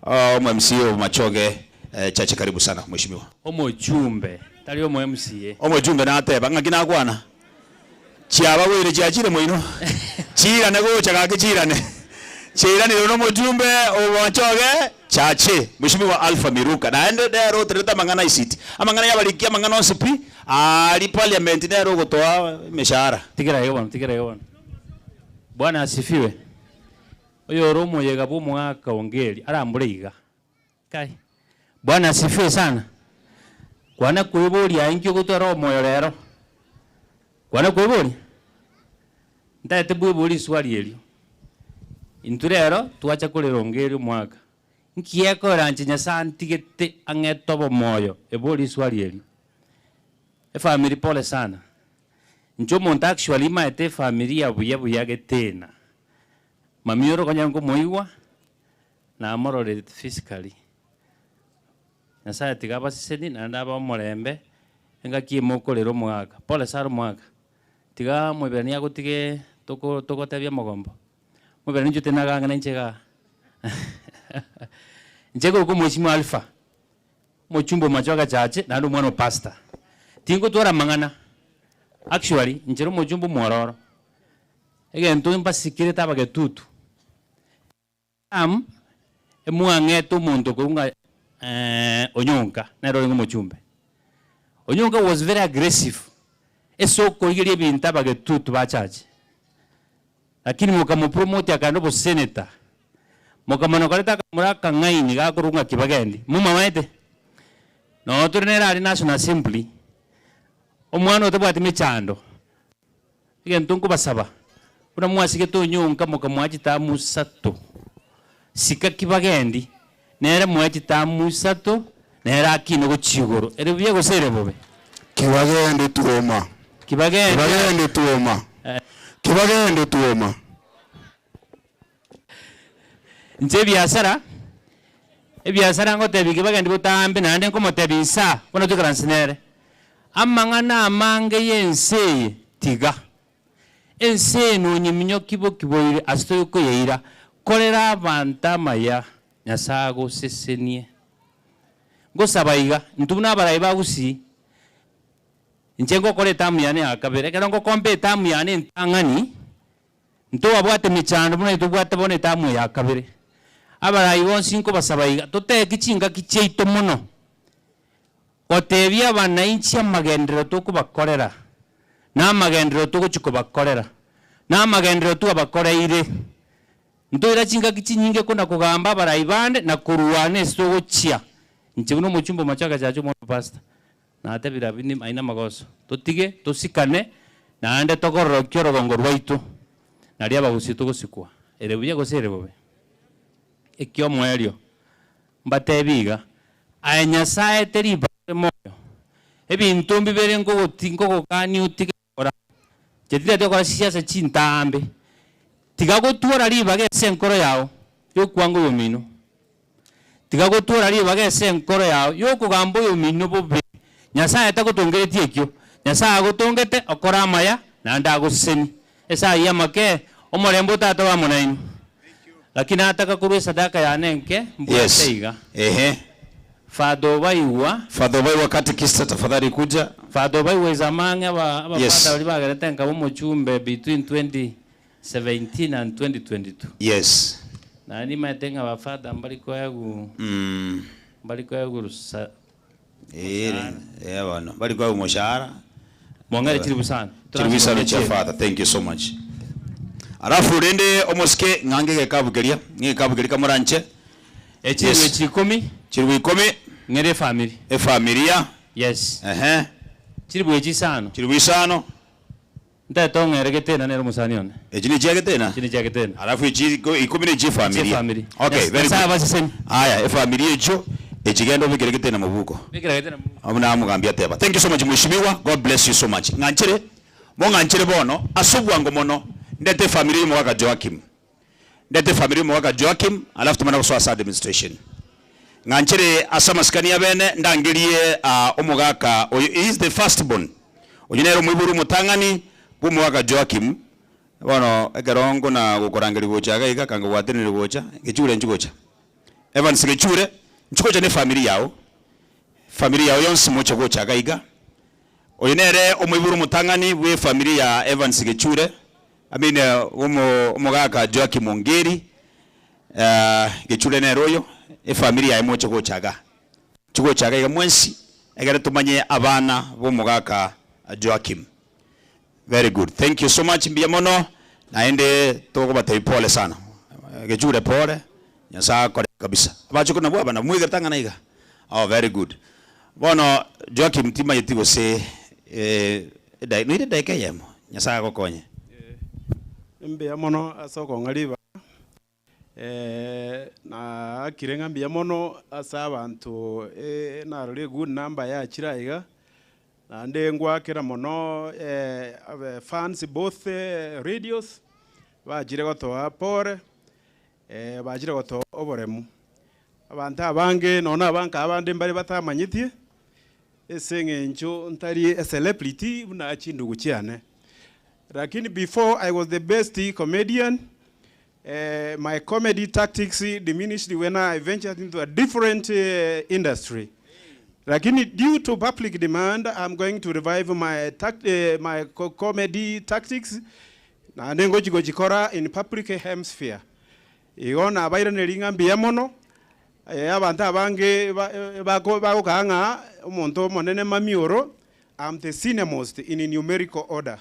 omo MCA o Machoge Chache karibu sana mheshimiwa. Omochumbe, tari omo MCA. Omochumbe nateba, ng'aki nakwana? Chiabagoire chiachire moino, chiirane gocha gaki chiirane. Chiairanire nomojumbe obomachoge chache, Mheshimiwa Alpha Miruka. Naende nere oterete amang'ana ICT, amang'ana y'abariki amang'ana onsi pi, aria parliament nere ogotoa emeshahara. Tigera iga bono, tigera iga bono. Bwana asifiwe. Oyore omoyega bw'omogaka Ongeri arambore iga. Kai. Bwana asifiwe sana. Kwana kweboria inki ogotwara omoyo rero? Kwana kweboria? Ntagete bweborie riswali erio. Intwe rero twacha korera Ongeri omwaka. Nki gekoera inche Nyasae antigete ang'ete obomoyo? Eborie riswali erio. Efamiri pole sana. Inche omonto actually maete efamiri ya buya buya getena. Mami ore okonyara nkomoigwa. Namororete physically. Nyasaye tiga abasesenie naende abe omorembe engaki ime okorera omogaka. Pole sana omogaka, tiga omoiberania agotige toko togotebia omogombo. Omoiberania inche tari nagang'ana inche igaa. Inche nkorokwa omweshimiwa Alpha, omochumba o Machoge Church naende omwana o pastor. Tingotwara amang'ana, actually inche ere omochumba omwororo, egento mbasikerete abagetutu. Am, emwang'ete omonto korwa ng'a Onyonka nere orenge omochumbe. Onyonka was very aggressive ase okorigeria ebinto abagetutu ba church. Lakini mokamopromote akaenda obosenator, mokamana koreta akamura akang'aini gakorwa ng'a Kibagendi, momamaete? Noo tore nere aria National Assembly, omwana otabwati mechando. Egento nkobasaba, buna mwasigete onyonka mokamoa chitamu isato, sika ki bagendi, nere moe chitamu isato, nere akine gochia igoro. Ere buya gose ere bobe? Kibagendi tuoma. Kibagendi. Kibagendi tuoma. Kibagendi tuoma. Inche ebiasara, ebiasara ngotebia kibagendi botambe naende nkomotebia insaa, bono toikaranse nere. Amang'ana amange y'ense eye tiga. Ense eye nonyeminyoki boki boire ase tori koyeira, korera abanto amaya, Nyasae agosesenie. Ngosaba iga, intwe buna abarai ba Gusii, inche ngokora etamu yane ya kabere, ekero ngokomba etamu yane entang'ani, Ntobabwate emechando buna etobwate bono etamu eye ya kabere. Abarai bonsi nkobasaba iga, toteki chingaki chiaito mono gotebia abanainchi amagenderero tokobakorera, na amagenderero togochia kobakorera, na amagenderero twabakoreire. Ntoira chingaki chinyinge kona kogamba abarai bande na korwana ase togochia. Inche buna omochumba omoche agachacha omwana o pastor. Natebire abwo inwe aye namagoso, totige tosikane naende togororokie orogongo rwaito, nario abagusii togosikwa. Ere buya gose ere bobe? Ekiomoerio, mbatebie iga, aye Nyasae teri ribaga ore moyo, ebinto mbibere nkogoti nkogokania otige gokora, inche tindati gokora chisiasa chintambe, tiga gotwora ribaga ase enkoro yao yokwanga oyomino. Tiga gotwora ribaga ase enkoro yao y'okogamba oyomino bobe. Nyasae tagotongeretie ekio. Nyasae agotongete okore amaya, naende agosesenie. Ase ayio amake, omorembe o Tata obe amo nainwe. Lakini nataka korwa esadaka yane enke, mbwate Yes. iga. Ehe. Father Obaigwa. Father Obaigwa Catechist tafadhali kuja. Father Obaigwa is among aba Yes. abafather baria bagerete nkaba omochumbe between 2017 and 2022. Yes. Naende nimanyete ng'a abafather mbari koegwa Mm. mbari koegwa rusa Ere, eh bono. Mbari koegwa omoshahara. Mwong'ere chilifu isano. Chilifu isano chia father. Thank you so much. Alafu rende omosike ng'ange egekabu keria, ng'a egekabu keria kamoranche. Echilifu Yes. echi ikomi. Chilifu ikomi. Ng'ere efamiri. Efamilia. Yes. Ehe. Chilifu echi isano. Chilifu isano. Ntagete ong'ere getena nere omosani one. Echi ne chia getena? Echi ne chia getena. Alafu echi ikomi ne chia efamilia. Chia efamiri. Okay, very Nyasaye good. abasesenie. Aya, efamilia echio, echi genda obekere getena mobuko. Bekera getena mobuko. Buna omogambi ateba. Thank you so much mheshimiwa, God bless you so much. Ng'anchere, mong'anchere bono, ase obwango mono, ndete efamiri ya omogaka Joakim. Ndete efamiri ya omogaka Joakim, alafu tomane gosoa ase administration. Ng'anchere ase amasikani abene, ndangerie ah, omogaka oyo, he is the first born. Oyio nere omoibori omotang'ani bw'omogaka Joakim. Bono ekero nkona gokorangeria gocha iga iga, kanga gwatenenire gocha, Gechure inchuo gocha. Evans Gechure, inchuo gocha ne efamiri yao, efamiri yao yonsi moche gocha iga iga. Oyo nere omoibori omotang'ani bw'efamiri ya Evans Gechure, I mean omo omogaka Joakim Ongeri, Gechure nere oyo, efamiri yaye moche gocha igaa. Chigocha iga iga mwensi, egere tomanye abana b'omogaka Joakim. Very good, thank you so much, mbuya mono, naende togobatebia pole sana. Gechure pole, Nyasae akore kabisa. Abachokoro nabwo aba nabwo mwegerete ang'ana iga? Oh very good. Bono Joakim timanyeti gose eh, noire edaika eyemo, Nyasae agokonye. Mbuya mono ase okong'a ribaga, naakire ng'a mbuya mono ase abanto narora egood number yachire aiga, naende ngwakera mono fans both radios, bachire gotoa pore, bachire gotoa oboremu. Abanto abange nonya na abanka abande mbare batamanyetie, ase eng'encho ntari a celebrity buna chindugu chiane. Lakini before I was the best comedian, my comedy tactics diminished when I ventured into a different industry. Lakini due to public demand, I'm going to revive my, my comedy tactics, naende ngochi gochikora in public hemisphere. Igo nabairanerie ng'a mbuya mono, abanto abange bagokaa ng'a omonto omonene mamioro, I'm the senior most in numerical order.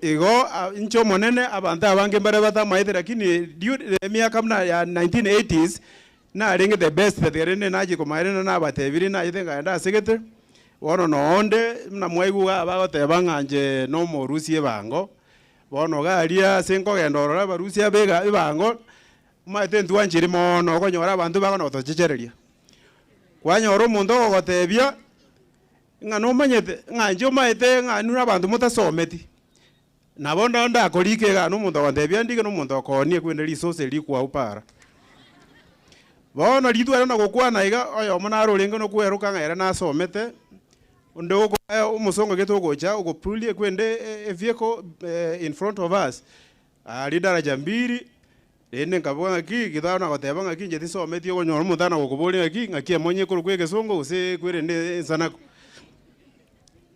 Igo inche omonene abanto abange mbare batamaete lakini due emiaka buna ya 1980s narenge the best rende nachia komanya rende nabatebirie nachete nkaenda asegete, bono nonde buna mwaigwa iga bagoteba ng'a inche nomorusia ebango, Bono iga aria ase nkogenda ororo abarusia b'ega ebango, omanyete ntwanchire mono okonyora abanto bakona gotochechereria. Kwanyora omonto ogogotebia, ng'a nomanyete, ng'a inche omanyete ng'a inwe abanto motasometi, nabo ndo ndakorike igaa na omonto ogontebia ndike na omonto okoonia kwende risosa eri rikwao para. Bono rituko erio nagokwana iga, oyomo naro orenge nokweroka ng'a ere nasomete, Onde omosongo gete ogocha ogopulia ekwende a vehicle in front of us aria daraja mbili, rende nkaboka ng'aki gitao nagoteba ng'aki inche tisometi okonyora omonto anagokoboria ng'aki ng'aki emonyo ekorokwa egesongo gose kwerende ensanako.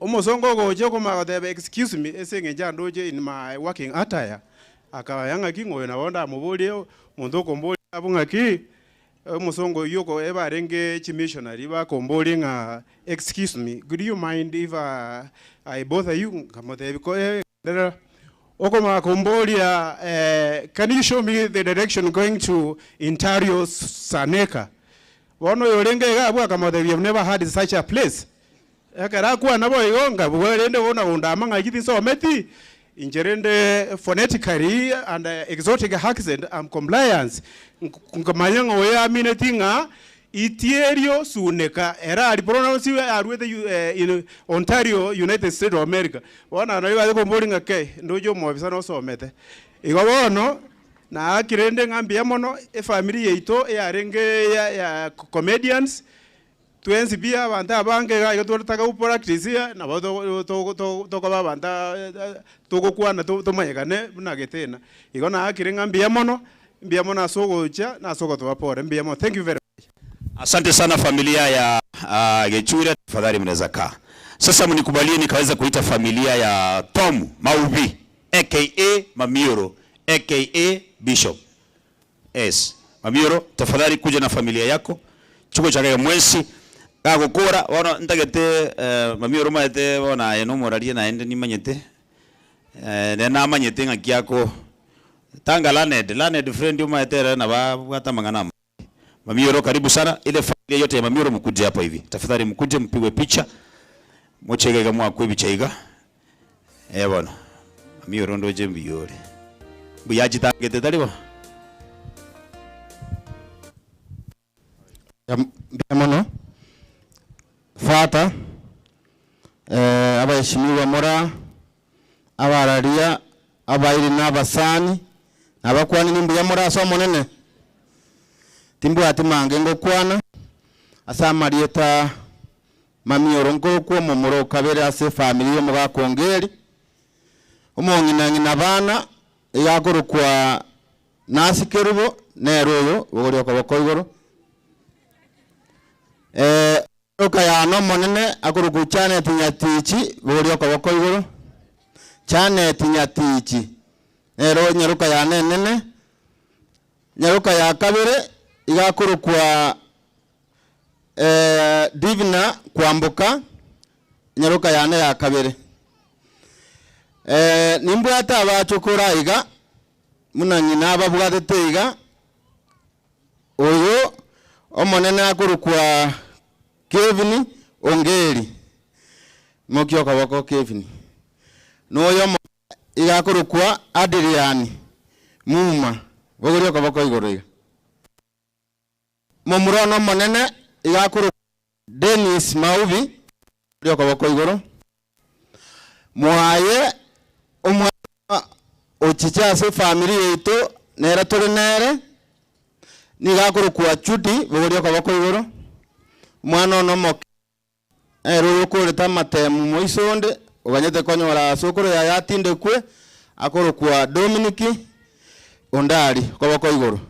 Omosongo ogocha okomanya goteba excuse me ase eng'encho andoche in my working attire, akaya ng'aki ng'a oyo nabo ndamoborie omonto okomboria abwo ng'aki. Omosongo oyio oko ebarenge chimissionary bakomboria ng'a excuse me could you mind if I bother you nkamotebia ko enderera. Okomanya komboria can you show me the direction going to Ontario Saneka. Bono oyorenge iga abwo akamotebia I've never heard such a place. Ekero akwana boigo, nkabua rende buna gundama ng'aki tinsometi, inche rende phonetically and exotic accent am compliance, nkamanya ng'a oyo amineti ng'a itierio suneka ere aria pronounce aruete in Ontario United States of America. Bono nario bacha komboria ng'a kei, ndoche omobisa nosomete. Igo bono, naaki rende ng'a mbuya mono efamiri yaito eyarenge ya ya comedians, Twensi pi abanto abange iga iga tore go practice nabo tokoba abanto togokwana tomanyekane buna getena. Igo naakire ng'a mbuya mono, mbuya mono ase ogocha na ase ogotoa pore, mbuya mono. Thank you very much. Asante sana familia ya Gechure, tafadhali mnaweza kaa. Sasa mnikubalie nikaweza kuita familia ya Tom Maubi aka Mamioro aka Bishop. Yes. Mamioro, tafadhali kuja na familia yako. Chigochaka iga mwensi. Gagokora, bono ntagete eh, mamioro omanyete bono aye nomoraria naende nimanyete. Eh, nere namanyete ng'aki ako tanga learned, learned friend omanyete ere nabo abwate amang'ana amange. Mamioro karibu sana, ile familia yote ya Mamioro mkuje hapa hivi. Tafadhali mkuje mpigwe picha. Moche iga iga mwakwe ebicha iga. Eh bono, mamioro ndoche mbuya ore. Mbuya achitangete tari bo? Mbuya mono Father, eh, abaheshimiwa mora, abararia, abairi na abasani, nabakwanire mbuya more ase Omonene. Timbwati mange ngokwana ase amarieta Mamioro nkorokwa omomura o kabere ase efamiri y'omogaka Ongeri, omong'ina ng'ina bana iga akorokwa Nasi Kerubo, nere oyo bogoria okoboko igoro. Nyaroka yane omonene akorokwa Janet Nyatichi, boria okoboko igoro. Janet Nyatichi, nere nyaroka yane enene. Nyaroka ya kabere iga akorokwa Divina Kwamboka, nyaroka yane ya kabere. Nimbwate abachokoro aiga, buna ng'ina ababwatete iga, Oyo omonene akorokwa Kevin Ongeri, imokia okoboko Kevin. Na oyo omoke iga akorokwa Adrian Muma, bogoria okoboko igoro iga. Momura one omonene iga akorokwa Dennis Maubi, bogoria okoboko igoro. Mwaye omwana ochiche ase efamiri yaito nere tore nere, nigo akorokwa Judy, bogoria okoboko igoro, omwana one omoke, nere oyo okorete amatemu moiso onde, oganyete konyora sokoro yaye atindekwe, akorokwa Dominic Ondari, okoboko igoro.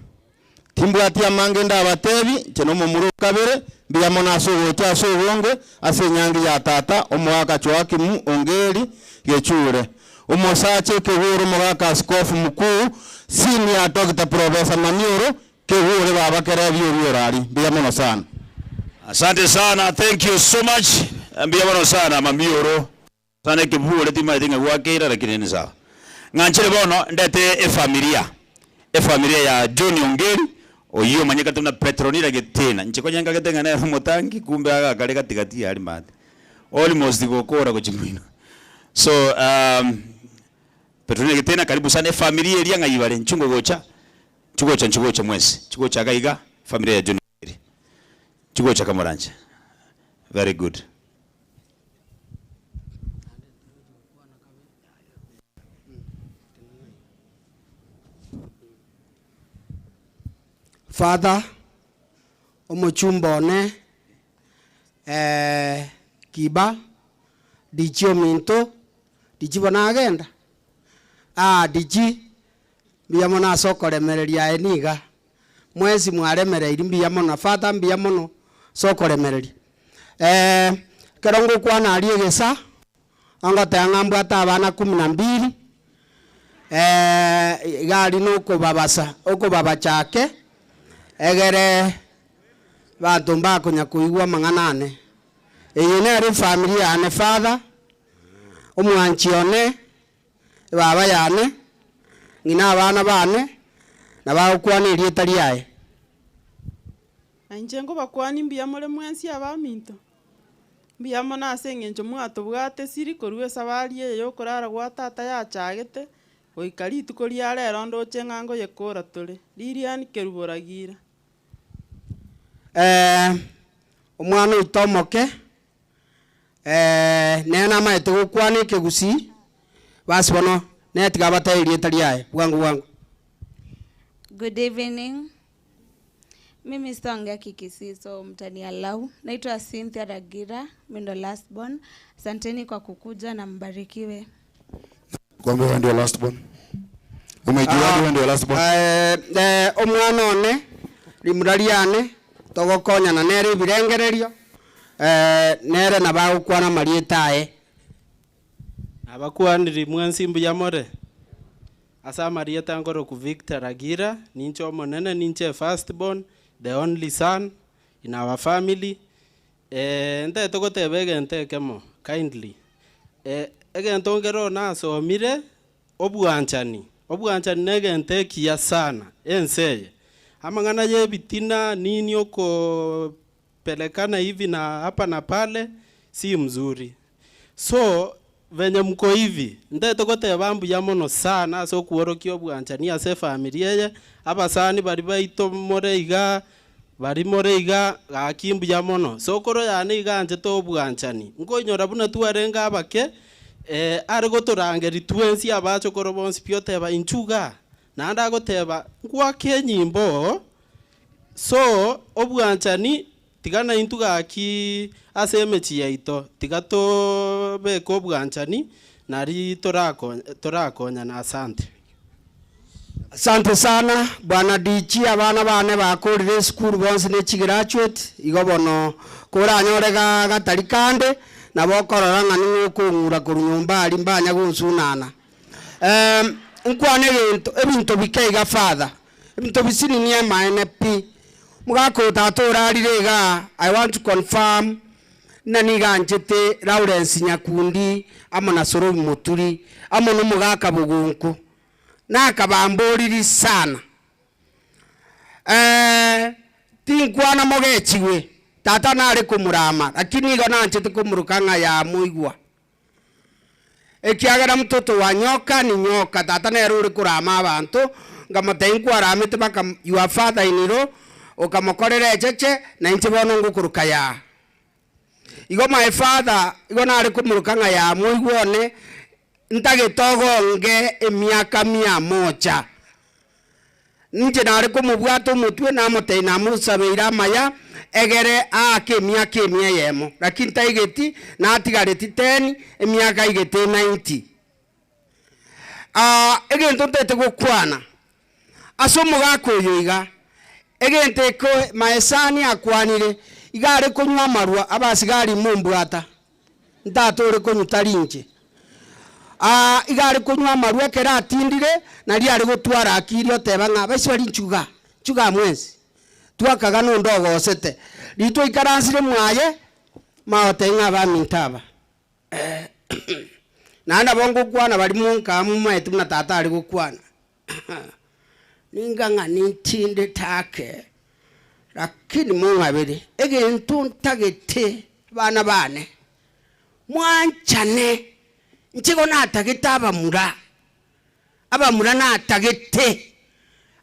Timbwati amange ndabatebi, inche nomomura o kabere, mbuya mono ase ogocha ase obonge ase enyangi ya tata, omogaka Joakimu Ongeri Gechure, omosacha ekegoro omogaka Askofu Mkuu, Senior Doctor Professor Mamioro, kegure baba kerebi oria orari. Mbuya mono sana. Asante sana, thank you so much. Mbuya mono sana Mamioro. Sana ekebure timaeti ng'a gwakeira lakini ni sawa. Ng'anchere bono ndete efamilia, efamilia ya John Ongeri oyio omanyekete buna Petronila Getena. Inche konya nkagete ng'a nere omotangi kumbe agakare gati gati aria maate. Almost gokora gochia moino. So um, Petronila Getena karibu sana efamilia eria ng'ai bare nchungo gocha, nchugocha nchugocha mwensi, nchugocha iga iga efamilia ya John Ongeri. Nchugocha kamoranche. Very good. Father, omochumba one, Kiba, Dichi ominto, Dichi bono agenda, ah Dichi, mbuya mono ase okoremereria aye niga, mwensi mwaremereiri mbuya mono, Father mbuya mono ase okoremereria. Ekero ngokwana aria egesa, Ngoteba ng'a mbwate abana kumi na mbili, iga aria nokobabasa, okobabacha ake, egere abanto mbakonya koigwa amang'ana ane. Eye nere efamiri yane, father, omwanchi one, ebaba yane, ng'ina abana bane, nabo agokwana erieta riaye. Na inche nkobakwania mbuya more mwensi abaminto. Mbuya mono ase eng'encho mwatobwate siri korwa esabari eye y'okorara gwa tata yachagete, goika rituko ria rero ndoche ng'a ngoyekora tore. Lilian Kerubo Ragira. Omwana oito omoke, nere namaete gokwana ekegusii, basi bono nere tiga abatebie erieta riaye bwango bwango. Good evening. Mimi sitaongea Kikisii so mtanialau. Naitwa Cynthia Ragira, mimi ndo last born. Asanteni kwa kukuja na mbarikiwe. Kwamba wewe ndio last born. Umejuaje wewe ndio last born? Eh, omwana one, rimura riane, togokonyana nere ebirengererio, nere nabo agokwana amarieta aye. Nabakwaniri mwensi mbuya more? Ase amarieta nkoroku Victor Ragira, ninche omonene, ninche first born, the only son in our family. Ntagete goteba egento ekemo kindly, egento nkere nasomire, obwanchani, obwanchani na egento ekiya sana ense eye. Amang'ana ya ebitina nini okopelekana hivi na hapa na pale si mzuri. So, venye mko hivi, ntagete goteba mbuya mono sana ase okworokia obwanchani ase efamiri eye, abasani baria baito more igaa, baria more igaa, gaki mbuya mono. Sokoro yane iga anchete obwanchani, nkoinyora buna twarenge abake, are gotorangeria twensi abachokoro bonsi pi oteba inchuo igaa, naende agoteba ngwake enyimbo, so obwanchani Tiga naintwe gaki ase emechie yaito, tiga tobeke obwanchani, nari torakonyane. Asante. Asante sana bwana DG abana bane bakorire esukuru bonsi ne chigraduate igo bono koranyore ga gatari kande nabo okorora ng'a ning'o okong'ura korwa nyomba aria mbanya gonsunana. Nkwane egento ebinto bike iga father, ebinto bisinini emaene pi, omogaka oyo tata orarire igaa I want to confirm Ng'a nigo anchete Lawrence Nyakundi amo na Sorobi Moturi amo nomogaka Bogonko, nakabamboriri sana. Eh, tinkwana mogechigwe, tata nare komorama, lakini nigo nanchete komoroka ng'a yamoigwa. Ekiagera mtoto wa nyoka ni nyoka, tata nere ore korama abanto, nkamotebia nkwaramete mpaka your father in law, okamokorera echeche, na inche bono ngokoroka yaa. Igo my father, igo nare komoroka ng'a yaa moigwa one, ntagete ogonge emiaka mia moja. Inche nare komobwata omotwe, namotebia namosabeire amaya, egere aake emiaka emia eyemo, lakini taigeti, natigareti ten, emiaka aigete ninety. Egento ntagete gokwana, ase omogaka oyo iga, egento eke maesani akwanire, iga are konywa amarwa, abasigari mombwata, ntata ore konywa tari inche. Iga are konywa amarwa ekero atindire, nario are gotwara akiri oteba ng'a abaisia baria nchuga, nchuga mwensi, twakaga nonde ogosete. Riria twaikaransire mwaye, magotebia ng'a abaminto aba, naende nabo ngokwana baria monka momaete buna tata are gokwana, ninga ng'a nintindete ake, lakini mong'abere, egento ntagete abana bane, Mwanchane, inche igo natagete abamura, abamura natagete,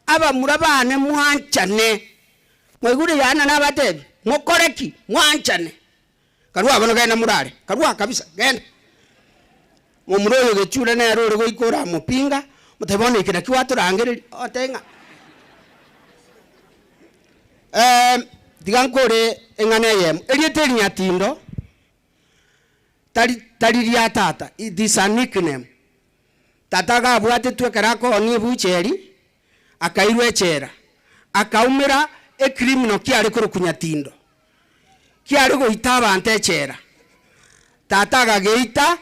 abamura bane mwanchane. Mwaigure Yohana nabatebia, mokore ki? Mwanchane. Karua bono genda morare, karua kabisa, genda. Momura oyo gechure nere ore goika oramopinga, omotebie bono eke nakio gwatorangereria, otebe ng'a tiga nkore eng'ana eyemo, erieta eri Nyatindo. Tari tari ria tata, it is a nickname. Tata agabwatetwe ekero akoonia ebucheri, akairwa echela, akaumera ecriminal kiare korokwa Nyatindo, kiare goita abanto echela. Tata agageita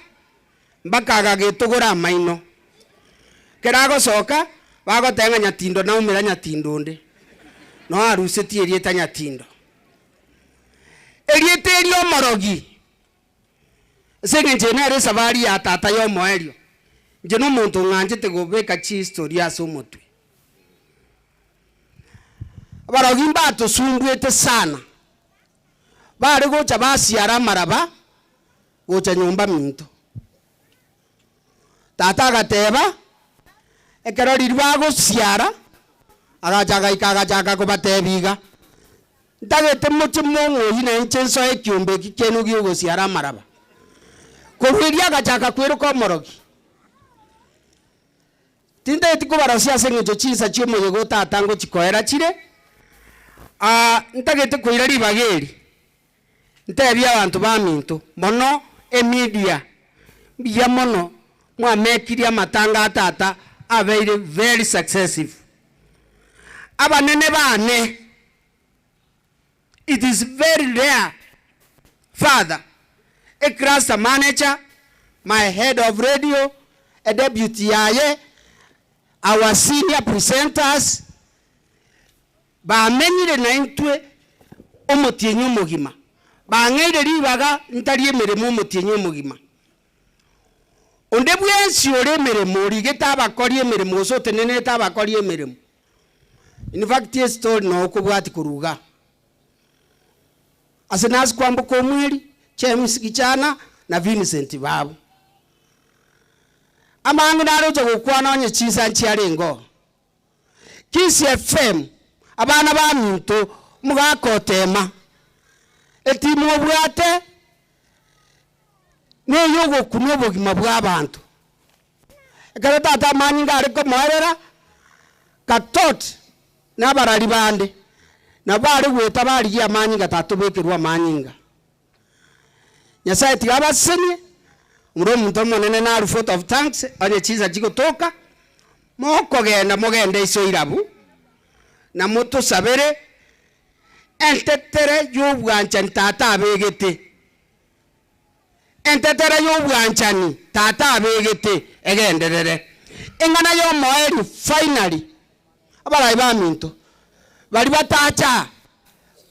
mpaka agagetogora amaino. Ekero agosoka, bagoteba ng'a Nyatindo naumera Nyatindo onde, noo arusetie erieta Nyatindo. Erieta eri omorogi, ase engencho eye nere esabari ya tata y'omoerio. Inche nomonto ong'anchete gobeka chihistory ase omotwe. Abarogi mbatosumbuete sana, bare gocha basiara amaraba gocha nyomba minto. Tata agateba, ekero riria bagosiara, agacha agaika agachaka kobatebia iga, Ntagete moche mong'oyie na inche nsoe ekiombe eki kiaino gi'ogosiara amaraba. Korwa erio agachaka kweroka omorogi. Tintageti kobarosia ase engencho chinsa chi'omoyega o tata ngochia koera chire, aa, ntagete koira ribaga eri, Ntebie abanto baminto, mono emedia, mbuya mono mwamekirie amatanga a tata abeire very successive. Abanene bane, it is very rare father, a cluster manager, my head of radio, a deputy yaye, our senior presenters, Bamenyire naintwe omotienyi omogima, bang'eire ribaga ntari emeremo omotienyi omogima. Onde bwensi ore emeremo origete abakori emeremo gose otenenerete abakori emeremo, in fact estory noo okobwatia korwa igaa. Ase nasi kwamboka omweri, James Gichana na Vincent babo. Amange naroche gokwana onye chinsa nchiarenge oo. Kisii FM, abana baminto omogaka otema, etimu obwate neyogokuna obogima bwa abanto. Ekero tata amanyinga are komoerera, Katot na abarari bande nabo bare goeta barigia amanyinga tatobekerwa amanyinga. Nyasaye tiga abasesenie, omoro omonto omonene naru vote of thanks onye chinsa chigotoka. Mokogenda mogende iso irabu, na motosabere entetere y'obwanchani Tata abegete. Entetere y'obwanchani Tata abegete egenderere. Eng'ana y'omoerio finally, abarai baminto, baria batacha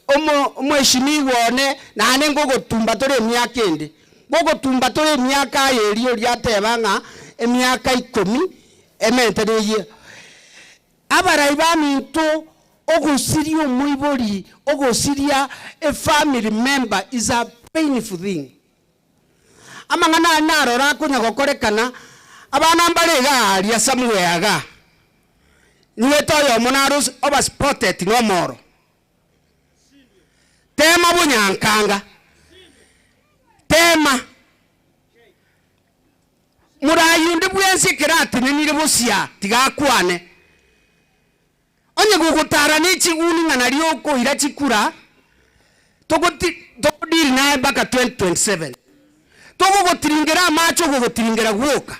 omo omweshimiwa one naende ngogotumba tore emiaka ende, ngogotumba tore emiaka aye eria oria ateba ng'a emiaka ikomi emente neyie. Abarai baminto ogosiria omoibori, ogosiria a family member is a painful thing. Amang'ana aya narora akonya gokorekana, abana mbare iga aaria somewhere igaa, niwete oyomo naro oba spotted nomoro. Tema bonyankanga, tema. Moraai onde bwensi ekero atenenire bosia, tiga akwane. Onye gogotara ne chiguni ng'a nario okoira chikura, togoti togodeal naye mpaka 2027. Togogotiringera amache ogogotiringera gwoka,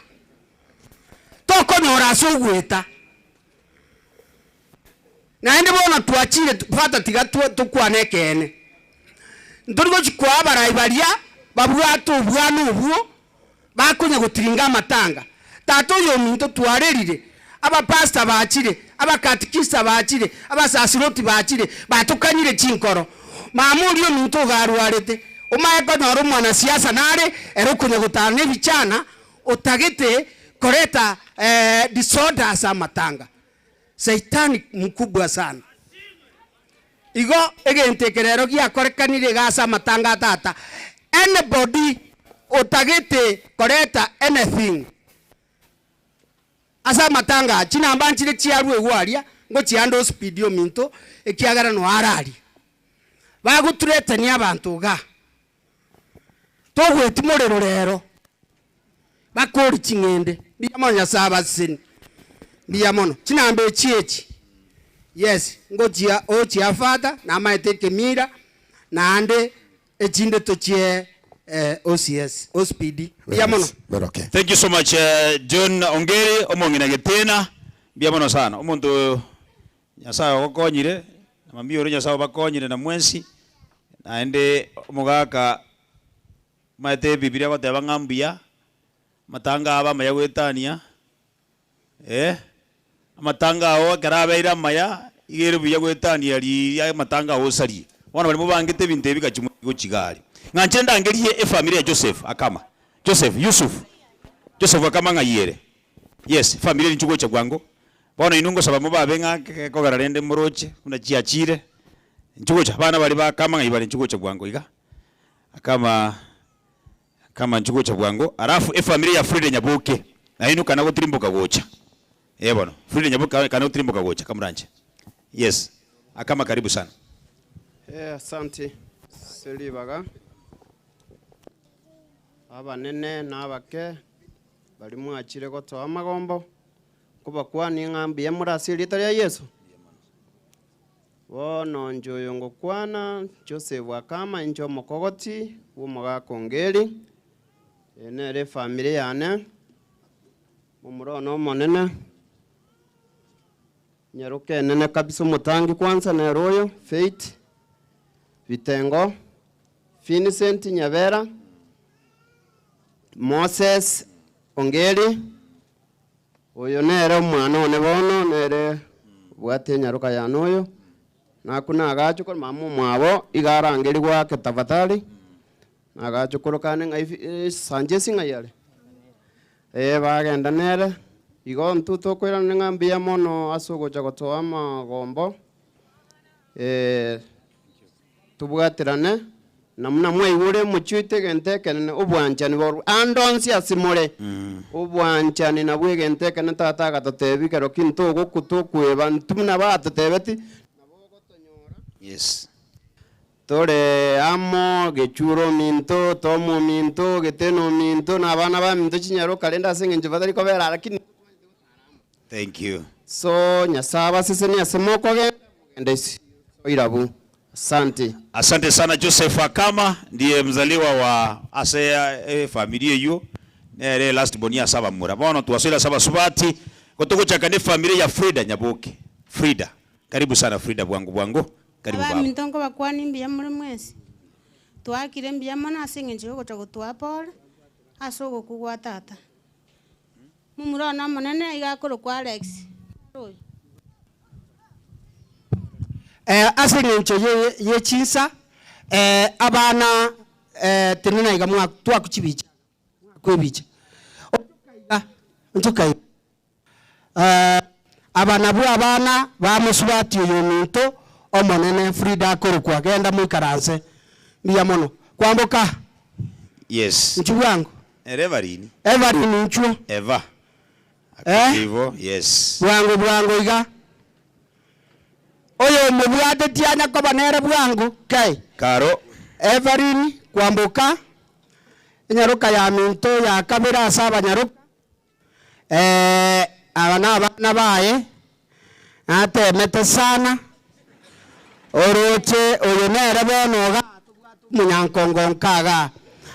tokonyora ase ogoeta. Naende bono twachire fata tiga tokwane ekeene. Ntori gochi koa abarai baria babwate obwana obwo bakonya gotiringa amatanga. Tata oyo ominto twarerire, abapastor bachire, abakatikista bachire, abasasiroti bachire, batokanyire chinkoro. Mama oria ominto iga arwarete, omaye konyora omwanasiasa nare ere okonya gotara na ebichana otagete koreta disorder ase amatanga. Saitani mkubwa sana. Igo egento eke rero giakorekanire iga ase amatanga a tata, anybody otagete koreta anything ase amatanga aya, chinamba nchire chiarwe igwa aria, ngochiande ospeed ominto, ekiagera noe araria. Bagoturetania abanto igaa, togoetia morero rero, bakori ching'ende, mbuya mono Nyasaye abasesenie, mbuya mono. Chinamba echi echi, yes, ngochia ochia father, namaete ekemira, naende echinde tochie OCS, OCPD, mbuya mono. Thank you so much John Ongeri omong'ina Getena, mbuya mono sana, omonto Nyasaye ogokonyire, na mambia oria Nyasaye obakonyire na mwensi, naende omogaka omanyete ebibiria egoteba ng'a mbuya, amatanga abo amaya goetania, eh, amatanga ao ekero abeire amaya, iga ere buya goetania riria amatanga ao osarie. Bono baria mobangete ebinto ebi gachia gochia iga aria. Ng'a inche ndangerie efamiri ya Joseph akama, Joseph, Yusuf, Joseph akama ng'ai ere? Yes, efamiri eri inchuo gocha bwango, Bono inwe ngosaba mobabe ng'a gekogera rende moroche buna chiachire, inchuo gocha, abana baria bakama ng'ai bare inchuo gocha bwango iga, akama akama inchuo gocha bwango, alafu efamiri ya Frida Nyaboke, nainwe kana gotirimboka gocha, eh bono, Frida Nyaboke kana gotirimboka gocha kamoranche, yes, akama karibu sana. Eh, asanti ase ribaga, abanene na abake baria mwachire gotoa amagombo. Nkobakwanie ng'a mbuya more ase erieta ria Yeso. Bono inche oyo ngokwana, Joseph Akama, inche omokogoti bw'omogaka Ongeri, eye nere efamiri yane, momura one omonene, nyaroka enene kabisa omotangi kwanza nere oyo, Faith Bitengo, Vincent Nyabera, Moses Ongeri, Oyo nere omwana one bono, nere obwate enyaroka yane oyo, nakwo nagache korwa mama omwabo iga arangerigwe ake tafadhali, nagache korokane ng'ai eh, Sanjesi ng'ai are? Eh, bagenda nere, igo intwe tokoirana ng'a mbuya mono ase ogocha gotoa amagombo, Tobwaterane, na buna mwaigure omochie oito egento ekenene, obwanchani borwe ande onsi ase more. Obwanchani nabwo egento ekenene Tata agatotebia ekero ki ntogokwa tokweba, intwe buna batotebeti, nabo ogotonyora. Yes. Tore amo, gechure ominto, Tom ominto, Getena ominto, na abana baminto chinyaroka, rende ase engencho batari kobera ara lakini ntotwanyete gotara amo. Thank you. So Nyasae abasesenie ase mokogenda, mogende ase oirabu. Asante. Asante sana Joseph Akama ndiye mzaliwa wa ase efamiri eywo nere last born ase abamura bono twasoire ase abasubati. Igo togochaka ne efamiri ya Frida Nyaboke. Frida, karibu sana Frida bwango bwango, karibu baba. Abaminto nkobakwanie mbuya more mwensi, twaakire mbuya mono ase eng'encho yogocha gotoa pole ase ogokwa gwa tata. Momura one omonene iga akorokwa Alex, nere oyo. Eh, ase eng'encho ye ye chinsa, eh, abana eh, tenena iga mwa twaku chibicha, mwakwa ebicha. Onchoka iga, onchoka iga. Eh, aba nabwo abana ba mosubati oyo ominto omonene Frida akorokwa, genda moikaranse. Mbuya mono. Kwamboka. Yes. Inchuo bwango. Ere Evarini. Evarini inchuo. Eva. Eh? Ivo, yes. Bwango bwango iga. Oyo omobwatetie anya koba nere bwango kai. Karo. Evarini kwamboka. Enyaroka ya minto ya kabere ase abanyaroka. Eh, aba nabana baye, natemete sana, oroche oyo nere bono iga tobwate omonyankongo nka igaa.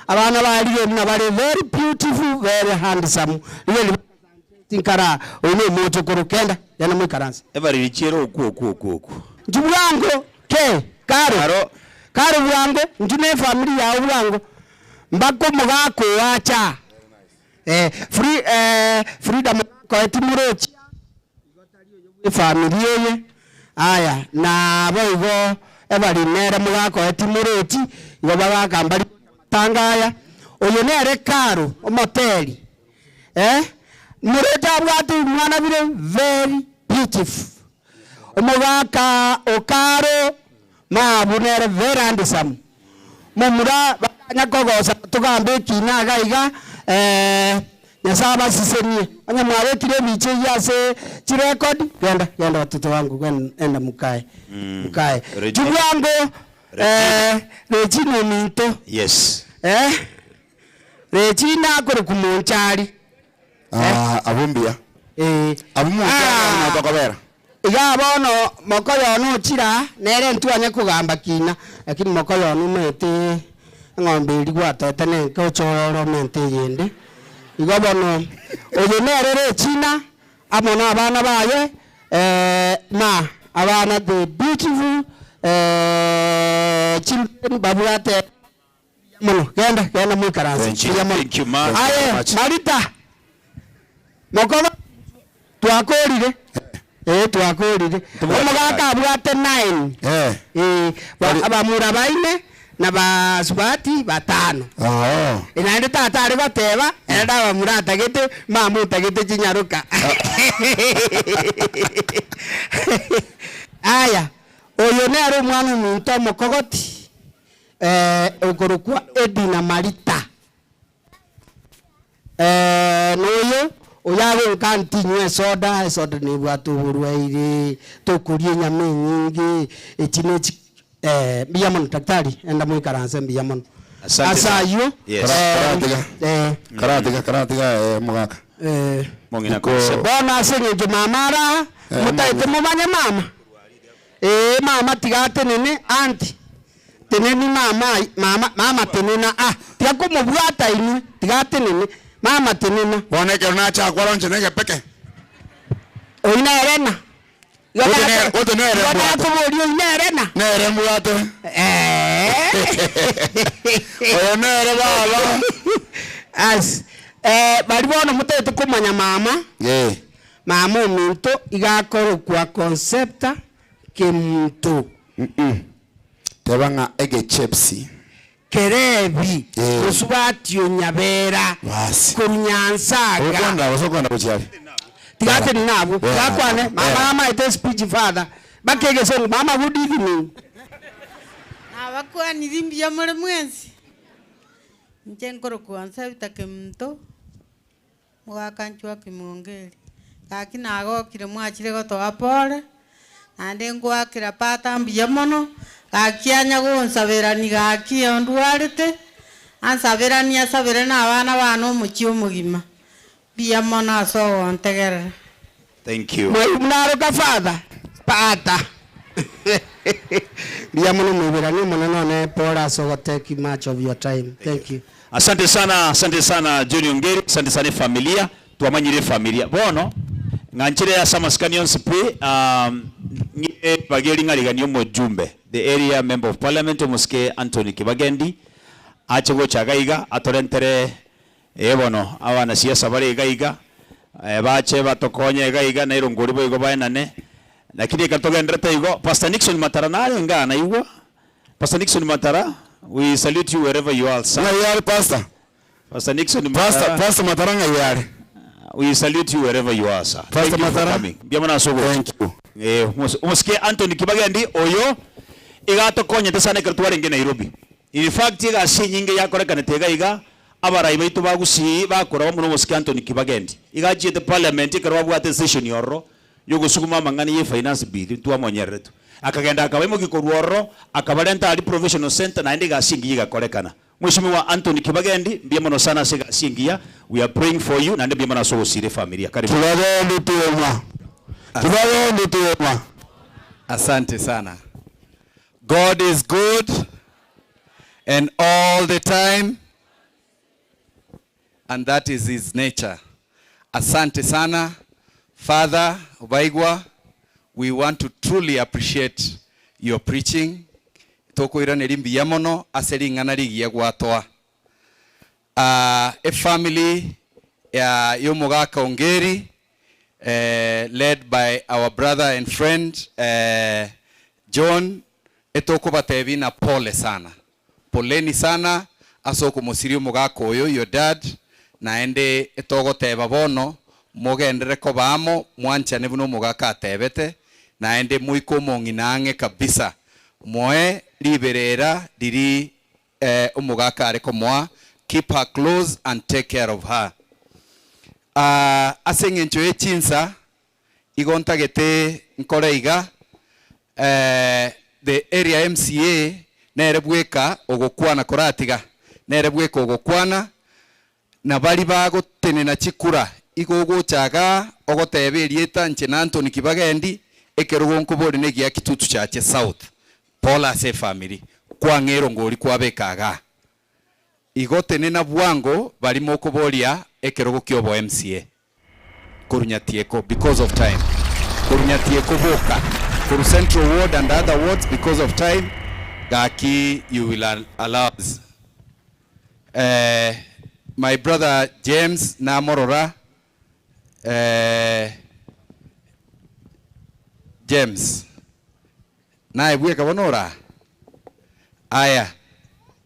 Abana baye rigerio buna bare very beautiful, very handsome, rigerio tinkara oyo na omochokoro, kenda, genda moikaranse. Ebariri chiere okwo okwo okwo okwo. Inchuo bwango ke, karo, Karo. karo bwango, inchuo na efamiri yao bwango, mpaka omogaka oo ache aa. Eh, free, eh, Frida mokoeti morochi efamiri eye aya na boigo ebari nere mogakoeti morochi igo bagaka mbari matanga aya oyo nere Karo omoteri eh, morochi abwate ebimwana bire very beautiful omogaka okaro mabu nere very handsome Momura bakanya kogosa togambe ekina iga iga, eh, Nyasae abasesenie. Onye mwabekire ebicha eyio ase chirekodi, genda, genda watoto wangu, gen- enda mukae, mukae. Regina. Chibwango, eh, Regina ominto. Yes. Eh, Regina akorokwa Monchari. Ah, abwo mbuya. Eh. Abwo Monchari Ah. nabo tokobera. Igaa bono mokoyo one ochire aa, nere ntwanye kogamba kina, lakini mokoyo one omanyete eng'ombe eria gwatoete nenke oche orore omente eyende. Igo bono, oyo nere Regina, amo na abana baye, ma abana the beautiful children babwate Mbuya mono, genda, genda moikaranse. Thank you, Mbuya mono. thank you, ma. Aye, Marita, mokoba, twakorire. Eh, twakorire. Omogaka abwate nine. Eh, ba- abamura baine na basubati batano. Oo. Eh, naende tata are goteba, ere nabamura atagete, mama otagete chinyaroka. Aya, oyo nere omwana ominto omokogoti. eh, okorokwa Edina Marita. Eh, noyo oyo agonka ntinywa esoda, esoda nebwate oborwaire, tokoria enyama enyinge, echi ne echi eh, mbuya mono daktari, enda moikaranse mbuya mono. Asante Ase sana. ayio, Yes. eh, Karatiga. eh, Karatiga, karatiga eh, mogaka. eh, Mong'ina Ko- concept. bono ase eng'encho mama ara, Eh, motaete momanye mama, ee mama tiga atenene aunty. Teneni mama ai, mama, mama tenena, ah, tiga komobwata inwe, tiga atenene, mama tenena. Bono ekero nacha kwara inche negepeke. Oyio nere ng'a? Igo Oyo nako- nere- oyo nere igo mbwate. nakoboria oyio nere ng'a? Nere mbwate. Oyo nere baba. As, eh, baria bono motagete komanya mama, Eh. mama ominto iga akorokwa Concepta Kemunto. Teba ng'a egechepsi. Kerebi, Eh. mosubati o Nyabera, Basi. korwa Nyansaga. Ogokwanda gose okwenda gochia are? Tiga atenene abwo, Yeah. tiga akwane, mama Yeah. amaete espeech father, mpaka egesongo, mama good evening. Nabakwanirie mbuya more mwensi, inche nkorokwa Nsabita Kemunto, Mogaka Nchwaki Mongeri, gaki nagokire mwachire gotoa pole, naende ngoakera pata mbuya mono, gaki anya gonsaberani gaki ondwarete, ansaberanie asabere na abana bane omochie omogima. Mbuya mono ase ogontegerera. Thank you. Mwaimu naroka father pata mbuya mono moiberanie omonene one pole ase ogotake much of your time thank you. Asante sana, asante sana John Ongeri, asante sana efamilia, twamanyire efamilia. Bono. Ng'anchire ase amasikani onsi pi, ng'ire ribaga eri ng'ariganie omojumbe, the area member of parliament omosike Anthony Kibagendi, ache gocha iga iga atorentere ee bono abanasiasa bare iga iga, bache batokonye iga iga na erongori boigo baenane. Lakini ekero togenderete igo, Pastor Nixon Matara narenge aa naigwa, Pastor Nixon Matara, we salute you wherever you are sir. Ng'ai are Pastor? Pastor Nixon Pastor, Matara. Pastor Matara ng'ai are? We salute you wherever you are sir. Pastor Thank you for Matara. coming. Mbuya mono ase ogocha. Thank you. Eh, omosike Anthony Kibagendi oyo iga atokonyete sana ekero twarenge Nairobi. In fact egasi enyinge yakorekanete iga iga, abarai baito ba Gusii bakoragwa buna omosike Anthony Kibagendi. Iga achiete parliament ekero babwate esession ororo yogosuguma amang'ana ye finance bill ntwamonyererete. Akagenda akabaimokia korwa ororo akabarenta aria provisional centre naende egasi engiya egakorekana. Mweshimiwa Anthony Kibagendi mbuya mono sana ase egasi engiya, we are praying for you naende mbuya mono ase ogosira efamilia. Karibu. Kibagendi twema. Kibagendi twema. Asante sana. God is good and all the time and that is his nature. Asante sana Father Obaigwa, we want to truly appreciate your preaching. Tokoiraneria mbuya mono ase ring'ana rigiya gwatoa. Ah, efamily ya y'omogaka Ongeri eh, led by our brother and friend eh, John, etokobatebia na pole sana. Poleni sana ase okomosiria omogaka oyo your dad, naende togoteba bono mogenderere koba amo mwanchane buna omogaka atebete, naende moike omong'ina ang'e kabisa, moe riberera riri omogaka are komoa, keep her close and take care of her. Ase eng'encho ye chinsa Igo ntagete nkore iga, the area MCA nere bweka ogokwana koratiga, nere bweka ogokwana, na baria bagotenena chikura, igo ogocha igaa ogoteba erieta inche na Anthony Kibagendi, ekerogo nkoboria negia Kitutu Chache South, pole ase efamiri, kwang'a erongori kwabeka igaa. Igo tenena bwango baria mokoboria ekerogo kia obo MCA. Korwa Nyatieko because of time. Korwa Nyatieko boka. Korwa Central Ward and other wards because of time gaki you will allow us. Eh, my brother James namorora eh, James naye bweka bono ora aya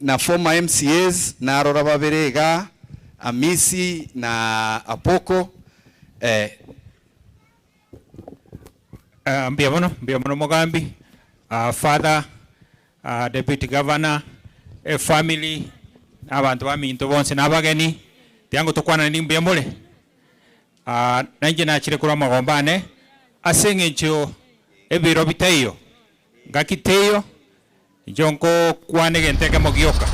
na former MCAs narora babere iga Amisi na Apoko eh. Mbuya mono, mbuya mono Mogambi, Father, Deputy Governor, efamily, na abanto baminto bonsi na abageni, tiga ngotokwanani mbuya more. Nainche nachire korwa amagombo ane ase engencho ebiro bitaiyo, ngaki teiyo, inche nkokwana egento ekemo gioka.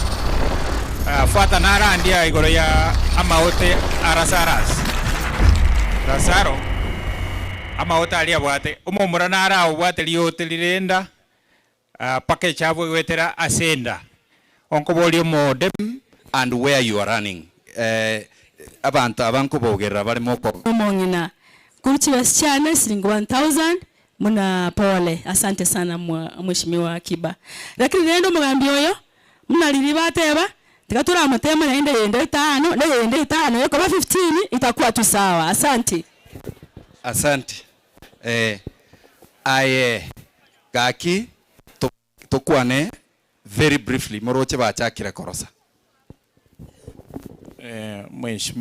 Father narandia igoro ya amaote a Lazarus, Lazaro, amaote aria abwate, omomura nare obwate riote rire enda, mpaka echabu egoetera ase enda. Onkoboria omode. And where you are running eh abanto aba nkobogerera bare moko. Omong'ina korwa chibesa chiane siringi 1000 muna pole asante sana mheshimiwa Akiba lakini rende omogambi oyo muna riria bateba tiga toramotema naende eyende etano na eyende etano ekoba 15 itakuwa tu sawa asante. Asante eh aye gaki tokwane very briefly moroche bachakire korosa. Mheshimiwa.